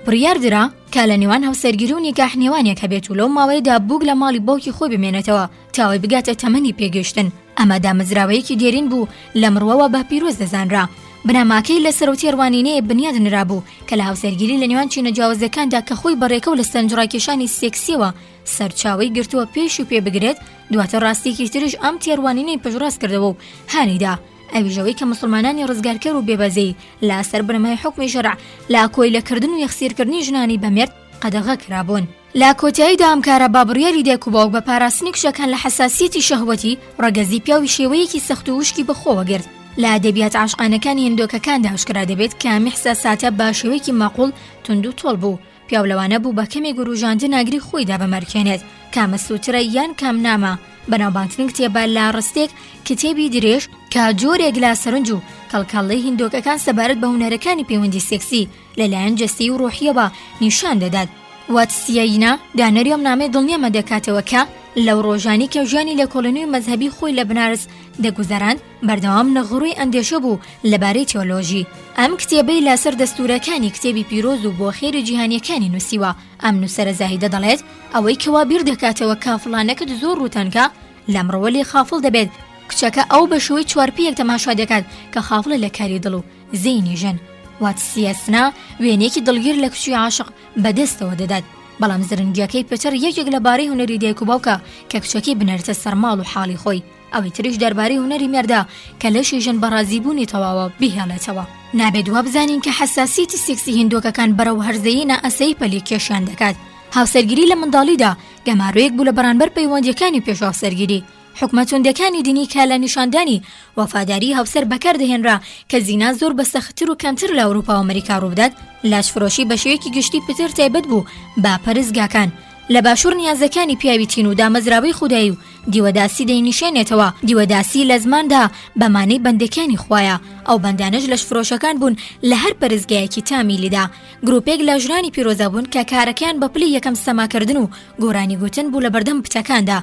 Speaker 1: بڕیار درا کە لە نێوان هاوسەرگیری و نیکاح نێوانێک هەبێت و لەو ماوەیەدا بووک لە ماڵی باوکی خۆی بمێنێتەوە تا ئەوەی بگاتە تەمەنی پێگەیشتن. ئەمە دامەزراوەیەکی دێرین بوو لەم ڕووەوە بە پیرۆز دەزانرا. بنەماکەی لە سەرەو تێڕوانینەیە بنیات نرابوو کە لە هاوسەرگیری لە نێوان چینە جیاوازەکاندا کە خۆی بە ڕێکەو لە سەرنجڕاکێشانی سێکسیەوە سەرچاوەی گرتووە پێشی پێ بگرێت، دواتر ڕاستیەکی تریش ئەم تێڕوانینەی پشتڕاست کردەوە و هانی دا ئەویش ئەوەی کە موسڵمانانی ڕزگارکەر و بێبەزەیی لە سەر بنەمای حوکمی شەرع لە کۆیلەکردن و یەخسیرکردنی ژنانی بە مێرد قەدەغە کرابوون. لە کۆتاییدا ئەم کارە بە بڕیاری دایک و باوک بە پاراستنی کچەکان لە حەساسیەتی شەهوەتی ڕەگەزی پیاوی شێوەیەکی سەخت و وشکی بە خۆوە گرت. لە ئەدەبیاتە عاشقانەکانی هندۆکەکاندا ئاشکرا دەبێت کە ئەم ئیحساساتە بە شێوەیەکی ماقوڵ توند و تۆڵ بوو. پیاو لەوانە بوو بە کەمێک وروژاندن ئاگری خۆی دابمەرکێنێت. کامەسوترە یان کامنامە بەناوبانگترین کتێبە لە ڕستێک کتێبی درێژ کە جۆرێک لە سەرنج و کەڵکەڵەی هیندۆکەکان سەبارەت بە هونەرەکانی پەیوەندی سێکسی لەلایەن جەستەیی و ڕۆحییەوە نیشان دەدات. واتسیاینا دانەری ئەم نامەیە دڵنیامان دەکاتەوە کە لەو ڕۆژانەی کە ژیانی لێکۆڵینەوەی مەزهەبی خۆی لە بنارس دەگوزەراند بەردەوام نغرۆی ئەندێشە بوو لەبارەی تیۆلۆژی. ئەم کتێبەی لەسەر دەستوورەکانی کتێبی پیرۆز و بۆ خێری جیهانییەکانی نووسیوە. ئەم نووسەرە زاهیدە دەڵێت، ئەوەی کە وا بیر دەکاتەوە کە فڵانەکچ زۆر ڕووتەنکە، لەمڕۆوە لێی خافڵ دەبێت. کچەکە ئەو بە شێوەی چوارپێیەک تەماشا دەکات کە خافڵە لە کاری دڵ و زەینی ژن. واتسیەسنا وێنەیەکی دڵگیر لە کچی عاشق بە دەستەوە دەدات، بەڵام زرنگییەکەی پتر یەکێک لە بارەی هونەری دایک و باوکە کە کچەکەی بنێرێتە سەر ماڵ و حاڵی خۆی. ئەوی تریش دەربارەی هونەری مێردە کە لەشی ژن بە ڕازیبوونی تەواوە بیهێڵێتەوە. نابێت وابزانین کە حەساسیەتی سێکسی هیندۆکەکان بەرەو هەرزەیی نائاسایی پەلی کێشیان دەکات. هاوسەرگیری لە منداڵیدا گەمارۆیەک بوو لە بەرانبەر پەیوەندییەکانی پێش هاوسەرگیری. حوکمە توندەکانی دینی کە لە نیشاندانی وەفاداری هاوسەر بەکار دەهێنرا کە زینا زۆر بە سەختتر و کەمتر لە ئەوروپا و ئەمریکا ڕووبدات، لەشفرۆشی بە شێوەیەکی گشتی پتر تایبەت بوو بە پەرستگاکان. لە باشوور نیازەکانی پیاوی تین و دامەزراوەی خودایی و دیوەداسی دەینیشێنێتەوە، دیوەداسی لە زماندا بە مانای بەندەکانی خوایە، ئەو بەندانەش لەشفرۆشەکان بوون لە هەر پەرستگایەکی تامیلیدا گروپێک لە ژنانی پیرۆزە بوون کە کارەکەیان بە پلەی یەکەم سەماکردن و گۆرانی گوتن بوو لە بەردەم بتەکاندا،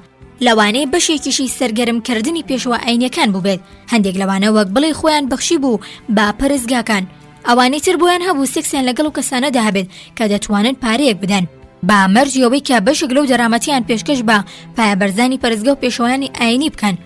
Speaker 1: لەوانەیە بەشێکیشی سەرگەرم کردنی پێشەوا ئاینیەکان بووبێت، هەندێک لەوانە وەک بڵێی خۆیان بەخشیبوو بە پەرستگاکان، ئەوانی تر بۆیان هەبوو سێکسیان لەگەڵ ئەو کەسانەدا هەبێت کە دەتوانن پارەیەک بدەن، بە مەرجی ئەوەی کە بەشێک لەو دەرامەتەیان پێشکەش بە پایەبەرزانی پەرستگا و پێشەوایانی ئایینی بکەن.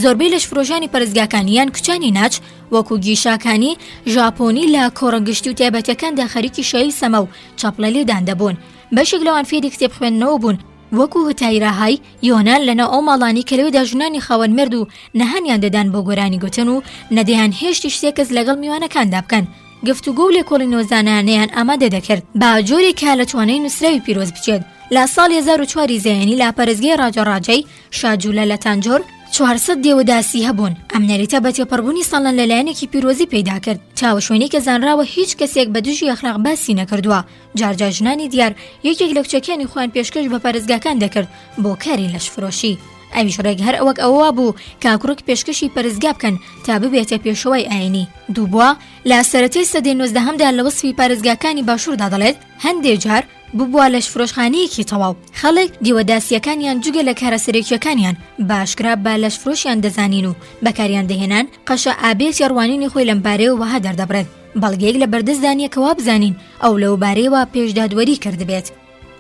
Speaker 1: زۆربەی لەشفرۆشانی پەرستگاکان یان کچانی ناچ وەکو گیشاکانی ژاپۆنی لە کۆڕە گشتی و تایبەتەکاندا خەریکی شایی و سەما و چەپڵە لێدان دەبوون. بەشێک لەوان فێری کتێب خوێندنەوە بوون، وەکو هتایراهای یۆنان لەناو ئەو ماڵانەی کە لەوێدا ژنانی خاوەن مێرد و نەهانیان دەدان بۆ گۆرانی گوتن و نەدەیانهێشتیش سێکس لەگەڵ میوانەکاندا بکەن گفتوگۆ و لێکۆڵینەوە زانایانەیان ئامادە دەکرد بە جۆرێک کە لە توانای نووسراوی پیرۆز بچێت. لە ساڵی 1004 ی زایینی لە پەرستگای ڕاجە ڕاجای شاجولە لە تانجۆر 400 دێوەداسی هەبوون. ئەم نەریتە بە تێپەڕبوونی ساڵان لە لایەنێکی پیرۆزی پەیدا کرد تا شوێنێک کە زانراوە هیچ کەسێک بە دژی ئەخلاق باسی نەکردووە. جارجار ژنانی دیار یەکێک لە کچەکانی خۆیان پێشکەش بە پەرستگاکان دەکرد بۆ کاری لەشفرۆشی. ئەویش ڕێک هەر وەک ئەوە وابوو کە کوڕێک پێشکەشی پەرستگا بکەن تا ببێتە پێشەوای ئایینی. دوبوا لە سەرەتای سەدەی نۆزدەهەمدا لە وەسفی پارێزگاکانی باشووردا دەڵێت، هەندێ جار ببووە لەشفرۆشخانەیەکی تەواو، خەڵک دیوەداسییەکانیان جگە لە کارە سەرەکییەکانیان بە ئاشکرا بە لەشفرۆشیان دەزانین و بەکاریان دەهێنان، قەشە ئابێ تێڕوانینی خۆی لەمبارەیەوە وەها دەردەبڕێت، بەڵگەیەک لە بەردەستدا نییە کە وابزانین ئەو لەوبارەیەوە پێشدادوەری کردبێت.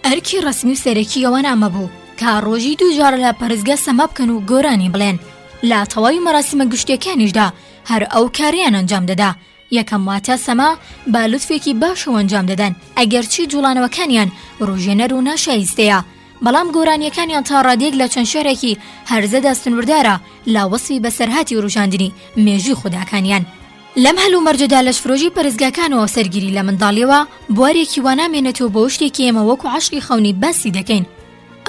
Speaker 1: ئەرکی ڕەسمی و سەرەکی ئەوان ئەمە بوو کە ڕۆژی دوو جار لە پەرستگا سەما بکەن و گۆرانی بڵێن. لە تەواوی مەراسیمە گشتییەکانیشدا هەر ئەو کارەیان ئەنجام دەدا. یەکەم واتە سەما بە لوتفێکی باشەوە ئەنجام دەدەن، ئەگەرچی جوڵانەوەکانیان وروژێنەر و ناشایستەیە، بەڵام گۆرانییەکانیان تا ڕادەیەک لە چەند شیعرێکی هەرزەدا سنووردارە لە وەسفی بەسەرهاتی وروژاندنی مێژووی خوداکانیان. لەم هەلومەرجەدا لەشفرۆشی پەرستگاکان و هاوسەرگیری لە منداڵیەوە بوارێکی وا نامێنێتەوە بۆ شتێکی ئێمە وەکو عەشقی خەونی باسی دەکەین.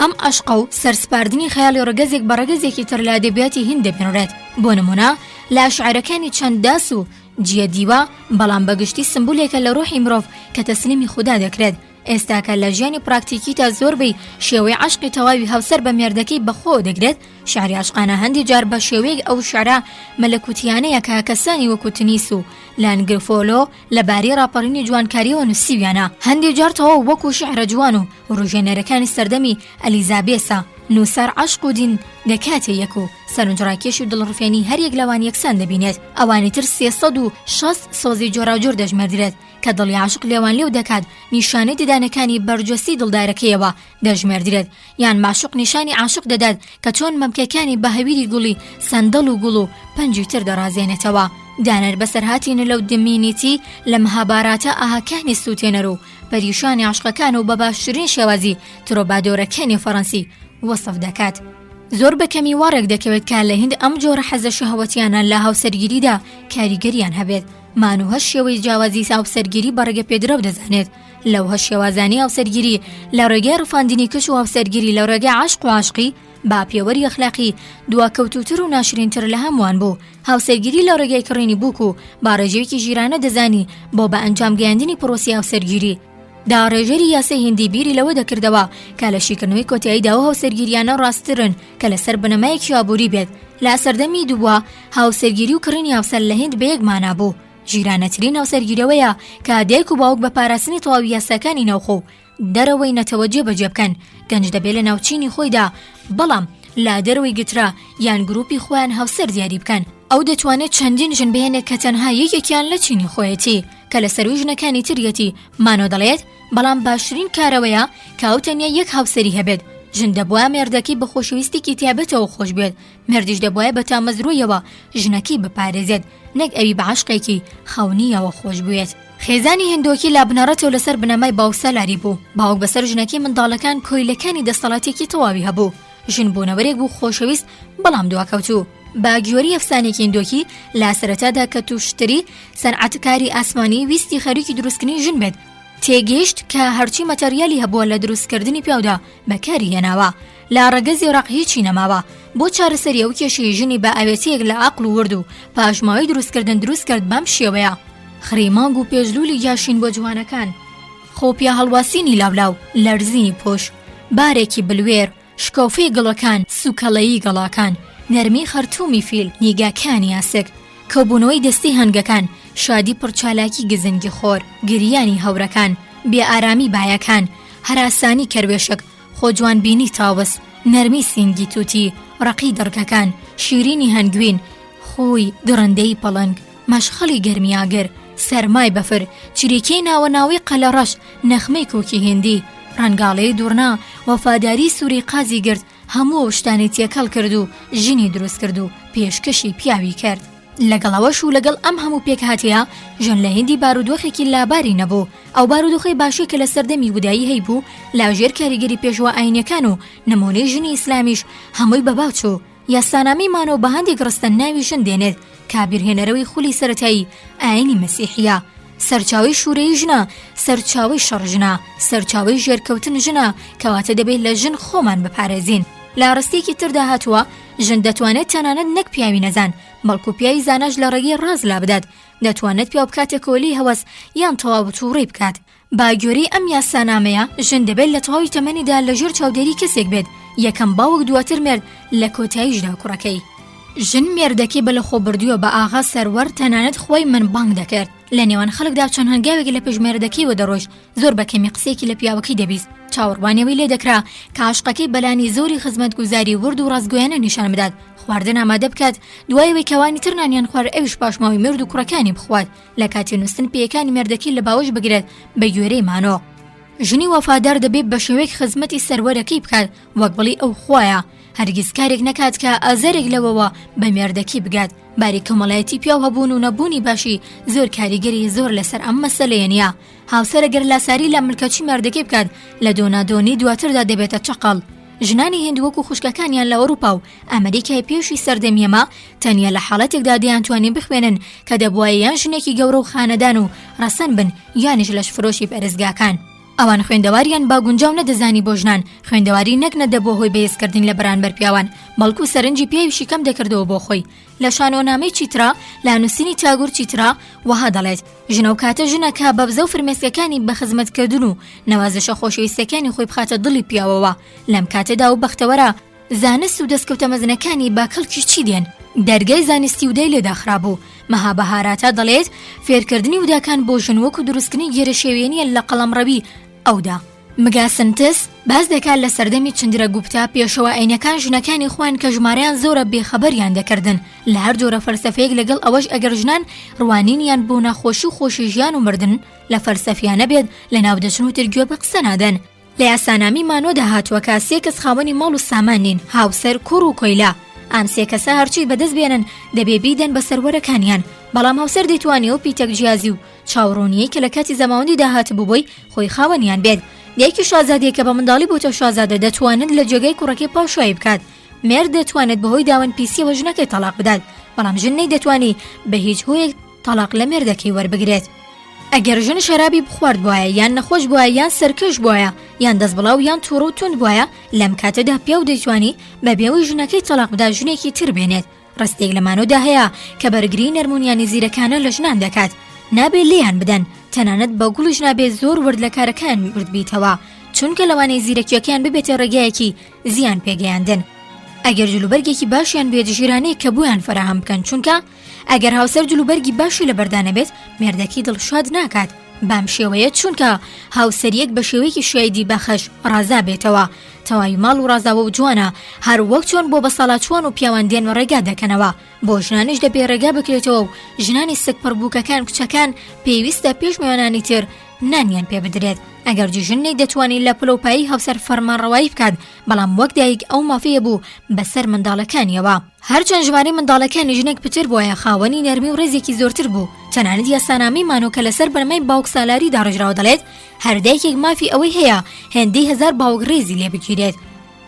Speaker 1: ئەم عەشقە و سەرسپاردنی خەیاڵی ڕەگەزێک بە ڕەگەزێکی تر لە ئەدەبیاتی هیند دەبینرێت، بۆ نموونە لە شیعرەکانی چەند داس و جیە دیوا، بەڵام بە گشتی سمبولێکە لە ڕۆحی مرۆڤ کە تەسلیمی خودا دەکرێت. ئێستاکە لە ژیانی پراکتیکیدا زۆربەی شێوەی عەشقی تەواوی هاوسەر بە مێردەکەی بەخۆوە دەگرێت، شیعری عەشقانە هەندی جار بە شێوەیەک ئەو شیعرە مەلەکوتییانەیە کە کەسانی وەکو تنیس و لانگفۆلۆ لە بارەی ڕاپەڕینی جوانکارییەوە نووسیویانە، هەندێ جار تەواو وەکو شیعرە جوان و وروژێنەرەکانی سەردەمی ئەلیزابێسە. نووسەر عەشق و دین دەکاتە یەک و سەرنجڕاکێشی و دڵڕفێنی هەریەک لەوان یەکسان دەبینێت، ئەوانی تر 360 سۆزی جۆراوجۆر دەژمێردرێت کە دڵی عاشق لێوانلێو دەکات، نیشانەی ددانەکانی بەرجەستەی دڵدارەکەیەوە دەژمێردرێت، یان مەعشوق نیشانی عاشق دەدات کە چۆن مەمکەکانی بە هەویری گوڵی سەندەڵ و گوڵ و پەنجی تر دەڕازێنێتەوە. دانەر بەسەرهاتی نلە و دمینیتی لە مهاباراتا ئاهەکانی سووتێنەر و پەریشانی عاشقەکان و بە باشترین شێوازی ترۆبادۆرەکانی فەڕەنسی وەسف دەکات. زۆر بە کەمی وا ڕێک دەکەوێت کە لە هیند ئەم جۆرە حەزە شەهوەتیانە لە هاوسەرگیریدا کاریگەریان هەبێت. مانو هەشت شێوەی جیاوازی هاوسەرگیری بە ڕێگەپێدراو دەزانێت، لەو هەشت شێوازانەی هاوسەرگیری لە ڕێگای ڕفاندنی کچ و هاوسەرگیری لە ڕێگای عەشق و عاشقی بە پێوەری ئەخلاقی دواکەوتووتر و ناشرینتر لە هەمووان بوو هاوسەرگیری لە ڕێگای کڕینی بووک و بە ڕێژەیەکی ژیرانە دەزانی بۆ بە ئەنجام گەیاندنی پرۆسەی هاوسەرگیری. داڕێژەری یاسای هیندی بیری لەوە دەکردەوە کە لە شیکردنەوەی کۆتاییدا ئەو هاوسەرگیریانە ڕاستترن کە لەسەر بنەمایەکی ئابووری بێت. لە سەردەمی دووا هاوسەرگیری و کڕینی هاوسەر لە هیند بە یەک مانا بوو. ژیرانەترین هاوسەرگیری ئەوەیە کە دایک و باوک بە پاراستنی تەواوی یاساکانی ناوخۆ و دەرەوەی نەتەوە جێبەجێ بکەن، گەنج دەبێ لە ناو چینی خۆیدا بەڵام لە دەرەوەی گترە یان گروپی خۆیان هاوسەر دیاری بکەن. ئەو دەتوانێت چەندین ژن بهێنێت کە تەنها یەکێکیان لە چینی خۆیەتی کە لە سەرووی ژنەکانی تریەتی، مانۆ دەڵێت، بەڵام باشترین کار ئەوەیە کە ئەو تەنیا یەک هاوسەری هەبێت، ژن دەبوایە مێردەکەی بە خۆشەویستیکی تایبەتەوە خۆش بوێت، مێردیش دەبوایە بە تامەزرۆیەوە ژنەکەی بپارێزێت نەک ئەوی بە عەشقێکی خەونییەوە خۆش بوێت. خێزانی هندۆکی لە بنەڕەتەوە لەسەر بنەمای باوکسالاری بوو، باوک بەسەر ژنەکەی منداڵەکان کۆیلەکانی دەستەڵاتێکی تەواوی هەبوو، ژن بوونەوەرێک بوو خۆشەویست بەڵام دواکەوتوو. بە گوێرەی ئەفسانەیەکی هندۆکی لە سەرەتادا کە توشتری سەنعەتکاری ئاسمانی ویستی خەریکی دروستکردنی ژن بێت، تێگەیشت کە هەرچی مەتەریالی هەبووە لە دروستکردنی پیاودا بەکاری هێناوە، لە ڕەگەزی ڕەق هیچی نەماوە. بۆ چارەسەری ئەو کێشەیە ژنی بە ئاوێتەیەک لە عەقڵ و ورد و پاشماوەی دروستکردن دروست کرد بەم شێوەیە. خڕی مانگ و پێشلوولی گیاشین بۆ جوانەکان. خۆ پیاهەڵواسینی لاولاو، لەرزینی پوش، بارێکی بلوێر، شکۆفەی گوڵەکان، سوکەڵەیی گەڵاکان، نەرمی خەرتومی فیل، نیگاکانی ئاسک، کۆبوونەوەی دەستەی هەنگەکان، شادی پڕ چالاکی گزنگی خۆر، گریانی هەورەکان، بێ ئارامی بایەکان، هەراسانی کەروێشک، خۆ جوانبینی تاوس، نەرمی سینگی توتی، ڕەقی دڕکەکان، شیرینی هەنگوین، خووی دڕندەیی پڵنگ، مەشخەڵی گەرمی ئاگر، سەرمای بەفر، چریکەی ناوەناوەی قەلەڕەش، نەخمەی کوکی هیندی، ڕەنگاڵەی دوڕنا، وەفاداری سووری قازی گرت، هەموو ئەو شتانەی تێکەڵ کرد و ژنی دروست کرد و پێشکەشی پیاوی کرد. لەگەڵ ئەوەش و لەگەڵ ئەم هەموو پێکهاتەیە، ژن لە هیندی بارودۆخێکی لاباری نەبوو. ئەو بارودۆخەی باشی کە لە سەردەمی ودایی هەیبوو، لە ژێر کاریگەری پێشوا ئایینیەکان و نموونەی ژنی ئیسلامیش هەمووی بە با چوو. یاسانامەی مانۆ بە هەندێک ڕستە ناوی ژن دێنێت کە بیرهێنەرەوەی خولی سەرەتایی ئایینی مەسیحییە. سەرچاوەی شوورەیی ژنە، سەرچاوەی شەڕ ژنە، سەرچاوەی ژێرکەوتن ژنە، کەواتە دەبێت لە ژن خۆمان بپارێزین. لە ڕستەیەکی تردا هاتووە، ژن دەتوانێت تەنانەت نەک پیاوی نەزان، بەڵکو پیاوی زاناش لە ڕێگەی ڕاست لابدات، دەتوانێت پیاو بکاتە کۆیلەی هەوەس یان تەواو تووڕەی بکات. بە گوێرەی ئەم یاسانامەیە، ژن دەبێت لە تەواوی تەمەنیدا لە ژێر چاودێری کەسێک بێت، یەکەم باوک دواتر مێرد، لە کۆتاییشدا کوڕەکەی. ژن مێردەکەی بە لەخۆبردوویەوە بە ئاغا سەروەر تەنانەت خوای من بانگ دەکرد. لە نێوان خەڵکدا چەند هەنگاوێک لە پێش مێردەکەیەوە دەڕۆیشت، زۆر بە کەمی قسەیەکی لە پیاوەکەی دەبیست. چاوەڕوانی ئەوەی لێ دەکرا کە عەشقەکەی بەلانی زۆری خزمەتگوزاری ورد و ڕاستگۆیانە نیشان بدات، خواردن ئامادە بکات، دوای ئەوەی کە ئەوانی تر نانیان خوارد ئەویش پاشماوەی مێرد و کوڕەکانی بخوات. لە کاتی نووستن پێیەکانی مێردەکەی لە باوەش بگرێت بە گوێرەی مانۆ. ژنی وەفادار دەبێت بە شێوەیەک خزمەتی سەروەرەکەی بکات وەک بڵێی ئەو خوایە، هەرگیز کارێک نەکات کە ئازارێک لەوەوە بە مێردەکەی بگات، باری کۆمەڵایەتی پیاو هەبوون و نەبوونی باشی زۆر کاریگەری زۆر لەسەر ئەم مەسەلەیە نییە، هاوسەر گەر لاساری لە ملکەچی مێردەکەی بکات لە دۆنادۆنی دواتردا دەبێتە چەقەڵ. ژنانی هیند وەکو خوشکەکانیان لە ئەوروپا و ئەمریکای پێشی سەردەمی ئێمە تەنیا لە حاڵەتێکدا دەیانتوانی بخوێنن کە دەبوایە یان ژنێکی گەورە و خانەدان و ڕەسەن بن یانیش لەشفرۆشی پەرستگاکان. ئەوان خوێندەواریان بە گونجاو نەدەزانی بۆ ژنان، خوێندەواری نەک نەدەبووە هۆی بەهێزکردنی لە بەرانبەر پیاوان، بەڵکو سەرنجی پیاویشی کەم دەکردەوە بۆ خۆی. لە شانۆنامەی چیترا لە نووسینی تاگور چیترا وەها دەڵێت، ژن ئەو کاتە ژنە کە بە بزە و فرمێسکەکانی بە خزمەتکردن و نەوازشە خۆشەویستەکانی خۆی بخاتە دڵی پیاوەوە، لەم کاتەدا ئەو بەختەوەرە، زانست و دەستکەوتە مەزنەکانی بە کەڵکی چی دێن؟ دەرگای زانستی ودای لێ داخرابوو. مەهابهاراتا دەڵێت، فێرکردنی وداکان بۆ ژن وەکو دروستکردنی گێرەشێوێنییە لە قەڵەمڕەوی ئەودا. مگاسنتس باس دەکات لە سەردەمی چندرە گوپتا پێشەوا ئاینەکان ژنەکانی خۆیان کە ژمارەیان زۆرە بێخەبەریان دەکردن لە هەر جۆرە فەلسەفەیەک لەگەڵ ئەوەش ئەگەر ژنان ڕوانینیان بۆ ناخۆشی و خۆشی ژیان و مردن لە فەلسەفیانە بێت لەناو دەچن و تر گوێ بە قسە نادەن. لە یاسانامی مانۆدا هاتووە کە سێ کەس خاوەنی ماڵ و سامان نین، هاوسەر، کوڕ و کۆیلە. ئەم سێ کەسە هەرچی بەدەست بێنن دەبێ بیدەن بە سەروەرەکانیان. بەڵام هاوسەر دەیتوانی ئەو پیتەک جیازی و چاوڕوونییەی کە لە کاتی زەماوەندیدا هاتبوو بۆی، خۆی خاوەنیان بێت. دایکی شازادەیە کە بە منداڵی بۆتە شازادە دەتوانێت لە جێگای کوڕەکەی پاشایی بکات. مێرد دەتوانێت بەهۆی داوێن پیسییەوە ژنەکەی تەڵاق بدات، بەڵام ژن نەیدەتوانی بە هیچ هۆیەک تەڵاق لە مێردەکەی وەربگرێت. ئەگەر ژن شەرابی بخواردبوایە یان نەخۆش بوایە یان سەرکەش بوایە یان دەستبڵاو یان توڕە و توند بوایە، لەم کاتەدا پیاو دەیتوانی بە بێ ئەوەی ژنەکەی تەڵاق بدات ژنێکی تر بێنێت. ڕستێک لە مانۆدا هەیە کە بەرگری نەرمونیانی زیرەکانە لە ژنان دەکات، نابێ لێیان بدەن. تەنانەت بە گوڵیش نابێت زۆر ورد لە کارەکان ورد بیتەوە چونکە لەوانەیە زیرەکیەکەیان ببێتە ڕێگایەکی زیان پێگەیاندن. ئەگەر جلوبەرگێکی باشیان بێت ژیرانەیە کە بۆیان فەراهەم بکەن چونکە ئەگەر هاوسەر جلوبەرگی باشی لەبەردا نەبێت مێردەکەی دڵشاد ناکات بەم شێوەیە چونکە هاوسەریەک بە شێوەیەکی شایدی بەخش ڕازا بێتەوە تەواوی ماڵ و ڕازاوە و جوانە هەر وەک چۆن بۆ بەساڵاچوان و پیاوان دێن ڕێگا دەکەنەوە بۆ ژنانیش دەبێ ڕێگا بکرێتەوە و ژنانی سکپڕ بووکەکان کچەکان پێویستە پێش میوانانی تر نانیان پێ بدرێت ئەگەر ژن نەیدەتوانی لە پلەوپایی هاوسەر فەرمانڕەوایی بکات بەڵام وەک دایک ئەو مافەیە بوو بەسەر منداڵەکانیەوە. هەرچەند ژمارەی منداڵەکانی ژنێک پتر بوایە خاوەنی نەرمی و ڕێزێکی زۆرتر بوو، تەنانەت یاسانامەی مانۆ کە لەسەر بنەمای باوکسالاری داڕێژراوە دەڵێت هەر دایکێک مافی ئەوەی هەیە هێندەی هەزار باوک ڕێزی لێ بگیرێت.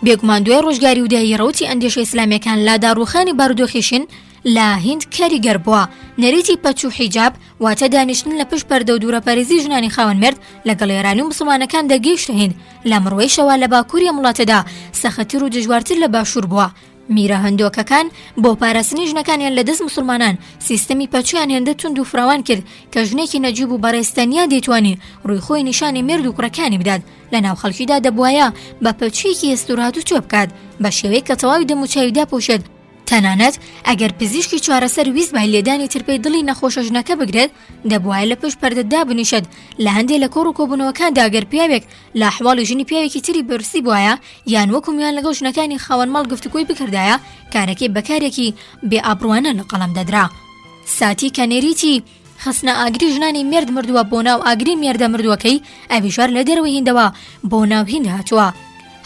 Speaker 1: بێگومان دوای ڕۆژگاری ودایی ڕەوتی ئەندێشە ئیسلامیەکان لە داڕووخانی بارودۆخی ژن لە هیند کاریگەر بووە، نەریتی پەچ و حیجاب واتە دانیشتن لە پشت پەردە و دوورەپەرێزی ژنانی خاوەن مێرد لەگەڵ ئێرانی و موسڵمانەکاندا گەیشتە هیند، لەم ڕووەیشەوە لە باکووری ئەم وڵاتەدا سەختتر و دژوارتر لە باشوور بووە. میرە هندۆکەکان بۆ پاراستنی ژنەکانیان لە دەست موسڵمانان سیستەمی پەچویان هێندە توند و فراوان کرد کە ژنێکی نەجیب و بەڕێز تەنیا دەیتوانی ڕووی خۆی نیشانی مێرد و کوڕەکانی بدات لە ناو خەڵکیدا دەبوایە بە پەچویەکی هەستوور هاتوچۆ بکات بە شێوەیەک کە تەواوی دەموچاوی داپۆشێت تەنانەت ئەگەر پزیشکی چارەسەر ویستبای لێدانی ترپەی دڵی نەخۆشە ژنەکە بگرێت، دەبوایە لە پشت پەردە دابنیشێت، لە هەندێ لە کۆڕ و کۆبوونەوەکاندا گەر پیاوێک لە ئەحواڵی ژنی پیاوێکی تری پرسیبوایە یان وەکو میوان لەگەڵ ژنەکانی خاوەن ماڵ گفتوگۆی بکردایە، کارەکەی بە کارێکی بێ ئابڕووانە لە قەڵەم دەدرا. ساتی کە نێریتی خستنە ئاگری ژنانی مێرد مردووە بۆ ناو ئاگری مێردە مردووەکەی، ئەویش هەر لە دەرەوەی هیندەوە بۆ ناو هیند هاتووە.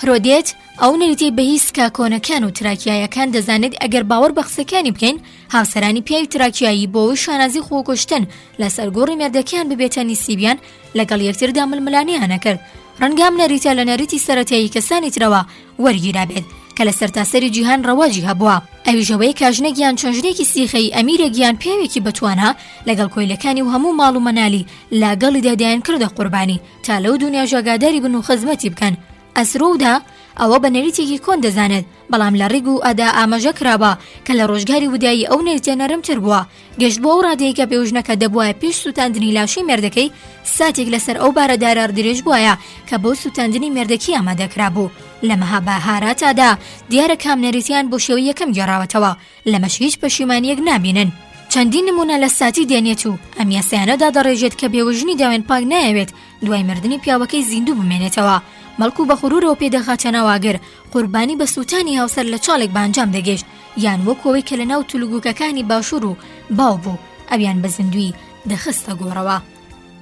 Speaker 1: هرۆدێت، ئەو نەریتەی بە هی سکا کۆنەکان و تراکیایەکان دەزانێت ئەگەر باوەڕ بە قسەکانی بکەین هاوسەرانی پیاوی تراکیایی بۆ ئەوەی شانازی خۆکوشتن لەسەر گۆڕی مێردەکەیان ببێتە نیسیبیان لەگەڵ یەکتردا ململانێیان ئەکرد ڕەنگە ئەم نەریتە لە نەریتی سەرەتایی کەسانی ترەوە وەرگیرابێت کە لە سەرتاسەری جیهان ڕەواجی هەبووە ئەویش ئەوەیە کە ژنێک یان چەند ژنێکی سیخەیی ئەمیرێک یان پیاوێکی بەتوانا لەگەڵ کۆیلەکانی و هەموو ماڵ و مەنالی لەگەڵیدا دەیانکردە قوربانی تا لەو دونیاش ئاگاداری بن و خزمەتی بکەن ئەسرۆودا ئەوە بە نەریتێکی کۆن دەزانێت، بەڵام لە ڕیگ و ئەدا ئاماژە کراوە کە لە ڕۆژگاری ودایی ئەو نەریتە نەرمتر بووە، گەشت بۆ ئەو ڕادەیە کە بێوژنەکە دەبوایە پێش سووتاندنی لاشەی مێردەکەی ساتێک لەسەر ئەو بارە دارە درێژ بوایە کە بۆ سووتاندنی مێردەکەی ئامادە کرابوو. لە مەهاباهاراتادا دیارە کام نەریتیان بۆ شێوەی یەکەم گێڕاوەتەوە، لەمەش هیچ پەشیمانییەک نابینن. چەندین نموونە لە ساتی دێنێت و ئەم یاسایانە دادەڕێژێت کە بێوەژنی داوێن پاک نایەوێت دوای مردنی پیاوەکەی زیندوو بمێنێتەوە، بەڵکو بە غرورەوە پێ دەخاتە ناو ئاگر، قوربانی بە سووتانی هاوسەر لە چاڵێک بە ئەنجام دەگەیشت، یان وەکو ئەوەی کە لەناو تولگوکەکانی باشوور و باو بوو، ئەویان بە زیندووی دەخستە گۆڕەوە.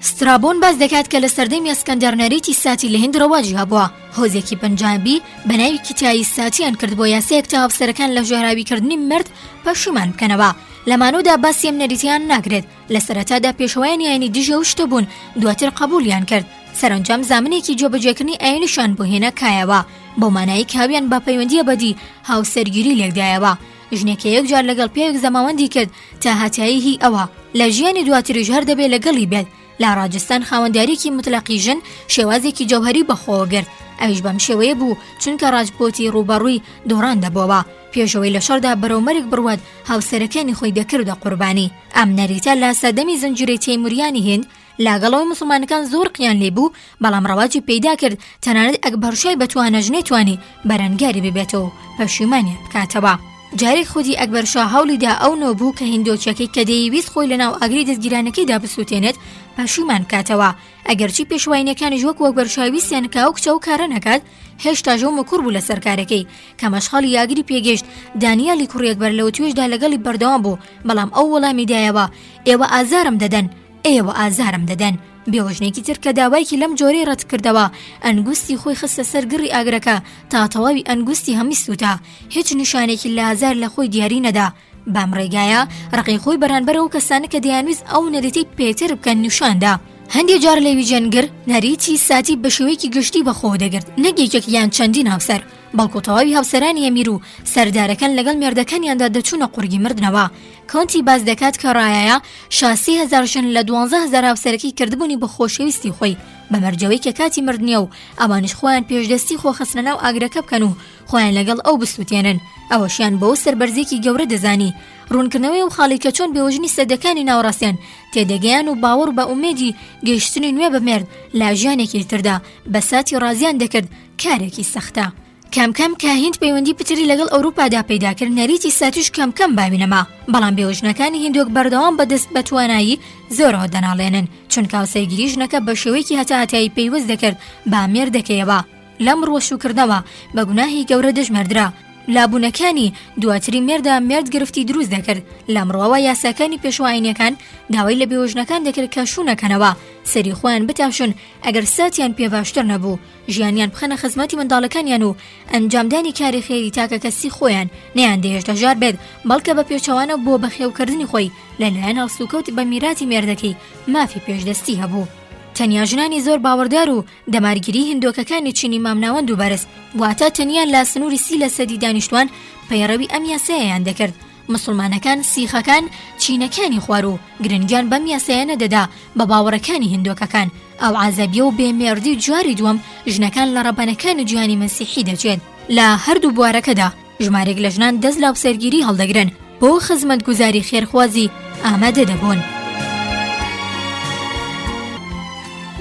Speaker 1: سترابۆن باس دەکات کە لە سەردەمی ئەسکەندەر نەریتی ساتی لە هیند ڕەواجی هەبووە، هۆزێکی پەنجابی بە ناوی کیتایی ساتیان کرد بۆ یاسایەک تا هاوسەرەکان لە ژەهراویکردنی مرد پەشیمان بکەنەوە. لە مانۆدا باسی ئەم نەریتەیان ناکرێت، لە سەرەتادا پێشەوایانی ئاینی دژی ئەو شتە بوون، دواتر قەبووڵیان کرد. سەرەنجام زامنێکی جێبەجێکردنی ئاینیشیان بۆ هێنا کایەوە، بەو مانایەی کە ئەویان بە پەیوەندی ئەبەدی هاوسەرگیری لێکدایەوە. ژنێک کە یەک جار لەگەڵ پیاوێک زەماوەندی کرد تا هەتایی هی ئەوە، لە ژیانی دواتریش هەر دەبێ لەگەڵی بێت. لە ڕاجستان خاوەنداریی موتلەقی ژن شێوازێکی جەوهەری بەخۆوە گرت، ئەویش بەم شێوەیە بوو، چونکە ڕاجپۆتی ڕووبەڕووی دۆڕان دەبۆوە، پێش ئەوەی لە شەڕدا بەرەو مەرگ بڕوات هاوسەرەکانی خۆی دەکردە قوربانی. ئەم نەریتە لە سەردەمی زنجیرەی تەیموریانی هیند لەگەڵ ئەوەی موسڵمانەکان زۆر ڕقیان لێی بوو، بەڵام ڕەواجی پەیدا کرد، تەنانەت ئەکبەرشای بەتواناش نەیتوانی بەرەنگاری ببێتەوە و پەشیمانیان بکاتەوە. جارێک خودی ئەکبەرشا هەوڵی دا ئەو نۆبووکە هیندۆکیەکەی کە دەیویست خۆی لەناو ئاگری دەستگیرانەکەیدا بسووتێنێت، پەشیمان بکاتەوە. ئەگەرچی پێشوایینەکانیش وەکو ئەکبەرشا ویستیان کە ئەو کچە ئەو کارە نەکات، هێشتاش ئەو مکوڕ بوو لەسەر کارەکەی. کە مەشخەڵی ئاگری پێگەیشت، دانیالی کوڕی ئەکبەر لە وتوێژدا لەگەڵی بەردەوام بوو، بەڵام ئەو وەڵامی دایەوە، ئێوە ئازارم دەدەن! ئێوە ئازارم دەدەن. بێوەژنێکی تر کە داوایەکی لەم جۆرەی ڕەتکردەوە، ئەنگوستی خۆی خستە سەر گڕی ئاگرەکە تا تەواوی ئەنگوستی هەمووی سووتا. هیچ نیشانێکی لە ئازار لە خۆی دیاری نەدا. بەم ڕێگایە ڕقی خۆی بەرانبەر ئەو کەسانە کە دەیانویست ئەو نەریتەی پێتر بکەن نیشان دا. هەندێ جار لێوی جەنگر نەریتی ساتی بە شێوەیەکی گشتی بە خۆوە دەگرت، نەک یەکێک یان چەندین هاوسەر، بەڵکو تەواوی هاوسەرانی ئەمیر و سەردارەکان لەگەڵ مێردەکانیاندا دەچوونە قوڕگی مردنەوە. کۆنتی باس دەکات کە ڕایایا شا 3000 ژن لە 12000 هاوسەرەکەی کردبوونی بە خۆشەویستی خۆی بە مەرجەوەی کە کاتی مردنیە و ئەوانیش خۆیان پێشدەستی خۆ خستنە ناو ئاگرەکە بکەن و خۆیان لەگەڵ ئەو بسووتێنن ئەوەشیان بەو سەربەرزیەکی گەورە دەزانی. ڕوونکردنەوەی ئەو خاڵەی کە چۆن بێوەژنی سەدەکانی ناوەڕاستیان تێدەگەیان و باوەڕ بە ئومێدی گەیشتنی نوێ بە مێرد لە ژیانێکی تردا بە ساتی ڕازیان دەکرد کارێکی سەختە. کەم کەم کە هیند پەیوەندی پتری لەگەڵ ئەوروپادا پەیدا کرد نەریتی ساتیش کەم کەم باوی نەما، بەڵام بێوەژنەکانی هیندۆک بەردەوام بە دەست بە توانایی زۆرەوە دەناڵێنن، چونکە هاوسەرگیری ژنەکە بە شێوەیەکی هەتاهەتایی پەیوەست دەکرد بە مێردەکەیەوە. لەم ڕووە شووکردنەوە بە گوناهی گەورە دەژمێردرا. لە بوونەکانی دواتری مێردە مێرد گرفتی دروست دەکرد. لەم ڕووەوە یاساکانی پێشوە ئاینیەکان داوای لە بێوەژنەکان دەکرد کە شوو نەکەنەوە، سەری خۆیان بتاشن ئەگەر ساتیان پێ باشتر نەبوو، ژیانیان بخەنە خزمەتی منداڵەکانیان و ئەنجامدانی کاری خێری تاکەکەسی خۆیان نەیاندەهێشت هەژار بێت، بەڵکە بە پێچەوانە بۆ بەخێوکردنی خۆی لەلایەن هەڵسوکەوت بە میراتی مێردەکەی مافی پێشدەستی هەبوو. تەنیا ژنانی زۆر باوەڕدار و دەمارگیری هندۆکەکانی چینی مامناوەند و بەرز، واتە تەنیا لە سنووری سی لەسەدی دانیشتوان پەیڕەوی ئەم یاسایەیان دەکرد. موسڵمانەکان، سیخەکان، چینەکانی خواروو، گرنگیان بەم یاسایە نەدەدا، بە باوەڕەکانی هندۆکەکان، ئەو عازەبیە و بێ مێردی و جاری دووەم ژنەکان لە ڕەبەنەکانی جیهانی مەسیحی دەچێت. لە هەردوو بوارەکەدا ژمارێک لە ژنان دەست لە هاوسەرگیری هەڵدەگرن بۆ خزمەتگوزاری خێرخوازی ئامادە دەبوون.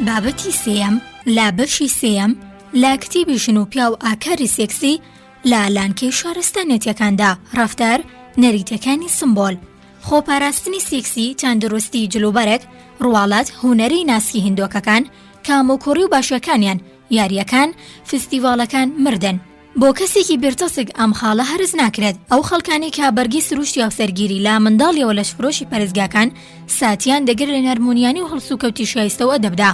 Speaker 1: بابەتی سێیەم لە بەشی سێیەم لە کتێبی ژن و پیاو ئاکاری سێکسی لە لانکەی شارستانیەتەکاندا ڕەفتار، نەریتەکانی سمبۆل، خۆپاراستنی سێکسی، تەندروستی جلوبەرگ، ڕواڵەت، هونەری ناسکی هندۆکەکان، کاموکوڕی و باشەکانیان، یارییەکان، فستیڤاڵەکان، مردن. بۆ کەسێکی بیرتەسک ئەم خاڵە هەرس ناکرێت، ئەو خەڵکانەی کە بەرگی سروشتی هاوسەرگیری لە منداڵیەوە لەشفرۆشی پەرستگاکان ساتیان دەگرت لە نەرمونیانی و هەڵسوکەوتی شایستە و ئەدەبدا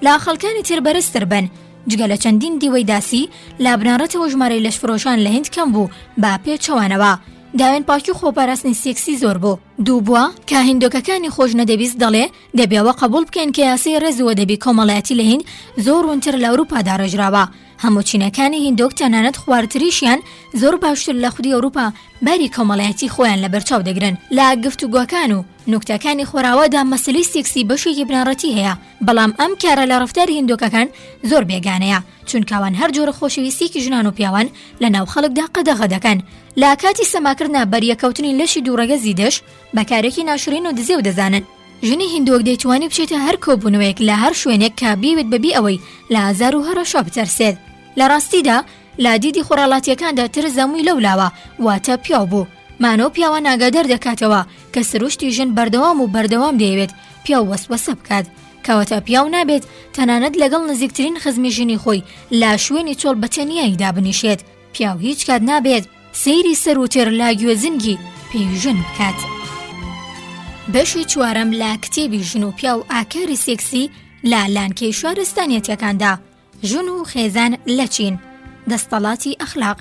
Speaker 1: لە خەڵکانی تر بەرزتر بن، جگە لە چەندین دیوەی داسی، لە بنەڕەتەوە ژمارەی لەشفرۆشان لە هیند کەم بوو بە پێچەوانەوە داوێن پاکی و خۆپاراستنی سێکسی زۆر بوو. دووبوا، کە هیندۆکەکانی خۆش نەدەبیست دەڵێ، دەبێ ئەوە قەبووڵ بکەین کە یاسای ڕێز و ئەدەبی کۆمەڵایەتی لە هیند زۆر ڕوونتر لە ئەوروپا داڕێژراوە. هەموو چینەکانی هیندۆک تەنانەت خوارتریشیان زۆر باشتر لە خودی ئەوروپا باری کۆمەڵایەتی خۆیان لەبەرچاو دەگرن. لە گفتوگۆکان و نوکتەکانی خۆراوادا مەسەلەی سێکسی بەشێکی بنەڕەتی هەیە، بەڵام ئەم کارە لە ڕەفتاری هیندۆکەکان زۆر بێگانەیە، چونکە ئەوان هەر جۆرە خۆشەویستیەکی ژنان و پیاوان لە ناو خەڵکدا قەدەغە دەکەن. لە کاتی سەماکردنا بەریەککەوتنی لەشی دوو ڕەگەزی دژ بە کارێکی ناشرین و دزێو دەزانن. ژنی هیندۆک دەیتوانی بچێتە هەر کۆبوونەوەیەک لە هەر شوێنێک کە بیەوێت بەبێ ئەوەی لە ئازار و هەڕەشە بترسێت. لە ڕاستیدا لە دیدی خۆرهەڵاتییەکاندا ترس هەمووی لەولاوە، واتە پیاو بوو. مانەوە پیاوان ئاگادار دەکاتەوە کە سروشتی ژن بەردەوام و بەردەوام دەیەوێت پیاو وەسوەسە بکات. کەواتە پیاو نابێت تەنانەت لەگەڵ نزیکترین خزمی ژنی خۆی لە شوێنی چۆڵ بە تەنیایی دابنیشێت. پیاو هیچ کات نابێت سەیری سەروتر لە گوێزنگی پێی ژن بکات. بەشی چوارەم لە کتێبی ژن و پیاو ئاکاری سێکسی لە لانکەی شارستانیەتەکاندا ژن و خێزان لە چین، دەستەڵاتی ئەخلاق،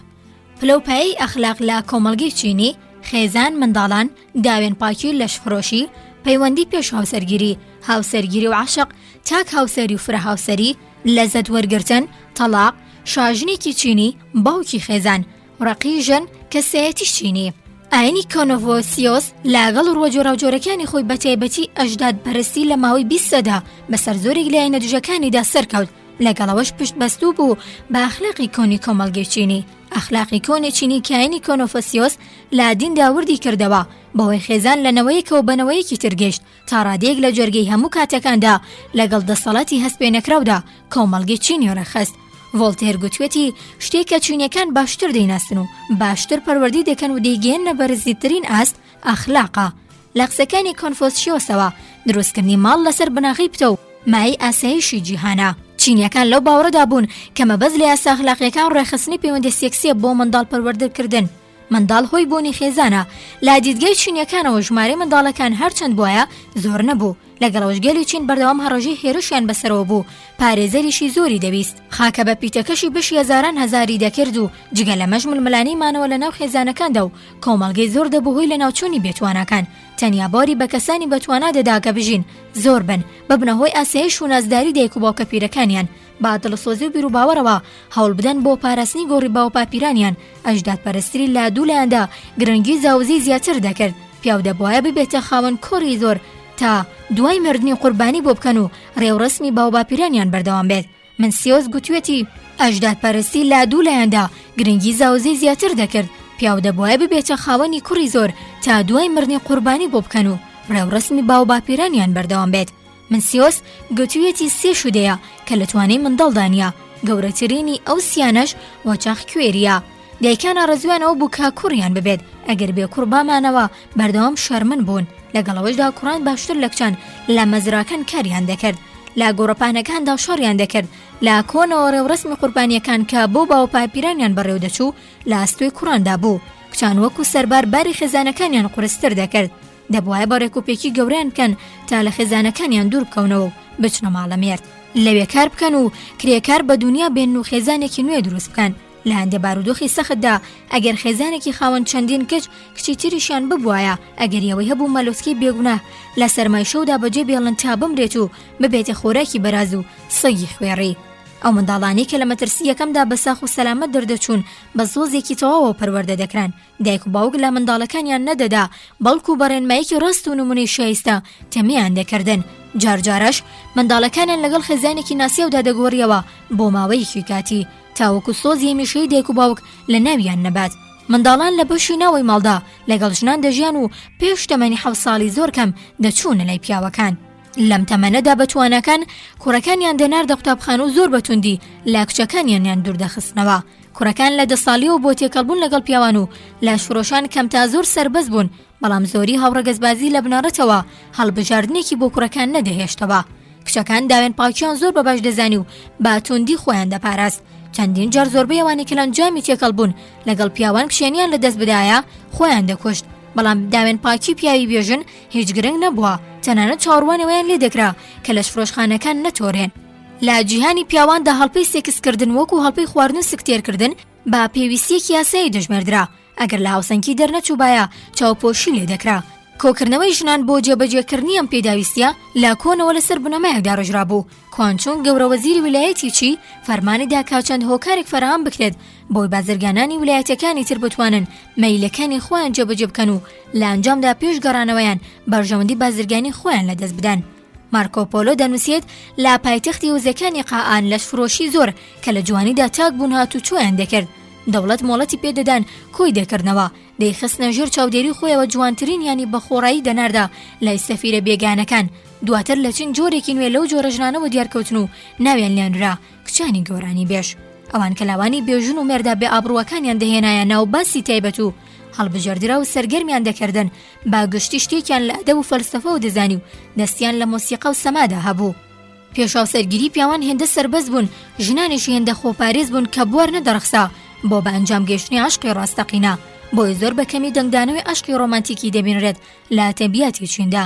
Speaker 1: پلەوپایەی ئەخلاق لە کۆمەڵگەی چینی، خێزان، منداڵان، داوێن پاکی، لەشفرۆشی، پەیوەندی پێش هاوسەرگیری، هاوسەرگیری و عەشق، تاک هاوسەری و فرە هاوسەری، لەزەت وەرگرتن، تەڵاق، شاژنێکی چینی، باوکی خێزان، ڕقی ژن، کەسایەتی چینی. ئاینی کۆنۆڤۆسیۆس لەگەڵ ڕووە جۆراوجۆرەکانی خۆی بەتایبەتی ئەژداد پەرستی لە ماوەی 20 سەدە بەسەر زۆرێک لایەنە دژەکانیدا سەرکەوت لەگەڵ ئەوەش پشت بەستوو بوو بە ئەخلاقی کۆنی کۆمەڵگەی چینی ئەخلاقی کۆنی چینی کە ئاینی کۆنۆفۆسیۆس لە دیندا وردی کردەوە بەوەی خێزان لە نەوەیەکەوە بە نەوەیەکی تر گەیشت تا ڕادەیەک لە جەرگەی هەموو کاتەکاندا لەگەڵ دەسەڵاتی هەستپێنەکراودا کۆمەڵگەی چینی ڕێکخست. ڤۆڵتێر گوتوێتی شتێک کە چینیەکان باشتر دەیناسن و باشتر پەروەردەی دەکەن و دەیگەیەننە بەرزترین ئاست ئەخلاقە. لە قسەکانی کۆنفۆسیۆسەوە دروستکردنی ماڵ لەسەر بناغەی پتەو مایەی ئاسایشی جیهانە. چینیەکان لەو باوەڕەدا بوون کە مەبەست لە یاسا ئەخلاقیەکان ڕێکخستنی پەیوەندی سێکسیە بۆ منداڵ پەروەردەکردن. منداڵ هۆی بوونی خێزانە. لە دیدگای چینیەکانەوە ژمارەی منداڵەکان هەرچەند بوایە زۆر نەبوو، لەگەڵ ئەوەش گەلی چین بەردەوام هەڕەژەی هێرشیان بەسەرەوە بوو، پارێزەریشی زۆری دەویست، خاکە بە پیتەکەشی بەشی هەزاران هەزاری دەکرد و جگە لەمەش ململانێی مانەوە لەناو خێزانەکاندا و کۆمەڵگەی زۆر دەبوو هۆی لەناوچوونی بێتواناکان، تەنیا باری بە کەسانی بەتوانا دەدا کە بژین، زۆر بن، ببنە هۆی ئاسایش و نازداری دایک و باوکە پیرەکانیان. بە دڵسۆزی و بیروباوەڕەوە هەوڵبدەن بۆ پاراستنی گۆڕی باوباپیرانیان، ئەژدادپەرستی لە دوو لایەندا گرنگی زاوزێی زیاتر دەکرد، پیاو دەبوایە ببێتە خاوەن کوڕی زۆر تا دوای مردنی قوربانی بۆ بکەن و ڕێوڕەسمی باوباپیرانیان بەردەوام بێت. منسیۆس گوتویەتی، تا دوای مردنی قوربانی بۆ بکەن و ڕێوڕەسمی باوباپیرانیان بەردەوام بێت. منسیۆس گوتویەتی سێ شوودەیە کە لە توانای منداڵدا نییە، گەورەترینی ئەو سیانەش وەچەخ کوێرییە. دایکان ئارەزوویان ئەوە بوو کە کوڕیان ببێت، ئەگەر بێ کوڕ بامانەوە بەردەوام شەرمن بوون، لەگەڵ ئەوەشدا کوڕان باشتر لە کچان لە مەزراکان کاریان دەکرد، لە گۆڕەپانەکاندا شەڕیان دەکرد، لە کۆنەوە ڕێوڕەسمی قوربانییەکان کە بۆ باوەپاپیرانیان بەڕێوە دەچوو لە ئەستۆی کوڕاندا بوو، کچان وەکو سەربار باری خێزانەکانیان قورستر دەکرد، دەبوایە بە ڕێکوپێکی گەورەیان بکەن تا لە خێزانەکانیان دوور بکەونەوە و بچنە ماڵە مێرد، لەوێ کار بکەن و کرێکار بە دونیا بێنن و خێزانێکی نوێ دروست بکەن. لە هەندێ بارودۆخی سەختدا ئەگەر خێزانێکی خاوەن چەندین کچ کچی تریشیان ببوایە ئەگەری ئەوەی هەبوو مەلۆتکەی بێگوناه لە سەرمای شەودا بەجێ بێڵن تا بمرێت و ببێتە خۆراکی بەراز و سەگی خوێڕی. ئەو منداڵانەی کە لە مەترسی یەکەمدا بە ساخ و سەلامەت دەردەچوون بە سۆزێکی تەواوەوە پەروەردە دەکران، دایک و باوک لە منداڵەکانیان نەدەدا، بەڵکو بە ڕێنماییەکی ڕاست و نمونەی شایستە تەمێیان دەکردن، جار جارەش منداڵەکانیان لەگەڵ خێزانێکی ناسیاودا دەگۆڕیەوە بۆ ماوەیەکی کاتی، تاوەکو سۆزی هەمیشەیی دایک و باوک لە ناویان نەبات. منداڵان لە بەشی ناوەی ماڵدا لەگەڵ ژنان دەژیان و پێش تەمەنی حەوت ساڵی زۆر کەم دەچوونە لای پیاوەکان. لەم تەمەنەدا بە تواناکان کوڕەکانیان دەناردە قوتابخانە و زۆر بە توندی لە کچەکانیانیان دوور دەخستنەوە. کوڕەکان لە دە ساڵیەوە بۆ تێکەڵبوون لەگەڵ پیاوان و لاشفرۆشان کەم تا زۆر سەربەست بوون، بەڵام زۆری هاوڕەگەزبازی لە بنەڕەتەوە هەڵبژاردنێکی بۆ کوڕەکان نەدەهێشتەوە. کچەکان داوێن پاکیان زۆر بە باش دەزانی و بە توندی خۆیان دەپاراست. چەندین جار زۆربەی ئەوانەی کە لە ئەنجامی تێکەڵ بوون لەگەڵ پیاوان کچێنیان لە دەست بدایە خۆیان دەکوشت. بەڵام داوێن پاکی پیاوی بێژن هیچ گرنگ نەبووە، تەنانەت چاوەڕوانی ئەوەیان لێ دەکرا کە لەشفرۆشخانەکان نەتۆرێن. لە جیهانی پیاواندا هەڵپەی سێکسکردن وەکو هەڵپەی خواردن و سکتێرکردن بە پێویستییەکی یاسایی دەژمێردرا، ئەگەر لە هاوسەنگی دەرنەچووبایە چاوپۆشی لێ دەکرا. کۆکردنەوەی ژنان بۆ جێبەجێکردنی ئەم پێداویستییە لە کۆنەوە لەسەر بنەمایەک داڕێژرابوو، کوانچونگ گەورە وەزیری ویلایەتی چی فەرمانی دا کە چەند هۆکارێک فەراهەم بکرێت بۆی بازرگانانی ویلایەتەکانی تر بتوانن مەیلەکانی خۆیان جێبەجێ بکەن و لە ئەنجامدا پێش گەڕانەوەیان بەرژەوەندی بازرگانی خۆیان لەدەست بدەن. مارکۆ پۆلۆ دەنووسێت لە پایتەختی هۆزەکانی قائان لەشفرۆشی زۆر کە لە جوانیدا تاک بوون هاتوچۆیان دەکرد، دەوڵەت مۆڵەتی پێ دەدان کۆی دەکردنەوە، دەیخستنە ژێر چاودێری خۆیەوە جوانترینیانی بە خۆڕایی دەناردە لای سەفیرە بێگانەکان، دواتر لە چین جۆرێکی نوێ لەو جۆرە ژنانەوە دیارکەوتن و ناویان لێنرا کچانی گۆرانیبێژ. ئەوان کە لاوانی بێ ژن و مێردە بێ ئابڕووەکانیان دەهێنایە ناو باسی تایبەت و هەڵبژێردراو سەرگەرمیان دەکردن، بە گشتی شتێکیان لە ئەدەب و فەلسەفەوە دەزانی و دەستیان لە مۆسیقا و سەمادا هەبوو. پێش هاوسەرگیری پیاوان هێندە سەربەست بوون، ژنانیش هێندە خۆپارێز بوون کە بوار نەدەڕەخسا بۆ بە ئەنجام گەیشتنی عەشقی ڕاستەقینە، بۆیە زۆر بە کەمی دەنگدانەوەی عەشقی ڕۆمانتیکی دەبینرێت لە ئەدەبیاتی چیندا.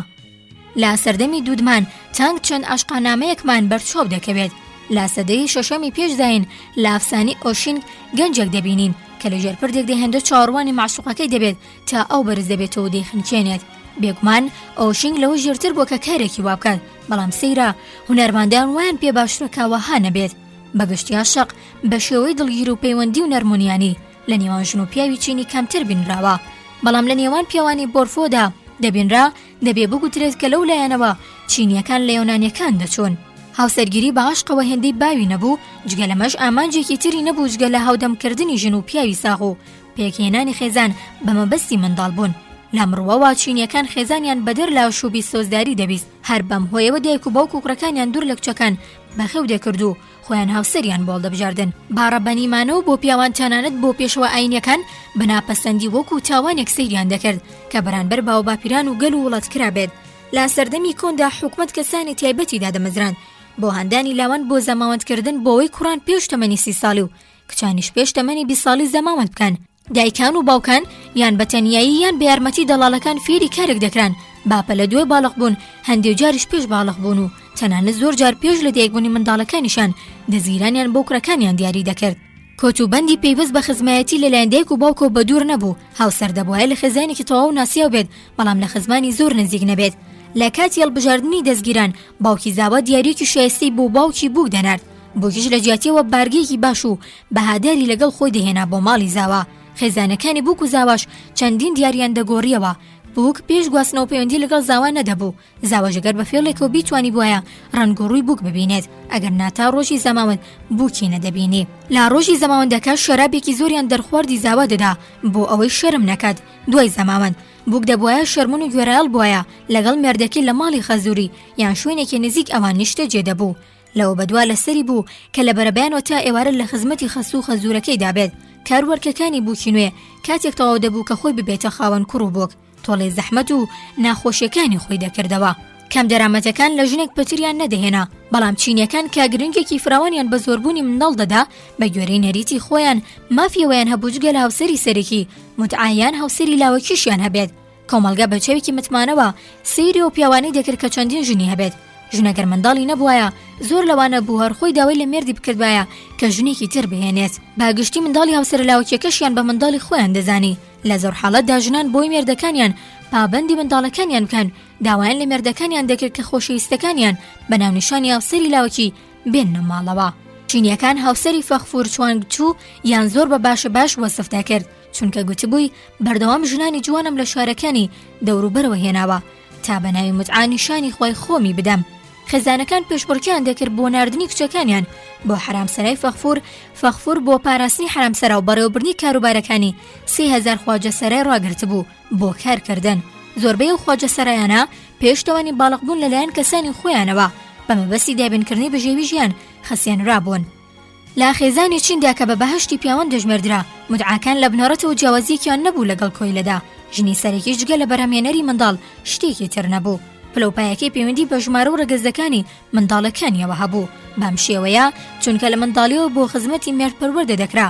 Speaker 1: لە سەردەمی دودمان تانگ چەند عەشقانامەیەکمان بەرچاو دەکەوێت. لە سەدەی شەشەمی پێش زایین لە ئەفسانەی ئۆشینگ گەنجێک دەبینین کە لە ژێر پردێکدا هێندە چاوەڕوانی مەعشوقەکەی دەبێت تا ئەو بەرز دەبێتەوە و دەیخنکێنێت. بێگومان ئۆشینگ لەوە ژیرتر بووە کە کارێکی وا بکات، بەڵام سەیرە هونەرمەندان وایان پێ باشترە کە وەها نەبێت. بە گشتی عەشق بە شێوەی دڵگیر و پەیوەندی و نەرمونیانی لە نێوان ژن و پیاوی چینی کەمتر بینراوە، بەڵام لە نێوان پیاوانی بۆرفۆدا دەبینرا، دەبێ بگوترێت کە لەو لایەنەوە چینییەکان لە یۆنانییەکان دەچوون. هاوسەرگیری بە عەشقەوە هێندەی باوی نەبوو، جگە لەمەش ئامانجێکی تری نەبوو جگە لە هاودەمکردنی ژن و پیاوی ساغ و پێکهێنانی خێزان بە مەبەستی منداڵبوون. لەم ڕووەوە چینییەکان خێزانیان بەدەر لە ئاشووبی سۆزداری دەبیست، هەر بەم هۆیەوە دایک و باوک و کوڕەکانیان دوور لە کچەکان بەخێو دەکرد و خۆیان هاوسەریان بۆ هەڵدەبژاردن. بە ڕەبەنی مانەوە بۆ پیاوان تەنانەت بۆ پێشەوا ئایینیەکان بە ناپەسەندی وەکوو تاوانێک سەیریان دەکرد کە بەرانبەر باوباپیران و گەل و وڵات کرابێت. لە سەردەمی کۆندا حکومەت کەسانی تایبەتی دادەمەزراند بۆ هاندانی لاوان بۆ زەماوەندکردن بۆوەی کوڕان پێش تەمەنی سی ساڵی و کچانیش پێش تەمەنی 20 ساڵی زەماوەند بکەن. دایکان و باوکان یان بە تەنیایی یان بە یارمەتی دەڵاڵەکان فێری کارێک دەکران با پەلە دوای باڵق بوون، هەندێ جاریش پێش باڵق بوون و تەنانەت زۆر جار پێش لە دایکبوونی منداڵەکانیشیان دەزگیرانیان بۆ کوڕەکانیان دیاری دەکرد. کۆت و بەندی پەیوەست بە خزمایەتی لەلایەن دایک و باوکەوە بەدوور نەبوو، هاوسەر دەبوایە لە خێزانێکی تەواو ناسیاو بێت، بەڵام لە خزمانی زۆر نزیک نەبێت. لە کاتی هەڵبژاردنی دەزگیران، باوکی زاوا دیارییەکی شایستەی بۆ باوکی بووک دەنارد، بووکیش لە جیاتیەوە بارگەیەکی باش و بەهاداری لەگەڵ خۆی دەهێنا بۆ ماڵی زاوا، خێزانەکانی بووک و زاواش چەندین دیاریان دەگۆڕیەوە، بووک پێش گواستنەوە پەیوەندی لەگەڵ زاوا نەدەبوو، زاواش گەر بە فێڵێکەوە بیتوانیبوایە ڕەنگ و ڕووی بووک ببینێت، ئەگەر نا تا ڕۆژی زەماوەند بووکی نەدەبینی. لە ڕۆژی زەماوەندەکە شەرابێکی زۆریان دەرخواردی زاوا دەدا بۆ ئەوەی شەرم نەکات دوای زەماوەند. بووک دەبوایە شەرمن و گوێڕایەڵ بوایە لەگەڵ مێردەکەی لە ماڵی خەزووری یان شوێنێکی نزیک ئەوان نیشتەجێ دەبوو. لەوە بەدوا لەسەری بوو کە لە بەرەبەیانەوە تا ئێوارە لە خزمەتی خەسوو و خەزوورەکەیدا بێت. کار و ئەرکەکانی بووکی نوێ کاتێک تەواو دەبوو کە خۆی ببێتە خاوەن کوڕ و بووک. تۆڵەی زەحمەت و ناخۆشیەکانی خۆی دەکردەوە. کەمدەرامەتەکان لە ژنێک پتریان نەدەهێنا، بەڵام چینیەکان کە گرنگێکی فراوانیان بە زۆربوونی منداڵ دەدا، بە گوێرەی نەریتی خۆیان مافی ئەوەیان هەبوو جگە لە هاوسەری سەرەکی، متعە یان هاوسەری لاوەکیشیان هەبێت. کۆمەڵگە بە چاوێکی متمانەوە سەیری ئەو پیاوانەی دەکرد کە چەندین ژنی هەبێت. ژن ئەگەر منداڵی نەبوایە زۆر لەوانە بوو هەر خۆی داوای لە مێردی بکردبایە کە ژنێکی تر بهێنێت. بە گشتی منداڵی هاوسەرە لاوەکیەکەشیان بە منداڵی خۆیان دەزانی. لە زۆر حاڵەتدا ژنان بۆی مێردەکانیان پابەندی منداڵەکانیان بکەن، داوایان لە مێردەکانیان دەکرد کە خۆشەویستەکانیان بە ناونیشانی هاوسەری لاوەکی بێننە ماڵەوە. چینییەکان هاوسەری فەخفور چوانگ چو یان زۆر بە باشە باش وەسف دەکرد، چونکە گوتبووی بەردەوام ژنانی جوانم لە شارەکانی دەوروبەرەوە هێناوە تا بە ناوی متعە نیشانی خوای خۆمی بدەم. خێزانەکان پێشبڕکێیان دەکرد بۆ ناردنی کچەکانیان بۆ حەرامسەرای فەخفور، فەخفور بۆ پاراستنی حەرامسەرا و بەڕێوەبردنی کاروبارەکانی 3000 خواجەسەرای ڕاگرتبوو بۆ کارکردن. زۆربەی ئەو خواجەسەرایانە پێش تەوانی باڵقبوون لەلایەن کەسانی خۆیانەوە بە مەبەستی دابینکردنی بژێوی ژیان خەسێنرابوون. لە خێزانی چیندا کە بە بەهەشتی پیاوان دەژمێردرا، مودعاکان لە بنەڕەتەوە جیاوازییەکیان نەبوو لەگەڵ کۆیلەدا، ژنی سەرەکیش جگە لە بەرهەمهێنەری منداڵ شتێکی تر نەبوو. پلەوپایەکەی پەیوەندی بە ژمارە و ڕەگەزەکانی منداڵەکانیەوە هەبوو، بەم شێوەیە چونکە لە منداڵیەوە بۆ خزمەتی مێرد پەروەردە دەکرا،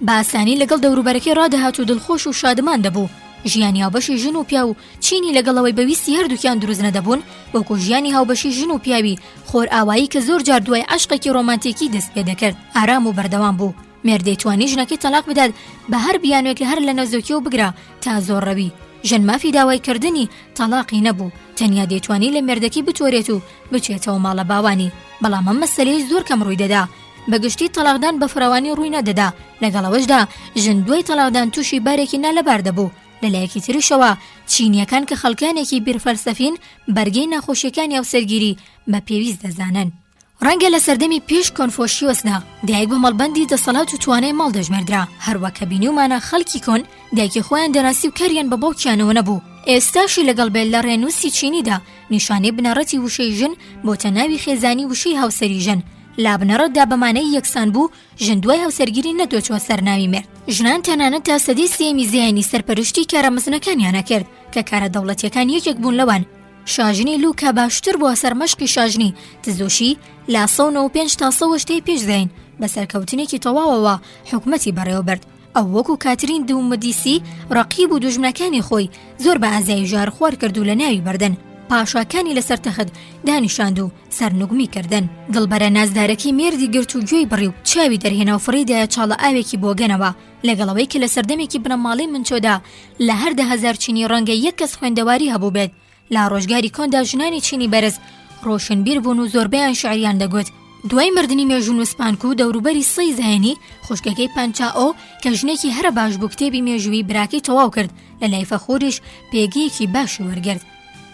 Speaker 1: بە ئاسانی لەگەڵ دەوروبەرەکەی ڕادەهات و دڵخۆش و شادمان دەبوو. ژیانی هاوبەشی ژن و پیاو چینی لەگەڵ ئەوەی بە ویستی هەردووکیان دروست نەدەبوون، وەکو ژیانی هاوبەشی ژن و پیاوی خۆرئاوایی کە زۆر جار دوای عەشقێکی ڕۆمانتیکی دەست پێ دەکرد، ئارام و بەردەوام بوو. مێرد دەیتوانی ژنەکەی تەڵاق بدات بە هەر بیانوێک هەر لە نەزۆکیەوە بگرە تا زۆرڕەوی. ژن مافی داوای کردنی تەڵاقی نەبوو، تەنیا دەیتوانی لە مێردەکەی بتۆرێت و بچێتەوە ماڵە باوانی. بەڵام ئەم مەسەلەیە زۆر کەم ڕووی دەدا. بە گشتی تەڵاقدان بە فراوانی ڕووی نەدەدا، لەگەڵ ئەوەشدا ژن دوای تەڵاقدان تووشی بارێکی نالەبار دەبوو، لە لایەکی تریشەوە چینییەکان کە خەڵکانێکی بیرفەلسەفین بەرگەی ناخۆشییەکانی هاوسەرگیری بە پێویست دەزانن. ڕەنگە لە سەردەمی پێش کۆنفۆشیۆسدا دایک بە مەڵبەندی دەسەڵات و توانای ماڵ دەژمێردرا، هەروەک کە بینیومانە خەڵکی کۆن دایکی خۆیان دەناسی و کاریان بە باوکیانەوە نەبوو، ئێستاشی لەگەڵ بێت لە ڕێنووسی چینیدا نیشانەی بنەڕەتی وشەی ژن بۆتە ناوی خێزانی وشەی هاوسەری ژن، لە بنەڕەتدا بە مانای یەکسان بوو، ژن دوای هاوسەرگیری نەدۆچووە سەر ناوی مێرد. ژنان تەنانەت تا سەدەی سێیەمی زایینی سەرپەرشتی کارە مەزنەکانیان ئەکرد، کە کارە دەوڵەتییەکان یەکێک بوون لەوان. شاژنی لو کە باشتر بووە سەرمەشقی شاژنی تزوشی لە 195 تا 180 ی پێش زایین، بە سەرکەوتنێکی تەواوەوە حکومەتی بەڕێوەبرد. ئەو وەکو کاترین دو مدیسی ڕەقیب و دوژمنەکانی خۆی زۆر بە ئازایی ژار خوار کرد و لە ناوی بردن، پاشاکانی لەسەر تەخت دانیشاند و سەرنوگمی کردن. دڵبەرە نازدارەکەی مێردی گرت و گوێی بڕی و چاوی دەرهێنا و فڕێی دایە چاڵە ئاوێکی بۆگەنەوە، لەگەڵ ئەوەی کە لە سەردەمێکی بنەماڵەی منچۆدا لە هەر 10,000 چینی ڕەنگە یەک کەس خوێندەواری هەبووبێت، لە ڕۆژگاری کۆندا ژنانی چینی بەرز ڕۆشنبیر بوون و زۆربەیان شیعریان دەگوت. دوای مردنی مێژوونووس پانکو دەوروبەری سەی زایەنی، خوشکەکەی پانچائۆ کە ژنێکی هەرە باش بوو کتێبی مێژوویی براکەی تەواو کرد، لە لای فەخوریش پێگەیەکی باشی وەرگرت.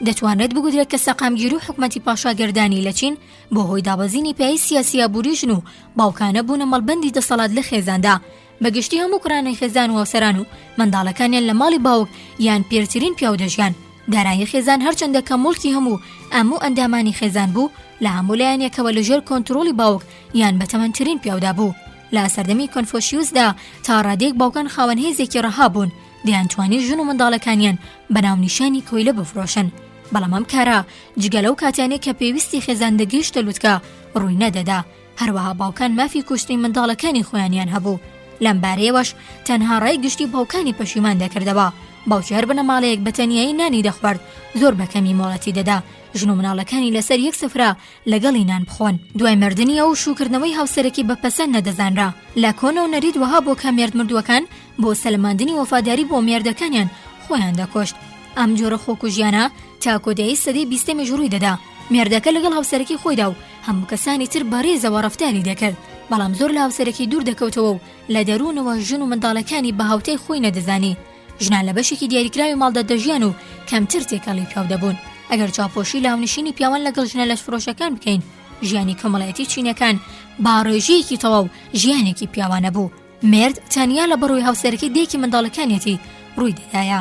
Speaker 1: دەتوانرێت بگوترێت کە سەقامگیری و حکومەتی پاشاگەردانی لە چین بۆ هۆی دابەزینی پایەی سیاسی ئابووری ژن و باوکانە بوونە مەڵبەندی دەسەڵات لە خێزاندا. بە گشتی هەموو کوڕانی خێزان و هاوسەران و منداڵەکانیان لە ماڵی باوک یان پیرترین پیاو دەژیان. دارایی خێزان هەرچەندە کە موڵکی هەموو ئەموو ئەندامانی خێزان بوو، لە هەموو لایەنێکەوە لە ژێر کۆنترۆڵی باوک یان بەتەمەنترین پیاودا بوو. لە سەردەمی کۆنفۆشیوسدا تا ڕادەیەک باوکان خاوەن هێزێکی ڕەها بوون، دەیانتوانی ژن و منداڵەکانیان بە ناونیشانی کۆیلە بفرۆشن، بەڵام ئەم کارە جگە لەو کاتانەی کە پێویستی خێزان دەگەیشتە لوتکە ڕووی نەدەدا. هەروەها باوکان مافی کوشتنی منداڵەکانی خۆیانیان هەبوو، لەم بارەیەوەش تەنها ڕای گشتی باوکانی پەشیمان دەکردەوە، باوکی هەر بنەماڵەیەک بە تەنیایی نانی دەخوارد زۆر بە کەمی مۆڵەتی دەدا ژن و مناڵەکانی لەسەر یەک سفرە لەگەڵی نان بخۆن. دوای مردنی ئەو شووکردنەوەی هاوسەرەکی بە پەسەند نەدەزانرا، لە کۆنەوە نەریت وەها بوو کە مێرد مردووەکان بۆ سەلماندنی وەفاداری بۆ مێردەکانیان خۆیان دەکوشت. ئەم جۆرە خۆکوژیانە تا کۆتایی سەدەی بیستەمیش ڕووی دەدا، مێردەکە لەگەڵ هاوسەرەکەی خۆیدا و هەموو کەسانی تر بە ڕێزەوە ڕەفتاری دەکرد، بەڵام زۆر لە هاوسەرەکەی دوور دەکەوتەوە و لە دەروونەوە ژن و منداڵەکانی بە هاوتای خۆی نەدەزانی. ژنان لە بەشێکی دیاریکراوی ماڵدا دەژیان و کەمتر تێکەڵی پیاو دەبوون. ئەگەر چاوپۆشی لە هاونشینی پیاوان لەگەڵ ژنە لەشفرۆشەکان بکەین، ژیانی کۆمەڵایەتی چینەکان بە ڕێژەیەکی تەواو ژیانێکی پیاوانە بوو. مێرد تەنیا لە بەڕووی هاوسەرەکەی دایکی منداڵەکانیەتی ڕووی دەدایە.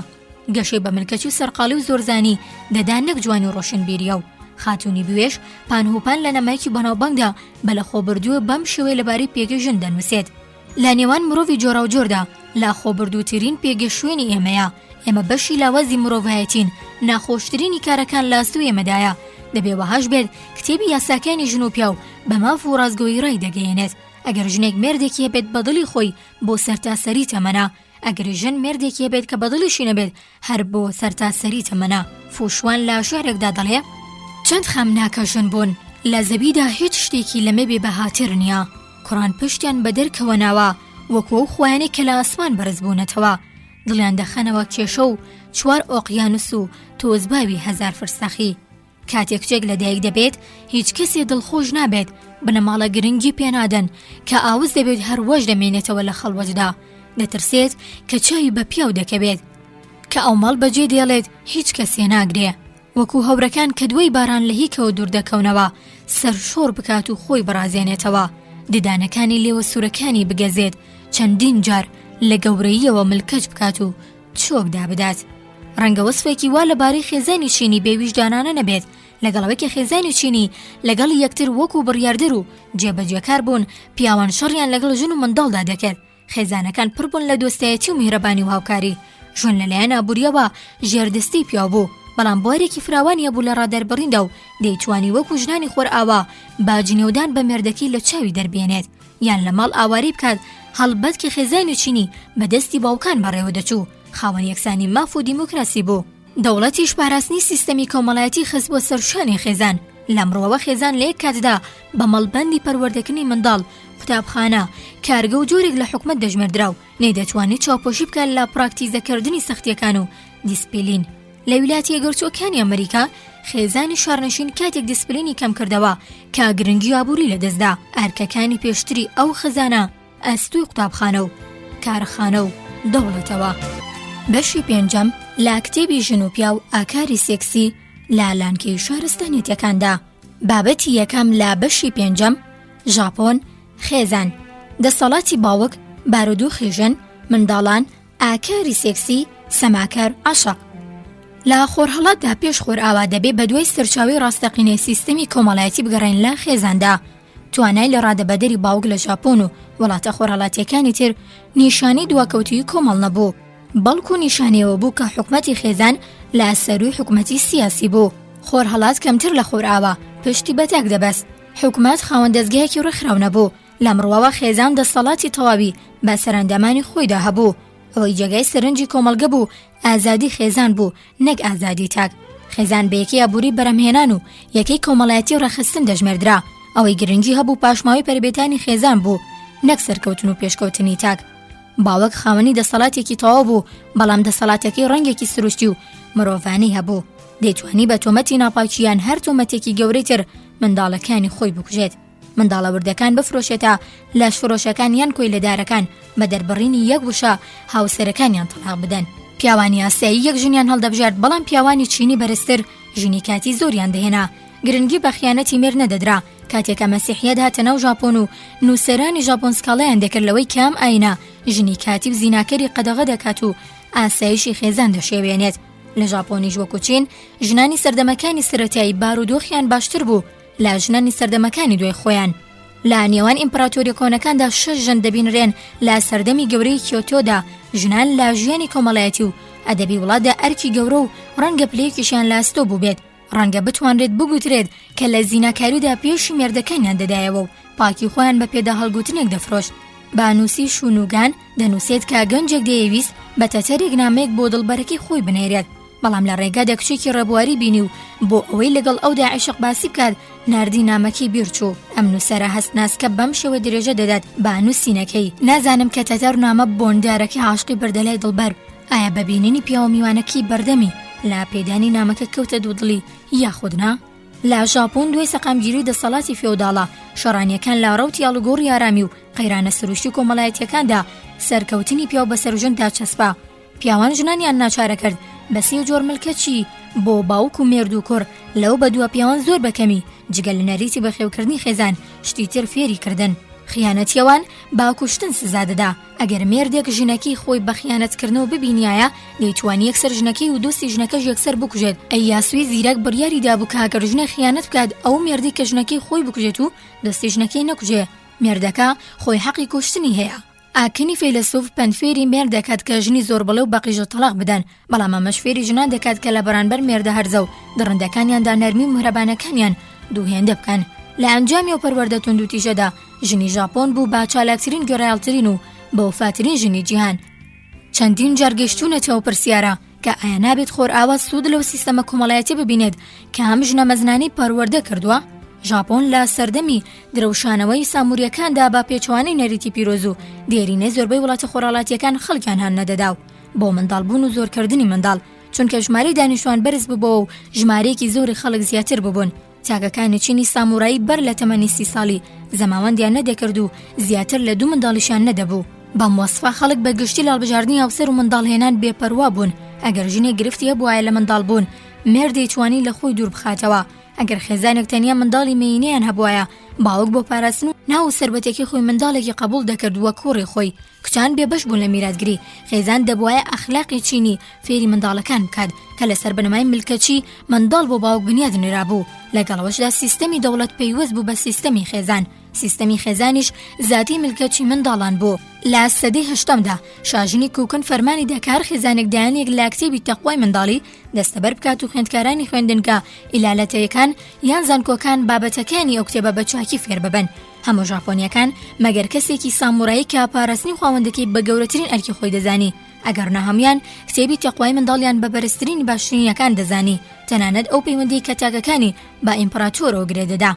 Speaker 1: گەشەی بە ملکەچی و سەرقاڵی و زۆرزانی دەدا نەک جوانی و ڕۆشنبیریە و خاتوونی بوێش پانهوپان لە نەمایکی بەناوبانگدا بە لەخۆبردووە بەم شێوەیە لەبارەی پێگەی ژن دەنووسێت لە نێوان مرۆڤی جۆراوجۆردا لەخۆبردووترین پێگە شوێنی ئێمەیە، ئێمە بەشی لاوازی مرۆڤایەتین، ناخۆشترینی کارەکان لە ئەستۆی ئێمەدایە، دەبێ وەهاش بێت، کتێبی یاساکانی ژن و پیاو بە ماف و ڕاستگۆیی ڕایدەگەیەنێت، ئەگەر ژنێک مێردێکی هەبێت بە دڵی خۆی بۆ سەرتاسەری تەمەنە، ئەگەر ژن مێردێکی هەبێت کە بە دڵیشی نەبێت هەر بۆ سەرتاسەری تەمەنە. فوشوان لە شیعرێکدا دەڵێ، چەند خەمناکە ژن بوون، لە زەویدا هیچ شتێکی لەمە بێ بەهاتر نییە. کوڕان پشتیان بە دەرکەوە ناوە وەکو ئەو خوایانەی کە لە ئاسمان بەرز بوونەتەوە دڵیان دەخەنەوە کێشە و چوار ئۆقیانوس و تۆزباوی هەزار فرسەخی. کاتێ کچێک لە دایک دەبێت هیچ کەسێ دڵخۆش نابێت، بنەماڵە گرنگی پێنادەن، کە ئاوس دەبێت هەر واش دەمێنێتەوە لە خەڵوەتدا، دەترسێت کە چاوی بە پیاو دەکەوێت، کە ئەو ماڵ بەجێ دێڵێت هیچ کەسێ ناگرێ. وەکو هەورەکان کە دوای باران لە هیکەوە دوور دەکەونەوە، سەر شۆڕ بکات و خۆی بڕازێنێتەوە، ددانەکانی لێوە سوورەکانی بگەزێت، چەندین جار لە گەورەییەوە ملکەچ بکات و چۆک دابدات. ڕەنگە وەسفێکی وا لەبارەی خێزانی چینی بێ ویژدانانە نەبێت، لەگەڵ ئەوەی کە خێزانی چینی لەگەڵ یەکتر وەکو بڕیاردەر و جێبەجێکار بوون، پیاوان شەڕیان لەگەڵ ژن و منداڵدا دەکرد، خێزانەکان پڕ بوون لە دۆستایەتی و میهرەبانی و هاوکاری، ژن لەلایەن ئابوورییەوە ژێردەستەی پیاو بوو، بەڵام بوارێکی فراوانی هەبوو لە ڕادەربڕیندا و دەیتوانی وەکو ژنانی خۆرئاوا با جنێودان بە مێردەکەی لە چاوی دەربێنێت یان لە ماڵ ئاوارەی بکات، هەڵبەت کە خێزانی چینی بە دەستی باوکان بەڕێوە دەچوو، خاوەن یەکسانی ماف و دیموکراسی بوو. دەوڵەتیش پاراستنی سیستەمی کۆمەڵایەتی خستبووە سەر شانی خێزان، لەم ڕووەوە خێزان لە یەک کاتدا بە مەڵبەندی پەروەردەکردنی منداڵ، قوتابخانە، کارگە و جۆرێک لە حکومەت دەژمێردرا و نەیدەتوانی چاوپۆشی بکات لە پراکتیزەکردنی سەختییەکان و دیسپلین. لە ویلایەتە یەکگرتووەکانی ئەمریکا خێزانی شارنشین کاتێک دیسپلینی کەمکردەوە کە گرنگی ئابووری لەدەستدا، ئەرکەکانی پێشتری ئەو خزانە ئەستۆی قوتابخانە و کارخانە و دەوڵەتەوە. بەشی پێنجەم لە کتێبی ژن و پیاو ئاکاری سێکسی لە لانکەی شارستانیەتەکاندا. بابەتی یەکەم لە بەشی پێنجەم، ژاپۆن، خێزان، دەسەڵاتی باوک، بارودۆخی ژن، منداڵان، ئاکاری سێکسی، سەماکەر، عەشق. لە خۆرهەڵاتدا پێش خۆرئاوا دەبێ بەدوای سەرچاوەی ڕاستەقینەی سیستەمی کۆمەڵایەتی بگەڕێین لە خێزاندا. توانای لە ڕادەبەدەری باوک لە ژاپۆن و وڵاتە خۆرهەڵاتییەکانی تر نیشانەی دواکەوتوویی کۆمەڵ نەبوو، بەڵکو نیشانەی ئەوە بوو کە حکومەتی خێزان لە سەرووی حکومەتی سیاسی بوو. خۆرهەڵات کەمتر لە خۆرئاوا پشتی بە تاک دەبەست. حکومەت خاوەن دەزگایەکی ڕێکخراو نەبوو. لەم ڕووەوە خێزان دەسەڵاتی تەواوی بە سەرئەندامانی خۆیدا هەبوو. ئەوەی جێگای سەرنجی کۆمەڵگە بوو ئازادی خێزان بوو نەک ئازادی تاک. خێزان بە یەکەی ئابووری بەرهەمهێنان و یەکەی کۆمەڵایەتی ڕێکخستن دەژمێردرا. ئەوەی گرنگی هەبوو پاشماوەی پەرەپێدانی خێزان بوو نەک سەرکەوتن و پێشکەوتنی تاک. باوک خاوەنی دەسەڵاتێکی تەواو بوو، بەڵام دەسەڵاتەکەی ڕەنگێکی سروشتی و مرۆڤانەی هەبوو. دەیتوانی بە تۆمەتی ناپاکی یان هەر تۆمەتێکی گەورەی تر منداڵەکانی خۆی بکوژێت. منداڵە وردەکان بفرۆشێتە لەشفرۆشەکان یان کۆیلەدارەکان بە دەربڕینی یەک وشە هاوسەرەکانیان تەڵاق بدەن. پیاوانی ئاسایی یەک ژنیان هەڵدەبژارد بەڵام پیاوانی چینی بەرزتر ژنی کاتی زۆریان دەهێنا. گرنگی بە خیانەتی مێرد نەدەدرا. کاتێک کە مەسیحیەت هاتە ناو ژاپۆن و نووسەرانی ژاپۆن سکاڵایان دەکرد لەوەی کە ئەم ئاینە ژنی کاتی و زیناکەری قەدەغە دەکات و ئاسایشی خێزان دەشێوێنێت. لە ژاپۆنیش وەکو چین ژنانی سەردەمەکانی سەرەتایی بارودۆخیان باشتر بوو لە ژنانی سەردەمەکانی دوای خۆیان. لە نێوان ئیمپراتۆریە کۆنەکاندا شەش ژن دەبینرێن لە سەردەمی گەورەی کیۆتۆدا ژنان لە ژیانی کۆمەڵایەتی و ئەدەبی وڵاتدا ئەرکی گەورە و ڕەنگە پلەیەکیشیان لە ئەستۆ بووبێت ڕەنگە بتوانرێت بگوترێت کە لە زیناکاریدا پێشی مێردەکانیان دەدایەوە و پاکی خۆیان بە پێداهەڵگوتنێک دەفرۆشت. بانوسی شونوگان دەنووسێت کە گەنجێک دەیەویست بە تەتەرێک نامەیەک بۆ دڵبەرەکەی خۆی بنێرێت، بەڵام لە ڕێگادا کچێکی ڕێبواری بینی و بۆ ئەوەی لەگەڵ ئەودا عیشق باسی بکات ناردی نامەکەی بیرچوو. ئەم نووسەرە هەست ناسکە بەم شێوە درێژە دەدات بە نووسینەکەی، نازانم کە تەتەر نامە بۆندارەکەی عاشقی بردە لای دڵبەر، ئایا بە بینینی پیاوە میوانەکەی بەردەمی لە پێدانی نامەکە کەوتە دوودڵی یاخود نا؟ لە ژاپۆن دوای سەقامگیری دەسەڵاتی فیۆداڵە شەڕانیەکان لە ڕەوتی ئاڵوگۆڕی ئارامی و قەیرانە سروشتی و کۆمەڵایەتیەکاندا سەرکەوتنی پیاو بەسەر ژندا چەسپا. پیاوان ژنانیان ناچارە کرد بە سێ جۆر ملکەچی بۆ باوک و مێرد و کوڕ، لەو بەدوا پیاوان زۆر بە کەمی جگە لە نەریتی بەخێوکردنی خێزان شتی تر فێری کردن. خیانەتی ئەوان بە کوشتن سزا دەدا. ئەگەر مێردێک ژنەکەی خۆی بە خیانەتکردنەوە ببینیایە، دەیتوانی یەکسەر ژنەکەی و دۆستی ژنەکەش یەکسەر بکوژێت. ئەیاسوی زیرەک بڕیاری دابوو کە ئەگەر ژنێک خیانەت بکات، ئەو مێردەی کە ژنەکەی خۆی بکوژێت و دۆستی ژنەکەی نەکوژێ، مێردەکە خۆی حەقی کوشتنی هەیە. ئاکنی فەیلەسوف پەند فێری مێرد دەکات کە ژنی زۆربڵێ و بەقیژە تەڵاق بدەن، بەڵام ئەمەش فێری ژنان دەکات کە لە بەرانبەر مێردە هەرزە و دڕندەکانیاندا نەرمی و میهرەبانەکانیان دوو هێندە بکەن. لە ئەنجامی ئەو پەروەردە توندوتیژەدا ژنی ژاپۆن بوو بە چالاکترین گوێڕایەڵترین و بەوەفاترین ژنی جیهان. چەندین جار گەیشتوونەتە ئەو پرسیارە کە ئایا نابێت خۆرئاوا سوود لەو سیستەمە کۆمەڵایەتیە ببینێت کە ئەم ژنە مەزنانەی پەروەردە کردووە؟ ژاپۆن لە سەردەمی درەوشانەوەی ساموریەکاندا بە پێچەوانەی نەریتی پیرۆز و دێرینەی زۆربەی وڵاتە خۆرهەڵاتیەکان خەڵکیان هان نەدەدا و بۆ منداڵبوون و زۆرکردنی منداڵ چونکە ژمارەی دانیشتوان بەرز ببۆوە و ژمارەیەکی زۆری خەڵک زیاتر ببوون تاکەکانی چینی سامورایی بەر لە تەمەنی سی ساڵی زەماوەندیان نەدەکرد و زیاتر لە دوو منداڵیشیان نەدەبوو. بەم وەسفە خەڵک بە گشتی لە هەڵبژاردنی هاوسەر و منداڵ هێنان بێ پەروا بوون، ئەگەر ژنێک گرفتی هەبوایە لە منداڵ بوون، مێرد دەیتوانی لە خۆی دوور بخاتەوە. ئەگەر خێزانێک تەنیا منداڵی مێینەیان هەبوایە، باوک بۆ پاراستن و ناو و سەروەتەکەی خۆی منداڵێکی قەبووڵ دەکرد وەک کوڕی خۆی. کچان بێبەش بوون لە میراتگری، خێزان دەبوایە ئەخلاقی چینی فێری منداڵەکان بکات کە لەسەر بنەمای ملکەچی منداڵ بۆ باوک بنیاد نرابوو، لەگەڵ ئەوەشدا سیستەمی دەوڵەت پەیوەست بوو بە سیستەمی خێزان، سیستەمی خێزانیش زاتی ملکەچی منداڵان بوو. لە سەدەی هەشتەمدا شاژنی کوکن فەرمانی دا کە هەر خێزانێک دایانێک لە کتێبی تەقوای منداڵی دەستەبەر بکات و خوێندکارانی خوێندنگا ئیلالەتەیەکان یان زانکۆکان بابەتەکانی ئەو کتێبە بە چاکی فێر ببن. هەموو ژاپۆنییەکان مەگەر کەسێکی سامورایی کە پاراستنی خواوەندەکەی بە گەورەترین ئەرکی خۆی دەزانی، ئەگەرنا هەموویان کتێبی تەقوای منداڵیان بە بەرزترینی باشترینەکان دەزانی، تەنانەت ئەو پەیوەندیەی کە تاکەکانی بە ئیمپڕاتۆرەوە گرێ دەدا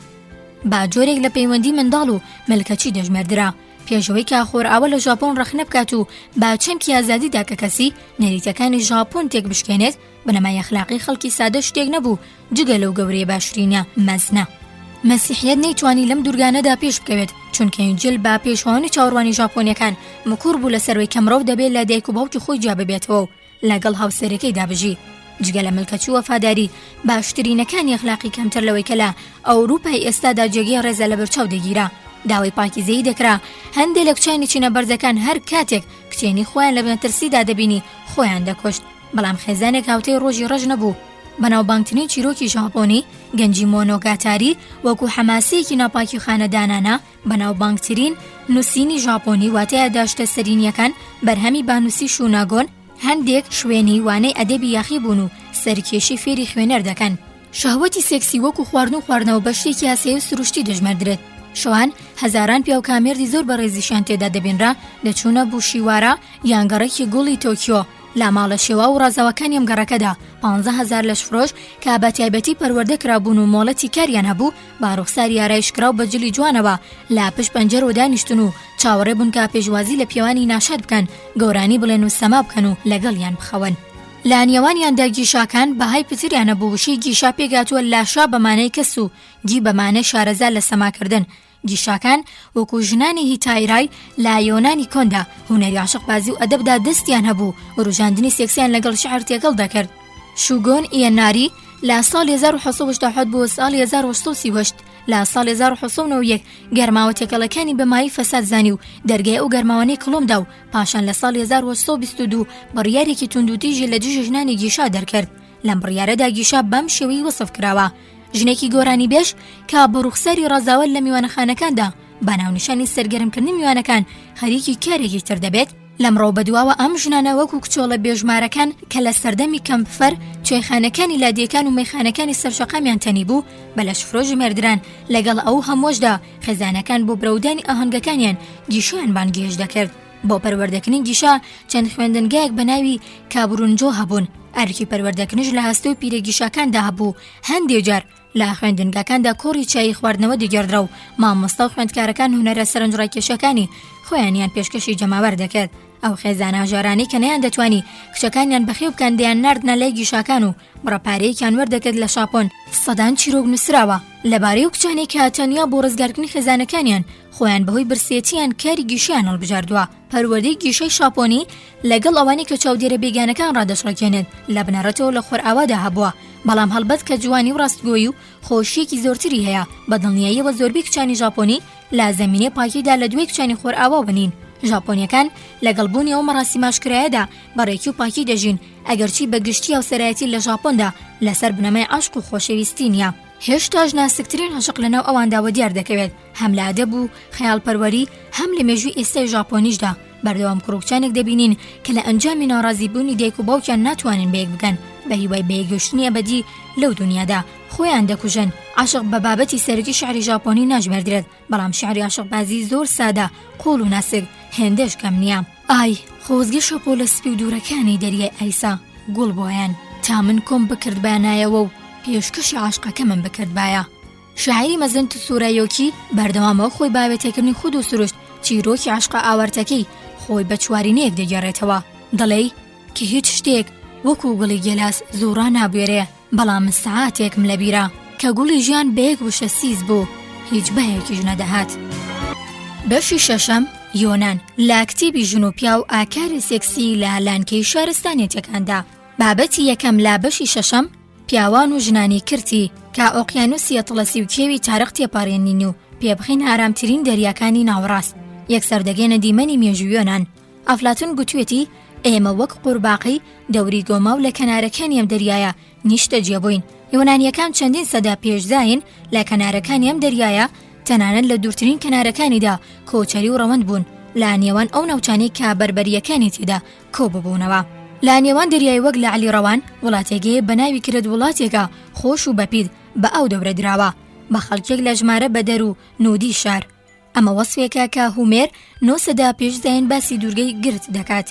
Speaker 1: بە جۆرێک لە پەیوەندی منداڵ و ملکەچی دەژمێردرا. پێش ئەوەی کە خۆرئاوا لە ژاپۆن ڕەخنە بکات و بە چەمکی ئازادی تاکەکەسی نەریتەکانی ژاپۆن تێکبشکێنێت، بنەمای ئەخلاقی خەڵکی سادە شتێک نەبوو جگە لەو گەورەیە باشترینە مەزنە. مەسیحیەت نەیتوانی لەم دوورگانەدا پێش بکەوێت، چونکە ئینجیل بە پێشوانی چاوەڕوانی ژاپۆنیەکان مکوڕ بوو لەسەر ئەوەی کە مرۆڤ دەبێت لە دایک و باوکی خۆی جیا ببێتەوە و لەگەڵ هاوسەرەکەیدا بژی. جگە لە ملکەچی و وەفاداری، باشترینەکانی ئەخلاقی کەمتر لەوەی کە لە ئەوروپای ئێستادا جێگەی ڕێزە لەبەرچاو دەگیرا. داوای پاکیزەیی دەکرا، هەندێ لە کچانی چینە بەرزەکان هەر کاتێک کچێنی خۆیان لە مەترسیدا دەبینی خۆیان دەکوشت. بەڵام خێزانێک هاوتای ڕۆژی ڕەش نەبوو. بەناوبانگترین چیرۆکی ژاپۆنی، گەنجی مۆنۆگاتاری، وەکو حەماسەیەکی ناپاکی خانەدانانە، بەناوبانگترین نووسینی ژاپۆنی واتە یاداشتە سەرینییەکان، بەرهەمی بانوسی شوناگۆن، هەندێک شوێنی وانەی ئەدەبی یاخی بوون و سەرکێشی فێری خوێنەر دەکەن. شەهوەتی سێکسی وەکو خواردن و خواردنەوە بە شتێکی ئاسایی و سروشتی دەژمێردرێت. شەوان هەزاران پیاو کە مێردی زۆر بەڕێزیشیان تێدا دەبینرا، دەچوونە بوشیوارا یان گەڕەکی گوڵی تۆکیۆ، لە ماڵە شێواو و ڕازاوەکانی ئەم گەڕەکەدا 15,000 لەشفرۆش کە بە تایبەتی پەروەردە کرابوون و مۆڵەتی کاریان هەبوو بە ڕوخساری ئارایشکراو بە جلی جوانەوە لە پشت پەنجەرەوە دانیشتون و چاوەڕێ بوون کە پێشوازی لە پیاوانی ناشاد بکەن گۆرانی بڵێن و سەما بکەن و لەگەڵیان بخەون. لە نێوانیاندا گیشاکان بەهای پتریان هەبوو وشەی گیشا پێکهاتووە لە شا بە مانای کەس و گی بە مانای شارەزا لە سەماکردن گیشاکان وەکو ژنانی هیتایرای لە یۆنانی کۆندا هونەری عاشقبازی و ئەدەبدا دەستیان هەبوو وروژاندنی سێکسیان لەگەڵ شیعر تێکەڵ دەکرد. شوگۆن ئیەناری لە ساڵی 1787 بۆ ساڵی 1838 لە ساڵی 1791 گەرماوە تێکەڵەکانی بە مایەی فەساد زانی و دەرگای ئەو گەرماوانەی کڵۆم دا و پاشان لە ساڵی 1822 بڕیارێکی توندوتیژی لە دژی ژنانی گیشا دەرکرد. لەم بڕیارەدا گیشا بەم شێوەی وەسف کراوە، ژنێکی گۆرانیبێژ کە بە ڕوخساری ڕازاوە لە میوانەخانەکاندا بە ناونیشانی سەرگەرمکردنی میوانەکان خەریکی کارێکی تر دەبێت، لەمڕۆ بەدواوە ئەم ژنانە وەکو کچۆڵە بێژمارەکان کە لە سەردەمی کەمپفەر چایخانەکانی لادێکان و مەیخانەکانی سەرشەقامیان تەنیبوو بە لەشفرۆش ژمێردران، لەگەڵ ئەو هەمووەشدا خێزانەکان بۆ برەودانی ئاهەنگەکانیان گیشایان بانگهێشت دەکرد. بۆ پەروەردەکردنی گیشا چەند خوێندنگایەک بە ناوی کابورونجۆ هەبوون، ئەرکی پەروەردەکردنیش لە هەستۆی پیرە گیشاکاندا هەبوو، هەندێ جار لە خوێندنگاکاندا کۆڕی چایی خواردنەوە دەگێڕدرا و مامۆستا و خوێندکارەکان هونەرە سەرنجڕاکێشەکانی خۆیانیان پێشکەشی جەماوەر دەکرد. ئەو خێزانە هەژارانەی کە نەیاندەتوانی کچەکانیان بەخێو بکەن دەیانناردنە لای گیشاکان و بڕە پارەیەکیان وەردەگرت لە ژاپۆن. سەدان چیرۆک نووسراوە لەبارەی ئەو کچانەی کە تەنیا بۆ ڕزگارکردنی خێزانەکانیان خۆیان بەهۆی برسێتییان کاری گیشەیان هەڵبژاردووە. پەروەردەی گیشەی ژاپۆنی لەگەڵ ئەوانەی کە چاودێرە بێگانەکان ڕادەچڵەکێنێت لە بنەڕەتەوە لە خۆرئاوادا هەبووە، بەڵام هەڵبەت کە جوانی و ڕاستگۆیی و خۆشییەکی زۆرتری هەیە، بە دڵنیاییەوە زۆربەی کچانی ژاپۆنی لە زەمینەی پاکیدا لە دوای کچانی خۆرئاواوە نین. ژاپۆنییەکان لەگەڵ بوونی ئەو مەراسیمە ئاشکرایەدا بە ڕێکی و پاکی دەژین، ئەگەرچی بە گشتی هاوسەرایەتی لە ژاپۆندا لەسەر بنەمای عەشق و خۆشەویستی نییە. هێشتاش ناسکترین عەشق لەناو ئەواندا وەدیار دەکەوێت، هەم لە ئەدەب و خەیاڵپەروەری، هەم لە مێژووی ئێستای ژاپۆنیشدا. بەردەوام کوڕ و کچانێک دەبینین کە لە ئەنجامی ناڕازیبوونی دایک و باوکیان ناتوانن بەیەک بگەن، بە هیوای بەیەکگەیشتنی ئەبەدی لەو دونیادا، خۆیان دەکوژن. عەشق بە بابەتی سەرەکی شیعری ژاپۆنی ناژمێردرێت، بەڵام شیعری عەشقبازی زۆر سادە، قووڵ و ناسک، هێندەش کەم نییە. ئای، خۆزگە شەپۆلە سپی و دوورەکانی دەریای ئایسا گوڵ بوایەن، تا من کۆم بکردبایانایەوە و پێشکەشی عاشقەکەمم بکردبایە. شاعیری مەزن تسورایۆکی بەردەوامە خۆی بە ئاوێتەکردنی خود و سروشت چیرۆکی عەشقە ئاوارتەکەی خۆی بە چوارینەیەک دەگێڕێتەوە دەڵێی کە هیچ شتێک وەکو گوڵی گێلاس زوو ڕانابوێرێ بەڵام من سەعاتێکم لەبیرە کە گوڵی ژیان بە یەک وشە سیس بوو هیچ بایەکیش نەدەهات. بەشی شەشەم، یۆنان، لە کتێبی ژن و پیاو ئاکاری سێکسی لە لانکەی شارستانیەتەکاندا. بابەتی یەکەم لە بەشی شەشەم، پیاوان و ژنانی کرتی کە ئۆقیانوسی ئەتڵەسی و کێوی تارق تێپەڕێنین و پێبخەینە ئارامترین دەریاکانی ناوەڕاست، یەکسەر دەگەینە دیمەنی مێژووی یۆنان. ئەفلاتون گوتویەتی ئێمە وەک قورباقەی دەوری گۆماو لە کەنارەکانی ئەم دەریایە نیشتەجێ بووین. یۆنانییەکان چەندین سەدە پێش زایین لە کەنارەکانی ئەم دەریایە، تەنانەت لە دوورترین کەنارەکانیدا کۆچەری و ڕەوەند بوون لە نێوان ئەو ناوچانەی کە بەربەرییەکانی تێدا کۆببوونەوە لە نێوان دەریای وەک لەعلی ڕەوان وڵاتێک هەیە بە ناوی کرت وڵاتێکە خۆش و بەپیت بە ئاو دەورە دراوە بە خەڵکێک لە ژمارە بەدەر و نودی شار ئەمە وەسفێکە کە هومێر نۆ سەدا پێش زایین باسی دوورگەی گرت دەکات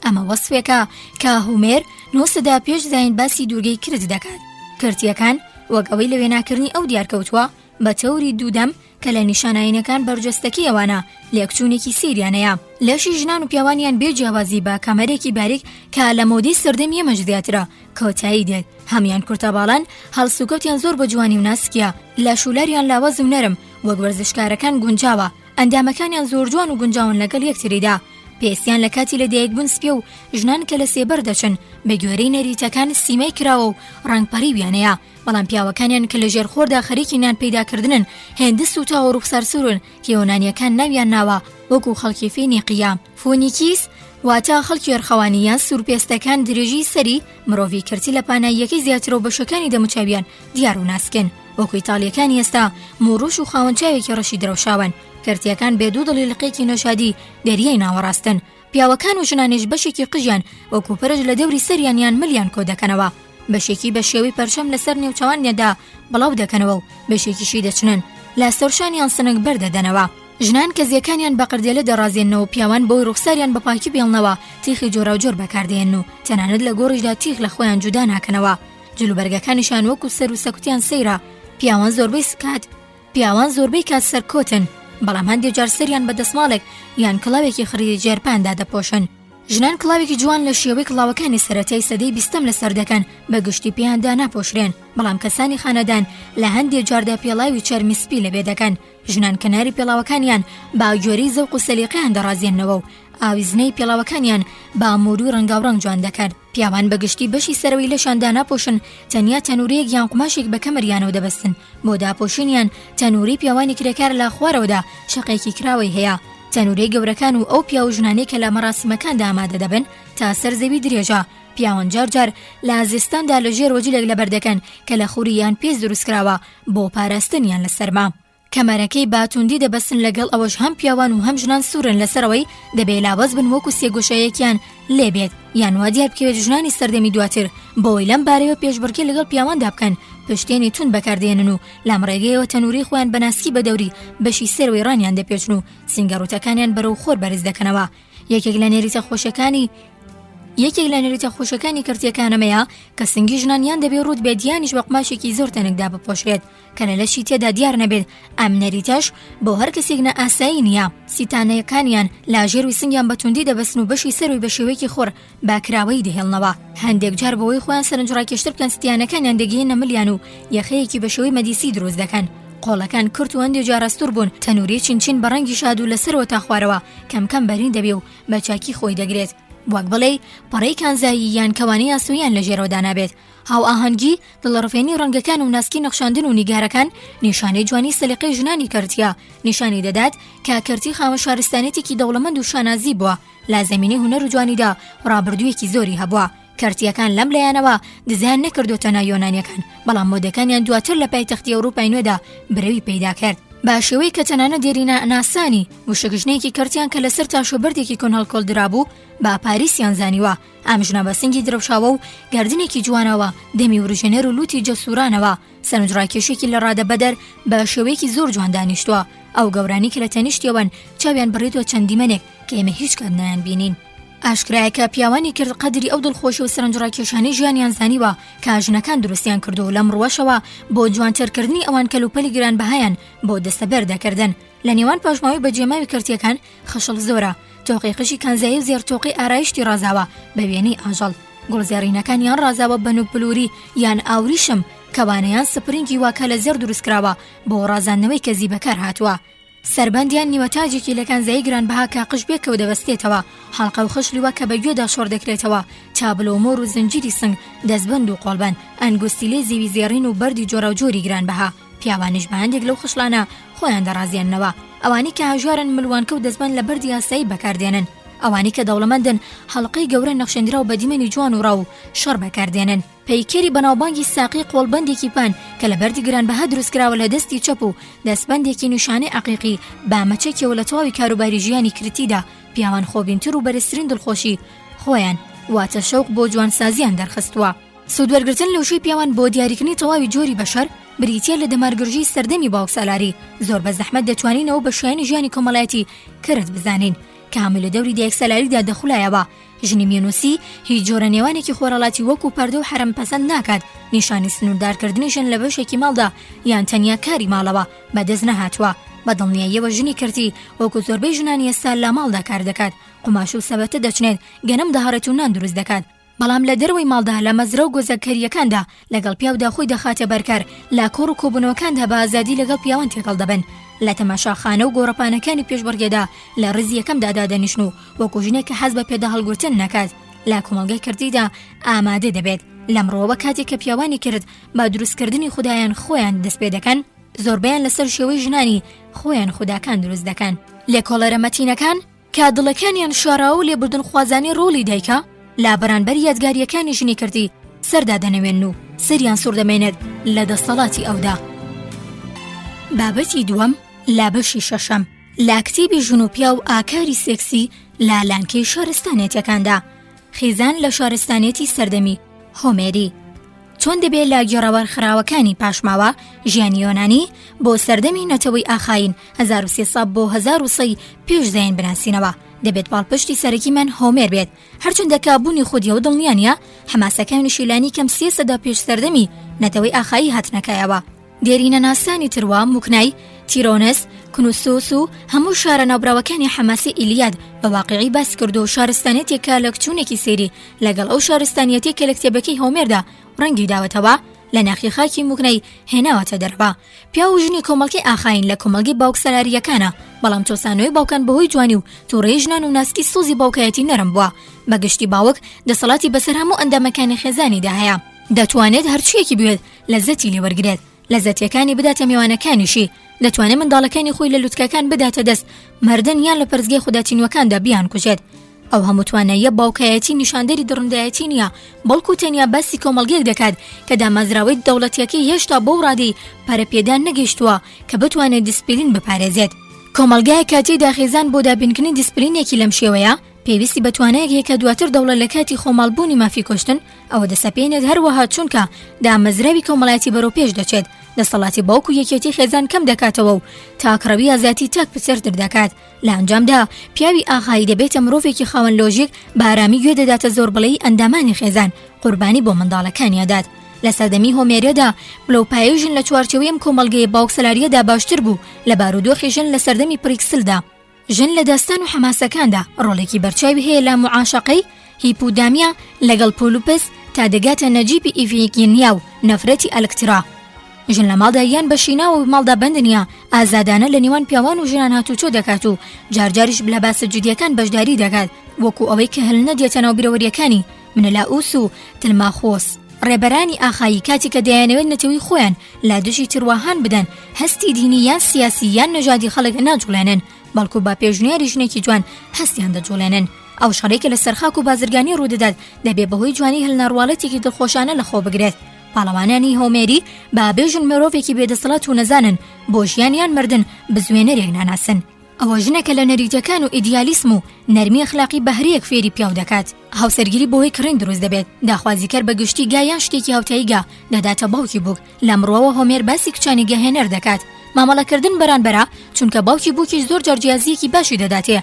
Speaker 1: ئەمە وەسفێکە کە هومێر نۆ سەدا پێش زایین باسی دوورگەی کرت دەکات کرتیەکان وەک ئەوەی لە وێناکردنی ئەو دیارکەوتووە بە تەوری دوودەم کە لە نیشانە ئایینەکان بەرجەستەکەی ئەوانە لێکچوونێکی سەیریان هەیە. لەشی ژنان و پیاوانیان بێ جیاوازی بە کەمەرێکی باریک کە لە مۆدەی سەردەمی ئێمەش زیاترە کۆتایی دێت. هەموویان کورتەباڵان، هەڵسوکەوتیان زۆر بە جوانی و ناسکیە، لەش و لاریان لاواز و نەرم وەک وەرزشکارەکان گونجاوە، ئەندامەکانیان زۆر جوان و گونجاون لەگەڵ یەکتریدا. پێستیان لە کاتی لەدایکبوون سپیە و ژنان کە لە سێبەر دەچن بە گوێرەی نەریتەکان سیمای کراوە و ڕەنگ پەڕیویان هەیە. بەڵام پیاوەکانیان کە لە ژێر خۆردا خەریکی نان پەیداکردنن هێندە سووتاو و ڕوخسار سوورن کە یۆنانییەکان ناویان ناوە وەکو خەڵکی فینیقیە، فونیکیس، واتە خەڵکی ئەرخەوانی یان سوورپێستەکان درێژی سەری مرۆڤی کرتی لە پاناییەکەی زیاترە و بەشەکانی دەموچاویان دیار و ناسکن وەکو ئیتاڵییەکانی ئێستا مووڕوش و خاوەن چاوێکی ڕەشی درەوشاوەن کرتییەکان بێ دوودڵی لقێکی نەژادی دەریای ناوەڕاستن پیاوەکان و ژنانیش بەشێکی قژیان وەکو پەرش لە دەوری سەریان یان ملیان کۆ دەکەنەوە، بەشێکی بە شێوەی پەرچەم لەسەر نێوچەوانیاندا بڵاو دەکەنەوە و بەشێکیشی دەچنن لە سەرشانیان سنگ بەردەدەنەوە. ژنان کەزیەکانیان بە قردێلە دەڕازێننەوە و پیاوان بۆی ڕوخساریان بە پاکی بێڵنەوە تیخی جۆراوجۆر بەکاردێنن و تەنانەت لە گۆڕیشدا تیخ لە خۆیان جودا ناکەنەوە. جلوبەرگەکانیشیان وەکو سەر و سەکوتیان سەیرە. پیاوان زۆربەی کات پیاوان زۆربەی کات سەرکۆتن، بەڵام هەندێ جار سەریان بە دەسماڵێک یان کڵاوێکی خڕی ژێرپان دادەپۆشن. ژنان کڵاوێکی جوان لە شێوەی کڵاوەکانی سەرەتای سەدەی بیستەم لەسەر دەکەن، بە گشتی پێیان داناپۆشرێن، بەڵام کەسانی خانەدان لە هەندێ جاردا پێڵاوی چەرمی سپی لەبێ دەکەن. ژنان کەناری پێڵاوەکانیان بە گوێرەی زەوق و سەلیقەیان دەڕازێننەوە و ئاویزنەی پێڵاوەکانیان بە موروی ڕەنگاوڕەنگ جوان دەکەن. پیاوان بە گشتی بەشی سەرەوەی لەشیان داناپۆشن، تەنیا تەنورەیەک یان قوماشێک بە کەمەریانەوە دەبەستن، بۆ داپۆشینیان تەنورەی پیاوانی کرێکار لە خوارەوەدا شەقێکی کراوەی هەیە، تەنورەی گەورەکان و ئەو پیاو و ژنانەی کە لە مەراسیمەکاندا ئامادە دەبن تا سەر زەوی درێژە، پیاوان جار جار لە زستاندا لە ژێرەوە جلێک لەبەر دەکەن کە لە خوری یان پێست دروستکراوە بۆ پاراستنیان لە سەرما. کەمەرەکەی بە توندی دەبەستن لەگەڵ ئەوەش هەم پیاوان و هەم ژنان سوورن لەسەر ئەوەی دەبێ لاواز بن وەکو سێگۆشەیەکیان لێ بێت یان وا دیار بکەوێت ژنانی سەردەمی دواتر بۆی لەم بارەیەوە پێشبڕکێ لەگەڵ پیاواندا بکەن پشتێنی توند بەکاردێنن و لەم ڕێگەیەوە تەنوری خۆیان بە ناسکی بە دەوری بەشی سەرەوەی ڕانیان دەپێچن و سینگە ڕووتەکانیان بەرەو خۆر بەرز دەکەنەوە یەکێک لە نەریتە خۆشەکانی. یەکێک لە نەریتە خۆشەکانی کەرتییەکان ئەمەیە کە سنگی ژنان یان دەبێ ڕووت بێت یانیش بە قوماشێکی زۆر تەنک دابپۆشرێت کە لە لەشی تێدا دیار نەبێت، ئەم نەریتەش بۆ هەر کەسێک نائاسایی نییە. سیتانەکانیان لە ژێروی سنگیان بە توندی دەبەستن و بەشی سەروی بە شێوەیەکی خڕ بە کراوەیی دەهێڵنەوە. هەندێک جار بۆوەی خۆیان سەرنجڕاکێشتر بکەن ستیانەکانیان دەگەیەننە ملیان و یەخەیەکی بە شێوەی مەدیسی دروست دەکەن. قۆڵەکان کورت و هەندێ جار ئەستوور بوون، تەنووری چین چین بە ڕەنگی شاد و لە سەرەوە تا خوارەوە کەم کەم بەرین دەبێ و بە چاکی خۆی دەگرێت. وەک بڵێی پەڕەی کانزایی یان کەوانەی ئاسۆییان لە ژێرەوە دانابێت. هاوئاهەنگی، دڵڕفێنی ڕەنگەکان و ناسکی نەخشاندن و نیگارەکان نیشانەی جوانی سەلیقەی ژنانی کەرتییە، نیشانی دەدات کە کەرتی خاوەن شارستانیەتێکی دەوڵەمەند و شانازی بووە لە زەمینەی هونەر و جوانیدا ڕابردوویەکی زۆری هەبووە. کەرتییەکان لەم لایەنەوە دزەیان نەکردۆتە ناو یۆنانییەکان، بەڵام مۆدەکانیان دواتر لە پایتەختی ئەوروپای نوێدا برەوی پەیدا کرد. بە شێوەیەک کە تەنانەت دێرینەناسانی وشکژنێکی کەرتیان کە لەسەر تاشەبەردێکی کۆن هەڵکۆڵدرابوو بە پاریسیان زانیوە. ئەم ژنە بە سنگی درەوشاوە و گەردنێکی جوانەوە، دەمی وروژێنەر و لووتی جەسوورانەوە، سەرنجڕاکێشێکی لە ڕادەبەدەر بە شێوەیەکی زۆر جوان دانیشتووە. ئەو گەورانەی کە لە تەنیشتیەوەن چاویان بڕیتووە چەند دیمەنێک کە ئێمە هیچ کات نایانبینین. ئاشکرایە کە پیاوانی کرد قەدری ئەو دڵخۆشی و سەرنجڕاکێشانەی ژیانیان زانیوە کە ژنەکان دروستیان کردووە و لەم ڕووەشەوە بۆ جوانترکردنی ئەوان کەلوپەلی گرانبەهایان بۆ دەستەبەر دەکردن. لە نێوان پاشماوەی بەجێماوی کەرتییەکان خشڵ زۆرە، تۆقی قژی کانزایی و زێڕ تۆقی ئارایشتی ڕازاوە بە وێنەی ئاژەڵ، گوڵ زێڕینەکان یان ڕازاوە بە نوک بلوری یان ئاوریشم، کەوانە یان سپرینگی وا کە لە زێڕ دروستکراوە بۆ ڕازاندنەوەی کەزی بەکار هاتووە. سەربەند یان نیوە تاجێکی لە کانزایی گرانبەها کە قژ پێکەوە دەبەستێتەوە، حەڵقە و خشڵی وا کە بە گوێدا شۆڕ دەکرێتەوە، تابلۆ و مۆر و زنجیری سنگ، دەستبەند و قۆڵبەند، ئەنگوستیلەی زیوی زێڕین و بەردی جۆراوجۆری گرانبەها. پیاوانیش بە هەندێک لەو خشڵانە خۆیان دەڕازێننەوە. ئەوانەی کە هەژارن ملوانکە و دەستبەند لە بەردی ئاسایی بەکاردێنن. ئەوانەی کە دەوڵەمەندن حەڵقەی گەورە نەخشێندراو بە دیمەنی جوان و ڕاو و شەڕ بەکاردێنن. پەیکەری بەناوبانگی ساقی قۆڵبەندێکی پان کە لە بەردی گرانبەها دروستکراوە لە دەستی چەپ و دەستبەندێکی نیشانەی عەقیقی بە مەچەکیەوە لە تەواوی کاروباری ژیانی کرتیدا پیاوان خۆبینتر و بەرزترین دڵخۆشی خۆیان واتە شەوق بۆ جوانسازیان دەرخستووە. سوودوەرگرتن لە وشەی پیاوان بۆ دیاریکردنی تەواوی جۆری بەشەر بریتییە لە دەمارگرژیی سەردەمی باوکسالاری، زۆر بە زەحمەت دەتوانین ئەوە بە شایەنی ژیانی کۆمەڵایەتی کرد بزانین کە هەمووی لە دەوری دایکسالاریدا دەخولایەوە. ژنی میونوسی هیچ جۆرە نێوانێکی خۆرهەڵاتی وەکو پەردە و حەرەم پەسەند ناکات، نیشانی سنووردارکردنی ژن لە بەشێکی ماڵدا یان تەنیا کاری ماڵەوە بەدەست نەهاتووە. بە دڵنیاییەوە ژنی کرتی وەکو زۆربەی ژنانی ئێستا لە ماڵدا کار دەکات، قوماش و سەبەتە دەچنێت، گەنم دەهاڕێت و نان دروست دەکات. بەڵام لە دەرەوەی ماڵدا لە مەزرا و گۆزەکەرییەکاندا لەگەڵ پیاودا خۆی دەخاتە بەر کار، لە کۆڕ و کۆبوونەوەکاندا بە ئازادی لەگەڵ پیاوان تێکەڵ دەبن، لە تەماشاخانە و گۆڕەپانەکانی پێشبڕکێدا لە ڕیزی یەکەمدا دادەنیشن و وەکو ژنێک کە حەز بە پێداهەڵگرتن نەکات لە کۆمەڵگای کردیدا ئامادە دەبێت. لەم ڕووەوە کاتێک کە پیاوانی کرد بە دروستکردنی خودایان خۆیان دەست پێ دەکەن، زۆربەیان لەسەر شێوەی ژنانی خۆیان خوداکان دروست دەکەن. لێکۆڵەرە مەتینەکان کە دڵەکانیان شاراوە و لێبوردنخوازانەی ڕۆڵی دایکە لە بەرانبەر یادگارییەکانی ژنی کردی سەر دادەنەوێنن و سەریان سوڕدەمێنێت لە دەستەڵاتی ئەودا. بابەتی دووەم لە بەشی شەشەم لە کتێبی ژن و پیاو ئاکاری سێکسی لە لانکەی شارستانێتیەکاندا خێزان لە شارستانێتی سەردەمی هۆمێری چۆن دەبێ لە گێڕەوەر خراوەکانی پاشماوە ژیانی یۆنانی بۆ سەردەمی نەتەوەی ئاخاین 1300 بۆ 1300 پێش زایین بناسینەوە دەبێت پاڵپشتی سەرەکیمان هۆمێر بێت هەرچەندە کە بوونی خودیەوە دڵنیا نییە حەماسەکانیشی لانی کەم سێ سەدە پێش سەردەمی نەتەوەی ئاخایی هاتنەکایەوە دێرینەناسانی تروا، موکنای، تیرۆنس، کنوسوس و هەموو شارە ناوبراوەکانی حەماسی ئیلیاد بە واقیعی باس کردووە و شارستانیەتێک کە لەکچوونێکی سەیری لەگەڵ ئەو شارستانیەتەی کە لە کتێبەکەی هۆمێردا ڕەنگی داوەتەوە لە ناخی خاکی موکنای هێناوەتە دەرەوە. پیاو و ژنی کۆمەڵگەی ئاخاین لە کۆمەڵگەی باوکسالارییەکانە، بەڵام چەوسانەوەی باوکان بەهۆی جوانی و توڕەیی ژنان و ناسکی سۆزی باوکایەتی نەرم بووە. بە گشتی باوک دەسەڵاتی بەسەر هەموو ئەندامەکانی خێزانیدا هەیە. دەتوانێت هەرچییەکی بوێت لەزەتی لێ وەرگرێت، لەزەتیەکانی بداتە مێوانەکانیشی، دەتوانێت منداڵەکانی خۆی لە لوتکەکان بداتە دەست مردن یان لە پەرستگای خودا تینووەکاندا بیانکوژێت. ئەو هەموو تواناییە باوکایەتی نیشاندەری دڕندایەتی نییە، بەڵکو تەنیا باسی کۆمەڵگەیەک دەکات کە دامەزراوەی دەوڵەتیەکەی هێشتا بەو ڕادەی پەرەپێدان نەگەیشتووە کە بتوانێت دیسپلین بپارێزێت. کۆمەڵگایەک کە تێیدا خێزان بۆ دابینکردنی دیسپلینێکی لەم شێوەیە. پێویستی بە توانایەک هەیە کە دواتر دەوڵەت لە کاتی خۆماڵبوونی مافی کوشتن ئەوە دەسەپێنێت هەروەها چونکە دامەزراوی کۆمەڵایەتی بەرەو پێش دەچێت دەسەڵاتی باوک و یەکێتی خێزان کەم دەکاتەوە و تاکڕەوی ئازادی تاک پترتر دەکات لە ئەنجامدا پیاوی ئاغایی دەبێتە مرۆڤێکی خاوەن لۆژیک بە ئارامی گوێ دەداتە زۆربڵێی ئەندامانی خێزان قوربانی بۆ منداڵەکانی ئەدات لە سەردەمی هۆمێریەدا پلەوپایەی ژن لە چوارچێوەی ئەم کۆمەڵگەیە باوکسالاریەدا باشتر بوو لە بارودۆخی ژن لە سەردەمی پریکسلدا. ژن لە داستان و حەماسەکاندا ڕۆڵێکی بەرچاوی هەیە لە موعاشەقەی هیپودامیا لەگەڵ پۆلوپس تا دەگاتە نەجیبی ئیفیگینیا و نەفرەتی ئەلکترا. ژن لە ماڵدا یان بە شیناوە ماڵدا بەند نییە، ئازادانە لە نێوان پیاوان و ژنان هاتوچۆ دەکات و جارجاریش لە باسە جدییەکان بەشداری دەکات، وەکو ئەوەی کە هەلنەدێتە ناو بیرەوەرییەکانی منەلائوس و تلماخۆس. ڕێبەرانی ئاخایی کاتێک کە دەیانەوێت نەتەوەی خۆیان لە دژی تروا هان بدەن، هەستی دینی یان سیاسی یان نەژادی خەڵک ناجوڵێنن، بەڵکو بە پێشنیاری ژنێکی جوان هەستیان دەجوڵێنن. ئەو شەڕەی کە لەسەر خاک و بازرگانی ڕوودەدات، دەبێ بەهۆی جوانی هەلنا ڕواڵەتێکی دڵخۆشانە لەخۆ بگرێت. پاڵەوانانی هۆمێری با بێژن مرۆڤێکی بێدەسەڵات و نەزانن، بۆ ژیان یان مردن بزوێنەرێک ناناسن. ئەوە ژنە کە لە نەریتەکان و ئیدیالیسم و نەرمی ئەخلاقی بەهرەیەک فێری پیاو دەکات. هاوسەرگیری بەهۆی کڕین دروست دەبێت، داخوازیکەر بە گشتی گا یان شتێکی هاوتایی گا دەداتە باوکی بووک، لەم ڕووەوە هۆمێر باسی کچانی گاهێنەر دەکات. مامەڵەکردن بەرانبەرە، چونکە باوکی بووکیش زۆر جار جیازییەکی باشی دەداتێ.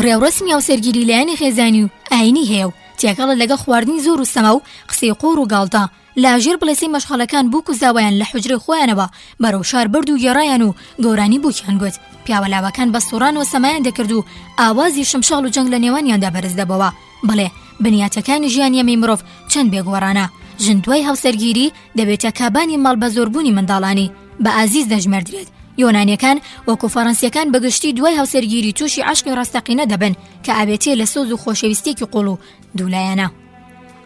Speaker 1: ڕێوڕەسمی هاوسەرگیری لایەنی خێزانی و ئایینی هەیە و تێکەڵە لەگەڵ خواردنی زۆر و سەما و قسەی قۆڕ و گاڵتە. لە ژێر بڵێسەی مەشخەڵەکان بووک و زاوایان لە حوجرەی خۆیانەوە بەرەو شار برد و گێڕایان و گۆرانی بووکیان گوت. پیاوە لاوەکان بە سووڕانەوە سەمایان دەکرد و ئاوازی شمشاڵ و جەنگ لە نێوانیاندا بەرز دەبۆوە. بەڵێ، بنیاتەکانی ژیانی ئەمەی مرۆڤ چەند بێگۆڕانە. ژن دوای هاوسەرگیری دەبێتە کابانی ماڵ بە زۆربوونی منداڵانی، بە ئازیز دەژمێردرێت. یۆنانیەکان وەکو فەڕەنسیەکان بە گشتی دوای هاوسەرگیری تووشی عەشقی ڕاستەقینە دەبن کە ئاوێتەیە لە سۆز و خۆشەویستیەکی قوڵ و دوولایەنە.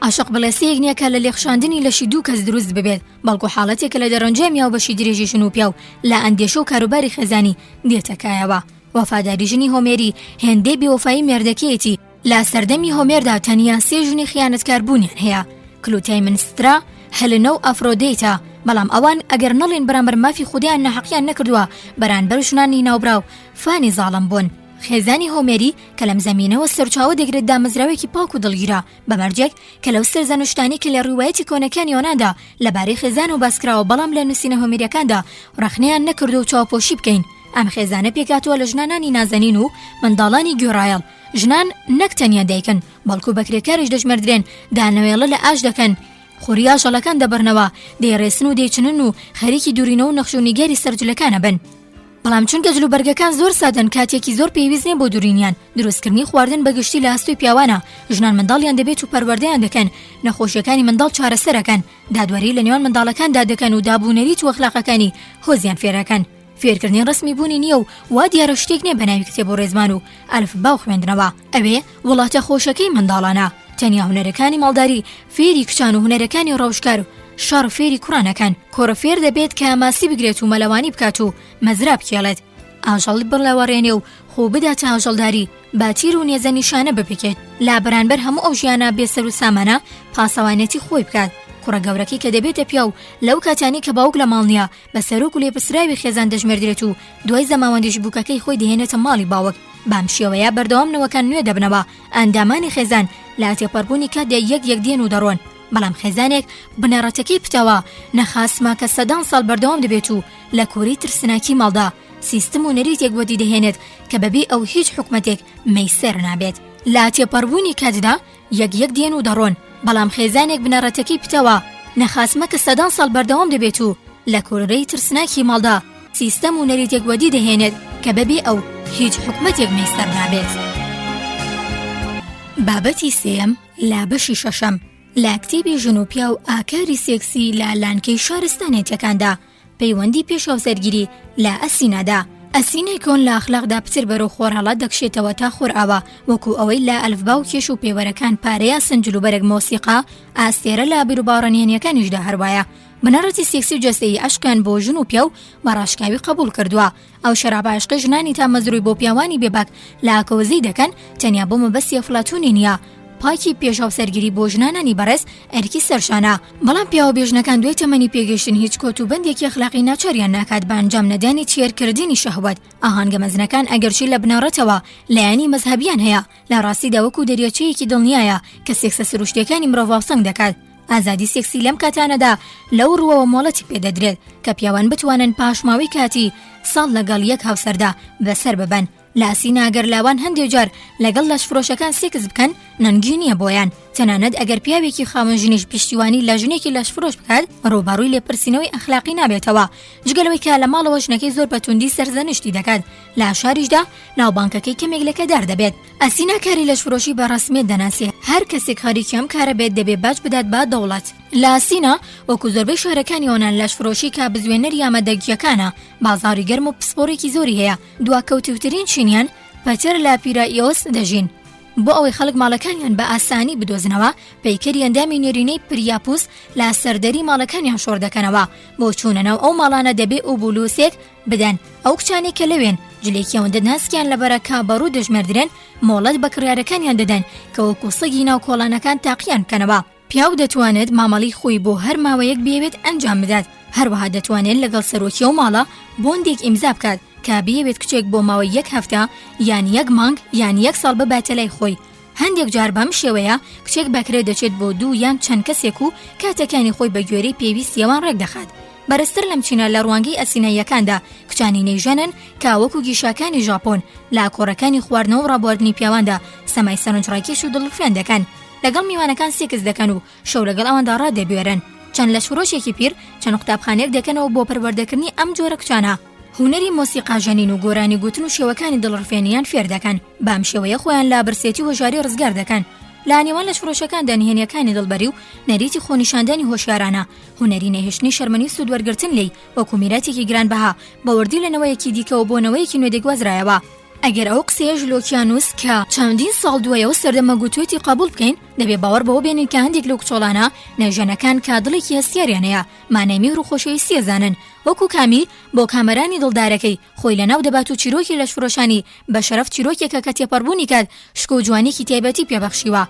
Speaker 1: عەشق بڵێسەیەک نیە کە لە لێخشاندنی لەشی دوو کەس دروست ببێت، بەڵکو حاڵەتێکە لە دەرەنجامی هاوبەشی درێژی ژن و پیاو لە ئەندێشە و کاروباری خێزانی دێتە کایەوە. وەفاداری ژنی هۆمێری هێندەی بێوەفایی مێردەکەیەتی، لە سەردەمی هۆمێردا تەنیا سێ ژنی خیانەتکار بوونیان هەیە، کلوتایمنسترا، هەلنە و ئەفرۆدەیتە، بەڵام ئەوان ئەگەر نەڵێن بەرامبەر مافی خودایان ناحەقیان نەکردووە، بەرانبەر ژنانی ناوبراو فانی زاڵم بوون. خێزانی هۆمێری کە لەم زەمینەوە سەرچاوە دەگرێت دامەزراوێکی پاک و دڵگیرە، بە مەرجێک کە لەو سەرزەنشتانەی کە لە ڕیوایەتی کۆنەکانی یۆناندا لەبارەی خێزانەوە باسکراوە بەڵام لە نووسینە هۆمێریەکاندا ڕەخنەیان نەکردووە و چاوپۆشی بکەین. ئەم خێزانە پێکهاتووە لە ژنانانی نازەنین و منداڵانی گوێڕایەڵ، ژنان نەک تەنیا دایکن بەڵکو بە کرێکاریش دەژمێردرێن، دانەوێڵە لە ئاش دەکەن، خوری ئاژەڵەکان دەبڕنەوە، دەیڕێسن و دەیچنن و خەریکی دورینەوە و نەخش و نیگاری سەر جلەکان ئەبن. بەڵام چونکە جلوبەرگەکان زۆر سادەن کاتێکی زۆر پێویست نیە بۆ دورینیان، دروستکردنی خواردن بە گشتی لە ئەستۆی پیاوانە، ژنان منداڵیان دەبێت و پەروەردەیان دەکەن، نەخۆشیەکانی منداڵ چارەسەر ئەکەن، دادوەری لە نێوان منداڵەکاندا دەکەن و داب و نەریت و ئەخلاقەکانی هۆزیان فێرئەکەن. فێرکردنی ڕەسمی بوونی نییە و وا دیارە شتێک نییە بە ناوی کتێب و ڕێزمان و ئەلفبا و خوێندنەوە. ئەوێ وڵاتە خۆشەکەی منداڵانە. تەنیا هونەرەکانی ماڵداری فێری کچان و هونەرەکانی ڕەوشکار و شەڕ فێری کوڕان ئەکەن. کوڕ فێر دەبێت کە ماسی بگرێت و مەلەوانی بکات و مەزرا بکێڵێت. ئاژەڵ بڵەوەڕێنێ و خۆ بداتە ئاژەڵداری، با تیر و نێزە نیشانە بپێکێت. لە بەرانبەر هەموو ئەو ژیانە بێ سەر و سامانە پاسەوانێتی خۆی بکات. کوڕە گەورەکەی کە دەبێتە پیاو لەو کاتانەی کە باوک لە ماڵ نییە، بە سەرۆک و لێپرسراوی خێزان دەژمێردرێت و دوای زەماوەندیش بووکەکەی خۆی دەهێنێتە ماڵی باوک، بەم شێوەیە بەردەوام نەوەکان نوێ دەبنەوە، ئەندامانی خێزان لە تێپەڕبوونی کاتدا یەک یەک دێن و دەڕۆن، بەڵام خێزانێک بنەڕەتەکەی پتەوە، نەخاسمە کە سەدان ساڵ بەردەوام دەبێت و لە کۆرەی ترسناکی ماڵدا سیستم و نەریتێک وەدی دەهێنێت کە بەبێ ئەو هیچ حکومەتێک مەیسەر نابێت. لە تێپەڕبوونی کاتدا یەک یەک دێن و دەڕۆن، بەڵام خێزانێک بنەڕەتەکەی پتەوە، نەخاسمە کە سەدان ساڵ بەردەوام دەبێت و لە کۆرەی ترسناکی ماڵدا سیستەم و نەریتێک وەدی دەهێنێت کە بەبێ ئەو هیچ حکومەتێک مەیسەر نابێت. بابەتی سێیەم لە بەشی شەشەم لە کتێبی ژن و پیاو ئاکاری سێکسی لە لانکەی شارستانێتیەکاندا پەیوەندی پێش هاوسەرگیری لە ئەسینادا. ئەسینای کۆن لە ئەخلاقدا پتر بەرەو خۆرهەڵات دەکشێتەوە تا خۆرئاوا، وەکو ئەوەی لە ئەلفبا و کێش و پێوەرەکان پارە یاسن جلوبەرگ مۆسیقا ئاستێرە لە بیروباوەڕە نهێنیەکانیشدا هەروایە. بنەڕەتی سێکسی و جەستەیی عەشقیان بۆ ژن و پیاو بە ڕاشکاوی قەبوڵ کردووە. ئەو شەرابە عەشقەی ژنانی تامەزرۆی بۆ پیاوانی بێباک لە ئاکەوەزی دەکەن تەنیا بۆ مەبەستی ئەفلاتوونی نییە. پاکی پێش هاوسەرگیری بۆ ژنانانی بەڕێز ئەرکی سەرشانە، بەڵام پیاوە بێژنەکان دوای تەمەنی پێگەیشتن هیچ کۆت و بەندێکی ئەخلاقی ناچاریان ناکات بە ئەنجام نەدانی تێرکردنی شەهوەت. ئاهەنگە مەزنەکان ئەگەرچی لە بنەڕەتەوە لایەنی مەزهەبیان هەیە، لە ڕاستیدا وەکو دەریاچەیەکی دڵنیایە کە سێکسە سروشتیەکانی مرۆڤ هاوسەنگ دەکات. ئازادی سێکسی لەم کاتانەدا لەو ڕووەوە مۆڵەتی پێدەدرێت کە پیاوان بتوانن پاشماوەی کاتی ساڵ لەگەڵ یەک هاوسەردا بەسەر ببەن. لە ئەسینا گەر لاوان هەندێ جار لەگەڵ لەشفرۆشەکان سێکس بکەن نەنگی نییە بۆیان، تەنانەت ئەگەر پیاوێکی خاوەن ژنیش پشتیوانی لە ژنێکی لەشفرۆش بکات ڕووبەڕووی لێپرسینەوەی ئەخلاقی نابێتەوە، جگە لەوەی کە لە ماڵەوە ژنەکەی زۆر بە توندی سەرزەنشتی دەکات، لە شاریشدا ناوبانگەکەی کەمێک لەکەدار دەبێت. ئەسینا کاری لەشفرۆشی بە ڕەسمیەت دەناسێ، هەر کەسێک خەریکی ئەم کارە بێت دەبێ باج بدات بە دەوڵەت. لە ئەسینا وەکو زۆربەی شارەکانی یۆنان لەشفرۆشی کە بزوێنەری ئامادەگییەکانە، بازاڕی گەرم و پسپۆڕێکی زۆری هەیە، دواکەوتووترین چینیان پتر لە پیرائیۆس دەژین. بۆ ئەوەی خەڵک ماڵەکانیان بە ئاسانی بدۆزنەوە، پەیکەری ئەندامی نێرینەی پریاپوس لە سەردەری ماڵەکانیان شۆڕ دەکەنەوە. بۆ چوونە ناو ئەو ماڵانە دەبێ ئوبولوسێک بدەن. ئەو کچانەی کە لەوێن، جلێکی ئەوەندە ناسکیان لەبەرە کە بە ڕوو دەژمێردرێن، مۆڵەت بە کڕیارەکانیان دەدەن کە وەکوو سەگی ناو کۆڵانەکان تاقییان بکەنەوە. پیاو دەتوانێت مامەڵەی خۆی بۆ هەر ماوەیەک بیەوێت ئەنجام بدات، هەروەها دەتوانێت لەگەڵ سەرۆکی ئەو ماڵە بۆندێک ئیمزا بکات کە بیەوێت کچێک بۆ ماوەی یەک هەفتە یان یەک مانگ یان یەک ساڵ بباتە لای خۆی. هەندێک جار بەم شێوەیە کچێک بە کرێ دەچێت بۆ دوو یان چەند کەسێک و کاتەکانی خۆی بە گوێرەی پێویستی ئەوان ڕێکدەخات. بەرزتر لەم چینە لە ڕوانگەی ئەسیناییەکاندا کچانی نەیژەنن کە وەکو گیشاکانی ژاپۆن لە کۆڕەکانی خواردنەوە و ڕابواردنی پیاواندا سەمای سەرنجڕاکێش و دڵڕفێن دەکەن. لەگەڵ میوانەکان سێکس دەکەن و شەو لەگەڵ ئەواندا ڕادەبوێرن. چەند لەشفرۆشێکی پیر چەند قوتابخانەیەک دەکەنەوە بۆ پەروەردەکردنی ئەم جۆرە کچانە. هونەری مۆسیقاژەنین و گۆرانی گوتن و شێوەکانی دڵڕفێنیان فێر دەکەن. بەم شێوەیە خۆیان لە برسێتی و هەژاری ڕزگار دەکەن. لە نێوان لەشفرۆشەکاندا نهێنییەکانی دڵبەری و نەریتی خۆنیشاندانی هۆشیارانە، هونەری نەهێشتنی شەرمنی و سوودوەرگرتن لێی وەکو میراتێکی گرانبەها بە وردی لە نەوەیەکی دیکەوە بۆ نەوەیەکی نوێ دەگوازرایەوە. ئەگەر ئەو قسەیەش لۆکیانوس کە چەندین ساڵ دوای ئەو سەردەمە گوتوێتی قەبوڵ بکەین، دەبێ باوەڕ بەوە بێنین کە هەندێک لەو کچۆڵانە نەژەنەکان کە دڵێکی هەستیاریان هەیە، مانای میهر و خۆشەویستی ئەزانن، وەکو کامی بۆ کامەرانی دڵدارەکەی خۆی لەناو دەبات و چیرۆکی لەشفرۆشانی بە شەرەف چیرۆکێکە کە تێپەڕبوونی کات شکۆ و جوانیەکی تایبەتی پێ بەخشیوە.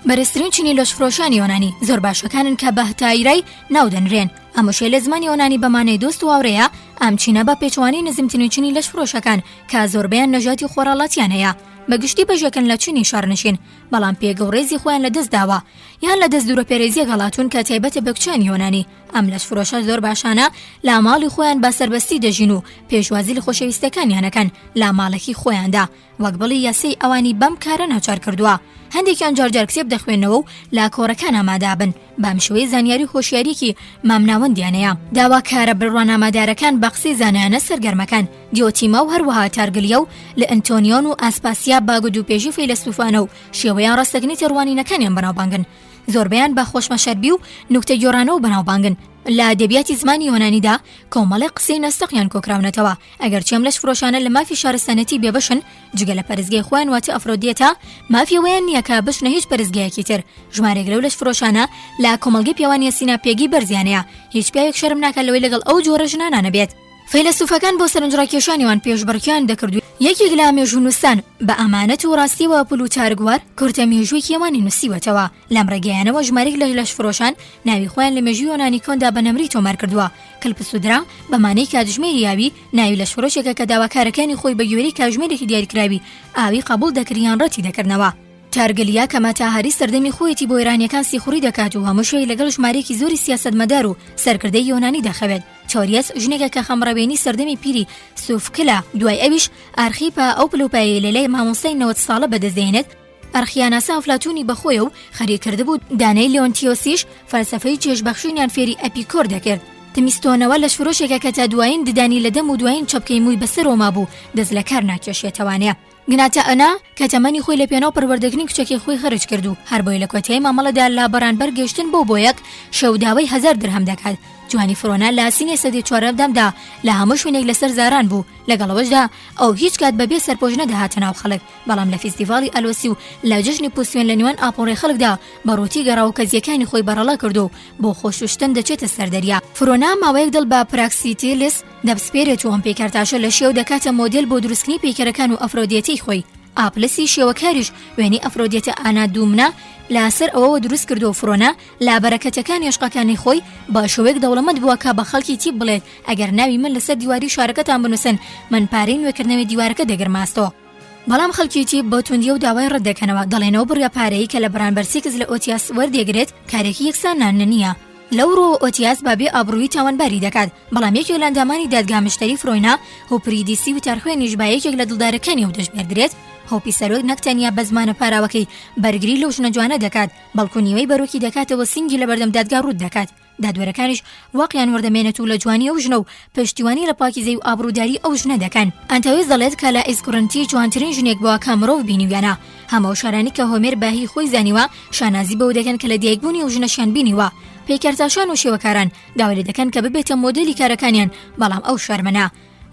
Speaker 1: بەرزترین چینی لەشفرۆشانی یۆنانی زۆر باشەکانن کە بە هتایرای ناو دەنرێن. ئەم وشەیە لە زمانی یۆنانی بە مانای دۆست و هاوڕێیە، ئەم چینە بە پێچەوانەی نزمترین چینی لەشفرۆشەکان کە زۆربەیان نەژادی خۆرهەڵاتیان هەیە بە گشتی بەشێکن لە چینی شارنشین بەڵام پێگە و ڕێزی خۆیان لە دەست داوە یان لە دەست دوورەپەرێزییەک هەڵاتوون کە تایبەتە بە کچانی یۆنانی. ئەم لەشفرۆشە زۆر باشانە لە ماڵی خۆیان بە سەربەستی دەژین و پێشوازی لە خۆشەویستەکانیان ئەکەن لە ماڵەکی خۆیاندا. وەک بڵێی یاسای ئەوانی بەم کارە ناچار کردووە. هەندێکیان جار جار کتێب دەخوێننەوە و لە کۆڕەکان ئامادەبن. بەم شێوەیە زانیاری و هۆشیارییەکی مامناوەندیان هەیە. داواکارە بڕوانامەدارەکان بە قسەی زانایانە سەرگەرمەکان، دیۆتیما و هەروەها تارگلیا و لئنتۆنیۆن و ئاسپاسیا بە گدوپێژی فەیلەسوفانە و شێوەیان ڕاستەقینەی تێڕوانینەکانیان بەناوبانگن. زۆربەیان بە خۆشمەشەربی و نوکتەگێڕانەوە بەناوبانگن. لە ئەدەبیاتی زمانی یۆنانیدا کۆمەڵێک قسەی نەستەقیان کۆکراونەتەوە. ئەگەرچی ئەم لەشفرۆشانە لە مافی شارستانێتی بێبەشن، جگە لە پەرستگای خۆیان واتە ئەفرۆدیتا، مافی ئەوەیان نییە کە بچنە هیچ پەرستگایەکی تر. ژمارەیەک لەو لەشفرۆشانە لە کۆمەڵگەی پیاوانی ئەسینا پێگەی بەرزیان هەیە. هیچ پیاوێک شەرم ناکات لەوەی لەگەڵ ئەو جۆرە ژنانە نەبێت. فەیلەسوفەکان بۆ سەرنجڕاکێشانی وان پێشبڕکێیان دەکرد و یەکێک لە مێژوونووسان بە ئەمانەت و ڕاستییەوە پلوتارک وار کورتە مێژوویەکی ئەوانی نووسیوەتەوە. لەم ڕێگەیانەوە ژمارەیەک لە لەشفرۆشان ناوی خۆیان لە مێژووی یۆنانی کۆندا بە نەمری تۆمار کردووە. کلپسودرا بە مانای کاتژمێری ئاوی، ناوی لەشفرۆشێکە کە داواکارەکانی خۆی بە گوێرەی کاژمێرێکی دیاریکراوی ئاوی قەبوڵ دەکرد یان ڕەتی دەکردنەوە. تارگلیا کە ماتاهاری سەردەمی خۆیەتی بۆ ئێرانییەکان سیخوڕی دەکات و هەموو شەوێک لەگەڵ ژمارەیەکی زۆری سیاسەتمەدار و سەرکردەی یۆنانی دەخەوێت. تۆریەس ژنێکە کە خەمڕەوێنی سەردەمی پیری سوفکلە، دوای ئەویش ئارخیپا ئەو پلەوپایەی لەلای مامۆستای 90 ساڵە بەدەست دەهێنێت، ئەرخیاناسە ئەفلاتوونی بە خۆیە و خەریک کردبوو، دانای لێۆنتیۆسیش فەلسەفەی چێژبەخشینیان فێری ئەپیکۆر دەکرد. تمیستۆنەوە لەشفرۆشێکە کە تا دوایین ددانی لە دەم و دوایین چەپکەی مووی بەسەرەوە مابوو دەست لە کار ناکێشێتەوانێ. گناتائنا کە تەمەنی خۆی لە پێناو پەروەردەکردنی کچەکەی خۆی خەرج کرد و هەر بۆیە لە کۆتایی مامەڵەدا لە بەرانبەر گەیشتن بەو بۆ یەک شەو داوای هەزار درهەم دەکات. جوانی فرۆنا لە سینەی سەدەی چواردەمدا لە هەموو شوێنێک لەسەر زاران بوو، لەگەڵ ئەوەشدا ئەو هیچ کات بەبێ سەرپۆش نەدەهاتە ناو خەڵک، بەڵام لە فیستیڤاڵی ئەلۆسی و لە جەژنی پوسوێن لە نێوان ئاپۆڕەی خەڵکدا بە ڕووتی گەڕا و کەزییەکانی خۆی بەڕەڵا کرد و بۆ خۆشوشتن دەچێتە سەر دەریا. فرۆنا ماوەیەک دڵ بە پراکسیتیلس دەبسپێرێت و ئەم پەیکەرتاشە لە شێو دەکاتە مۆدێل بۆ دروستکردنی پەیکەرەکان و ئەفرۆدێتەی خۆی. ئاپلسی شێوەکاریش وێنەی ئەفرۆدێتە ئانادومنا لە سەر ئەوەوە دروست کردووە و فرۆنا لە بەرەکەتەکانی عەشقەکانی خۆی بە شێوەیەک دەوڵەمەند بووە کە بە خەڵکی تیب بڵێت ئەگەر ناوی من لەسەر دیواری شارەکەتان بنووسن من پارەی نوێکردنەوەی دیوارەکە دەگرمە ئەستۆ. بەڵام خەڵکی تیب بە توندیەو داوای ڕەت دەکەنەوە دەڵێن ئەو بڕە پارەی کە لە بەرانبەر سێکس لە ئۆتیاس وەردێگرێت کارێکی یەکسان نییە. لەو ڕووەوە ئۆتیاس بە بێ ئابڕوویی تاوانباری دەکات، بەڵام یەکێک لە ئەندامانی دادگا مشتەری فرۆینا، هوپریدیسی وتارخوێنیش بە یەکێک لە دڵدارەکانی ئەو دەژمێردرێت. هوپی سەرۆک نەک تەنیا بە زمانە پاراوەکەی بەرگری لەو ژنە جوانە دەکات، بەڵکو نیوەی بەرۆکی دەکاتەوە سینگی لەبەردەم دادگا ڕووت دەکات. دادوەرەکانیش واقیان وەردەمێنێت و لە جوانی ئەو ژنە و پشتیوانی لە پاکیزەی و ئابڕووداری ئەو ژنە دەکەن. ئەنتاویس دەڵێت کە لە ئیسکورنتی جوانترین ژنێک بووە کە مرۆڤ بینیویانە. هەموو ئەو شارانەی کە هۆمێر بە هی خۆی زانیوە شانازی بەوە دەکەن کە لە دایکبوونی ئەو ژنەشیان بینیوە. پەیکەرتاشان و شێوەکاران داوای لێ دەکەن کە ببێتە مۆدێلی کارەکانیان، بەڵام ئەو شەرمنە.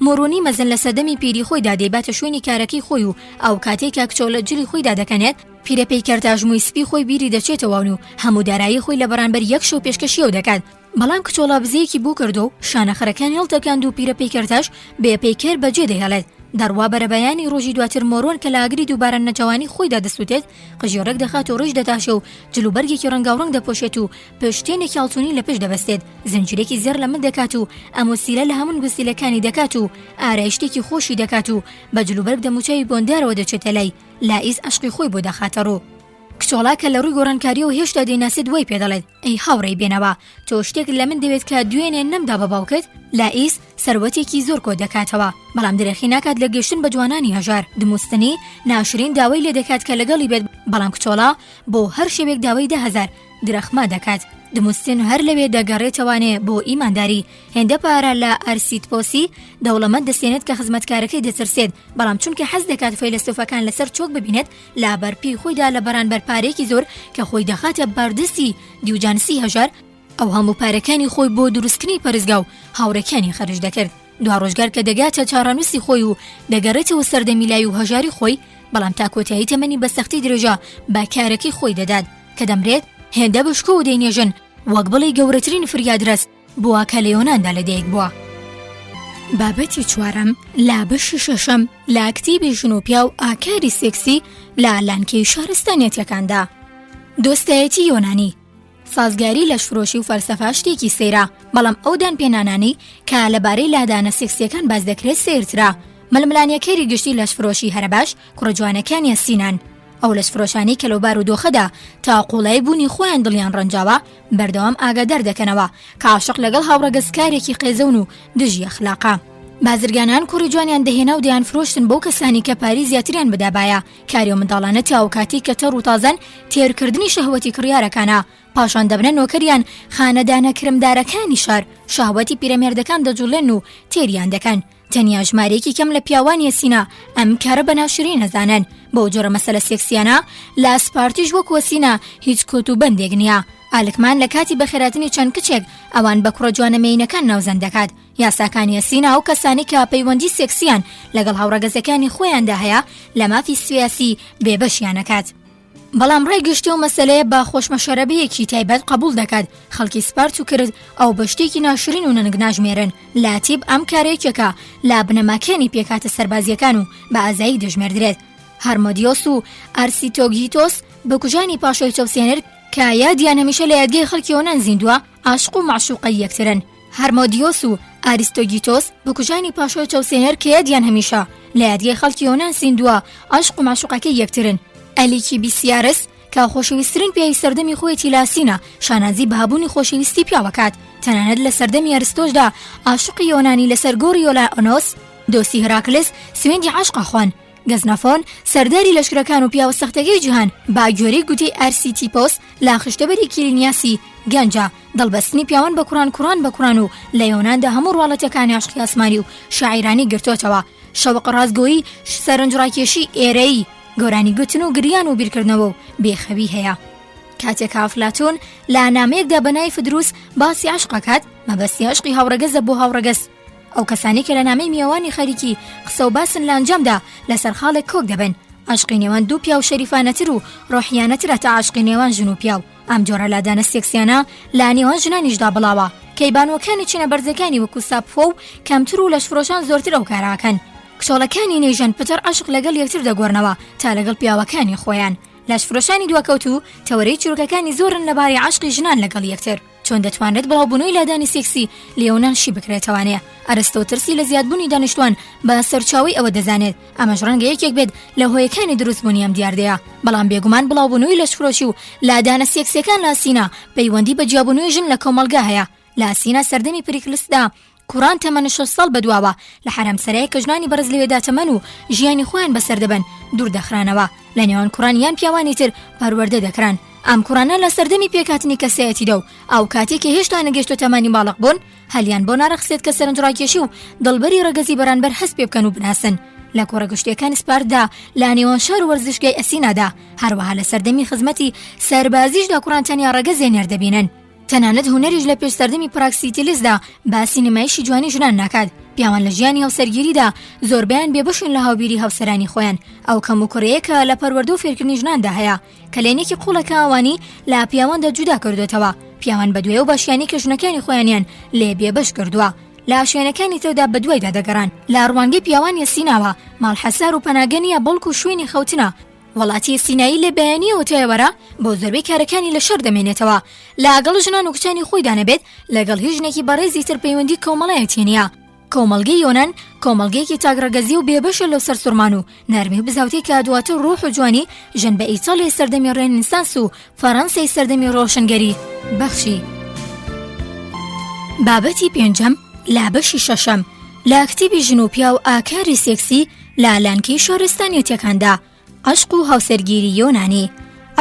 Speaker 1: مۆرۆنی مەزن لە سەردەمی پیری خۆیدا دەیباتە شوێنی کارەکەی خۆی و ئەو کاتەی کە کچۆڵە جلی خۆی دادەکەنێت، پیرە پەیکەرتاش مووی سپی خۆی بیری دەچێتەوە و هەموو دارایی خۆی لە بەرانبەر یەک شەو پێشکەشی ئەو دەکات. بەڵام کچۆڵە بزەیەکی بۆ کردو و شانە خەرەکانی هەڵتەکاند و پیرە پەیکەرتاش بێ پەیکەر بەجێ دەهێڵێت. دەڕوا بەرەبەیانی ڕۆژی دواتر مۆرۆن کە لە ئاگری دووبارە نەجەوانی خۆیدا دەسووتێت، قژی ڕێک دەخات و ڕیش دەتاشێ و جلوبەرگێکی ڕەنگاوڕەنگ دەپۆشێت و پشتێنێکی ئاڵتونی لە پشت دەبەستێت، زنجیرێکی زێڕ لە مل دەکات و ئەمۆسیلە لە هەموو گوستیلەکانی دەکات و ئارایشتێکی خۆشی دەکات و بە جلوبەرگ دەموچاوی بۆندارەوە دەچێتە لای لائیس عەشقی خۆی بۆ دەخاتە ڕوو. کچۆڵە کە لە ڕووی گۆڕانکارییەوە هێشتا دەیناسێت وای پێ دەڵێت، ئەی هاوڕێی بێنەوا، تۆ شتێک لە من دەوێت کە دوێنێ نەمدا بە باوکت؟ لائیس سەروەتێکی زۆر کۆ دەکاتەوە، بەڵام درێخی ناکات لە گەشتن بە جوانانی هەژار. دموستنی ناشرین داوای لێ دەکات کە لەگەڵی بێت، بەڵام کچۆڵە بۆ هەر شەوێک داوای 10,000 درەخمە دەکات. دموستن هەر لەوێ دەگەڕێتەوانێ بۆ ئیمانداری. هێندە پارە لە ئەرسیتپۆسی دەوڵەمەند دەستێنێت کە خزمەتکارەکەی دەترسێت، بەڵام چونکە حەز دەکات فەیلەسوفەکان لەسەر چۆک ببینێت، لە بەر پێی خۆیدا لە بەرانبەر پارەیەکی زۆر کە خۆی دەخاتە بەردەستی دیوجانسی هەژار، ئەو هەموو پارەکانی خۆی بۆ دروستکردنی پەرستگا و هاوڕێکانی خەرج دەکرد. دوا ڕۆژگار کە دەگاتە چارەنووسی خۆی و دەگەڕێتەوە سەردەمی لاوی و هەژاری خۆی، بەڵام تا کۆتایی تەمەنی بە سەختی درێژە بە کارەکەی خۆی دەدات. کە دەمرێت هێندە بە شکۆوە دەینێژن وەک بڵێی گەورەترین فریادرەس بووە کە لە یۆناندا لەدایک بووە. بابەتی چوارەم لە بەشی شەشەم لە کتێبی ژن و پیاو ئاکاری سێکسی لە لانکەی شارستانیەتەکاندا. دۆستایەتی یۆنانی، سازگاری لەشفرۆشی و فەلسەفە شتێکی سەیرە، بەڵام ئەو دانپێنانانەی کە لەبارەی لادانە سێکسییەکان باس دەکرێت سەیرترە. ململانێکەری گشتی لەشفرۆشی هەرەباش کوڕە جوانەکانی ئەسینان. ئەو لەشفرۆشانەی کە لەو بارودۆخەدا تا قوڵایی بوونی خۆیان دڵیان ڕەنجاوە، بەردەوام ئاگادار دەکەنەوە کە عاشق لەگەڵ هاوڕەگەزکارێکی قێزەون و دژی ئەخلاقە. بازرگانان کوڕی جوانیان دەهێنا و دەیانفرۆشتن بەو کەسانەی کە پارەی زیاتریان بدابایە، کاری ئەو منداڵانە تا ئەوکاتەی کە تەڕ و تازەن تێرکردنی شەهوەتی کڕیارەکانە، پاشان دەبنە نۆکەریان خانەدانە کرمدارەکانی شار، شەهوەتی پیرەمێردەکان دەجوڵێن و تێریان دەکەن. تەنیا ژمارەیەکی کەم لە پیاوانی ئەسینا ئەم کارە بە ناشرین ئەزانن. بەو جۆرە مەسەلە سێکسیانە لە سپارتیش وەکو ئەسینا هیچ کۆت و بەندێک نییە. ئالکمان لە کاتی بەخێرهاتنی چەند کچێک ئەوان بە کوڕە جوانە مێینەکان ناوزەند دەکات. یاساکانی ئەسینا ئەو کەسانەی کە پەیوەندی سێکسیان لەگەڵ هاوڕەگەزەکانی خۆیاندا هەیە لە مافی سیاسی بێبەشیان ئەکات. بەڵام ڕای گشتی ئەو مەسەلەیە بە خۆشمەشەرەبەیەکی تایبەت قەبوڵ دەکات، خەڵکی سپارت و کرد ئەو بە شتێکی ناشرین و نەنگ ناژمێرن، لە تیب ئەم کارە یەکێکە لە بنەماکانی پێکهاتە سەربازییەکان و بە ئازایی دەژمێردرێت. هەرمۆدیۆس و ئارسیتۆگیتۆس بکوژانی پاشای چەوسێنەر کە یادیان هەمیشە لە یادگەی خەڵکی یۆنان زیندووە، عاشق و مەعشوقەی یەکترن. هەرمۆدیۆس و ئاریستۆگیتۆس بکوژانی پاشای چەوسێنەر کە یادیان هەمیشە لە یادگەی خەڵکی یۆنان زیندووە، عەشق و مەعشوقەکەی یەکترن. ئەلیکیبیسیارس کە خۆشەویستترین پیاوی سەردەمی خۆیەتی لە ئاسینا، شانازی بە هەبوونی خۆشەویستی پیاو ئەکات. تەنانەت لە سەردەمی ئەرستۆشدا عاشقی یۆنانی لەسەر گۆڕی یۆلائۆنۆس، دۆستی هێراکلس، سوێندی عەشق ئەخۆن. گەزنەفۆن، سەرداری لەشکرەکان و پیاوە سەختەکەی جیهان، بە گوێرەی گوتەی ئارسیتیپۆس لە خشتەبەری کیرینیاسی گەنجە، دڵبەستنی پیاوان بە کوڕان کوڕان بە کوڕان و لە یۆناندا هەموو ڕواڵەتەکانی عەشقی ئاسمانی و شاعیرانی گرتۆتەوە، شەوق ڕاستگۆیی، سەرنجڕاکێشی، ئێرەیی، گۆرانی گوتن و گریان و بیرکردنەوە و بێخەوی هەیە. کاتێک ئەفلاتون لە نامەیەکدا بە ناوی فدروس باسی عەشق ئەکات، مەبەستی عەشقی هاوڕەگەزە بۆ هاوڕەگەز. ئەو کەسانەی کە لە نامەی میوانی خەریکی قسە و باسن لە ئەنجامدا لەسەر خاڵێک کۆک دەبن، عەشقی نێوان دوو پیاو شەریفانەتر و ڕۆحیانەترە تا عەشقی نێوان ژن و پیاو. ئەم جۆرە لادانە سێکسیانە لە نێوان ژنانیشدا بڵاوە. کەیبانووەکانی چینە بەرزەکانی وەکو ساپفۆ و کەمتر و لەشفرۆشان زۆرتر ئەو کارە ئەکەن. کچۆڵەکانی نەیژەن پتر عەشق لەگەڵ یەکتر دەگۆڕنەوە تا لەگەڵ پیاوەکانی خۆیان. لەشفرۆشانی دواکەوتوو تەوەرەی چیرۆکەکانی زۆرن لەبارەی عەشقی ژنان لەگەڵ یەکتر. چۆن دەتوانرێت بڵاوبوونەوەی لادانی سێکسی لە یۆنان شی بکرێتەوانێ؟ ئەرستۆ ترسی لە زیادبوونی دانیشتوان بە سەرچاوەی ئەوە دەزانێت، ئەمەش ڕەنگە یەکێک بێت لە هۆیەکانی دروستبوونی ئەم دیاردەیە، بەڵام بێگومان بڵاوبوونەوەی لەشفرۆشی و لادانە سێکسیەکان لە ئەسینا پەیوەندی بە جیابوونەوەی ژن لە کۆمەڵگا هەیە. لە ئەسینا سەردەمی پریکلسدا کوڕان تەمەن شەش ساڵ بەدواوە لە حەرەمسەرایەک کە ژنانی بەڕێز لەوێدا تەمەن و ژیانی خۆیان بەسەر دەبەن دوور دەخرانەوە لە نێوان کوڕان یان پیاوانی تر پەروەردە دەکران ئەم کوڕانە لە سەردەمی پێکهاتنی کەسایەتیدا و ئەو کاتێک کە هێشتا نەگەیشتوە تەمەنی باڵق بوون هەلیان بۆ ناڕەخسێت کە سەرنجڕاکێشی و دڵبەری ڕەگەزی بەرانبەر هەست پێ بکەن و بناسن لە کۆڕە گشتیەکانی سپارتدا لە نێوان شار و وەرزشگای ئەسینادا هەروەها لە سەردەمی خزمەتی سەربازیشدا کوڕان تەنیا ڕەگەزێ نێر دەبینن تەنانەت هونەریش لە پێش سەردەمی پراکسیتیلیسدا باسی نمایشی جوانی ژنان ناکات، پیاوان لە ژیانی هاوسەرگیریدا زۆربەیان بێبەشن لە هاوبیری هاوسەرانی خۆیان، ئەو کەموکوڕییە کە لە پەروەردە و فێرکردنی ژناندا هەیە، کەلێنێکی قووڵە کە ئەوانی لە پیاواندا جودا کردۆتەوە، پیاوان بەدوای ئەو باشیانەی کە ژنەکانی خۆیانیان لێ بێبەش کردووە لە شوێنەکانی تردا بەدوایدا دەگەڕان. لە ڕوانگەی پیاوانی سیناوە، ماڵ حەسار و پەناگە نییە بەڵکو شوێنی خەوتنە، وڵاتی سینایی لە بەیانیەوە تا ئێوارە بۆ زۆربەی کارەکانی لە شار دەمێنێتەوە لەگەڵ ژنان و کچانی خۆیدا نەبێت لەگەڵ هیچ ژنێکی بەڕێزی تر پەیوەندی کۆمەڵایەتی نییە. کۆمەڵگەی یۆنان کۆمەڵگەیەکی تاکڕەگەزی و بێبەشە لەو سەرسوڕمان و نەرمی و بزاوتەی کە دواتر ڕۆح و جوانی ژن بە ئیتاڵیای سەردەمی ڕێننسانس و فەڕەنسای سەردەمی ڕۆشنگەری بەخشی. بابەتی پێنجەم لە بەشی شەشەم لە کتێبی ژن و پیاو ئاکاری سێکسی لە لانکەی شارستانیەتەکاندا، عەشق و هاوسەرگیری یۆنانی.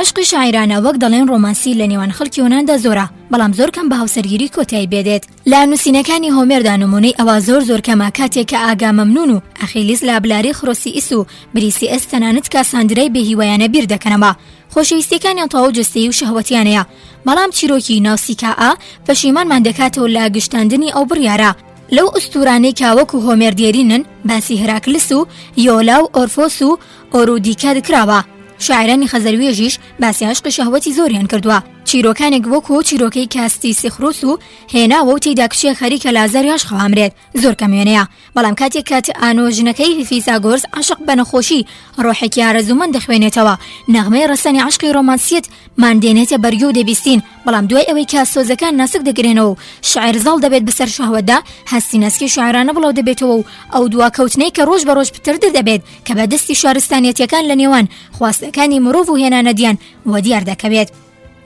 Speaker 1: عەشقی شاعیرانە وەک دەڵێن ڕۆمانسی لە نێوان خەڵکی یۆناندا زۆرە، بەڵام زۆر کەم بە هاوسەرگیری کۆتایی پێدێت. لە نووسینەکانی هۆمێردا نموونەی ئەوە زۆر زۆر کەمە کاتێک کە ئاگامەمنون و ئەخیلیس لە بلاری خرۆسیئس و بریسیئس تەنانەت کاساندرای بێهیوایانە بیر دەکەنەوە. خۆشەویستیەکانیان تەواو جەستەیی و شەهوەتیانەیە. بەڵام چیرۆکی ناوسیکائا پەشیمانمان دەکاتەوە لە گشتاندنی ئەو بڕیارە. لەو ئوستوورانەی کە وەکوو هۆمێر دێرینن، باسی هێراکلس و یۆلا و ئۆرفۆس و ئۆرودیکا کراوە. شاعیرانی خەزەروێژیش باسی عەشقی شەهوەتی زۆریان کردووە. چیرۆکانێک وەکوو ئەو چیرۆکەی کە ستیسیخروس و هێناوە و تێیدا کچێک خەریکە لە ئازاری عەشقەوە ئەمرێت، زۆر کەم وێنەیە. بەڵام کاتێک کە تئانۆ ژنەکەی فیساگۆرس عەشق بە نەخۆشی ڕۆحێکی ئارەزوومەند دەخوێنێتەوە، نەغمەی ڕەسەنی عەشقی ڕۆمانسییەت مان دێنێتە بەرگوێ و دەبیستین، بەڵام دوای ئەوەی کە سۆزەکان ناسک دەکرێنەوە و شیعر زاڵ دەبێت بەسەر شەهوەتدا، هەستی ناسکی شاعیرانە بڵاو دەبێتەوە و ئەو دواکەوتنەی کە ڕۆژ بە ڕۆژ پتر دەبێت کە بە دەستی شارستانیەتەکان لە نێوان خواستەکانی مرۆڤ و هێنانەدیان وەدیار دەکەوێت.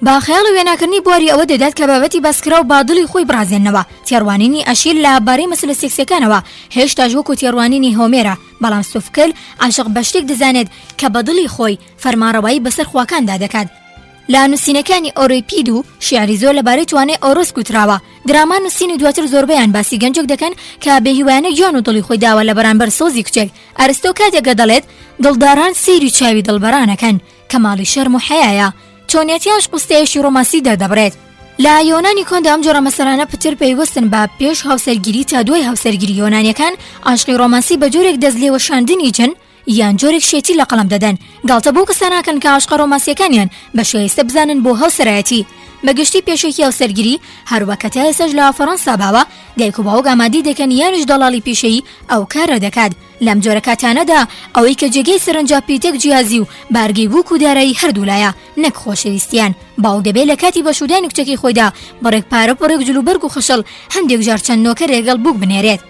Speaker 1: بە خەیاڵ و وێناکردنی بواری ئەوە دەدات کە بابەتی باسکراو بە دڵی خۆی بڕازێننەوە، تێڕوانینی ئەشیل لە بارەی مەسەلە سێکسیەکانەوە هێشتاش وەکو تێڕوانینی هۆمێرە، بەڵام سوفکل عەشق بە شتێک دەزانێت کە بە دڵی خۆی فەرمانڕەوایی بەسەر خواکاندا دەکات. لە نووسینەکانی ئۆریپید و شیعری زۆر لەبارەی توانای ئۆرۆس گوتراوە. دراما نووسینی دواتر زۆربەیان باسی گەنجێک دەکەن کە بێهیوایانە گیان و دڵی خۆی داوە لە بەرانبەر سۆزی کچێک. ئەرستۆ کاتێک کە دەڵێت، دڵداران سەیری چاوی دڵبەران ئەکەن، کەماڵی شەرم و حەیایە. چۆنیەتی عەشق و ستایشی ڕۆمانسی دەردەبڕێت. لە یۆنانی کۆندا ئەم جۆرە مەسەلانە پتر پەیوەستن بە پێش هاوسەرگیری تا دوای هاوسەرگیری یۆنانیەکان عەشقی ڕۆمانسی بە جۆرێک دەست لێوەشاندنی جن یان جۆرێک شێتی لە قەڵەم دەدەن گاڵتە بەو کەسە ناکەن کە عەشقە ڕۆمانسیەکانیان بە شایستە بزانن بۆ هاوسەرایەتی بە گشتی پێشەکی هاوسەرگیری هەروەک کە تا ئێستاش لە فەڕەنسا باوە دایک و باوک ئامادەی دەکەن یانیش دەڵاڵی پیشەیی ئەو کارە دەکات لەم جۆرە کاتانەدا ئەوەی کە جێگەی سەرنجە پیتەک جیازی و بارگەی بووک و دارایی هەردوولایە نەک خۆشەویستیان باوک دەبێت لە کاتی بەشوودانی کچەکەی خۆیدا بڕێک پارە و بڕێک جلوبەرگ و خشڵ هەندێک جار چەند نۆکەرێک لەگەڵ بووک بنێرێت.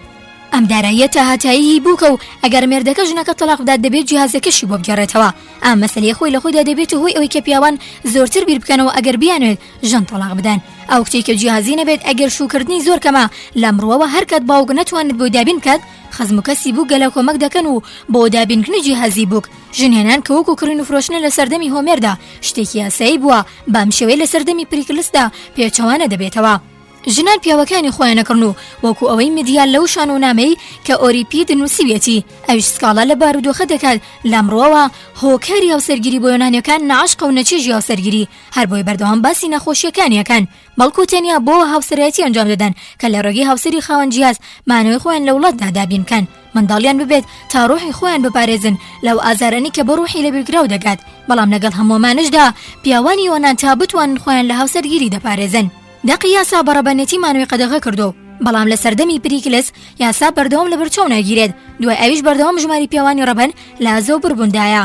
Speaker 1: ئەم داراییە تاهەتایی هی بووکە و ئەگەر مێردەکە ژنەکە تەڵاق بدات دەبێت جیهازەکەشی بۆ بگێڕێتەوە. ئەم مەسەلەیە خۆی لە خۆیدا دەبێتە هۆی ئەوەی کە پیاوان زۆرتر بیر بکەنەوە ئەگەر بیانەوێت ژن تەڵاق بدەن. ئەو کچەی کە جیهازی نەبێت ئەگەر شووکردنی زۆر کەمە لەم ڕووەوە هەرکات باوک نەتوانێت بۆی دابین بکات خزم و کەسی بووک گەلە کۆمەک دەکەن و بۆ دابینکردنی جیهازی بووک ژنهێنان کە وەکو کڕین و فرۆشتنە لە سەردەمی هۆمێردا شتێکی یاسایی بووە بەم شێوەیە لە سەردەمی پریکلسدا پێچەوانە دەبێتەوە. ژنان پیاوەکانی خۆیان ئەکڕن و وەکو ئەوەی مدیا لەو شانۆنامەی کە ئۆریپید نووسیویەتی ئەویش سکاڵا لە بارودۆخە دەکات لەمڕووەوە هۆکاری هاوسەرگیری بۆ یۆنانیەکان نە عەشقە و نە چێژی هاوسەرگیری هەر بۆیە بەردەوام باسی نەخۆشیەکانی ئەکەن بەڵکو تەنیا بۆ هاوسەرایەتی ئەنجام دەدەن کە لە ڕێگەی هاوسەری خاوەن جیاز مانەوەی خۆیان لە وڵاتدا دابین بکەن منداڵیان ببێت تا ڕۆحی خۆیان بپارێزن لەو ئازارانەی کە بە ڕۆحی لەبیرکراو دەگات بەڵام لەگەڵ هەموومانشدا پیاوانی یۆنان تا بتوانن خۆیان لە هاوسەرگیری دەپارێزن. دەقی یاسا بە ڕەبەنێتی مانەوەی قەدەغە کردووە و. بەڵام لە سەردەمی پریکلس یاسا بەردەوام لەبەرچاو ناگیرێت، دوای ئەویش بەردەوام ژماری پیاوانی ڕەبەن لە زەوبڕبووندایە.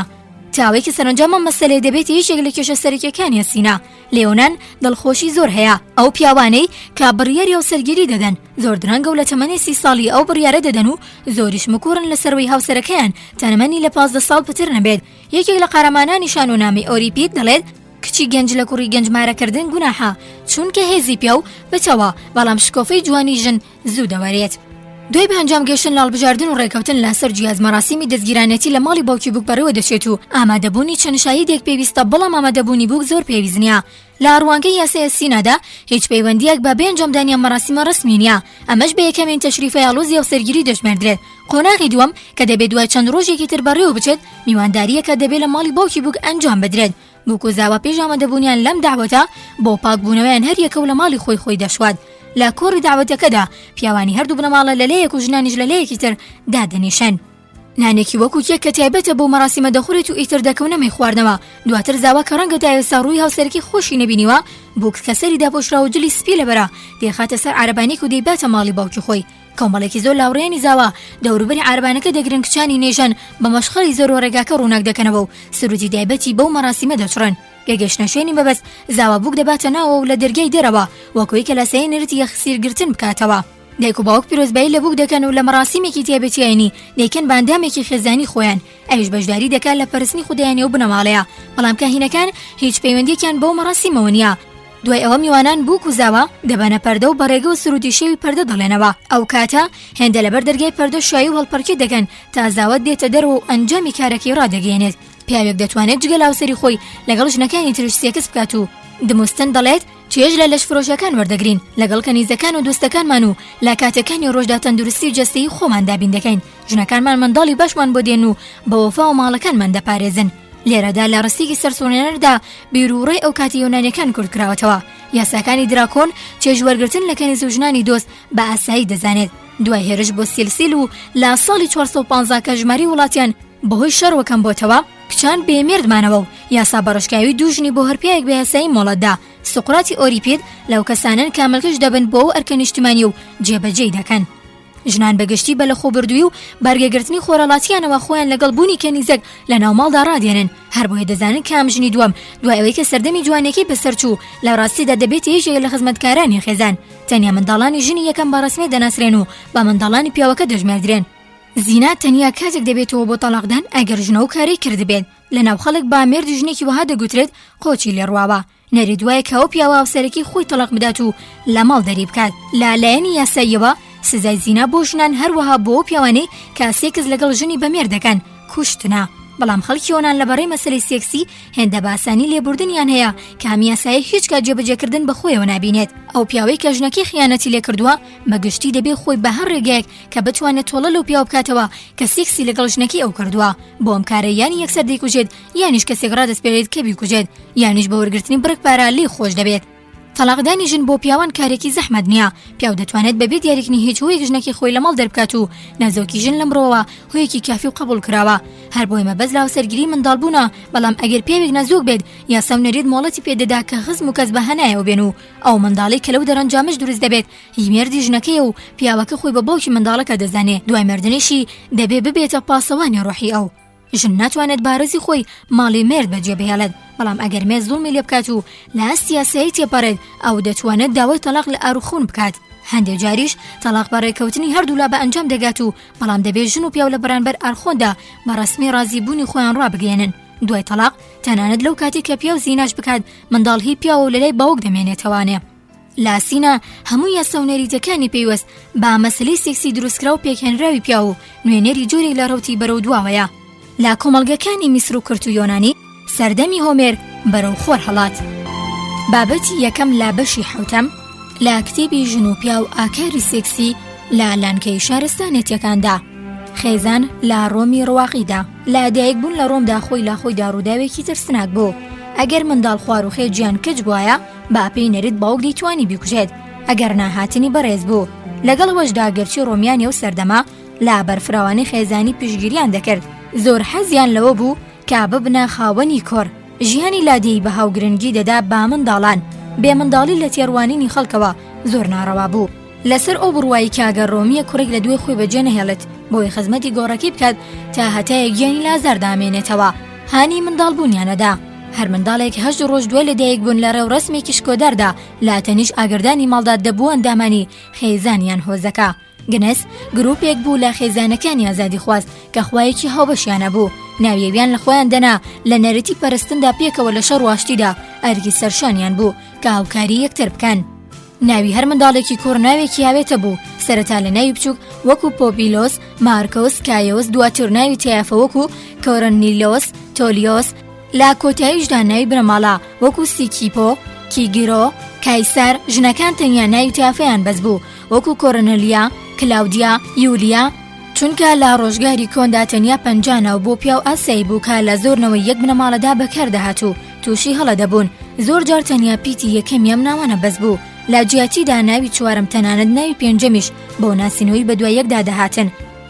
Speaker 1: تا ئەوەی کە سەرەنجام ئەم مەسەلەیە دەبێتە یەکێک لە کێشە سەرەکیەکانی ئەسینا. لە یۆنان دڵخۆشی زۆر هەیە، ئەو پیاوانەی کە بڕیاری هاوسەرگیری دەدەن زۆر درەنگە و لە تەمەنی سی ساڵی ئەو بڕیارە دەدەن و زۆریش مکوڕن لەسەروەی هاوسەرەکەیان تەمەنی لە 15 ساڵ پتر نەبێت. یەکێک لە قارەمانانی شانۆنامەی ئۆریپید دەڵێت، کچی گەنج لە کوڕی گەنج مارەکردن گوناحە، چونکە هێزی پیاو پتەوە، بەڵام شکۆفەی جوانی ژن زوو دەوەرێت. دوای بە ئەنجام گەیشتن لە هەڵبژاردن و ڕێکەوتن لە سەر جیاز مەراسیمی دەستگیرانێتی لە ماڵی باوکی بوک بەڕێوە دەچێت و ئامادەبوونی چەند شاهیدێک پێویستە بەڵام ئامادەبوونی بوک زۆر پێویست نییە لە ڕوانگەی یاسای ئەسینادا هیچ پەیوەندییەک بە بێ ئەنجامدانی ئەم مەراسیمە ڕەسمی نییە ئەمەش بە یەکەمین تەشریفەی ئاڵۆزی هاوسەرگیری دەژمێردرێت قۆناغی دووەم کە دەبێت دوای چەند ڕۆژێکی تر بەڕێوە بچێت میواندارییەکە دەبێت لە ماڵی باوکی بوک ئەنجام بدرێت بوک و زاوا پێش ئامادەبوونیان لەم دەعوەتە بۆ پاکبوونەوەیان هەر یەکە و لە ماڵی خۆی خۆی دەشوات. لە کۆڕی دەعوەتەکەدا پیاوانی هەردوو بنەماڵە لە لایەک و ژنانیش لە لایەکی تر دادەنیشن. نانێکی وەکو کێک کە تایبەتە بەو مەراسیمە دەخورێت و ئیتر دەکەونە مەی خواردنەوە. دواتر زاوا کە ڕەنگە تا ئێستا ڕووی هاوسەرەکەی خۆشی نەبینیوە، بوک کە سەری داپۆشراوە و جلی سپی لەبەرە، دەیخاتە سەر عارەبانێک و دەیباتە ماڵی باوکی خۆی. کۆمەڵێکی زۆر لە هاوڕێیانی زاوا دەوروبەری عارەبانەکە دەگرن کچانی نێژەن بە مەشخەڵی زۆرەوە ڕێگاکە ڕووناک دەکەنەوە و سروودی تایبەتی بەو مەراسیمە دەچڕن. کە گەیشتنە شوێنی مەبەست زاوا بووک دەباتە ناوەوە و لە دەرگای دەرەوە وەک ئەوەی کە لاسایی نەریتی یەخسیر گرتن بکاتەوە. دایک و باوک پیرۆزبایی لە بووک دەکەن و لە مەراسیمێکی تایبەتی ئاینی دەیکەن بە ئەندامێکی خێزانی خۆیان ئەویش بەشداری دەکات لە پەرستنی خودایانی ئەو بنەماڵەیە بەڵام کاهینەکان هیچ پەیوەندیەکیان بەو مەراسیمەوە نییە. دوای ئەوە میوانان بووک و زاوا دەبەنە پەردە و بە ڕێگە و سروودی شێوی پەردە دەڵێنەوە. ئەو کاتە هێندە لەبەر دەرگای پەردە شایی و هەڵپەڕکێ دەکەن تا زاوا دێتە دەرەوە و ئەنجامی کارەکەی ڕادەگەیەنێت. پیاوێک دەتوانێت جگە لە هاوسەری خۆی لەگەڵ ژنەکانی تریش سێکس بکات و دموستن دەڵێت چێژ لە لەشفرۆشەکان وەردەگرین لەگەڵ کەنیزەکان و دۆستەکانمان و لە کاتەکانی ڕۆژدا تەندروستی و جەستەیی خۆمان دابین دەکەین. ژنەکانمان منداڵی باشمان بۆ دێن و بە وەفاوە ماڵەکانمان دەپارێزن. لێرەدا لە ڕستێکی سەرسوڕهێنەردا بیروڕای ئەو کاتی یۆنانیەکان کورتکراوەتەوە. یاساکانی دراکۆن چێژ وەرگرتن لە کەنیز و ژنانی دۆست بە ئاسایی دەزانێت. دوای هێرش بۆ سیلسیل و لە ساڵی 415 کە ژمارەی وڵاتیان بەهۆی شەڕەوە کەم بۆتەوە، کچان بێ مێرد مانەوە و یاسا بە ڕشکاوی دوو ژنی بۆ هەر پیاوێک بە یاسایی مۆڵەت دا. سوقراتی ئۆریپید لەو کەسانەن کە ملکەچ دەبن بۆ ئەو ئەرکە نیشتمانییە و جێبەجێی دەکەن. ژنان بە گشتی بە لەخۆبردوویی و بارگەگرتنی خۆرهەڵاتییانەوە خۆیان لەگەڵ بوونی کەنیزەک لە ناو ماڵدا ڕادێنن، هەربۆیە دەزانن کە ئەم ژنی دووەم دوای ئەوەی کە سەردەمی جوانییەکەی بەسەر چوو لە ڕاستیدا دەبێتە یەکێک لە خزمەتکارانی خێزان. تەنیا منداڵانی ژنی یەکەم بە ڕەسمی دەناسرێن و بە منداڵانی پیاوەکە دەژمێردرێن. زینا تەنیا کاتێک دەبێتەوە بۆ تەڵاقدان ئەگەر ژنە ئەو کارەی کردبێت. لە ناو خەڵک بە مێردی ژنێکی وەها دەگوترێت قۆچی لێ ڕواوە. نەریت وایە کە ئەو پیاوە هاوسەرەکەی خۆی تەڵاق بدات و لە ماڵ دەری بکات. لە لایەنی یاساییەوە سزای زینا بۆ ژنان هەروەها بۆ ئەو پیاوانەی کە سێکس لەگەڵ ژنی بەمێرد دەکەن کوشتنە. بەڵام خەڵکی یۆنان لە بەڕەی مەسەلەی سێکسی هێندە بە ئاسانی لێبوردنیان هەیە کە ئەم یاسایە هیچ کات جێبەجێکردن بە خۆیەوە نابینێت. ئەو پیاوەی کە ژنەکەی خیانەتی لێکردووە بە گشتی دەبێ خۆی بە هەر ڕێگایەک کە بتوانێت تۆڵە لەو پیاوە بکاتەوە کە سێکسی لەگەڵ ژنەکەی ئەو کردووە بۆ ئەم کارە یان یەکسەر دەیکوژێت یانیش کەسێک ڕادەسپێرێت کە بیکوژێت یانیش بە وەرگرتنی بڕێک پارە لێی خۆش دەبێت. تەڵاقدانی ژن بۆ پیاوان کارێکی زەحمەت نییە، پیاو دەتوانێت بەبێ دیاریکردنی هیچ هۆیەک ژنەکەی خۆی لە ماڵ دەربکات و نەزۆکی ژن لەمڕۆوە هۆیەکی کافی و قبوڵکراوە هەر بۆیە مەبەست لە هاوسەرگیری منداڵبوونە، بەڵام ئەگەر پیاوێک نەزۆک بێت یاسا و نەریت مۆڵەتی پێدەدا کە خزم و کەس بە هەنایەوە بێن و ئەو منداڵەی کە لەو دەرەنجامەش دروست دەبێت هی مێردی ژنەکەیە و پیاوەکە خۆی بە باوکی منداڵەکە دەزانێ دوای مردنیشی دەبێ ببێتە پاسەوانی ڕۆحی ئەو. ژن ناتوانێت بە ڕێزی خۆی ماڵی مێرد بەجێ بهێڵێت، بەڵام ئەگەر مێرد زوڵمی لێ بکات و لە ئاستی یاسایی تێپەڕێت، ئەو دەتوانێت داوای تەڵاق لە ئاروخون بکات. هەندێ جاریش تەڵاق بە ڕێککەوتنی هەردوولا بە ئەنجام دەگات و بەڵام دەبێت ژن و پیاو لە بەرانبەر ئارخۆندا بە ڕەسمی ڕازی بوونی خۆیان ڕابگەیەنن. دوای تەڵاق تەنانەت لەو کاتەی کە پیاو زیناش بکات، منداڵ هی پیاوە و لەلای باوک دەمێنێتەوانێ. لە ئاسینا هەموو یاسا و نەریتەکانی پەیوەست بە مەسەلەی سێکسی دروستکراو و پێکهێنراوی پیاو و نوێنەری جۆرێک لە ڕەوتی بەرەو دواوەیە لە کۆمەڵگەکانی میسر و کرت و یۆنانی سەردەمی هۆمێر بەرەو خۆر هەڵات. بابەتی یەکەم لە بەشی حەوتەم لە کتێبی ژن و پیاو ئاکاری سێکسی لە لانکەی شارستانێتیەکاندا خێزان لە ڕۆمی ڕواقیدا لە دایک بوون لە ڕۆمدا خۆی لە خۆیدا ڕووداوێکی ترسناک بوو ئەگەر منداڵ خواروخێ گیان کچ بوایە با پێی نەریت باوک دەیتوانی بیکوژێت ئەگەر نا هاتنی بەڕێز بوو لەگەڵ ئەوەشدا گەرچی ڕۆمیانی ئەو سەردەمە لە بەرفراوانی خێزانی پشتگیریان دەکرد زۆر حەزیان لەوە بوو کە ببنە خاوەنی کوڕ ژیانی لادێی بەها و گرنگی دەدا بە منداڵان بێ منداڵی لە تێڕوانینی خەڵکەوە زۆر ناڕەوا بوو. لەسەر ئەو بڕوایەی کە ئەگەر ڕۆمییەک کوڕێک لە دوای خۆی بەجێ نەهێڵێت بۆی خزمەتی گۆڕەکەی بکات تا هەتایە گیانی لە ئازاردا ئەمێنێتەوە، هانی منداڵبوونیان ئەدا. هەر منداڵێک هەشت ڕۆژ دوای لەدایکبوون لە ڕێوڕەسمێکی شکۆداردا لە تەنیشت ئاگردانی ماڵدا دەبووە ئەندامانی خێزان یان هۆزەکە. گنس گروپێک بوو لە خێزانەکانی ئازادیخواز کە خوایەکی هاوبەشیان هەبوو، ناوی ئەویان لە خۆیان دەنا، لە نەریتی پەرستندا پێکەوە لە شەڕ و ئاشتیدا ئەرکی سەرشانیان بوو کە هاوکاری یەکتر بکەن. ناوی هەر منداڵێکی کوڕ ناوێکی ئاوێتە بوو، سەرەتا لە ناوی بچووک وەکو پۆبیلۆس، مارکۆس، کایۆس، دواتر ناوی تایەفە وەکو کۆرنیلۆس، تۆلیۆس، لە کۆتاییشدا ناوی بنەماڵە وەکو سیکیپۆ، کیگرۆ، کایسەر، ژنەکان تەنیا ناوی تایەفەیان بەس بوو وەکو کۆرنلیا، کلاودیا، یولیا، چونکە لە ڕۆژگاری کۆندا تەنیا 50 ناو بۆ پیاو ئاسایی بوو کە لە زۆر نەوەی یەک بنەماڵەدا بەکار دەهات و تووشی هەڵە دەبوون، زۆر جار تەنیا پیتی یەکەمی ئەم ناوانە بەس بوو، لە جیاتیدا ناوی چوارەم تەنانەت ناوی پێنجەمیش بۆ ناسینەوەی بەدوای یەکدا دەهاتن.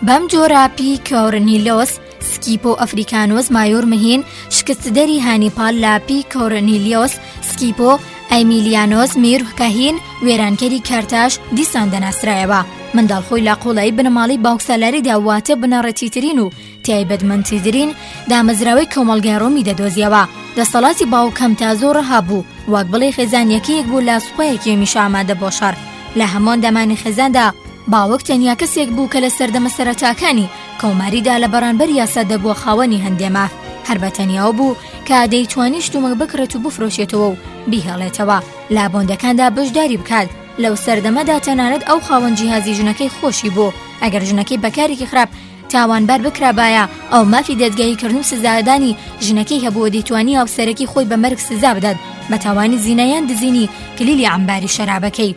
Speaker 1: بەم جۆرە پی کۆرنیلۆس سکیپۆ ئەفریکانۆس مایۆر مهین شکستدەری هانیپال لە پی کۆرنیلیۆس سکیپۆ ئەیمیلیانۆس میر کاهین وێرانکەری کارتاش دیسان دەناسرایەوە. منداڵ خۆی لە قوڵایی بنەماڵەی باوکسالاریدا واتە بنەڕەتیترین و تایبەتمەندترین دامەزراوەی کۆمەڵگای ڕۆمی دەدۆزیەوە. دەسەڵاتی باوک کەم تا زۆر ڕەها بوو، وەک بڵێی خێزان یەکەیەک بوو لە سوپایەکی هەمیشە ئامادە بۆ شەڕ. لە هەمان دەمانی خێزاندا باوک تەنیا کەسێک بوو کە لە سەردەمە سەرەتاکانی کۆماریدا لە بەرانبەر یاسا دەبووە خاوەنی هەندێ ماف، هەر بە تەنیاوە بوو کە دەیتوانی شتومەک بکڕێت و بفرۆشێتەوە و بیهێڵێتەوە لە بۆندەکاندا بەشداری بکات. لەو سەردەمەدا تەنانەت ئەو خاوەن جیهازی ژنەکەی خۆشی بوو، ئەگەر ژنەکەی بە کارێکی خراپ تاوانبار بکرابایە ئەو مافی دادگاییکردن و سزادانی ژنەکەی هەبوو و دەیتوانی هاوسەرەکەی خۆی بە مەرگ سزا بدات بە تاوانی زینا یان دزینی کلیلی عەمباری شەرابەکەی.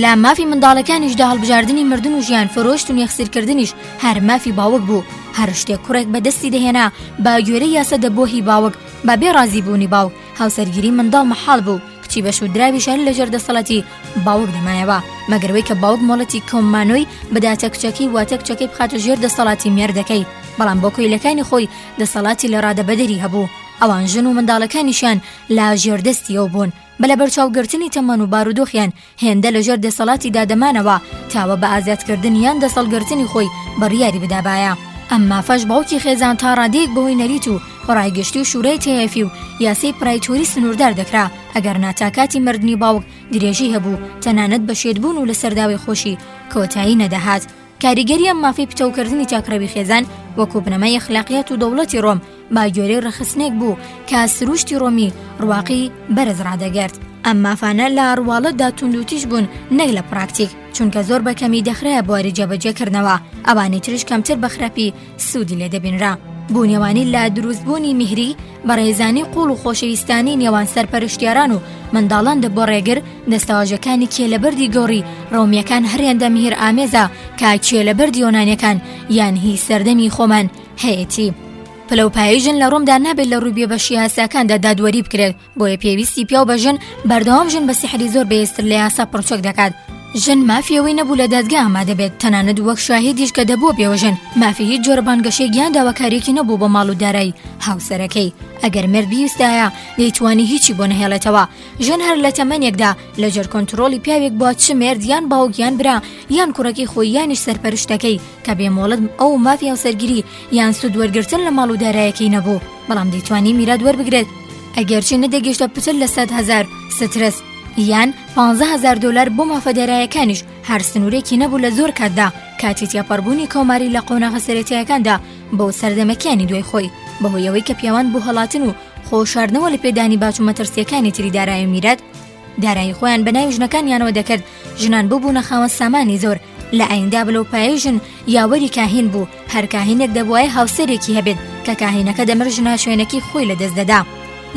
Speaker 1: لە مافی منداڵەکانیشدا هەڵبژاردنی مردن و ژیان فرۆشت و یەخسیرکردنیش هەر مافی باوک بوو، هەر شتێک کوڕێک بە دەستی دەهێنا بە گوێرەی یاسا دەبووە هی باوک بە بێ ڕازی بوونی باوک هاوسەرگیری منداڵ مەحاڵ بوو، کچی بەشوودراویش هەر لەژێر دەسەڵاتی باوک دەمایەوە مەگەر وەی کە باوک مۆڵەتی کۆممانۆی بداتە کچەکەی واتە کچەکەی بخاتە ژێر دەسەڵاتی مێردەکەی بەڵام بۆ کۆیلەکانی خۆی دەسەڵاتی لە ڕادەبەدەری هەبوو ئەوان ژن و منداڵەکانیشیان لە ژێردەستی ئەو بوون بە لەبەرچاوگرتنی تەمەن و بارودۆخیان هێندە لەژێر دەسەڵاتیدا دەمانەوە تاوە بە ئازادکردن یان دەسەڵگرتنی خۆی بڕیاری بدابایە. ئەم مافەش باوکی خێزان تا ڕادەیەک بەهۆی نەریت و ڕای گشتی و شورای تەیەفی و یاسای پرایتۆری سنووردار دەکرا، ئەگەرنا تا کاتی مردنی باوک درێژەی هەبوو، تەنانەت بە شێتبوون و لەسەر داوای خۆشی کۆتایی نەدەهات. کاریگەری ئەم مافەی پتەوکردنی تاکڕەوی خێزان وەکو بنەمای ئەخلاقیات و دەوڵەتی ڕۆم بە گوێرەی ڕێکخستنێک بوو کە سروشتی ڕۆمی ڕواقی بەرز ڕادەگرت. ئەم مافانە لە ڕواڵەتدا توندوتیژ بوون نەک لە پراکتیک، چونکە زۆر بە کەمی دەخرایە بواری جێبەجێکردنەوە، ئەوانی تریش کەمتر بە خراپی سوودی لێ دەبینرا. بوونیەوانی لە دروستبوونی میهری بەڕێزانی قوڵ و خۆشەویستانی نێوان سەرپەرشتیاران و منداڵان دەبووە ڕێگر، دەستەواژەکانی کێلەبەردی گۆڕی ڕۆمییەکان هەر هێندە میهرئامێزە کە کێلەبەردی یۆنانیەکان یان هی سەردەمی خۆمان هەیەتی. پلەوپایەی ژن لە ڕۆمدا نابێت لە ڕووی بێبەشی یاساکاندا دادوەری بکرێت، بۆیە پێویستی پیاو بە ژن بەردەوام ژن بە سیحری زۆر بەهێزتر لە یاسا پڕچەک دەکات. ژن مافی ئەوەی نەبوو لە دادگا ئامادە بێت، تەنانەت وەک شاهیدیش کە دەبووە بێوەژن، مافی هیچ جۆرە بانگەشەیەک یان داواکارییەکی نەبوو بۆ ماڵ و دارایی هاوسەرەکەی. ئەگەر مێرد بیویستایە دەیتوانی هیچی بۆ نەهێڵێتەوە. ژن هەر لە تەمەنێکدا لەژێر کۆنترۆڵی پیاوێک بووە چ مێرد یان باوک یان برا یان کوڕەکەی خۆی یانیش سەرپەرشتەکەی کە بێ مۆڵەت ئەو مافی هاوسەرگیری یان سوود وەرگرتن لە ماڵ و دارایەکەی نەبوو بەڵام دەیتوانی میرات وەربگرێت ئەگەرچی نەدەگەیشتە پتر لە 100,000 سترس یان 15,000 دۆلار بۆ مافە دارایەکانیش هەر سنوورێکی نەبوو لە زۆر کاتدا کاتی تێپەڕبوونی کۆماری لە قۆناغە سەرەتایەکاندا بۆ سەردەمەکانی دوای خۆی بەهۆی ئەوەی کە پیاوان بۆ هەڵاتن و خۆ شاردنەوە لە پێدانی باج و مەترسیەکانی تری دارایی و میرات دارایی خۆیان بە ناوی ژنەکانیانەوە دەکرد ژنان ببوونە خاوەن سامانی زۆر لە ئایندا بلەوپایەی ژن یاوەری کاهین بوو هەر کاهینێک دەبوایە هاوسەرێکی هەبێت کە کاهینەکە دەمرد ژنە شوێنەکەی خۆی لەدەست دەدا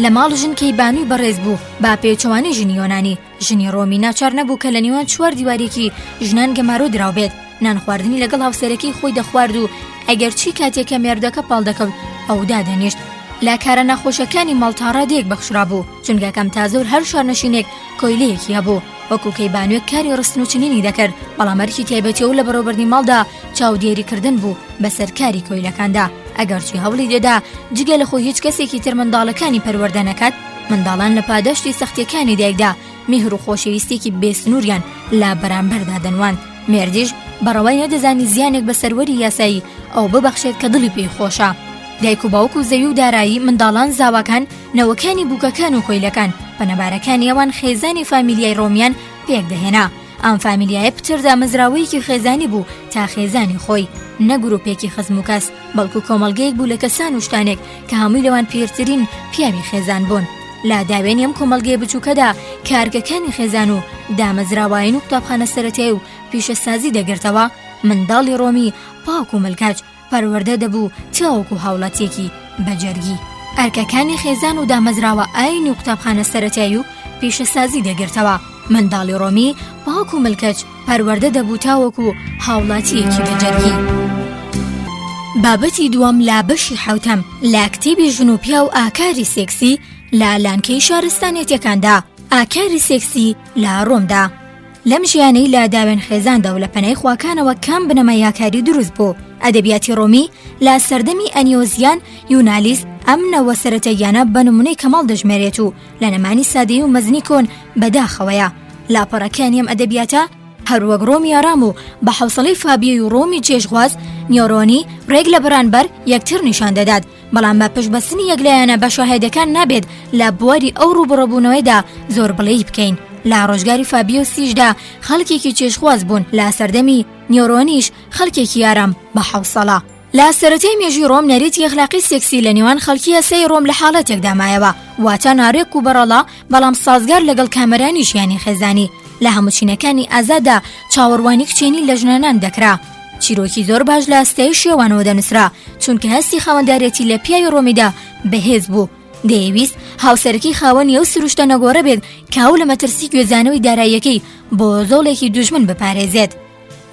Speaker 1: لە ماڵ ژن کەیبانووی بەڕێز بوو با پێچەوانەی ژنی یۆنانی ژنی ڕۆمی ناچار نەبوو کە لە نێوان چوار دیوارێکی ژنان گەمارۆ دراو بێت نان خواردنی لەگەڵ هاوسەرەکەی خۆی دەخوارد و ئەگەرچی کاتێک کە مێردەکە پاڵ دەکەوت ئەو دادەنیشت لە کارە ناخۆشەکانی ماڵ تا ڕادەیەک بەخشرابوو چونکە کەم تا زۆر هەر شارنشینێک کۆیلەیەکی هەبوو وەکو کەیبانوێک کاری ڕستن و چنینی دەکرد بەڵام ئەرکی تایبەتی ئەو لە بەڕێوەبردنی ماڵدا چاودێریکردن بوو بەسەر کاری کۆیلەکاندا ئەگەرچی هەوڵی دەدا جگە لە خۆی هیچ کەسێکی تر منداڵەکانی پەروەردە نەکات منداڵان لە پاداشتی سەختیەکانی دایکدا میهر و خۆشەویستیەکی بێسنووریان لە بەرامبەردا دەنواند. مێردیش بە ڕەوای نەدەزانی زیانێک بە سەروەری یاسایی ئەو ببەخشێت کە دڵی پێی خۆشە. دایک و باوک و زەوی و دارایی، منداڵان، زاواکان، نەوەکانی بووکەکان و کۆیلەکان، پەنابارەکانی ئەوان خێزانی فامیلیای ڕۆمیان پێکدەهێنا. ئەم فامیلیایە پتر دامەزراوەیەکی خێزانی بوو تا خێزانی خۆی، نە گروپێکی خزم و کەس، بەڵکو کۆمەڵگەیەک بوو لە کەسان و شتانێک کە هەمووی لەوان پیرترین پیاوی خێزان بوون. لە داوێنی ئەم کۆمەڵگەیە بچووکەدا کارگەکانی خێزان و دامەزراوەیان و قوتابخانە سەرەتایی و پیشەسازی دەگرتەوە، منداڵی ڕۆمی پاک و ملکەچ پەروەردە دەبوو تاوەکو هاوڵاتیەکی بەجەرگی ئەرکەکانی خێزان و دامەزراوە ئاینی و قوتابخانە سەرەتایی و پیشەسازی دەگرتەوە. منداڵی ڕۆمی پاک و ملکەچ پەروەردە دەبوو تاوەکو هاوڵاتیەکی بەجەرگی. بابەتی دووەم لە بەشی حەوتەم لە کتێبی ژن و پیاو ئاکاری سێکسی لە لانکەی شارستانیەتەکاندا ئاکاری سێکسی لە ڕۆمدا. لەم ژیانەی لە داوێن خێزاندا و لە پەنای خواکانەوە کام بنەمای ئاکاری دروست بوو؟ ئەدەبیاتی ڕۆمی لە سەردەمی ئەنیۆزیان یونالیس ئەم نەوە سەرەتاییانە بە نمونەی کەماڵ دەژمێرێت و لە نەمانی سادەیی و مەزنی کۆن بەداخەوەیە. لاپەڕەکانی ئەم ئەدەبیاتە هەروەک ڕۆمی ئارام و بە حەوسەڵەی فابیۆی و ڕۆمی چێژخواز نیۆرۆنی ڕێک لە بەرانبەر یەکتر نیشان دەدات، بەڵام بە پشتبەستنی یەکلایەنە بە شاهێدەکان نابێت لە بواری ئەو ڕووبەڕووبوونەوەیدا زۆر بڵێی بکەین. لە ڕۆژگاری فابیۆسیشدا خەڵکێکی چێژخواز بوون، لە سەردەمی نیۆرۆنیش خەڵکێکی ئارام بە حەوسەڵە. لە سەرەتای مێژووی ڕۆم نەریتی ئەخلاقی سێکسی لە نێوان خەڵکی یاسایی ڕۆم لە حاڵەتێکدا مایەوە، واتە ناڕێک و بەڕەڵا بەڵام سازگار لەگەڵ کامەرانی ژیانی خێزانی. لە هەموو چینەکانی ئازاددا چاوەڕوانی کچێنی لە ژنانان دەکرا. چیرۆکی زۆر باش لە ستایشی ئەوانەوە دەنووسرا، چونکە هەستی خاوەندارێتی لە پیاوی ڕۆمیدا بەهێز بوو. دەیەویست هاوسەرەکەی خاوەنی ئەو سروشتە نەگۆڕە بێت کە ئەو لە مەترسی گوێزانەوەی داراییەکەی بۆ زۆڵێکی دوژمن بپارێزێت.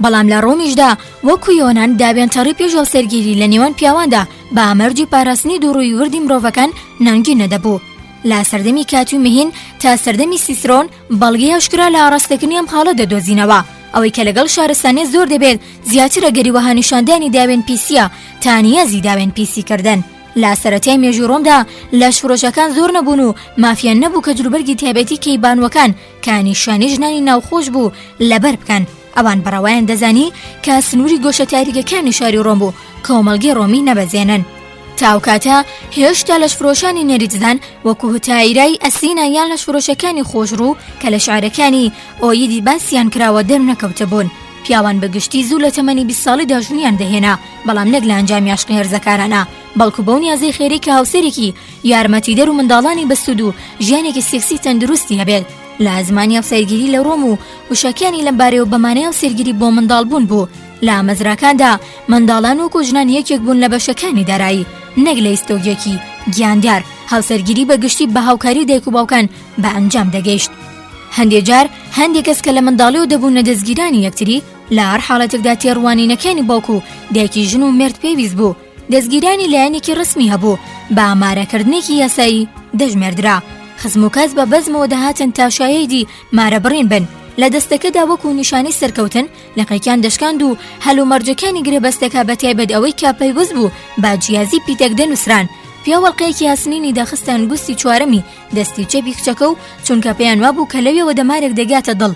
Speaker 1: بەڵام لە ڕۆمیشدا وەکو یۆنان داوێن تەڕی پێش هاوسەرگیری لە نێوان پیاواندا بە مەرجی پاراستنی دووڕووی وردی مرۆڤەکان نەنگی نەدەبوو. لە سەردەمی کاتوی مهین تا سەردەمی سیسرۆن بەڵگەی ئاشکرا لە ئاڕاستەکردنی ئەم خاڵە دەدۆزینەوە. ئەوەی کە لەگەڵ شارستانیەت زۆر دەبێت زیاتر ئەگەری وەها نیشاندانی داوێن پیسیە تا نیازی داوێن پیسی کردن. لە سەرەتای مێژووی ڕۆمدا لەشفرۆشەکان زۆر نەبوون و مافیان نەبوو کە جلوبەرگی تایبەتی کەیبانووەکان کە نیشانەی ژنانی ناوخۆش بوو لەبەر بکەن. ئەوان بە ڕەوایان دەزانی کە سنووری گۆشە تاریکەکانی شاری ڕۆم و کۆمەڵگەی ڕۆمی نەبەزێنن. تا ئەو کاتە هێشتا لەشفرۆشانی نەریتزان وەکو هتایرای ئەسینا یان لەشفرۆشەکانی خۆشڕوو کە لە شعرەکانی ئۆیدی باسیان کراوە دەرنەکەوتبوون. پیاوان بە گشتی زوو لە تەمەنی 20 ساڵیدا ژنیان دەهێنا، بەڵام نەک لە ئەنجامی عەشقی هەرزەکارانە، بەڵکو بەو نیازەی خێرەی کە هاوسەرێکی یارمەتیدەر و منداڵانی بەسوود و ژیانێکی سێکسی تەندروستی هەبێت. لە زمانی هاوسەرگیری لە ڕۆم و وشەکانی لەم بارەیەوە بە مانای هاوسەرگیری بۆ منداڵبوون بوو. لە مەزراکاندا منداڵان وەکو ژنان یەکێک بوون لە بەشەکانی دارایی، نەک لە ئیستۆگێکی گیاندار. هاوسەرگیری بە گشتی بە هاوکاری دایک و باوکان بە ئەنجام دەگەیشت. هەندێ جار هەندێ کەس کە لە منداڵیەوە دەبوونە دەزگیرانی یەکتری، لە هەر حاڵەتێکدا تێڕوانینەکانی باوک و دایکی ژن و مێرد پێویست بوو. دەزگیرانی لایەنێکی ڕەسمی هەبوو، بە مارەکردنێکی یاسایی دەژمێردرا. خزم و کەس بە بەزمەوە دەهاتن تا شایەیدی مارەبڕین بن. لە دەستەکەدا وەکوو نیشانەی سەرکەوتن لقێکیان دەشکاند و هەلومەرجەکانی گرێبەستەکە بە تایبەت ئەوەی کە پەیوەست بوو بە جیازی پیتەک دەنووسران. پیاو ئەڵقەیەکی ئاسنینی دەخستە ئەنگوستی چوارەمی دەستی چەپی کچەکە و چونکە پێیان وابوو کە لەوێوە دەمارێک دەگاتە دڵ.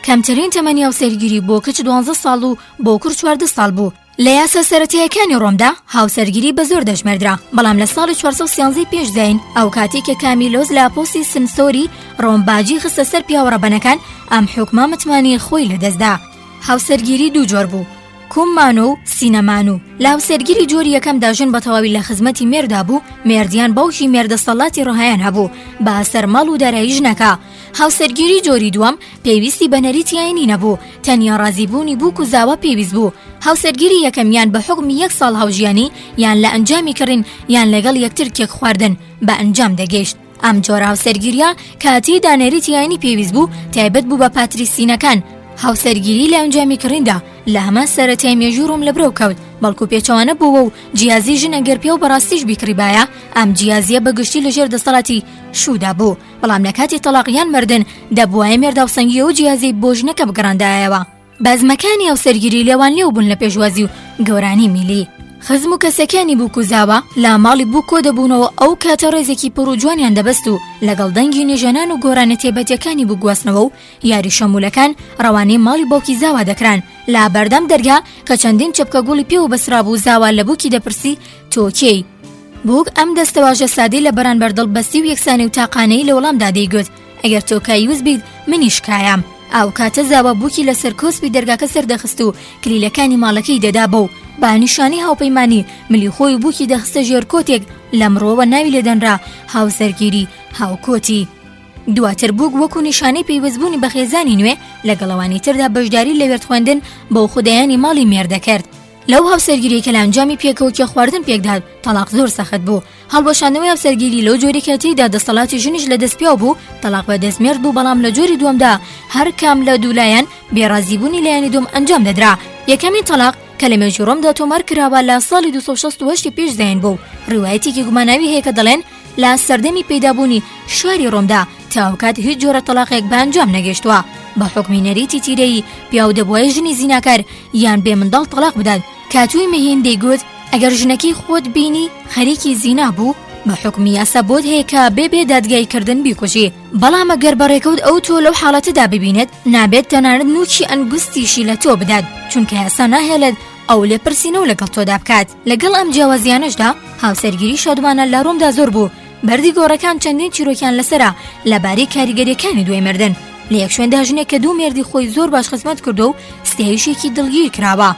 Speaker 1: کەمترین تەمەنی هاوسەرگیری بۆ کچ دوانزە ساڵ و بۆ کوڕ 14 ساڵ بوو. لە یاسا سەرەتایەکانی ڕۆمدا هاوسەرگیری بە زۆر دەژمێردرا، بەڵام لە ساڵی 413 پێش زایین ئەو کاتەی کە کامیلۆس لە پۆستی سنسۆری ڕۆم باجی خستە سەر پیاوە ڕەبەنەکان، ئەم حوکمە متمانەی خۆی لەدەستدا. هاوسەرگیری دوو جۆر بوو، کوم مانۆ و سینە مانو. لە هاوسەرگیری جۆری یەکەمدا ژن بە تەواوی لە خزمەتی مێردا بوو، مێرد یان باوکی مێرد دەسەڵاتی ڕەهایان هەبوو بە سەر ماڵ و دارایی ژنەکە. هاوسەرگیری جۆری دووەم پێویستی بە نەریتی ئاینی نەبوو، تەنیا ڕازیبوونی بووک و زاوا پێویست بوو. هاوسەرگیری یەکەم یان بە حوکمی یەک ساڵ هاوژیانی یان لە ئەنجامی کڕین یان لەگەڵ یەکتر کێک خواردن بە ئەنجام دەگەیشت. ئەم جۆرە هاوسەرگیریە کە تێیدا نەریتی ئاینی پێویست بوو، تایبەت بوو بە پاتریسینەکان. هاوسەرگیری لە ئەنجامی کڕیندا لە هەمان سەرەتای مێژووی ڕۆم لە برەو کەوت، بەڵکو پێچەوانە بۆوە و جیازی ژن ئەگەر پیاو بەڕاستیش بیکڕیبایە، ئەم جیازیە بە گشتی لە ژێر دەسەڵاتی شوودا بوو. بەڵام لە کاتی تەڵاق یان مردن دەبوایە مێرد هاوسەنگی ئەو جیازەی بۆ ژنەکە بگەڕاندایەوە. بەزمەکانی هاوسەرگیری لێوانلێو بوون لە پێشوازی و گۆرانی میلی. خزم و کەسەکانی بووک و زاوا لە ماڵی بووک کۆ دەبوونەوە ئەو کاتە ڕێزێکی پڕ و جوانیان دەبەست و لەگەڵ دەنگی نوێژەنان و گۆرانیە تایبەتیەکانی بووک گواستنەوە و یاری شەموولەکان ڕەوانەی ماڵی باوکی زاوا دەکران لە بەردەم دەرگا کە چەندین چەپکە گوڵی پێوە بەسترابوو زاوا لە بووکی دەپرسی تۆ کێی؟ بووک ئەم دەستەواژە سادەی لە بەرانبەر دڵبەستی و یەکسانی و تاقانەیی لە وەڵامدا دەیگوت ئەگەر تۆ کایوس بیت منیش کایام. ئەو کاتە زاوا بووکی لەسەر کۆسپی دەرگاکە سەردەخست و کلیلەکانی ماڵەکەی دەدا بەو، بە نیشانەی هاوپەیمانی ملی خۆی و بووکی دەخستە ژێر کۆتێک، لەمڕۆوە ناوی لێدەنرا هاوسەرگیری هاوکۆتی. دواتر بووک وەکو نیشانەی پەیوەستبوونی بە خێزانی نوێ لەگەڵ ئەوانی تردا بەشداری لە وێردخوێندن بۆ خودایانی ماڵی مێرد دەکرد. لەو هاوسەرگیریەی کە لە ئەنجامی پێکەوە کێ خواردن پێکدات تەڵاق زۆر سەخت بوو. هەڵوەشاندنەوەی هاوسەرگیری لەو جۆرەی کە تێیدا دەسەڵاتی ژنیش لە دەست پیاو بوو، تەڵاق بە دەست مێرد بوو بەڵام لە جۆری دووەمدا هەر کام لە دوو لایەن بێ ڕازیبوونی لایەنی دووەم ئەنجام دەدرا. یەکەمین تەڵاق کە لە مێژووی ڕۆمدا تۆمار کراوە لە ساڵی 268 پێش زایین بوو و ڕیوایەتێکی گوماناوی هەیە کە دەڵێن لە سەردەمی پەیدابوونی شاری ڕۆمدا تا ئەوکات هیچ جۆرە تەڵاقێک بە ئەنجام نەگەیشتووە. بە حوکمی نەریتی تیرەیی پیاو دەبوایە ژنی زیناکار یان بێ منداڵ تەڵاق بدات. کاتوی مهین دەیگوت ئەگەر ژنەکەی خۆت بینی خەریکی زینا بوو بە حوکمی یاسا بۆت هەیە کە بێ بێ دادگایی کردن بیکوژی بەڵام ئەگەر بە ڕێکەوت ئەو تۆ لەو حاڵەتەدا ببینێت نابێت تەنانەت نوکی ئەنگوستیشی لە تۆ بدات چونکە یاسا ناهێڵێت ئەو لێپرسینەوە لەگەڵ تۆدا بکات لەگەڵ ئەم جیاوازیانەشدا هاوسەرگیری شادمانە لە ڕۆمدا زۆر بوو بەردی گۆڕەکان چەندین چیرۆکیان لەسەرە لەبارەی کاریگەریەکانی دوای مردن لە یەک شوێندا ژنێک کە دوو مێردی خۆی زۆر باش خزمەت کردو و ستایشێکی دڵگیر کراوە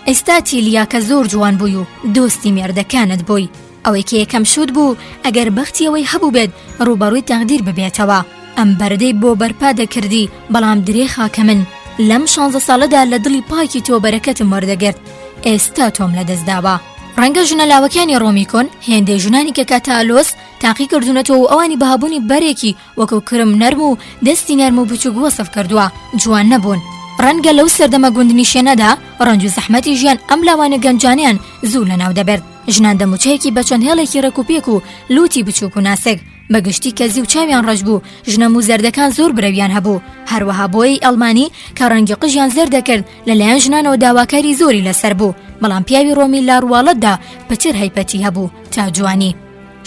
Speaker 1: ئێستا تیلیا کە زۆر جوان بووی و دۆستی مێردەکانت بووی ئەوەی کە یەکەم شووت بوو ئەگەر بەختی ئەوەی هەبووبێت ڕووبەڕووی تەقدیر ببێتەوە ئەم بەردەی بۆ بەرپا دەکردی بەڵام درێخا کە من لەم شانزە ساڵەدا لە دڵی پاکی تۆ بەرەکەتم وەردەگرت ئێستا تۆم لەدەست داوە. ڕەنگە ژنە لاوەکانی ڕۆمی کۆن هێندەی ژنانی کە کاتالۆس تاقی کردوونەتەوە و ئەوانی بە هەبوونی بەرێکی وەکو کرم نەرم و دەستی نەرم و بچووک وەسف کردووە جوان نەبوون. ڕەنگە لەو سەردەمە گوندنیشێنەدا ڕەنج و زەحمەتی ژیان ئەم لاوانە گەنجانەیان زوو لەناو دەبرد. ژنان دەموچەیەکی بە چەند هێڵێکی ڕێکوپێک و لووتی بچووک و ناسک، بە گشتی کەزی و چاویان ڕەش بوو، ژنە موو زەردەکان زۆر برەویان هەبوو، هەروەها بۆیەی ئەڵمانی کە ڕەنگی قژیان زەرد دەکرد لەلایەن ژنانەوە داواکاری زۆری لەسەر بوو، بەڵام پیاوی ڕۆمی لە ڕواڵەتدا پتر هەیبەتی هەبوو تا جوانی.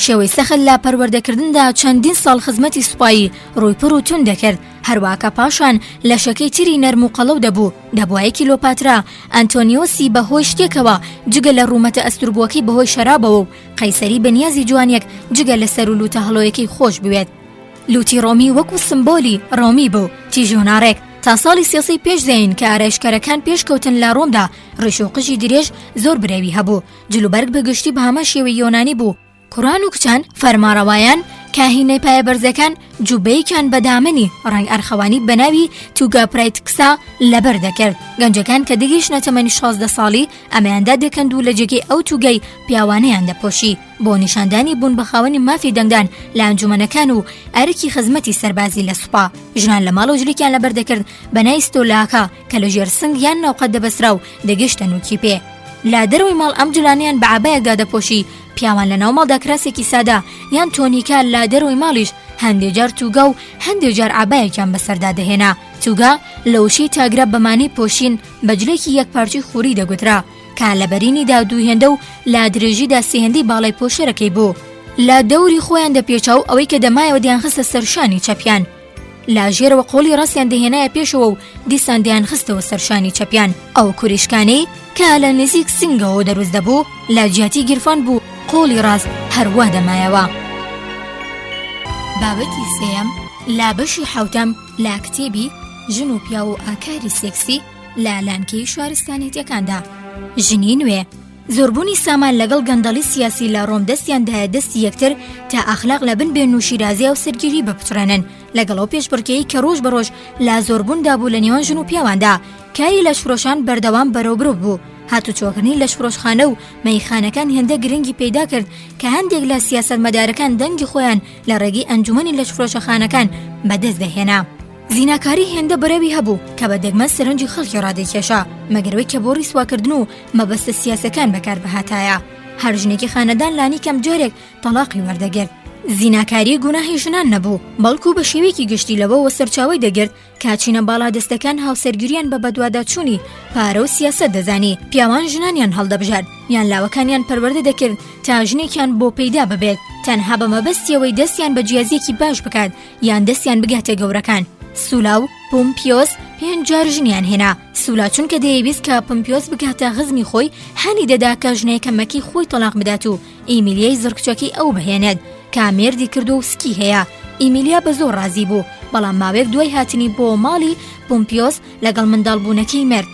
Speaker 1: شێوەی سەخت لە پەروەردەکردندا چەندین ساڵ خزمەتی سوپایی ڕووی پڕ و توند دەکرد، هەروا کە پاشان لەشەکەی تری نەرم و قەڵەو دەبوو، دەبوایە کیلۆپاترا ئەنتۆنیۆسی بە هۆی شتێکەوە جگە لە ڕوومەتە ئەستووربووەکەی بەهۆی شەرابەوە و قەیسەری بە نیازی جوانیەک جگە لە سەر و لووتە هەڵۆیەکەی خۆش بوێت. لووتی ڕۆمی وەکو سمبۆلی ڕۆمی بوو، تیژ و ناڕێک، تا ساڵی سێسەی پێش زایین کە ئارایشکەرەکان پێشکەوتن لە ڕۆمدا ڕیش و قژی درێژ زۆر برەوی هەبوو، جلوبەرگ بە گشتی بە هەمان شێوەی یۆنانی بوو، کوڕان و کچان فەرمانڕەوایان، کاهینە پایەبەرزەکان جوبەیەکیان بە دامەنی ڕەنگ ئەرخەوانی بە ناوی توگا پرایتکسا لەبەر دەکرد، گەنجەکان کە دەگەیشتنە تەمەنی 16 ساڵی ئەمەیان دادەکەند و لە جێگەی ئەو توگای پیاوانەیان دەپۆشی بۆ نیشاندانی بوون بە خاوەنی مافی دەنگدان لە ئەنجومەنەکان و ئەرکی خزمەتی سەربازی لە سوپا. ژنان لە ماڵەوە جلێکیان لەبەر دەکرد بە ناوی ستۆلاکا کە لە ژێر سنگ یان ناوقەد دەبەسترا و دەگەیشتە نوکی پێ. لە دەرەوەی ماڵ ئەم جلانەیان بە عەبایەک دادەپۆشی، پیاوان لە ناو ماڵدا کراسێکی سادە یان تۆنیکا لە دەرەوەی ماڵیش هەندێ جار توگا و هەندێ جار عەبایەکیان بەسەردا دەهێنا. توگا لە وشەی تاگرا بە مانای پۆشین بە جلێکی یەکپارچەی خوری دەگوترا کە لە بەرینیدا دوو هێندە و لە درێژیدا سێ هێندەی باڵای پۆشەرەکەی بوو. لە دەوری خۆیان دەپێچا و ئەوەی کە دەمایەوە دەیانخستە سەر شانی چەپیان. لە ژێرەوە قۆڵی ڕاستیان دەهێنایە پێشەوە و دیسان دەیانخستەوە سەر شانی چەپیان. ئەو کوریشکانەی کە لە نزیک سنگەوە دروست دەبوو لە جیاتی گیرفان بوو قۆڵی ڕاست هەر وا دەمایەوە. بابەتی سێیەم لە بەشی حەوتەم لە کتێبی، ژن و پیاو و ئاکاری سێکسی لە لانکەی شارستانێتیەکاندا، ژنی نوێ. زۆربوونی سامان لەگەڵ گەندەڵی سیاسی لە ڕۆم دەستیان دایە دەستی یەکتر تا ئەخلاق لە بن بێن و شیرازەی هاوسەرگیری بپچڕێنن لەگەڵ ئەو پێشبڕکێی کە ڕۆژ بە ڕۆژ لە زۆربووندا بوو لە نێوان ژن و پیاواندا کاری لەشفرۆشان بەردەوام بەرەو برۆ بوو هاتوچۆکردنی لەشفرۆشخانە و مەیخانەکان هێندە گرنگی پەیدا کرد کە هەندێک لە سیاسەتمەدارەکان دەنگی خۆیان لە ڕێگەی ئەنجومەنی لەشفرۆشەخانەکان بەدەست دەهێنا. زیناکاری هێندە برەوی هەبوو کە بە دەگمەن سەرنجی خەڵکی ڕادەکێشا، مەگەر ئەوەی کە بۆ ڕیسواکردن و مەبەستە سیاسەکان بەکار بهاتایە. هەر ژنێکی خانەدان لانیکەم جارێک تەڵاقی وەردەگرت. زیناکاری گوناهی ژنان نەبوو، بەڵکو بە شێوەیەکی گشتی لەوەوە سەرچاوەی دەگرت کە چینە باڵادەستەکان هاوسەرگیریان بە بەدواداچوونی پارە و سیاسەت دەزانی، پیاوان ژنانیان هەڵدەبژارد یان لاوەکانیان پەروەردە دەکرد تا ژنێکیان بۆ پەیدا ببێت تەنها بە مەبەستی ئەوەی دەستیان بە جیازییەکی باش بکات یان دەستیان بگاتە گەورەکان. سولا و پومپیۆس پێنج جار ژنیان هێنا، سولا چونکە دەیەویست کە پمپیۆس بگاتە خزمی خۆی هانی دەدا کە ژنە یەکەمەکەی خۆی تەڵاق بدات و ئیمیلیای زڕکچەکەی ئەو بهێنێت کە مێردی کردووە و سکی هەیە. ئیمیلیا بە زۆر ڕازی بوو، بەڵام ماوەیەک دوای هاتنی بۆ ماڵی پومپیۆس لەگەڵ منداڵبوونەکەی مرد.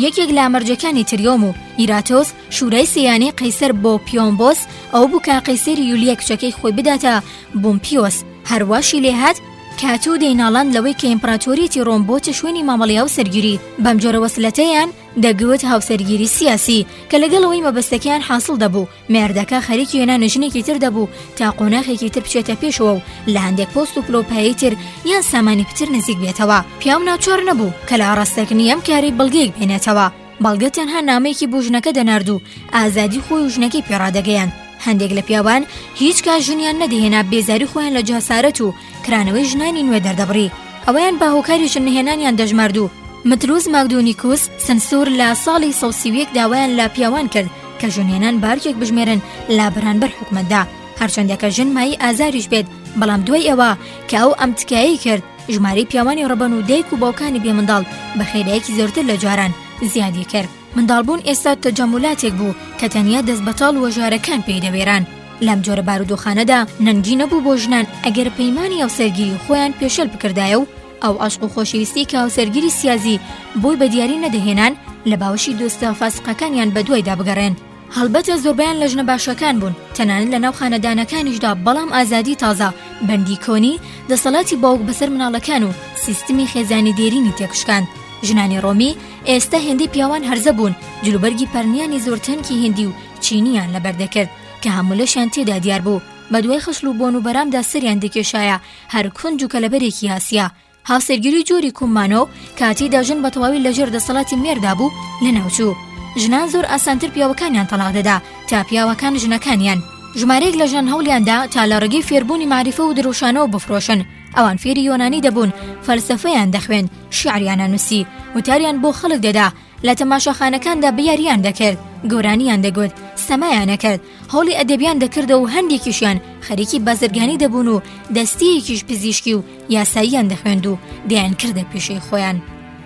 Speaker 1: یەکێک لە مەرجەکانی تریۆم و ئیراتۆس، شورای سێیانەی قەیسەر بۆ پیۆمبۆس، ئەوە بوو کە قەیسەری یولیای کچەکەی خۆی بداتە بومپیۆس. هەرواشی لێهات، کاتو دەیناڵاند لەوەی کە ئیمپراتۆریەتی ڕۆم بۆتە شوێنی مامەڵەی هاوسەرگیری، بەمجۆرە وەسلەتەیان دەگوت هاوسەرگیری سیاسی، کە لەگەڵ ئەوەی مەبەستەکەیان حاسڵ دەبوو، مێردەکە خەریکی هێنانی ژنێکی تر دەبوو تا قۆناخێکی تر بچێتە پێشەوە و لە هەندێک پۆست و پلە و پایەی تر یان سامانی پتر نزیک بێتەوە. پیاو ناچار نەبوو کە لە ئاڕاستەکردنی ئەم کارەی بەڵگەیەک بهێنێتەوە، بەڵگە تەنها نامەیەکی بۆ ژنەکە دەنارد و ئازادی خۆی و ژنەکەی پێ ڕادەگەیاند. هەندێک لە پیاوان هیچ کات ژنیان نەدەهێنا بێزاری خۆیان لە جاسارەت و کرانەوەی ژنانی نوێ دەردەبڕی ئەوەیان بە هۆکاری ژن نەهێنانیان دەژمارد و متروس ماگدونیکوس سنسور لە ساڵی 131 داوایان لە پیاوان کرد کە ژنهێنان بارکێک بژمێرن لە بەرانبەر حکومەتدا هەرچەندە کە ژن مایەی ئازاریش بێت بەڵام دوای ئەوە کە ئەو ئەم تکایەی کرد ژمارەی پیاوانی ڕەبەن و دایک و باوکانی بێ منداڵ بە خێرایەکی زۆرتر لە جاران زیادی کرد. منداڵبوون ئێستا تەجەمولاتێک بوو کە تەنیا دەستبەتاڵ و هەژارەکان پێی دەوێران. لەم جۆرە بارودۆخانەدا نەنگی نەبوو بۆ ژنان ئەگەر پەیمانی هاوسەرگیری خۆیان پێشێل بکردایە و ئەو عەشق و خۆشەویستی کە هاوسەرگیری سیازی بۆی بە دیاری نەدەهێنان لە باوەشی دۆستە فاسقەکانیان بەدوایدا بگەڕێن. هەڵبەتە زۆربەیان لە ژنە باشەکان بوون، تەنانەت لە ناو خانەدانەکانیشدا، بەڵام ئازادی تازە، بەندی کۆنی، دەسەڵاتی باوک بەسەر مناڵەکان و سیستمی خێزانی دێرینی تێکشکاند. ژنانی ڕۆمی ئێستا هێندەی پیاوان هەرزە بوون، جلوبەرگی پەرنیانی زۆر تەنکی هیندی و چینییان لەبەر دەکرد کە هەموو لەشیان تێدا دیار بوو، بەدوای خشڵ و بۆن و بەرامدا سەریان دەکێشایە هەر کونج و کەلەبەرێکی ئاسیا. هاوسەرگیری جۆری کوممانۆ کە تێیدا ژن بە تەواوی لەژێر دەسەڵاتی مێردا بوو لەناوچوو. ژنان زۆر ئاسانتر پیاوەکانیان تەڵاق دەدا تا پیاوەکان ژنەکانیان. ژمارەیەک لە ژنان هەوڵیان دا تا لە ڕێگەی فێربوونی مەعریفە و درەوشانەوە بفرۆشن. ئەوان فێری یۆنانی دەبوون، فەلسەفەیان دەخوێند، شیعریان ئەنووسی، وتاریان بۆ خەڵک دەدا، لە تەماشاخانەکاندا بیارییان دەکرد، گۆرانییان دەگوت، سەمایان ئەکرد، هەوڵی ئەدەبیان دەکردەوە و هەندێکیشیان خەریکی بازرگانی دەبوون و دەستەیەکیش پزیشکی و یاساییان دەخوێند و دەیانکردە پیشەی خۆیان.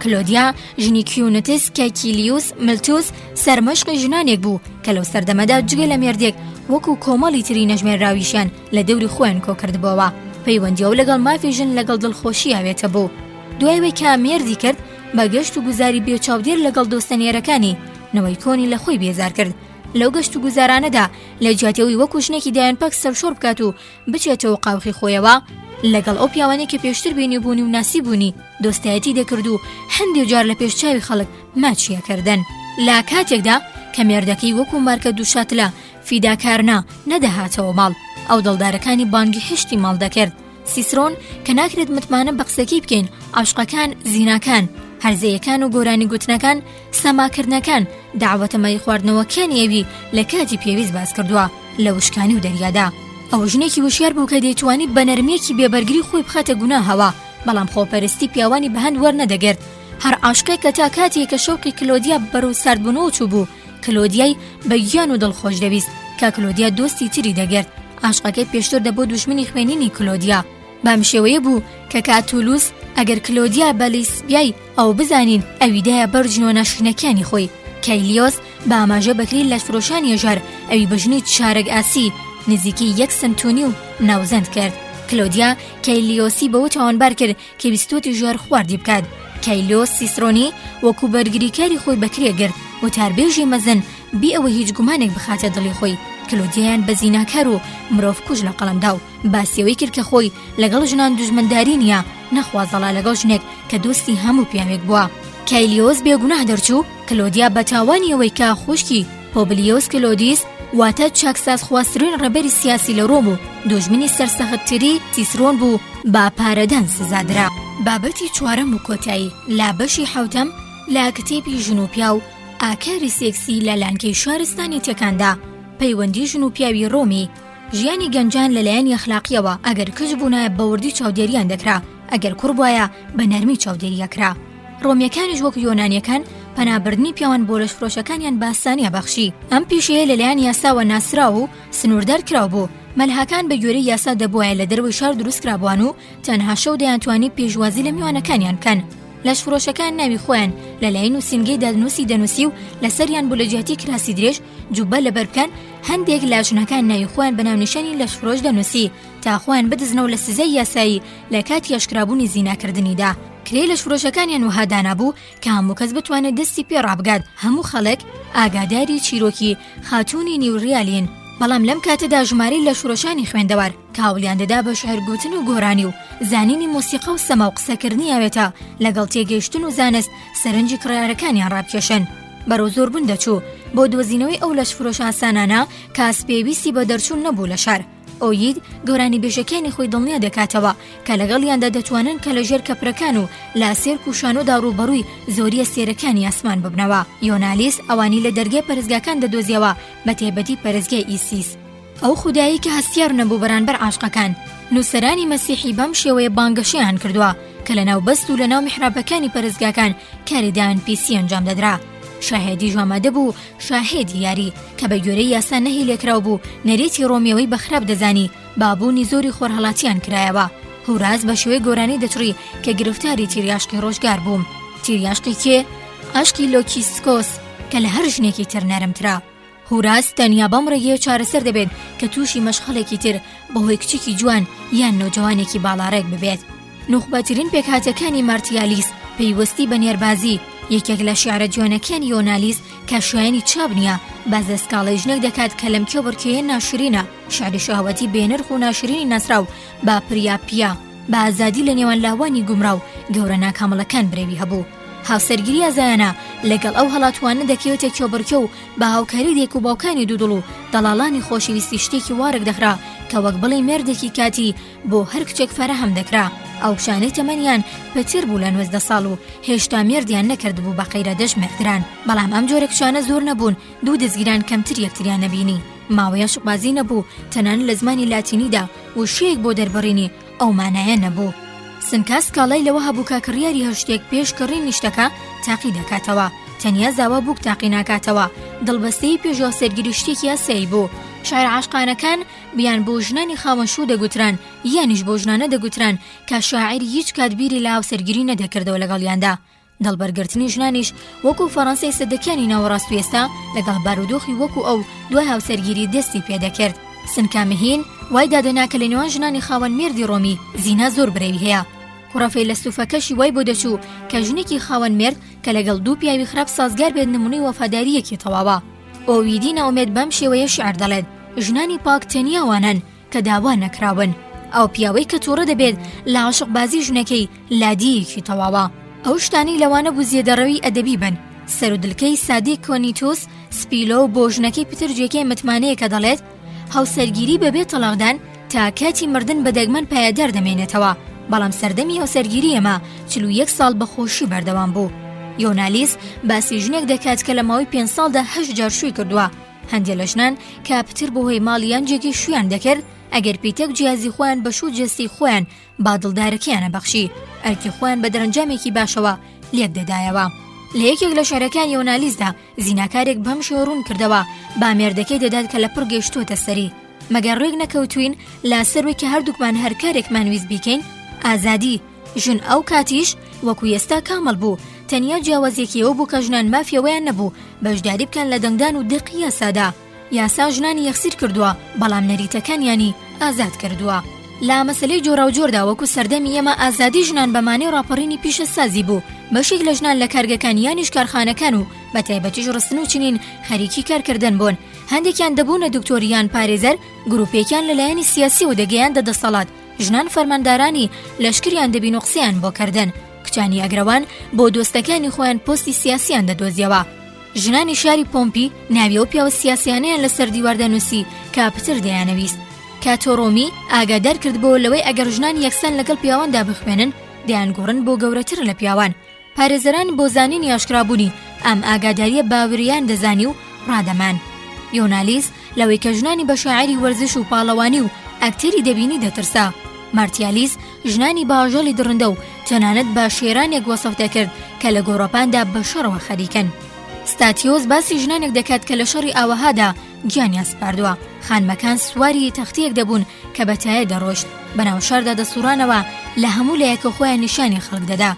Speaker 1: کلۆدیا ژنی کیونتس کەکیلیوس ملتوس سەرمەشقی ژنانێک بوو کە لەو سەردەمەدا جگە لە مێردێک وەکو کۆمەڵی تری نەژمێرراویشیان لە دەوری خۆیان کۆکردبۆوە. پەیوەندی ئەو لەگەڵ مافی ژن لەگەڵ دڵخۆشی ئاوێتە بوو. دوای ئەوەی کە مێردی کرد بە گەشت و گوزاری بێ چاودێر لەگەڵ دۆستە نێرەکانی، نەوەی کۆنی لە خۆی بێزار کرد. لەو گەشت و گوزارانەدا لە جیاتی ئەوەی وەکو ژنێکی دایەنپاک سەرشۆڕ بکات و بچێتەوە قاوخی خۆیەوە، لەگەڵ ئەو پیاوانەی کە پێشتر بینیبوونی و ناسیبوونی، دۆستایەتی دەکرد و هەندێ جار لە پێش چاوی خەڵک ماچی ئەکردن. لە کاتێکدا کە مێردەکەی وەکو مارکە دووشاتلە فیداکارنە نەدەهاتەوە ماڵ، ئەو دڵدارەکانی بانگی هێشتی ماڵ دەکرد. سیسرۆن کە ناکرێت متمانە بە قسەکەی بکەین، عەشقەکان، زیناکان، هەرزەیەکان و گۆرانی گوتنەکان، سەماکردنەکان، دەعوەتە مەی خواردنەوەکانی ئەوی لە کاتی پێویست باس کردووە لە وشکانی و دەریادا. ئەو ژنێکی وشیار بوو کە دەیتوانی بە نەرمییەکی بێ بەرگری خۆی بخاتە گوناهەوە، بەڵام خۆپەرستی پیاوانی بە هەند وەرنەدەگرت. هەر عاشقێک کە تا کاتێ کە شەوقی کلۆدیا بەرەو ساردبوونەوە چووبوو، کلۆدیای بە گیان و دڵ خۆش دەویست، کە کلۆدیا دۆستی تری دەگرت، عاشقەکەی پێشتر دەبوو دوژمنی خوێنینی کلۆدیا. بەم شێوەیە بوو کە کاتولوس ئەگەر کلۆدیا بە لیسبیای ئەو بزانین ئەوی دایە بەر جنۆ ناشرینەکانی خۆی. کایلیۆس بە ئاماژە بە کرێی لەشفرۆشانی هەژار ئەوی بە ژنی چارەک ئاسی نزیکەی یەک سەنت و نیو ناوزەند کرد. کلۆدیا کایلیۆسی بەوە تاوانبار کرد کە ویستووەتی ژەهر خواردی بکات. کایلیۆس سیسرۆنی وەکو بەرگریکاری خۆی بە کرێ گرت، وتاربێژی مەزن بێ ئەوەی هیچ گومانێک بخاتە دڵی خۆی کلۆدیایان بە زیناکار و مرۆڤکوژ لە قەڵەم دا و باسی ئەوەی کرد کە خۆی لەگەڵ ژنان دوژمنداری نییە، نەخوازەڵا لەگەڵ ژنێک کە دۆستی هەموو پیاوێک بووە. کایلیۆس بێ گوناه دەرچوو، کلۆدیا بە تاوانی ئەوەی کە خوشکی پۆبلیۆس کلۆدیس واتە چاکسازخوازترین ڕێبەری سیاسی لە ڕۆم و دوژمنی سەرسەختتری سیسرۆن بوو بە پارەدان سزا درا. بابەتی چوارەم و کۆتایی لە بەشی حەوتەم لە کتێبی ژن و پیاو، ئاکاری سێکسی لە لانکەی شارستانێتیەکاندا، پەیوەندی ژن و پیاوی ڕۆمی. ژیانی گەنجان لە لایەنی ئەخلاقییەوە ئەگەر کچ بوونایە بە وردی چاودێریان دەکرا، ئەگەر کوڕ بوایە بە نەرمی چاودێری ئەکرا. ڕۆمییەکانیش وەک یۆنانییەکان پەنابردنی پیاوان بۆ لەشفرۆشەکانیان بە ئاسانی ئەبەخشی. ئەم پیشەیە لەلایەن یاساوە ناسراو و سنووردار کراو بوو. مەلهاکان بە گوێرەی یاسا دەبوایە لە دەرەوەی شار دروست کرابوان و تەنها شەو دەیانتوانی پێشوازی لە میوانەکانیان بکەن. لەشفرۆشەکان ناوی خۆیان لە لای نووسینگەی دادنووسی دەنووسی و لەسەریان بوو لە جیاتی کراسی درێژ جوبە لەبەر بکەن، هەندێک لە ژنەکان ناوی خۆیان بە ناونیشانی لەشفرۆش دەنووسی تا خۆیان بدزنەوە لە سزای یاسایی لە کاتی ئاشکرابوونی زیناکردنیدا. کرێی لەشفرۆشەکانیان وەها دانابوو کە هەموو کەس بتوانێت دەستی پێ ڕابگات، هەموو خەڵک ئاگاداری چیرۆکی خاتوونی نیوریالین، بەڵام لەم کاتەدا ژمارەی لەشفرۆشانی خوێندەوار کە هەوڵیان دەدا بە شیعر گوتن و گۆرانی و زانینی مۆسیقا و سەما و قسەکردنی ئاوێتە لەگەڵ تێگەیشتن و زانست سەرنجی کڕیارەکانیان ڕابکێشن بەرەو زۆربوون دەچوو بۆ دۆزینەوەی ئەو لەشفرۆشە ئاسانانە کاس پێویستی بە دەرچوون نەبوو لە شار. ئۆید گۆرانیبێژەکانی خۆی دڵنیا دەکاتەوە کە لەگەڵیاندا دەتوانن کە لە ژێر کەپرەکان و لە سێرک و شانۆدا ڕووبەڕووی زۆری ئەستێرەکانی ئاسمان ببنەوە. یۆنالیس ئەوانی لە دەرگای پەرستگاکان دەدۆزیەوە، بەتایبەتی پەرستگای ئیسیس. ئەو خودایەی کە هەستیار نەبوو بەرانبەر عاشقەکان. نووسەرانی مەسیحی بەم شێوەیە بانگەشەیان کردووە کە لەناو بەست و لەناو میحرابەکانی پەرستگاکان کاری داوێنپیسی ئەنجام دەدرا. شاهێدیش ئامادە بوو، شاهێدی یاری، کە بە گوێرەی یاسا نەهی لێکراو بوو، نەریتی ڕۆمیەوەی بە خراپ دەزانی، با بوونی زۆری خۆرهەڵاتیان کرایەوە. هوراس بە شێوەی گۆرانی دەچڕی کە گرفتاری تیریاشقی ڕۆژگار بووم. تیریاشقی کێ؟ عەشقی لۆکیسکۆس کە لە هەر ژنێکی تر نەرمترە. هوراس تەنیا بەم ڕێگەیە چارەسەر دەبێت کە تووشی مەشخەڵێکی تر بەهۆی کچێکی جوان یان نەوجەوانێکی باڵاڕێک ببێت. نوخبەترین پێکهاتەکانی مارتیالیس پەیوەستی بە نێربازی، یەکێک لە شیعرە جوانەکانی یۆنالیس کە شایەنی چاپ نییە، باس لە سکاڵای ژنێک دەکات کە لەم کێبڕکێیە ناشرینە، شیعری شەهوەتی بێنرخ و ناشرینی ناسراو بە پریاپیا، بە ئازادی لە نێوان لاوانی گومڕا و گەورە ناکامڵەکان برەوی هەبوو. هاوسەرگیری ئازایانە لەگەڵ ئەو هەڵاتووانە دەکەوێتە کێبڕکێ و بە هاوکاری دایک و باوکانی دوودڵ و دەڵاڵانی خۆشەویستی شتێکی وا ڕێکدەخرا کە وەک بڵێی مێردێکی کاتی بۆ هەر کچێک فەراهەم دەکرا. ئەو کچانەی تەمەنیان پتر بوو لە 19 ساڵ و هێشتا مێردیان نەکردبوو بە قەیرە دەژمێردران. بەڵام ئەم جۆرە کچانە زۆر نەبوون، دوو دەزگیران کەمتر یەکتریان نەبینی. ماوەی عەشقبازی نەبوو، تەنانەت لە زمانی لاتینیدا وشەیەک بۆ دەربڕینی ئەو مانایە نەبوو. سنکا سکاڵای لەوە هەبوو کە کڕیاری هەر شتێک پێش کڕینی شتەکە تاقی دەکاتەوە، تەنیا زاوا بووک تاقی ناکاتەوە. دڵبەستەیی پێش هاوسەرگیری شتێکی ئاسایی بوو. شاعیرە عاشقانەکان یان بۆ ژنانی خاوەن شوو دەگوتران یانیش بۆ ژنانە دەگوتران کە شاعیر هیچ کات بیری لە هاوسەرگیری نەدەکردەوە لەگەڵیاندا. دڵبەرگرتنی ژنانیش وەکو فەڕەنسای سەدەکانی ناوەڕاست و ئێستا لەگەڵ بارودۆخی وەکو ئەو دوای هاوسەرگیری دەستی پێدەکرد. سنکا مهین وای دادەنا کە لە نێوان ژنانی خاوەن مێردی ڕۆمی زینا زۆر برەوی هەیە. کوڕە فەیلەسوفەکەشی وای بۆ دەچوو کە ژنێکی خاوەن مێرد کە لەگەڵ دوو پیاوی خراپ سازگار بێت نمونەی وەفادارییەکی تەواوە. ئۆویدی نائومێد بەم شێوەیە شیعر دەڵێت، ژنانی پاک تەنیا ئەوانەن کە داوا نەکراون. ئەو پیاوەی کە تووڕە دەبێت لە عاشقبازی ژنەکەی لادێیەکی تەواوە. ئەو شتانەی لەوانە بوو زێدەڕەوی ئەدەبی بن، سەرودلکەی سادەی کۆنیتوس سپیلۆ بۆ ژنەکەی پتر جێگای متمانەیە کە دەڵێت، هاوسەرگیری بەبێ تەڵاقدان تا کاتی مردن بە دەگمەن پایەدار دەمێنێتەوە، بەڵام سەردەمی هاوسەرگیری ئێمە 41 ساڵ بە خۆشی بەردەوام بوو. یۆنالیس باسی ژنێک دەکات کە لە ماوەی پێنج ساڵدا هەشت جار شووی کردووە. هەندێ لە ژنان کە پتر بەهۆی ماڵ یان جێگەی شوویان دەکرد، ئەگەر پیتەک جیازی خۆیان بە شوو جەستەی خۆیان بە دڵدارەکەیان ئەبەخشی، ئەرکی خۆیان بە دەرەنجامێکی باشەوە لێک دەدایەوە. لە یەکێک لە شعرەکانی یۆنالیسدا زیناکارێک بەم شێوە ڕوون کردەوە با مێردەکەی دەدات کە لەپڕ گەیشتووەتە سەری، مەگەر ڕێک نەکەوتووین لە سەروەی کە هەردووکمان هەر کارێکمان ویست بیکەین؟ ئازادی ژن ئەو کاتیش وەکو ئێستا کامڵ بوو، تەنیا جیاوازیەکی ئەوە بوو کە ژنان مافی ئەوەیان نەبوو بەشداری بکەن لە دەنگدان و دەقی یاسادا. یاسا ژنانی یەخسیر کردووە، بەڵام نەریتەکانیانی ئازاد کردووە. لە مەسەلەی جۆراوجۆردا وەکو سەردەمی ئێمە ئازادی ژنان بە مانای ڕاپەڕینی پیشەسازی بوو، بەشێک لە ژنان لە کارگەکان یانیش کارخانەکان و بە تایبەتیش ڕستن و چنین خەریکی کارکردن بوون، هەندێکیان دەبوونە دکتۆر یان پارێزەر، گروپێکیان لە لایەنی سیاسیەوە دەگەیاندە دەسەڵات، ژنان فەرماندارانی لەشکریان دەبین و قسەیان بۆ کردن، کچانی ئەگرەوان بۆ دۆستەکانی خۆیان پۆستی سیاسیان دەدۆزیەوە. ژنانی شاری پۆمپی ناوی ئەو پیاوە سیاسیانەیان لەسەر دیوار دەنووسی کە پتر دەیانەویست. کاتۆ ڕۆمی ئاگادار کردبۆوە لەوەی ئەگەر ژنان یەکسان لەگەڵ پیاواندا بخوێنن دەیانگۆڕن بۆ گەورەتر لە پیاوان. پارێزەران بۆ زانینی ئاشکرابوونی ئەم ئاگادارییە بە وریایان دەزانی و ڕادەمان. یۆنالیس. لەوەی کە ژنانی بە شاعیری وەرزش و پاڵەوانی و ئەکتەری دەبینی دەترسا. مارتیالیس ژنانی بە ئاژەڵی دڕندە و تەنانەت بە شێرانێک وەسف دەکرد کە لە گۆڕەپاندا بە شەڕەوە خەریکن. ستاتیۆس باسی ژنانێک دەکات کە لە شەڕی ئاوەهادا گیانیان سپاردووە. خانمەکان سواری تەختەیەک دەبوون کە بە تایە دەڕۆشت، بەناو شاردا دەسوڕانەوە، لە هەموو لایەکەوە خۆیان نیشانی خەڵک دەدا.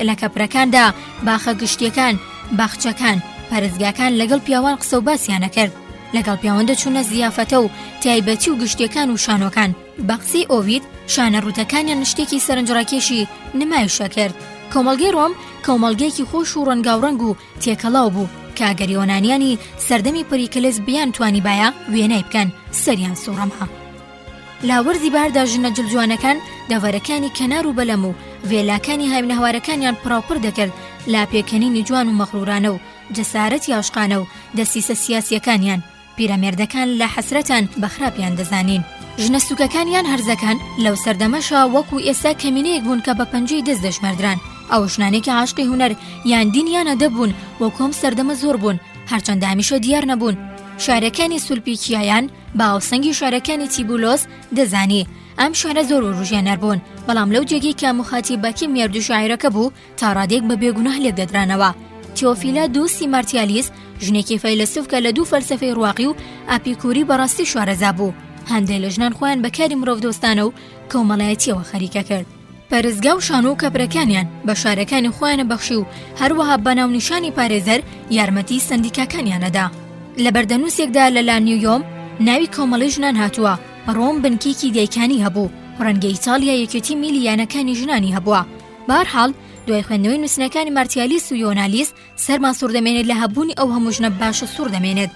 Speaker 1: لە کەپرەکاندا، باخە گشتییەکان، باخچەکان، پەرستگاکان لەگەڵ پیاوان قسە و باسیان ئەکرد. لەگەڵ پیاوان دەچوونە زیافەتە و تایبەتی و گشتییەکان و شانۆکان. بە قسەی ئۆڤید، شانە ڕووتەکانیان شتێکی سەرنجڕاکێشی نمایش ئەکرد. کۆمەڵگەی ڕۆم کۆمەڵگەیەکی خۆش و ڕەنگاوڕەنگ و تێکەڵاو بوو کە ئەگەر یۆنانیانی سەردەمی پریکلس بیانتوانیبایە وێنای بکەن، سەریان سووڕما. لە وەرزی بەهاردا ژنە جلجوانەکان دەڤەرەکانی کەنار و بەلەم و ڤێلاکانی هاوینەهەوارەکانیان پڕاوپڕ دەکرد لە پێکەنینی جوان و مەغرورانە و جەسارەتی عاشقانە و دەسیسە سیاسیەکانیان، پیرەمێردەکان لە حەسرەتان بە خراپیان دەزانین. ژنە سوکەکان یان هەرزەکان لەو سەردەمەشا وەکو ئێستا کەمینەیەک بوون کە بە پەنجەی دەست دەژمێردران، ئەو ژنانەی کە عاشقی هونەر یان دین یان ئەدەب بوون وەکو ئەم سەردەمە زۆر بوون هەرچەندە هەمیشە دیار نەبوون. شارەکانی سولپیکیایان بە هاوسەنگی شارەکانی تیبولۆس دەزانی. ئەم شارە زۆر وروژێنەر بوون، بەڵام لەو جێگەی کە موخاتیبەکەی مێردی شاعیرەکە بوو، تا ڕادەیەک بە بێگوناه لێکدەدرانەوە. تیۆفیلا دۆستی مارتیالیس، ژنێکی فەیلەسوف کە لە دوو فەلسەفەی ڕواقی و ئاپیکوری بەڕاستی شارەزا بوو، هەندێک لە ژنان خۆیان بە کاری مرۆڤدۆستانە و کۆمەڵایەتییەوە خەریکە کرد. پەرستگا و شانۆ و کەپرەکانیان بە شارەکانی خۆیانە بەخشی و هەروەها بە ناونیشانی پارێزەر یارمەتی سەندیکاکانیان ئەدا. لە بەردەنووسێکدا لە لانیویۆم ناوی کۆمەڵەی ژنان هاتووە، ڕۆم بنکەیەکی دایکانی هەبوو، ڕەنگە ئیتاڵیا یەکێتی میلی یانەکانی ژنانی هەبووە. بەهەرحاڵ دوای خوێندنەوەی نووسینەکانی مارتیالیس و یۆنالیس سەرمان سوڕدەمێنێت لە هەبوونی ئەو هەموو ژنە باشە سوڕدەمێنێت.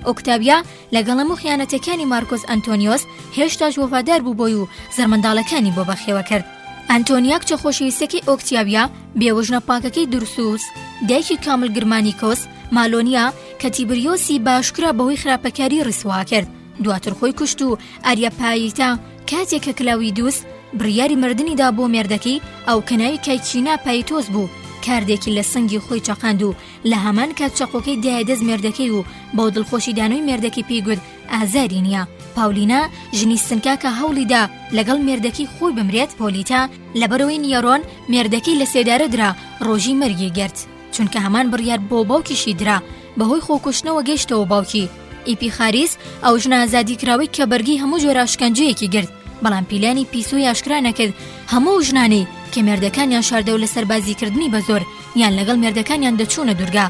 Speaker 1: ئۆکتاڤیا لەگەڵ هەموو خیانەتەکانی مارکۆس ئەنتۆنیۆس هێشتاش وەفادار بوو بۆی و زڕمنداڵەکانی بۆ بەخێوە کرد. ئەنتۆنیا کچە خۆشەویستەکەی ئۆکتیاویا، بێوەژنە پاکەکەی دورسوس، دایکی کامل گرمانیکۆس، مالۆنیا، کە تیبریۆسی بە ئاشکرا بەهۆی خراپەکاری ڕیسوا کرد، دواتر خۆی کوشت و ئاریاپایتا کاتێک کە کلاویدوس بڕیاری مردنی دا بۆ مێردەکەی ئەو کە ناوی کایکینا پایتۆس بوو، کاردێکی لە سنگی خۆی چەقاند و لە هەمان کات چەقۆکەی دایە دەست مێردەکەی و بۆ دڵخۆشی دانەوەی مێردەکەی پێی گوت ئازاری نییە. پاولینا ژنی سنکا کە هەوڵی دا لەگەڵ مێردەکەی خۆی بمرێت، پۆلیتا لەبەرئەوەی نیەرۆن مێردەکەی لە سێدارە درا ڕۆژی مەرگی گرت. چونکە هەمان بڕیار بۆ باوکیشی درا بەهۆی خۆکوشتنەوە گەیشتەوە باوکی ئیپیخاریس ئەو ژنە ئازادیکراوەی کە بەرگەی هەموو جۆرە ئەشکەنجەیەکی گرت بەڵام پیلانی پیسۆی ئاشکرا نەکرد هەموو ئەو ژنانەی کە مێردەکانیان شاردەوە لە سەربازیکردنی بە زۆر یان لەگەڵ مێردەکانیان دەچوونە دورگە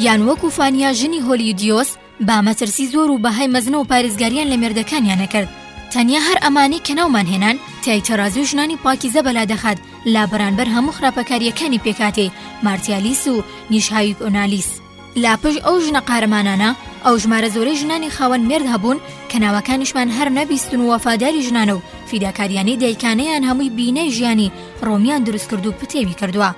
Speaker 1: یان وەکو فانیا ژنی هۆلیودیۆس بە مەترسی زۆر و بەهای مەزنەوە پارێزگاریان لە مێردەکانیان ئەکرد. تەنیا هەر ئەمانەی کە ناومان هێنان تای تەرازووی ژنانی پاکیزە بەلا دەخات لە بەرانبەر هەموو خراپەکارییەکانی پێکهاتەی مارتیالیس و نیشهایوئۆنالیس. لە پشت ئەو ژنە قارەمانانە ئەو ژمارە زۆرەی ژنانی خاوەن مێرد هەبوون کە ناوەکانیشمان هەر نەبیستن و وەفاداری ژنانە و فیداکاریانەی دایکانەیان هەمووی بینای ژیانی ڕۆمیان دروست کرد و پتێوی کردووە.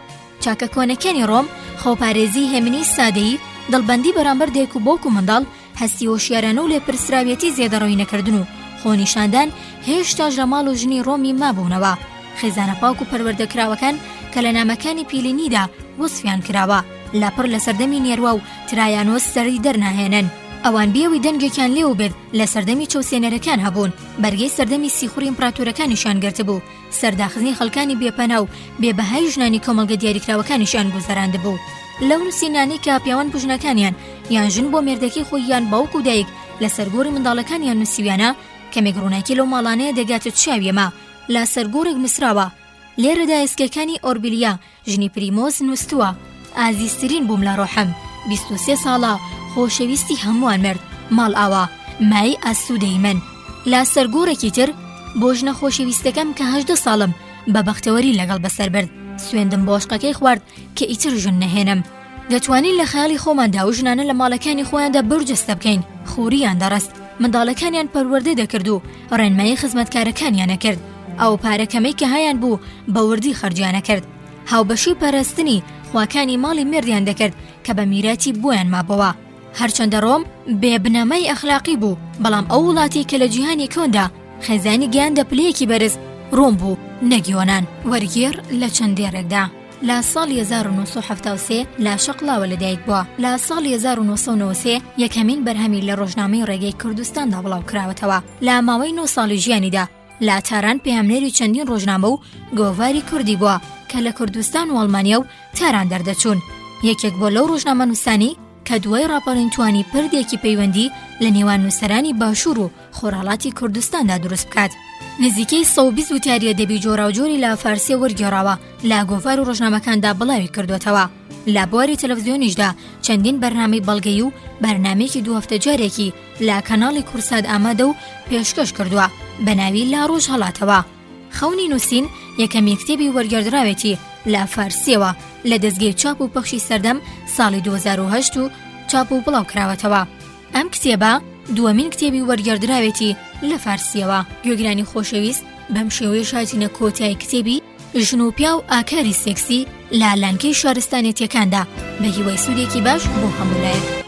Speaker 1: چاکە کۆنەکانی ڕۆم، خۆپارێزی، هێمنی، سادەیی، دڵبەندی بەرامبەر دایک و باوک و منداڵ، هەستی هۆشیارانە و لێپرسراویەتی زێدەڕەوی نەکردن و خۆنیشاندان هێشتاش لە ماڵ و ژنی ڕۆمی مابوونەوە. خێزانە پاک و پەروەردەکراوەکان کە لە نامەکانی پیلینیدا وەسفیان کراوە، لەپڕ لە سەردەمی نێروا و ترایانۆس سەری دەرناهێنن. ئەوان بێ ئەوەی دەنگێکیان لێوە بێت لە سەردەمی چەوسێنەرەکان هەبوون، بەرگەی سەردەمی سیخوڕی ئیمپراتۆرەکانیشیان گرتبوو. سەرداخستنی خەڵکانی بێ پەنا و بێ بەهای ژنانی کۆمەڵگە دیاریکراوەکانیشیان گوزەراندبوو. لەو نووسینانەی کە پیاوان بۆ ژنەکانیان، یان ژن بۆ مێردەکەی خۆی یان باوک و دایک لەسەر گۆڕی منداڵەکانیان نووسیویانە، کەمێک ڕووناکی لەو ماڵانەیە دەگاتە چاوی ئێمە. لە سەر گۆڕێک نووسراوە، لێرەدا ئێسکەکانی ئۆربیلیا ژنی پریمۆس نووستووە، ئازیزترین بووم لە ڕۆحم، 23 ساڵە خۆشەویستی هەمووان مرد، ماڵئاوا، مایەی ئاسوودەی من. لە سەر گۆڕێکی تر، بۆ ژنە خۆشەویستەکەم کە 18 ساڵم بە بەختەوەری لەگەڵ بەسەر برد، سوێندم بۆ عەشقەکەی خوارد کە ئیتر ژن نەهێنم. دەتوانین لە خەیاڵی خۆماندا ئەو ژنانە لە ماڵەکانی خۆیاندا بەرجەستە بکەین، خوریان دەڕست، منداڵەکانیان پەروەردە دەکرد و ڕێنمایی خزمەتکارەکانیان ئەکرد، ئەو پارە کەمەی کە هەیان بوو بە وردی خەرجیان ئەکرد، هاوبەشی پەرستنی خواکانی ماڵی مێردیان دەکرد کە بە میراتی بۆیان مابۆوە. هەرچەندە ڕۆم بێ بنەمای ئەخلاقی بوو، بەڵام ئەو وڵاتەی کە لە جیهانی کۆندا خێزانی گەیاندە پلەیەکی بەرز، ڕۆم بوو نەک یۆنان. وەرگێڕ لە چەند دێڕێکدا. لە ساڵی 1973 لە شەقڵاوە لەدایک بووە. لە ساڵی 1993 یەکەمین بەرهەمی لە ڕۆژنامەی ڕێگەی کوردستاندا بڵاوکراوەتەوە. لە ماوەی نۆ ساڵی ژیانیدا لە تاران پەیامنێری چەندین ڕۆژنامە و گۆڤاری کوردی بووە کە لە کوردستان و ئەڵمانیا و تاران دەردەچوون. یەکێک بووە لەو ڕۆژنامەنووسانەی کە دوای ڕاپەڕین توانی پردێکی پەیوەندی لە نێوان نووسەرانی باشوور و خۆرهەڵاتی کوردستاندا دروست بکات. نزیکەی 120 وتاری ئەدەبی جۆراوجۆری لە فارسییە وەرگێڕاوە، لە گۆڤار و ڕۆژنامەکاندا بڵاوی کردووەتەوە. لە بواری تەلەفزیۆنیشدا چەندین بەرنامەی بەڵگەیی و بەرنامەیەکی دوو هەفتە جارێکی لە کەناڵی کورسات ئامادە و پێشکەش کردووە بە ناوی لە ڕۆژهەڵاتەوە. خەونی نووسین یەکەمین کتێبی وەرگێڕدراوێتی لە فارسییەوە لە دەزگەی چاپ و پەخشی سەردەم ساڵی 2008 و چاپ و بڵاو کراوەتەوە. ئەم کتێبە دووەمین کتێبی وەرگێڕدراوێتی لە فارسییەوە. گوێگرانی خۆشەویست بەم شێوەیەش هاتینە کۆتایی کتێبی ژن و پیاو ئاکاری سێکسی لە لانکەی شارستانێتیەکاندا بە هیوای سوودێکی باش بۆ هەموو لایەک.